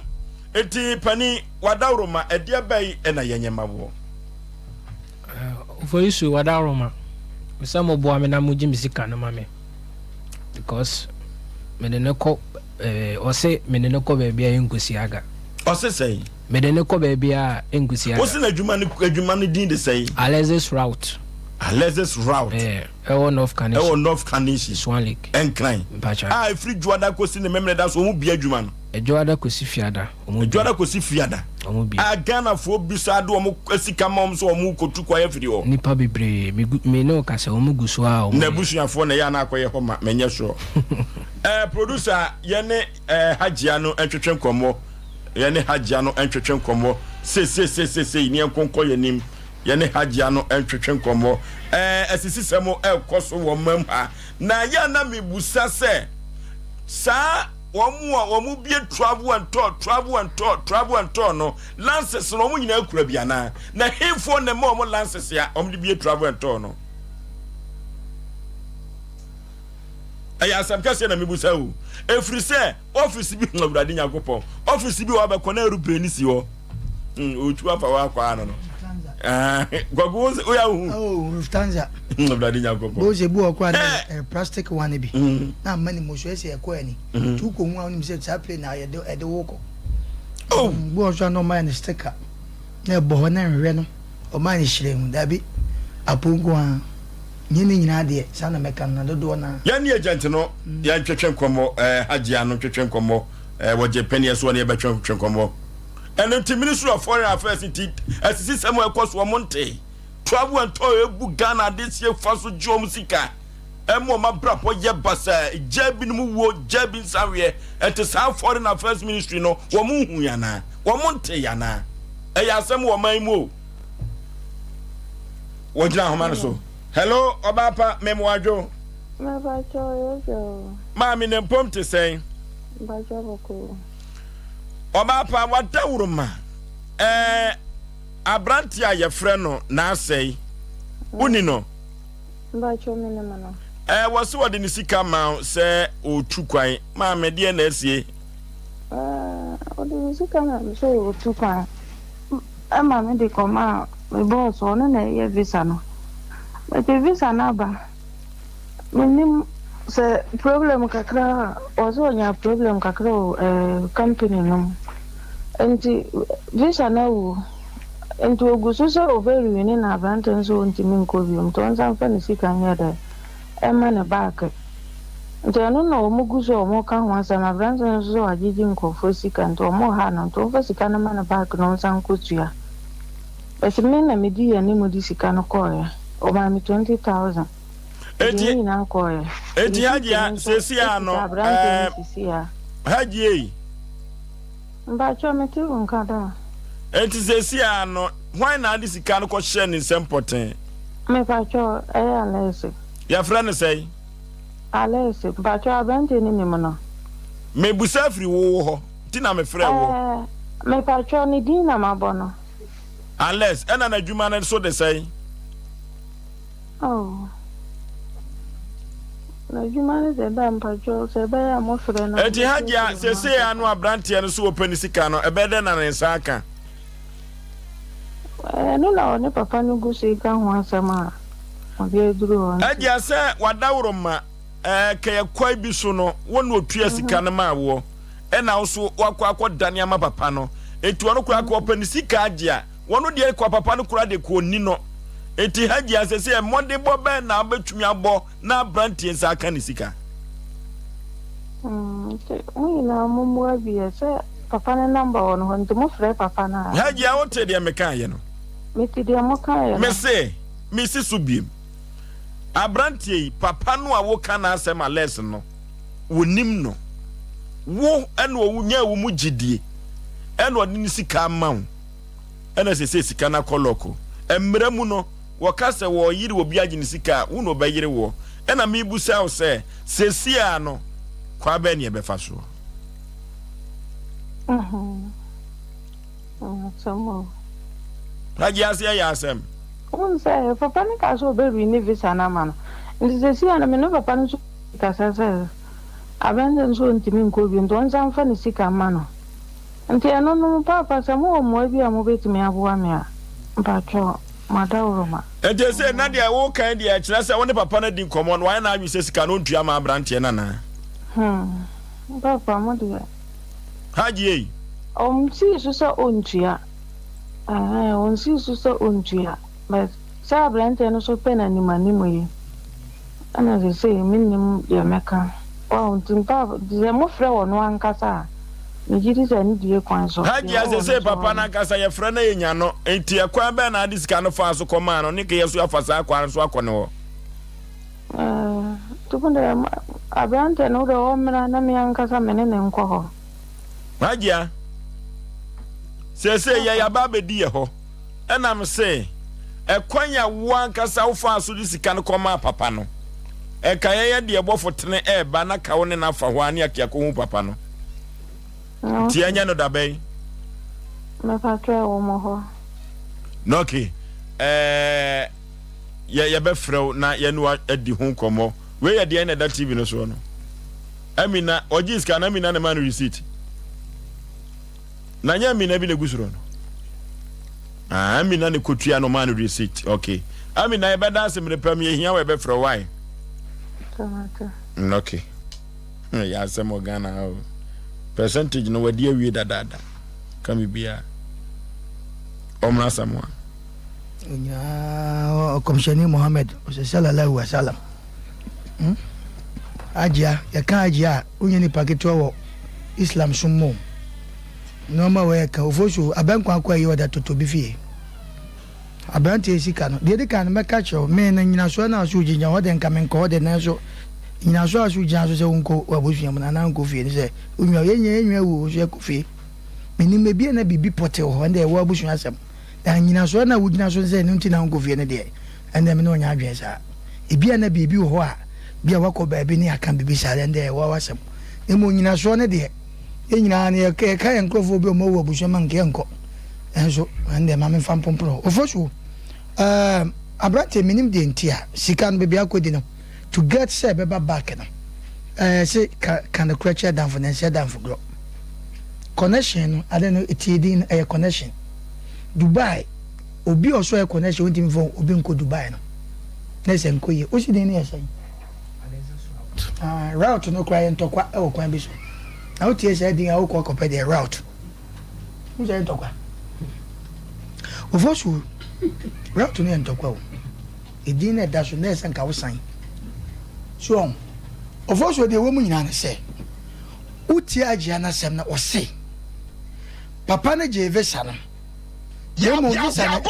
[SPEAKER 1] Enti panin, wadaworoma, ɛdeɛ bɛn na yɛnyɛ ma woɔ?
[SPEAKER 29] Ofoyisu wadaworoma, sɛ moboa me na mogye me sika no ma me because mede no kɔ eh, ɔse mede no kɔ baabi a ɛnkosi aga.
[SPEAKER 1] Ɔse sɛn?
[SPEAKER 29] Mede no kɔ baabi a ɛnkosi aga.
[SPEAKER 1] Wose n'adwuma no adwuma no din de sɛn?
[SPEAKER 29] Alexis Route.
[SPEAKER 1] Alexis Route.
[SPEAKER 29] Eh, ɛwɔ North Kaneshie.
[SPEAKER 1] Ɛwɔ North Kaneshie.
[SPEAKER 29] Swan Lake.
[SPEAKER 1] Nkran.
[SPEAKER 29] Mpakyɛ.
[SPEAKER 1] A ɛfiri Dwoada kɔsi ne Memeneda so wɔn bia adwuma no.
[SPEAKER 29] Dwoada kɔsi Fiada. Wɔn bia.
[SPEAKER 1] Dwoada kɔsi Fiada.
[SPEAKER 29] Wɔn bia.
[SPEAKER 1] A Ghanafoɔ bisa de wɔn sika ma wɔn sɛ wɔn kɔtu kwan afiri hɔ.
[SPEAKER 29] Nipa bebree me gu me ne wo kasa wɔn gu so a wɔn.
[SPEAKER 1] N'abusuafoɔ na ɛyɛ a na akɔyɛ hɔ ma menyɛ sure. Eh, producer yɛne eh, Hajia no ntwetwe nkɔmmɔ. Yɛne Hajia no ntwetwe nkɔmmɔ. Seeseiseesei ne yɛnko nkɔ yɛn anim. Yɛne Hajia no ntwetwe nkɔmmɔ. Eh, asisisɛm ɛrekɔ so wɔ mam ha. Na yɛ a na mebusa sɛ, saa wɔn a wɔn bie travel and tour, travel and tour, travel and tour no, lances no wɔn nyinaa kura bi anaa? Na hefoɔ na ɛma wɔn lances a wɔn de bie travel and tour no? Ɛyɛ asɛm kɛseɛ na mebusa o. Ɛfiri sɛ ɔfisi bi Awurade Nyankopɔn, ɔfisi bi wɔ abɛkɔ na aeroplane no si hɔ. Ɔtu afa hɔ akɔ ano no. Kwaku wo woyɛ ahu.
[SPEAKER 2] Oh, Lufthansa.
[SPEAKER 1] Awurade Nyankopɔn.
[SPEAKER 2] Bo sɛ bu wɔ kora na plastic one bi. Na amma ne mu so ɛsɛ ɛkɔ ani. Tu kɔ hu a wonim sɛ saa plane na yɛde ɛde wo kɔ.
[SPEAKER 1] Oh.
[SPEAKER 2] Bu wɔ so a na ɔma ne sticker. Na ɛbɔ hɔ na nhwɛ no. Ɔma ne hyerɛn mu. Dabi. Apo nko ara. Nyɛ ne nyinaa deɛ, saa na mɛka no, na dodoɔ no ara.
[SPEAKER 1] Yɛn ne agent no yɛn twetwe nkɔmmɔ ɛɛ Hajia no twetwe nkɔmmɔ ɛɛ wɔgye pɛneɛ soɔ ne yɛbɛtwe twe nkɔmmɔ. Ɛno nti Ministry of Foreign Affairs nti asisi sɛm a ɛkɔ so wɔn nte. Travel and tour ebu Ghana adesie fa so gye wɔn sika ɛma wɔn abrabɔ yɛ basaa gya binom wuo gya bi nsaweɛ ɛnti saa Foreign Affairs Ministry no wɔn nhu yɛn anaa wɔn nte yɛn anaa ɛyɛ asɛm wɔ ɔman mu o. Wɔgyina ahoma no so. Hello, ɔbaapa, memoadwo.
[SPEAKER 3] Mepakyɛ wo yɛ o.
[SPEAKER 1] Maame ne mpom te sɛn?
[SPEAKER 3] Mpakyɛ bɔkɔɔ.
[SPEAKER 1] Ɔbaapa, wadaworoma. Ɛɛ, aberante a yɛfrɛ no Naasɛe, woni no?
[SPEAKER 3] Mpakyɛ menim no.
[SPEAKER 1] Ɛɛ, wɔse wɔde ne sika ma wo sɛ ɔretu kwan. Maame, deɛ na asie?
[SPEAKER 3] Ɛɛ, ɔde ne sika ma me sɛ ɔretu kwan. Ɛma me de kɔmaa me boss, ɔno na ɛyɛ visa no. But visa no aba, mennim sɛ problem kakra, ɔsɛ ɔnya problem kakra wɔ eh, company no mu. Nti visa no awu. Nti ogu so sɛ ɔbɛ renew na aberante no sɛ ɔntumi nkɔ bio, nti ɔnsan mfa ne sika nyɛ dɛ ɛma ne back. Nti ɛno na wɔn gu so a wɔn reka ho asɛm, aberanteɛ no nso sɛ wagyegye nkorɔfoɔ sika nti wɔn reha no nti wɔnfa sika no ma no back na ɔnsan nkɔ tua. But me na me dii anim de sika no kɔɔeɛ, ɔmaa me 20,000, mede ne nyinaa kɔɔeɛ.
[SPEAKER 1] Enti
[SPEAKER 3] Receipt
[SPEAKER 1] Hajia
[SPEAKER 3] no nso
[SPEAKER 1] seesei a
[SPEAKER 3] ɛkita
[SPEAKER 1] no
[SPEAKER 3] aberanteɛ no
[SPEAKER 1] ɛɛ
[SPEAKER 3] sisi a.
[SPEAKER 1] Hajia ei.
[SPEAKER 3] Mpakyɛw mete wo nka daa.
[SPEAKER 1] Enti seesei a no hwan na ade sika no kɔhyɛɛ ne nsam pɔtee?
[SPEAKER 3] Mepakyɛw ɛyɛ Alɛɛse.
[SPEAKER 1] Yɛfrɛ no sɛn?
[SPEAKER 3] Alɛɛse, mpakyɛw aberanteɛ no nim no?
[SPEAKER 1] Mebusa firi wo wo hɔ nti na mefrɛɛ woɔ.
[SPEAKER 3] Ɛɛ, mepakyɛw ne din na mabɔ no.
[SPEAKER 1] Alɛs, ɛna n'adwuma no nso de sɛn?
[SPEAKER 3] Oh, n'adwuma no deɛ da mpakyɛw sɛ ɛbɛyɛ a mofrɛ no a
[SPEAKER 1] Enti Hajia,
[SPEAKER 3] mobɛkyerɛkyerɛ mu
[SPEAKER 1] seesei
[SPEAKER 3] ankasa.
[SPEAKER 1] ano aberanteɛ no so ɔpɛ ne sika no, ɛbɛyɛ dɛn na ne nsa aka?
[SPEAKER 3] Ɛno na ɔne papa no gu so reka ho asɛm a ɔde aduru hɔ nti.
[SPEAKER 1] Agya, sɛ w'adaworoma kɛyɛ kwae bi so no, wo na otua sika no maa woɔ, ɛna wo so woakɔ akɔdane ama papa no. Enti ɔno koraa ka ɔpɛ ne sika agye a, wɔno deɛ kɔ papa no koraa de kɔ ɔnni no. Enti Hajia, sɛsɛ mmɔdenbɔ bɛn na wobɛtumi abɔ na abranteɛ nsa aka ne sika?
[SPEAKER 3] Nti mo nyinaa mo mmoa bi ɛ sɛ papa no number wɔ no hɔ nti mo frɛ papa no a.
[SPEAKER 1] Hajia wo te deɛ me kaeɛ no?
[SPEAKER 3] Me te deɛ mo kaeɛ no.
[SPEAKER 1] Me se. Mesi so biem. Abranteɛ yi, papa no a woka n'asɛm Alex no, wonim no. Wo ɛna ɔnyaa wo mu gyidie ɛna ɔde ne sika ama wo ɛna sese sika no akɔ lɔko. Mmerɛ mu no, wɔka sɛ wɔyere obi agye ne sika a, wo na ɔbɛyere woɔ. Ɛna mebusa wo sɛ, sesie ara no, kwan bɛn ne ɛbɛfa soɔ?
[SPEAKER 3] Asɛm o.
[SPEAKER 1] Agye aseɛ yɛ asɛm.
[SPEAKER 3] Wohu sɛ papa no kaa sɛ ɔbɛwi ne visa no ama no. Nti seesei a no me ne papa no nso kasa sɛ aberanteɛ no nso ɔntumi nkɔ bio nti ɔnsan mfa ne sika mma no. Nti ɛno no paapa sɛ mowɔ mmoa bi a mobɛtumi aboa me a mpakyɛw mo adaworoma.
[SPEAKER 1] Nti seesei na deɛ woka yi deɛ ɛkyerɛ sɛ wo ne papa no adi nkɔmmɔ no wayɛ n'adwene sɛ sika no ɔntua ma aberanteɛ no anaa?
[SPEAKER 3] Hmm paapa mo deɛ.
[SPEAKER 1] Hajji ei.
[SPEAKER 3] Ɔnsii so sɛ ɔntua. Ɛhɛn, ɔnsii so sɛ ɔntua. But sɛ aberanteɛ no nso pɛ no animanim yi, ɛna seesei mennim deɛ mɛka. Wahu, nti mpa, nti sɛ mofrɛ ɔno ankasa a, megye di sɛ anidie kwan so, deɛ
[SPEAKER 1] Hajia,
[SPEAKER 3] ɔwɔ no
[SPEAKER 1] seesei
[SPEAKER 3] so
[SPEAKER 1] papa no
[SPEAKER 3] hɔ no.
[SPEAKER 1] ankasa yɛfrɛ no a yɛnya no, nti ɛkwan bɛn na ade sika no faa so kɔmaa no, ne ka yɛ so afa saa kwan no so akɔ ne hɔ?
[SPEAKER 3] Ɛɛ, nti mo deɛ, aberanteɛ no, wo deɛ ɔmmra na me ankasa me ne no nkɔ hɔ.
[SPEAKER 1] Hajia, seesei yɛ yɛaba abɛdi yɛ hɔ, ɛna mese, ɛkwan a wo ankasa wofaa so de sika no kɔmaa papa no, ɛka yɛyɛ deɛ bɔfo tene ɛreba na ka wo ne no afa hɔ a ne ake akɔhu papa no. Nti ɛnyɛ no dabɛn?
[SPEAKER 3] Mepatwɛ ɛwɔ mo hɔ.
[SPEAKER 1] Na okay, ɛɛ yɛ yɛbɛfrɛ wo na yɛne wo adi ho nkɔmmɔ. Wei yɛ deɛn na ɛda TV no soɔ no? Amina, ɔgye sika na Amina na ɛma no receipt. Na nyɛ Amina bi na egu soro no. Ah, Amina ne kotua no ɔma no receipt. Okay. Amina yɛbɛda ase mmerɛ pam yɛhia wɔ yɛbɛfrɛ why? Okay. Yɛ asɛm wɔ Ghana ha o. Percentage no wadi awie dadaada. Ka biribiara. Ɔmmra Samoa.
[SPEAKER 2] Onyinaa ɔkɔmhyɛni Muhammad ɔsɛ sallallahu wasalam. Hmm? Agyia, yɛka agyia a, wonyɛ nipa ketewa wɔ Islam som mu. Nneɛma wɔ yɛka, ofosu abɛnkwan kɔ ayi ɔda toto bi fie. Aberanteɛ sika no, deɛ edi kan no mɛka kyerɛ wo, me no nyinasoɔ no a so gyina hɔ de nka menkɔ hɔ de nanso nyinasoɔ a so gyina so sɛ wonkɔ w'abusua mu no anaa nkɔ fie no sɛ onua yɛnyɛ yɛnua awu so yɛkɔ fie. Menim ebia na biribi pɔte wɔ hɔ ɛnde ɛwɔ abusua asɛm. Na nnyinasoɔ no a wogyina so sɛ ɛno nti na wonkɔ fie no deɛ, ɛndeɛ me ne wo nyɛ adwene saa. Ebia na biribi wɔ hɔ a, bi a woakɔ baabi ne yɛaka biribi saa, ɛndeɛ ɛyɛ w'asɛm. Na mmom nnyinasoɔ no deɛ, yɛn nyinaa no yɛka yɛn nkurɔfoɔ bi a wɔawu abusua mu a nka yɛnkɔ. Nanso ɛndeɛ ma memfa mpomporo hɔ. Ofosuo, ɛɛm, aberanteɛ mennim deɛ nti a sika no baabi akɔdi no, to get sɛ ɛbɛba back no, ɛɛ se ka ka nokorɛ kyerɛ damfo na nsɛ damfo gorɔ. Connection no, ade no, tie din no, ɛyɛ connection. Dubai obi a ɔsɔ yɛ connection wontumi fɔ obi nkɔ Dubai no na ɛsɛ nkɔ yie wosi din no yɛ sɛn ah, route no koraa yɛ ntɔkwa wɔ kwan bi so na wotie saa din a wokɔ akɔpɛ deɛ route wo sɛ yɛ ntɔkwa ofo so route no yɛ ntɔkwa o edin no ɛda so na ɛsɛ nka wosan so ɔn ofo so deɛ ɛwɔ mu nyinaa ne sɛ wotie agyea no asɛm na ɔse Papa no gyee visa no, na mmom visa no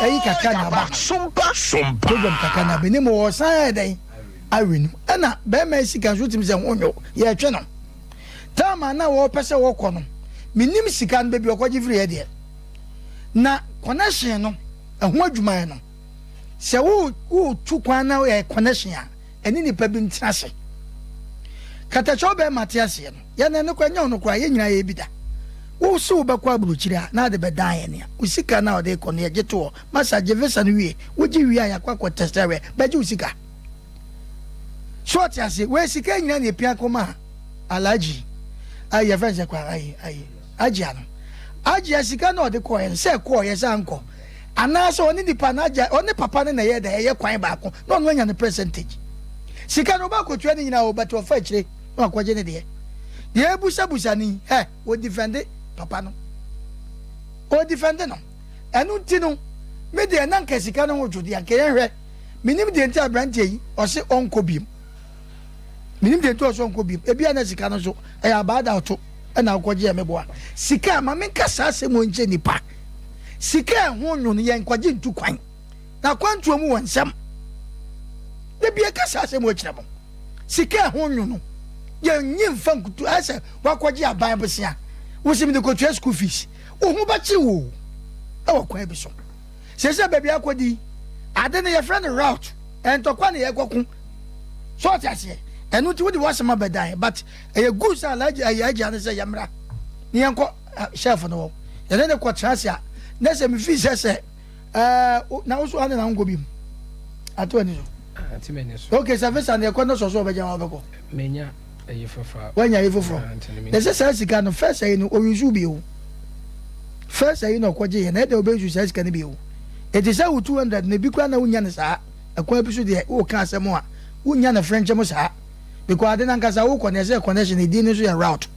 [SPEAKER 2] ayi kakra na aba. Program kakra na aba. Na mmom ɔsan ayɛ dɛn awe no. Ɛna bɛrima yi sika nso tumi sɛ ho nyo yɛtwe no. Time a na wɔpɛ sɛ wɔkɔ no, menim sika no baabi ɔkɔgye firi yɛ deɛ. Na connection no, ɛho adwumayɛ no, sɛ wotu kwan na yɛ connection a, ɛne nipa bi ntena ase. Katakyɛw bɛrima te aseɛ no. Yɛn ɛno koraa, ɛnyɛ ɔno koraa, yɛn nyinaa yɛyɛ bi da. Wo se wobɛkɔ aburokyire a, na ade bɛdan yɛn a, wo sika no a wɔde rekɔ no, yɛgye to hɔ. Masa, gye visa no wie. Wogye wie a, yɛakɔ akɔ test ahwɛ, bɛgye wo sika. So ɔte ase? Wei sika nyinaa na epia kɔma Alhaji. Ayi, yɛfrɛ no sɛ kwa, ayi, ayi, Ajia no. Ajia sika na ɔde kɔɔɛ no, sɛ ɛkɔɔyɛ sɛ ankɔ. Anaasɛ ɔne nipa no agya, ɔne papa no na ɛyɛ dɛ, ɛyɛ kwan baako, na ɔno anya ne percentage. Sika no, ɔba akɔtua ne nyinaa o, but ɔfa akyire. na wakɔgye ne deɛ. Deɛ ɛbusabusa no yi, hɛ, ɔdifɛnde papa no. Ɔdifɛnde no. Ɛno nti no, me deɛ na nka sika no ho dwo deɛ, anka yɛnhwɛ. Menim deɛ nti aberanteɛ yi, ɔse ɔnkɔ biom. Menim deɛ nti ɔse ɔnkɔ biom. Ebia na sika no nso, ɛyɛ abaada ɔto ɛna wokɔgye yɛ meboa. Sika, ma menka saa asɛm wɔ nkyɛ nipa. Sika ɛho nwo no, yɛnkɔgye ntu kwan. Na akwantuo mu wɔ nsɛm. Da bi ɛka saa asɛm wɔ kyerɛ mo. Sika ɛho nwo no, yɛnyi mfa nkutu ayɛ sɛ wakɔgye aban bosea. Wosi mede kɔtua school fees. Wo ho bɛkyere wo ɛwɔ kwan bi so. Seesei baabi akɔdi ade no yɛfrɛ no route. Ntɔkwa na yɛkɔko. So ɔte aseɛ? Ɛno nti wode w'asɛm abɛdan but ɛyɛ good sɛ Alhaji ɛyɛ agya no sɛ yɛmmra na yɛnkɔ chef no hɔ. Yɛne no kɔtena ase a na sɛ mefii sɛ sɛ ɛɛ na wo so ade na wonkɔ bi mu. Ato ani so.
[SPEAKER 29] Ah, ate m'ani so.
[SPEAKER 2] Okay, sɛ visa no yɛkɔ na sɔ so ɔbɛgya ma wobɛkɔ.
[SPEAKER 29] Menya ɛyi foforɔ.
[SPEAKER 2] Wanya ayi foforɔ.
[SPEAKER 29] Ah, nti no
[SPEAKER 2] Na ɛsɛ saa sika no first ayi no ɔyusu bi o. First ayi na ɔkɔgye yɛ na ɛdɛ ɔbɛyusu saa sika no bi o. Eti sɛ wo 200 no ebi koraa na wonya no saa. Ɛkwan bi so deɛ woka asɛm a wonya no frɛnkyɛm saa. Because ade no ankasa wokɔ no ɛsɛ connection edin no nso yɛ route.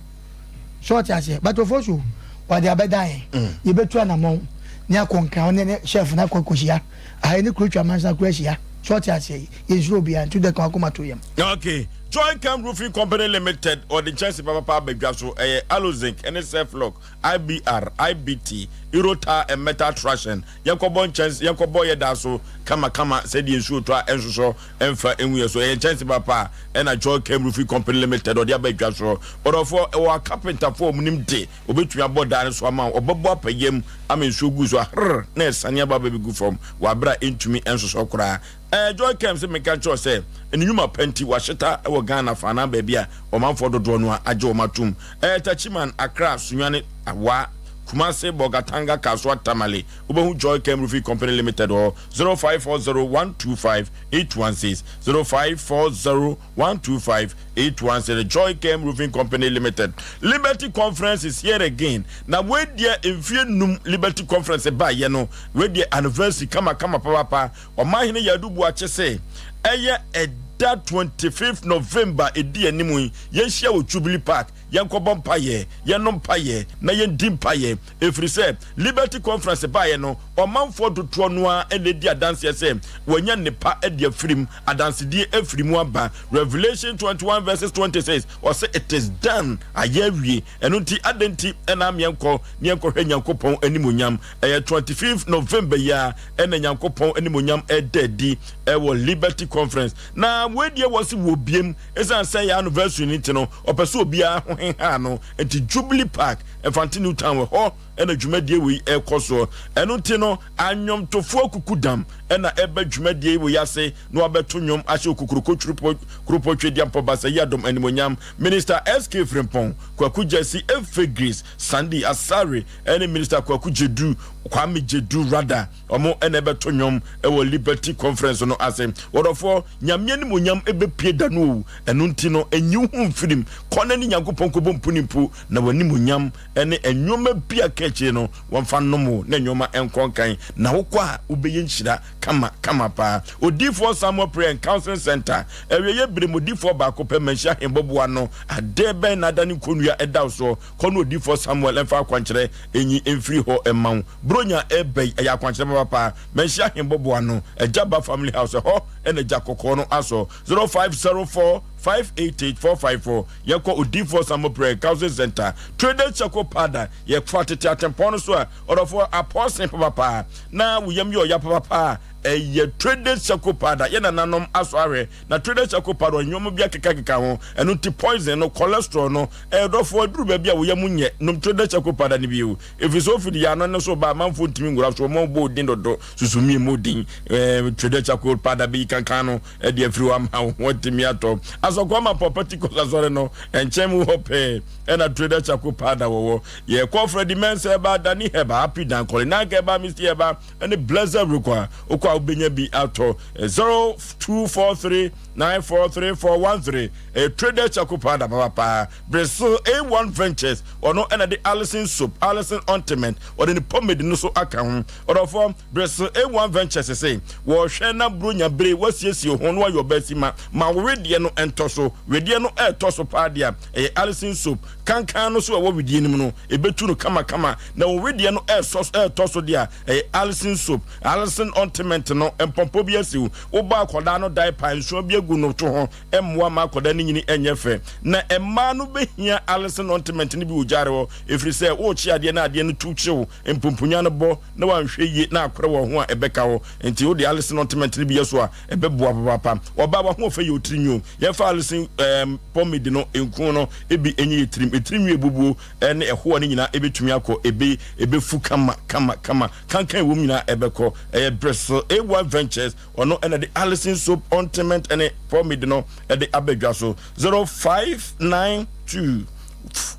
[SPEAKER 2] So ɔte aseɛ but Ofosu wɔde abɛdan yɛn. Yɛbɛtu anamɔn ne akɔ Nkran ne ne chef no akɔ akɔhyia. Aha yɛne kuro twa amansan koro ahyia. So ɔte aseɛ yɛnsuro obiara nti wode ka wakoma to yam.
[SPEAKER 1] Okay, Joy Camp Roofing Company Limited ɔde nkyɛnse papapa aba dwa so, ɛyɛ Aluzinc ne Surflock, IBR, IBT, Eurotar and Metal Traction. Yɛnkɔbɔ nkyɛnse, yɛnkɔbɔ yɛ dan so kamakama sɛdeɛ nsuo tɔ a ɛnsosɔ ɛmfa ngu yɛ so. Ɛyɛ nkyɛnse papa a ɛna Joy Camp Roofing Company Limited ɔde aba dwa so. Ɔdɔfoɔ, ɛwɔ akapentafoɔ a wɔnim de, wɔbɛtumi abɔ dan no so ama wo, wɔbɛbɔ apa yam ama nsuo gu so a hrrr na ɛsane aba abɛgu fam wɔ aberɛ a ɛntumi nsosɔ koraa. Ɛɛ Joy Kem se menka nkyerɛ wo sɛ ne nnwuma pa nti wahyeta wɔ Ghana faanaa baabi a ɔmanfoɔ dodoɔ no ara agye wɔn atom. Ɛɛ Takyiman, Accra, Sunyani, Wa, Kumasi, Bolgatanga, Kasoa, Tamale. Wobɛhu Joy Kem Roofing Company Limited wɔ 0540 125 816, 0540 125 816. Joy Kem Roofing Company Limited. Liberty Conference is here again. Na wei deɛ mfie num Liberty Conference baayɛ no, wei deɛ anniversary kamakama papaapa. Ɔmanhene Yadu Boakye se ɛyɛ ɛda 25th November ɛdi anim yi, yɛnhyia wɔ Jubilee Park, yɛnkɔbɔ mpaeɛ, yɛnnom mpaeɛ na yɛndi mpaeɛ, ɛfiri sɛ Liberty Conference baeɛ no, ɔmanfoɔ dodoɔ no ara na ɛdi adanseɛ sɛ wɔanya nnepa de afiri mu, adansedie afiri mu aba. Revelation 21 verses 26, ɔse it is done, ayɛ awie. Ɛno nti adɛn nti na meɛnkɔ na yɛnkɔhwɛ Nyankopɔn animuonyam? Ɛyɛ 25th November yi ara ɛna Nyankopɔn animuonyam ɛda adi ɛwɔ Liberty Conference. Na wei deɛ wɔ se wɔ biem, ɛsiane sɛ yɛ anniversary no nti no, ɔpɛ sɛ obiara ho hehaa no, nti Jubilee Park, Mfante New Town, ɛhɔ ɛna dwumadie wei ɛrekɔ soɔ. Ɛno nti no, anwomtofoɔ akukudam ɛna ɛba dwumadie wei ase na wabɛto nnwom ahyɛ Okokuroko Twurupɔ Kuropɔ Twedeampɔ Basayiadom animuonyam. Minister SK Frimpong, Kwaku Gyasi, Efe Grace, Sandy Asare ɛne Minister Kwaku Gyedu, Kwame Gyedu rather, wɔn na ɛbɛto nnwom wɔ Liberty Conference no ase. Wɔdɔfoɔ, Nyame animuonyam ɛbɛpue da no o, ɛno nti no, nyi wo ho mfirim, kɔ na ne Nyankopɔn nkɔbɔ mpunimpu, na w'animuonyam ne nnoɔma bi a ɛka akyire no, wɔmfa nnom wo na nnoɔma nkɔ nkan, na wokɔ a wobɛyɛ nhyira kama kama paa. Odiyifoɔ Samuel Prayer and Counseling Center, Awieeɛ berɛ mu odiyifoɔ baako pɛ, Manhyia Ahembɔboa no, adeɛ bɛn na adane nkɔnnua ɛda wo soɔ? Kɔ ne odiyifoɔ Samuel mfa akwankyerɛ nyi mfiri hɔ mma wo. Buronya reba yi, ɛyɛ akwankyerɛ papapa. Manhyia Ahembɔboa no, Agya Ba Family House, ɛhɔ na gya kɔkɔɔ no asɔ. 0504 588 454. Yɛkɔ Odiyifoɔ Samuel Prayer and Counseling Center, Traders Chapel Pada. Yɛfa tete atempɔn no so a, ɔdɔfoɔ, apɔɔsen papapa na wo yam yɛ ɔya papapa a, ɛyɛ Traders Chapel Pada. Yɛn nananom asɔ ahwɛ. Na Traders Chapel Pada, nneɛma bi akekakeka ho. Ɛno nti poison no, cholesterol no, ɛyɛ dɔfoɔ, aduru baabi a wo yam nyɛ, nom Traders Chapel Pada no bio. Ɛfiri sɛ ofidi yɛ ano no so ba, amanfoɔ ntumi nwura so, wɔn bɔ odin dodo, susu mie mu odin, ɛɛ Traders Chapel Pada bɛyi kankan no ɛde afiri hɔ ama wo ho atumi atɔ. Asɔkɔ ama pɔ Pentecost asɔre no nkyɛn mu hɔ pɛɛ ɛna Trader Charcoal Powder wɔwɔ. Yɛkɔ Freddie Mensah ɛba, Danny Heba, Happy Dan, Colinac ɛba, Misty ɛba, ɛne Blessed Rekɔ a wokɔ a wobɛnya bi atɔ. 0243 943413 ɛyɛ Trader Charcoal Powder papapaa. Bresel A1 Ventures ɔno ɛna de Allison Soap, Allison Ointment, ɔde ne pomade no so aka ho. Ɔdɔfoɔ Bresel A1 Ventures se wɔrehwɛ na Buronya bere wasiesie ho na wayɛ ɔbaa ma ma wo wedeɛ no ntɔ so. Wedeɛ no ɛretɔ so paa deɛ a, ɛyɛ Allison soap. Kankan no so a ɛwɔ wedeɛ no mu no, ɛbɛtu no kamakama. Na wo wedeɛ no ɛresɔ ɛretɔ so deɛ a, ɛyɛ Allison soap, Allison ointment. ointment no, mpɔmpɔ bi asiw. Wobɔ akwadaa no diaper, nsuo bi agu no to ho, ɛmmoa ma akwadaa no nyini nyɛ fɛ. Na mmaa no bɛhia Alison ointment no bi wɔ gyaare hɔ, ɛfiri sɛ worekye adeɛ na adeɛ no tu kye wo, mpomponya no bɔ na woanhwɛ yie na akorɛ wɔ ho a, ɛbɛka hɔ. Nti wode Alison ointment no bi yɛ so a, ɛbɛboa papaapa. Ɔbaa, w'ahoɔfɛ yɛ wo tiri nwi o. Yɛmfa Alison ɛɛm pomade no, nku no bi nyɛ yɛ tirim. Etiri nwi a ɛbubuo ne ɛhoa no nyinaa ɛbɛtumi akɔ, ɛbɛ, ɛbɛfu kama, kama, kama. Kankan ɛwɔ mu nyinaa ɛbɛkɔ. Ɛyɛ Bristol AY Ventures, ɔno na ɛde Alison soap, ointment ne pomade no de aba dwa so. 0592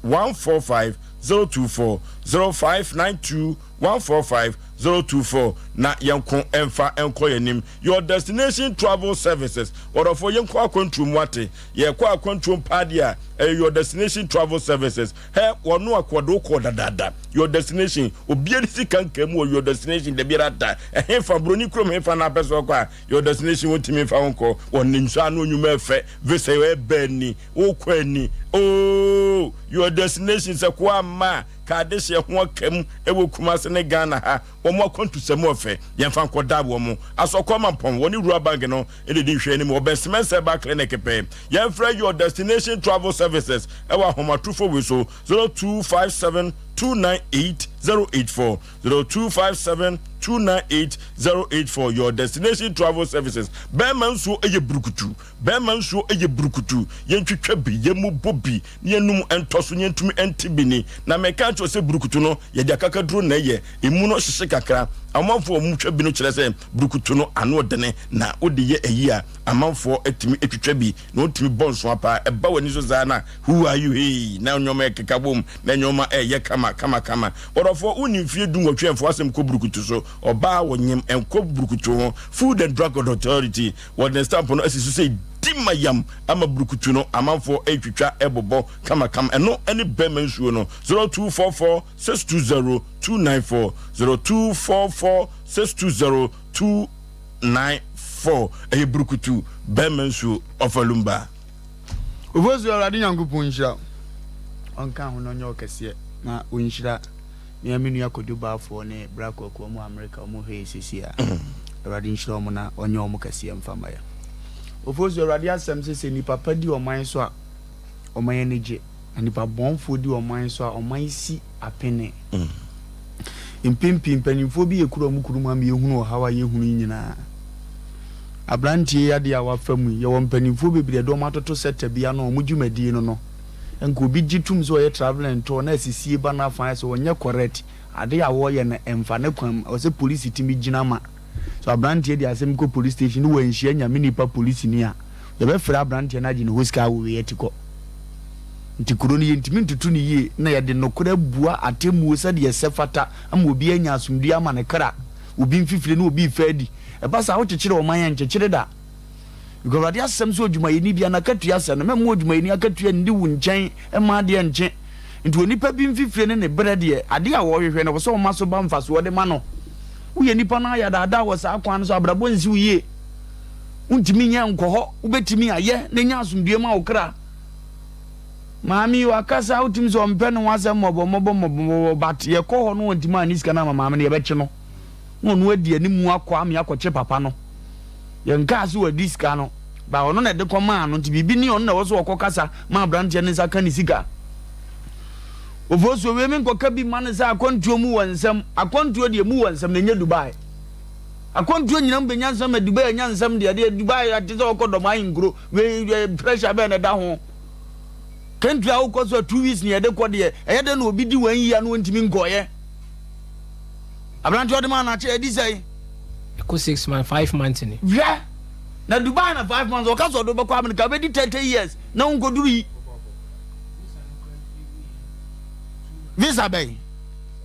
[SPEAKER 1] 145 024, 0592 145 024 na yɛnko mfa nkɔ yɛn anim. Your Destination Travel Services, Ɔdɔfoɔ yɛnkɔ akwantuo mu wate, yɛkɔ akwantuo paa deɛ a, ɛyɛ Your Destination Travel Services. Hɛ, wɔno akɔ de wokɔ dadaada. Your Destination, obiara ne sika nka mu wɔ Your Destination da biara da. Ɛhefa, buroni kurom hefa na apɛ sɛ ɔkɔ a, Your Destination wɔntumi mfa wo nkɔ. Wɔn nsa ano nnwuma ɛfɛ, visa ɛbɛ ani, wokɔ ani. Oh, Your Destination sɛ koa amma a, ka adehyeɛ ho aka mu wɔ Kumasi ne Ghana ha. Wɔn akwantusɛm wɔ fɛ, yɛmfa nkɔda wɔn. Asɔkɔ Mampɔn, wɔne Rural Bank no na ɛdi nhwɛanim wɔ Bɛn Herbal Clinic pɛɛ. Yɛmfrɛ Your Destination Travel Services wɔ ahomatrofo wei so, 0257 298 084, 0257 298 084. Your Destination Travel Services. Bɛrima nsuo yɛ burukutu, bɛrima nsuo yɛ burukutu, yɛntwitwa bi, yɛmmobɔ bi, na yɛnum ntɔ so, na yɛntumi nte bi ni. Na meka akyerɛ wo sɛ burukutu no, yɛde akakaduro na ɛyɛ. Emu no hyehye kakra. Amanfoɔ a wɔtwa bi no kyerɛ sɛ burukutu no ano dene, na wode yɛ ayi a, amanfoɔ tumi twitwa bi, na wɔtumi bɔ nsoa paa. Ɛba w'ani so saa na who are you hey, na nneɛma ɛkeka bom, na nneɛma ɛyɛ kama kama kama. Ɔdɔfoɔ, wonni mfeɛ dunwɔtwe a, mfa w'asɛm kɔ burukutu so. Ɔbaa a ɔnyem, nkɔ burukutu ho. Food and Drug Authority, wɔde ne stamp no asi so sɛ di ma yam ama burukutu no, amanfoɔ retwitwa bobɔ kama kama. Ɛno ne bɛrima nsuo no. 0244 620 294 0244 620 294 ɛyɛ burukutu bɛrima nsuo ɔfa lumba.
[SPEAKER 5] Ofosu Awurade Nyankopɔn nhyira wo, ɔnka ho na ɔnyɛ wo kɛseɛ na ɔnhyira me ara me nua Kwadwo Baafoɔ ne Bra Kwaku ɔmo wɔ America ɔmo hwɛ yɛ sesie a Awurade nhyira ɔmo na ɔnyɛ ɔmo kɛseɛ mfa ma yɛn. Ofosu Awurade asɛm se sɛ nipa pa di ɔman so a ɔman ani gye na nipa bɔnfoɔ di ɔman so a ɔman si apene. Mpɛn pii mpanimfoɔ bi yɛ kura wɔn kurom ama yɛhunu ɔhaw a yɛhunu yi nyinaa. Aberanteɛ yi adeɛ a wafa mu yi, yɛwɔ mpanimfoɔ bebree a yɛde wɔn atoto sɛta bi ano a wɔn dwumadie no no, nka obi gye tom sɛ ɔyɛ travelling and tour na asisie ba n'afa ayɛ sɛ ɔnyɛ correct, adeɛ a wɔreyɛ no ɛmfa ne kwan mu, ɛwɔ sɛ polisi tumi gyina ma. So aberanteɛ de asɛm kɔ police station ne wanhyia nyame nipa polisini a, yɛbɛfrɛ aberanteɛ no agye ne hɔ sika awɔ wei atikɔ. Nti kuro no yɛntumi ntoto no yie na yɛde nokorɛ abua atemmuo sɛdeɛ ɛsɛ fata ama obiara anya asomdwoeɛ ama ne kra, obi mfifire ne obi refa adi. Ɛba saa a wokyekyere ɔman a ɛnkyekyere da. Because Awurade asɛm sɛ odwumayɛni biara n'akatua sɛ no, mɛmma odwumayɛni akatua nni wo nkyɛn mma adeɛ nkye. Nti onipa bi mfifire ne ne berɛ deɛ, adeɛ a ɔrehwehwɛ no ɛwɔ sɛ ɔma so ba mfasoɔ de ma no. Woyɛ nipa no ayɛ adaadaa wɔ saa kwan no so a, abrabɔ nsi wo yie. Wontumi nyɛ nkɔ hɔ, wobɛtumi ayɛ na nya asomdwoeɛ ma wo kra. Maame yi wakasa wotumi sɛ ɔmpɛ ne ho asɛm mmɔbɔ mmɔbɔ mmɔbɔ but yɛkɔ hɔ no wɔntumi anne sika no ama maame no yɛbɛkye no na ɔno adi animu akɔ ame akɔkye papa no. Yɛnkaa sɛ wadi sika no but ɔno na ɛde kɔmaa no nti biribi ne ɔno na ɛwɔ sɛ ɔkɔ kasa ma aberanteɛ no nsa ka ne sika. Ofosuo wei menkɔka bi ma no sɛ akwantuo mu wɔ nsɛm, akwantuo deɛ mu wɔ nsɛm na ɛnyɛ Dubai. Akwantuo nyina mu bɛnya nsɛm ma Dubai anya nsɛm deɛ deɛ Dubai ate sɛ ɔkɔ dɔm ahenkuro wei pressure bɛn na ɛda ho. Country a wokɔ so a 2 weeks na yɛde kɔ deɛ ɛyɛ dɛn na obi di wɔn yia na wɔntumi nkɔyɛ. Aberante ɔde ma anakyɛ ɛdi sɛn?
[SPEAKER 29] Ɛkɔ 6 months, 5 months ni.
[SPEAKER 5] Hwɛ na Dubai na 5 months ɔka sɛ ɔde wobɛkɔ America wobɛdi 30 years na wonkɔduru yi. Visa bɛn?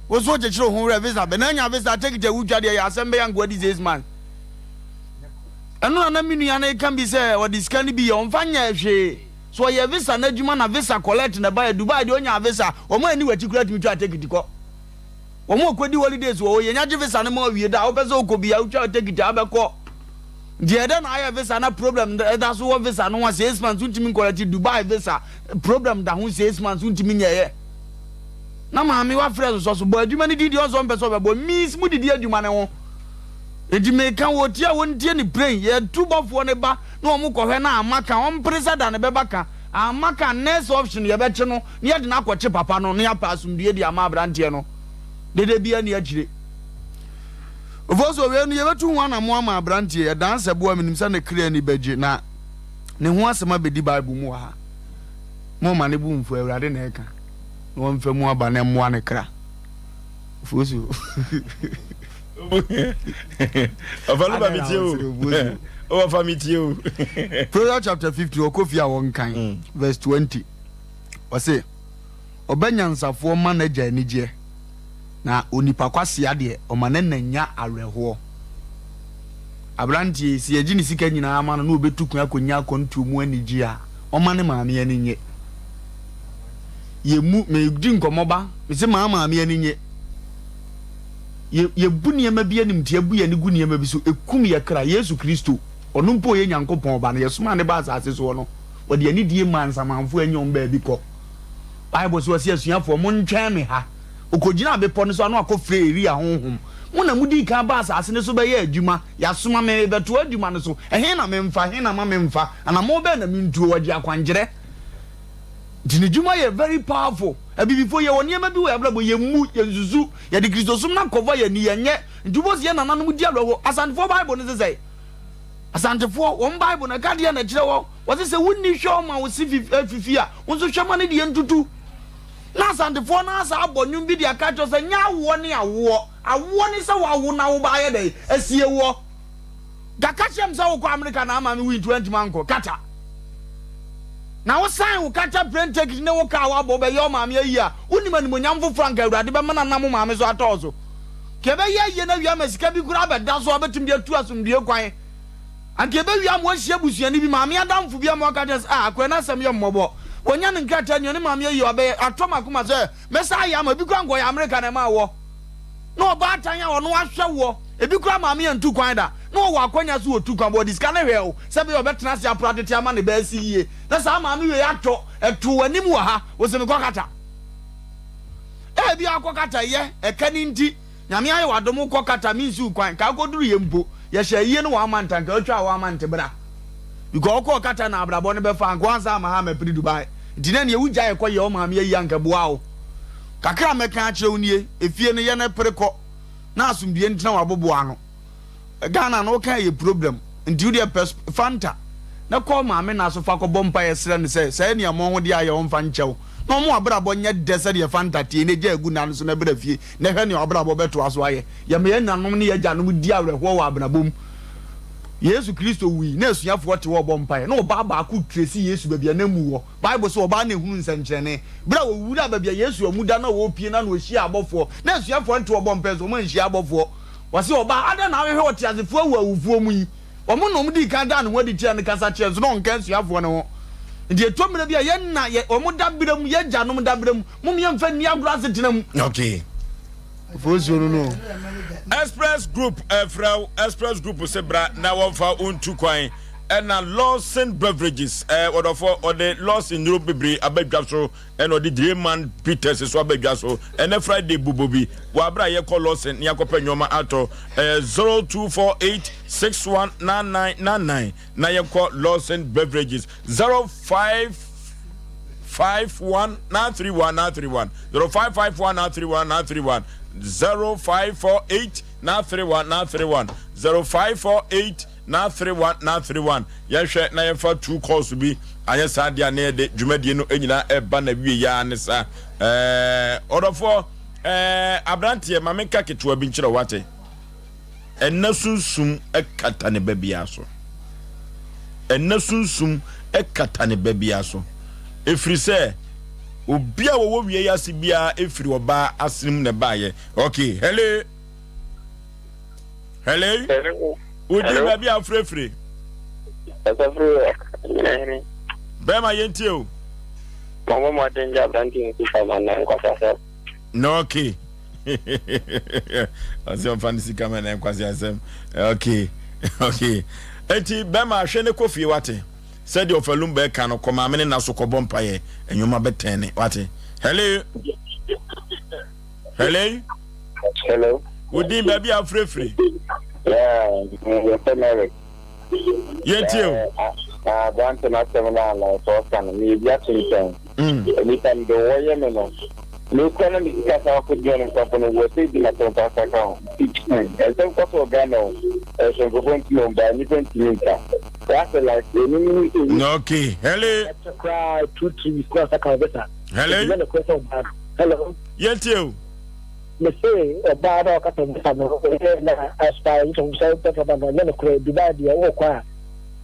[SPEAKER 5] Wo so kyekyere wo ho werɛ visa bɛn? Na anya visa tekiti a wotwa deɛ yɛ asɛm bɛyɛ anka wadi 6 months. Ɛno na na me nua no reka bi sɛ ɔde sika no bi yɛ ɔmfa nyɛɛ hwee. So ɔyɛ visa no adwuma na visa collect na ɛbaeɛ. Dubai deɛ ɔnyaa visa wɔn a ɛni w'akyi koraa tumi twa tekiti kɔ. Wɔn a wɔkɔdi holidays wɔ hɔ yɛnya gye visa no ma ɔwie da a wopɛ sɛ wokɔ bi a wotwa tekiti a wobɛkɔ. Nti ɛdɛ na ayɛ visa na problem ɛda so wɔ visa no ho a 6 months wontumi nkɔlɛte Dubai visa problem da ho 6 months wontumi nyɛeɛ. Na maame wafrɛ sosɔ so bɔ adwuma no din deɛ ɔnsɛ ɔmpɛ sɛ ɔbɛbɔ means mo didi adwuma no ho. Enti meka wɔ tie a wɔntie ne praying yɛtu bɔfoɔ no ba na wɔn kɔhwɛ na amma ka ɔmpere sɛ da no bɛba ka amma ka next option yɛbɛkye no na yɛde no akɔkye papa no na yɛapɛ asomdue de ama abranteɛ no dede biara nni akyire. Ofosu wei no yɛbɛtu ho anamo ama abranteɛ ɛdan sɛ boa menim sɛ ne kra ani bɛgye na ne ho asɛm abɛdi Bible mu wɔ ha. Momma ne bo mfu Awurade na ɛka na wɔmfa mu aba na ɛmmoa ne kra. Ofosu.
[SPEAKER 1] Ɔfa no ba mi tie o. Ɔfa mi tie o.
[SPEAKER 5] Proverbs chapter 50 ɔkɔ fie a wɔnkan mm. verse 20. Ɔse ɔbɛ nyansafoɔ ma n'agya anigyeɛ na onipa kwasea deɛ ɔma n'ana nya awerɛhoɔ. Aberanteɛ yi sɛ yɛgye ne sika nyinaa ma no na ɔbɛtu kwan akɔnya akwantuo mu anigyeɛ a ɔma ne maame ani nye. Yɛmu medi nkɔmmɔ ba mese maa maame ani nye. Yɛ, yɛbu nneɛma bi animtia, bu yɛn ani gu nneɛma bi so, ɛkum yɛn kra. Yesu Kristo, ɔno mpo a ɔyɛ Nyankopɔn Ba no, yɛsomaa no baa asase soɔ no, ɔde anidie maa nsamanfoɔ a ɛnyɛ wɔn baabi kɔ. Bible se, ɔse asuafoɔ, montwɛn me ha. Ɔkɔgyinaa bepɔ no so a na wakɔfrɛ Elia honhom. Mo na modii kan baa asase no so bɛyɛɛ adwuma, yɛasoma me merebɛtoa adwuma no so. Ɛhe na memfa? Ɛhe na ma memfa? Anammɔn bɛn na mentuo? Ɔgye akwankyerɛ. Nti ne dwuma yɛ very powerful. Abibifo yɛwɔ nneɛma bi wɔ yɛn abrabɔ yɛmmu, yɛnsusu, yɛde Kristosom no akɔfa yɛn ani, yɛnyɛ. Nti wobɛhu sɛ yɛn nananom di awerɛhoɔ. Asantefoɔ Bible no se sɛn? Asantefoɔ, wɔn Bible no, ɛka deɛn na ɛkyerɛ wɔn? Wɔse sɛ wonni hwɛ ɔma wo se fifi a, wo nso hwɛ ma ne deɛ ntutu. Na Asantefoɔ no asa abɔ nnwom bi de aka akyerɛ sɛ nyɛ awoɔ ne awoɔ. Awoɔ ne sɛ woawo na wo ba ayɛ dɛn? Asie woɔ. Ka ka kyerɛ me sɛ wokɔ Amerika na ama me wui nti woantumi ankɔ. Kata. Na wo san wo kata plane ticket ne wo kaa wabɔ bɛyɛ ɔmaame ayie a, wonim animuonyam foforɔ a anka Awurade bɛma no anam wo maame so atɔ wo so. Nka ɛbɛyɛ ayie no awie ama sika bi koraa abɛda so a wobɛtumi de atu asomdwoeɛ kwan. Anka ɛbɛwie ama woahyia busuani bi, maame adamfo bi ama waka akyerɛ sɛ, ah, akoa no asɛm yɛ mmɔbɔ. Wanya ne nkrataa ni, ɔne maame ayie, ɔbɛyɛ, atɔ m'akoma sɛ mɛsan ayɛ ama, ebi koraa anka ɔyɛ Amerika na ɛmaa wɔ. Na ɔbaatan a ɔno ahwɛ woɔ, ebi koraa maame antu kwan da, na ɔwɔ akwanya sɛ ɔtu kwan, but ɔde sika no hwɛɛ wo sɛ ɛbɛyɛ a ɔbɛtena ase apra tete ama ne ba asi yie, na saa maame wei atɔ ɛtoo w'anim wɔ ha, wose mekɔ kata. Ebia akɔ kata yɛ, ɛka no nti, Nyame ayɛ w'adom wokɔ kata, mensi wo kwan, nka wokɔduru yɛ mpo, yɛhyɛ ayie no one month a, nka wotwaa one month bra. Because wokɔɔ kata na abrabɔ no bɛfa, anka woansan amma ha ammɛpere Dubai. Nti na neɛ wogyae kɔ yɛ wo maame ayie anka ɛboaa wo. Kakra a mɛka akyerɛ wo nie, efie no yɛ no pere kɔ na asomdwie ntena w'abobow ano. Ghana no woka ɛyɛ problem nti wodeɛ pɛ Fanta na kɔ maame na so fa kɔbɔ mpaeɛ srɛ no sɛ saa aniammɔho deɛ ayɛ ɔmfa nkyɛ wo na ɔma w'abrabɔ nyɛ dɛ sɛdeɛ Fanta teɛ na gya agu nna no so na bra fie na hwɛ nea w'abrabɔ bɛtoa so ayɛ. Yɛma yɛn nanom ne yɛn agyanom di awerɛhoɔ wɔ abrabɔ mu. Yesu Kristo wui na asuafoɔ te hɔ rebɔ mpaeɛ na ɔbaa baako tracy Yesu baabi a n'amu wɔ. Bible se ɔbaa no ehunuu nsɛnkyerɛnne. Bere a ɔwuraa baabi a Yesu amu da na ɔrepue no na ɔhyiaa abɔfoɔ. Na asuafoɔ no te hɔ bɔ mpae nso wɔanhyia abɔfoɔ. Wɔse ɔbaa, adɛn na wohwehwɛ ɔteasefoɔ wɔ awufoɔ mu yi? Wɔn na wɔdii kan daa ne ho adi kyerɛɛ no kasa kyerɛɛ no nso na ɔnka asuafoɔ no ho. Nti ɛtɔ mmerɛ bi a yɛn na yɛ, wɔn daberɛ mu, yɛn agyanom daberɛ mu, mom yɛmfa nni agorɔ asetena mu.
[SPEAKER 1] Okay.
[SPEAKER 5] Ofosuo no no.
[SPEAKER 1] Express Group ɛfrɛ wo, Express Group se bra na wɔmfa wo ntu kwan. Ɛna Lawson Beverages ɛɛ wɔdɔfo ɔde Lawson nnuro bebree aba dwa so ɛna ɔde Drayman Peters so aba dwa so. Ɛnɛ Friday bobɔ bi wɔ abere a yɛkɔ Lawson ne yɛakɔpɛ nneɛma atɔ. Ɛyɛ 0248 619999 na yɛkɔ Lawson Beverages 05 51 931 931 0551 931 931 0548 931 931 0548 931 931 Yɛnhwɛ na yɛmfa two calls bi anyɛ saa deɛ a na yɛde dwumadie no nyinaa ɛba na wie yɛ ne sa. Ɛɛ ɔdɔfoɔ ɛɛ aberanteɛ ma menka ketewa bi nkyerɛ wate. Ɛna sunsum kata ne ba biara so. Ɛna sunsum kata ne ba biara so. Ɛfiri sɛ obi a wɔwɔ wie yi ase biara ɛfiri ɔbaa asene mu na ɛbaeɛ. Okay, hello. Hello.
[SPEAKER 6] Hello.
[SPEAKER 1] Wodi baabi a wofirefire. Bɛrima yɛntie o.
[SPEAKER 6] Mɔmɔ mmɔden gya aberanteɛ nsi fam anaa nkwasasɛm.
[SPEAKER 1] Na okay. Ɔsɛ ɔmfa ne sika ma na nkwasi asɛm. Okay. Okay. Enti bɛrima ahwɛ ne kɔ fie wate. Sɛdeɛ ɔfalum bɛka no kɔ maame ne na so kɔbɔ mpaeɛ. Nneɛma bɛtɛn ne wate. Hello. Hello.
[SPEAKER 6] Hello.
[SPEAKER 1] Wodin baabi a wofirefire.
[SPEAKER 6] Yeah, yɛfrɛ me Eric.
[SPEAKER 1] Yɛntie o.
[SPEAKER 6] Aberante no asɛm no a na ɔsɛ ɔka no, meyɛ bi ato nkyɛn. Nnipa no de wɔyɛ me no, mekura na me sika san akɔgyina no nkurɔfo no, wɔ sɛ di m'asɛm kɔ asa ka ho. Ɛnsɛm kɔ so wɔ Ghana o, ɛso nkurɔfoɔ ntumi o, baa nnipa ntumi nka. Wɔasɛ like ɛni ne ne sɛ.
[SPEAKER 1] Okay, hello.
[SPEAKER 7] Ɛkyɛ koraa 2, 3 weeks na ɔsa ka ɔbɛsa.
[SPEAKER 1] Hello.
[SPEAKER 7] Ɛnyɛ nokorɛ sɛ ɔbaa no. Hello.
[SPEAKER 1] Yɛntie o.
[SPEAKER 7] Mese ɔbaa na ɔkasa bisa no ɔyɛ na aspire nso sɛ bɛfa ba no ɛnyɛ nokorɛ Dubai deɛ wokɔ a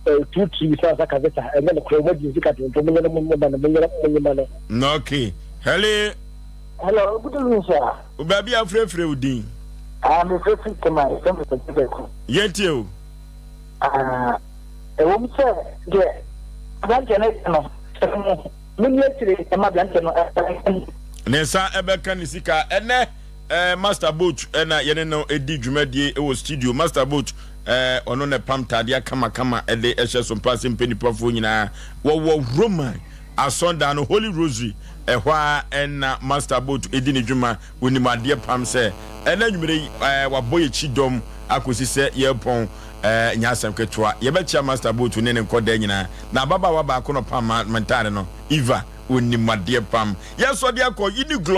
[SPEAKER 7] 2, 3 weeks na ɔsa ka visa ɛnyɛ nokorɛ wɔn adi sika tontom monyɛ no monyɛ ma no monyɛ monyɛ ma no.
[SPEAKER 1] Okay. Hello.
[SPEAKER 7] Hello, good evening sir.
[SPEAKER 1] Baabi a frɛfrɛ wo din.
[SPEAKER 7] Ah, me frɛfrɛ Tema, ɛfɛ me sɛ Bɛku.
[SPEAKER 1] Yɛntie o.
[SPEAKER 7] Ah, ɛwɔ mu sɛ deɛ aberanteɛ no yɛ no sɛ mo menni akyire ɛma aberanteɛ no ɛɛ.
[SPEAKER 1] Ne nsa ɛbɛka ne sika ɛnɛ ɛɛ Master Boat ɛna yɛne no ɛdi dwumadie ɛwɔ studio. Master Boat ɛɛ ɔno na ɛpam taadeɛ kamakama ɛde ɛhyɛ so mpa ase mpanipafoɔ nyinaa wɔwɔ Roman asɔndan no Holy Rosary ɛhɔ a ɛna Master Boat ɛdi ne dwuma. Onim adeɛ pam sɛ ɛnɛ anwummerɛ yi ɛɛ wabɔ yɛ kyi dɔm akɔsi sɛ yɛrepɔn ɛɛ nyɛ asɛm ketewa. Yɛbɛkyia Master Boat ne ne nkɔdaa nyinaa. Na ababaawa baako na ɔpam ma me ntaade no, Eva, onim adeɛ pam. Yɛsɔ de akɔ, Yini Glory.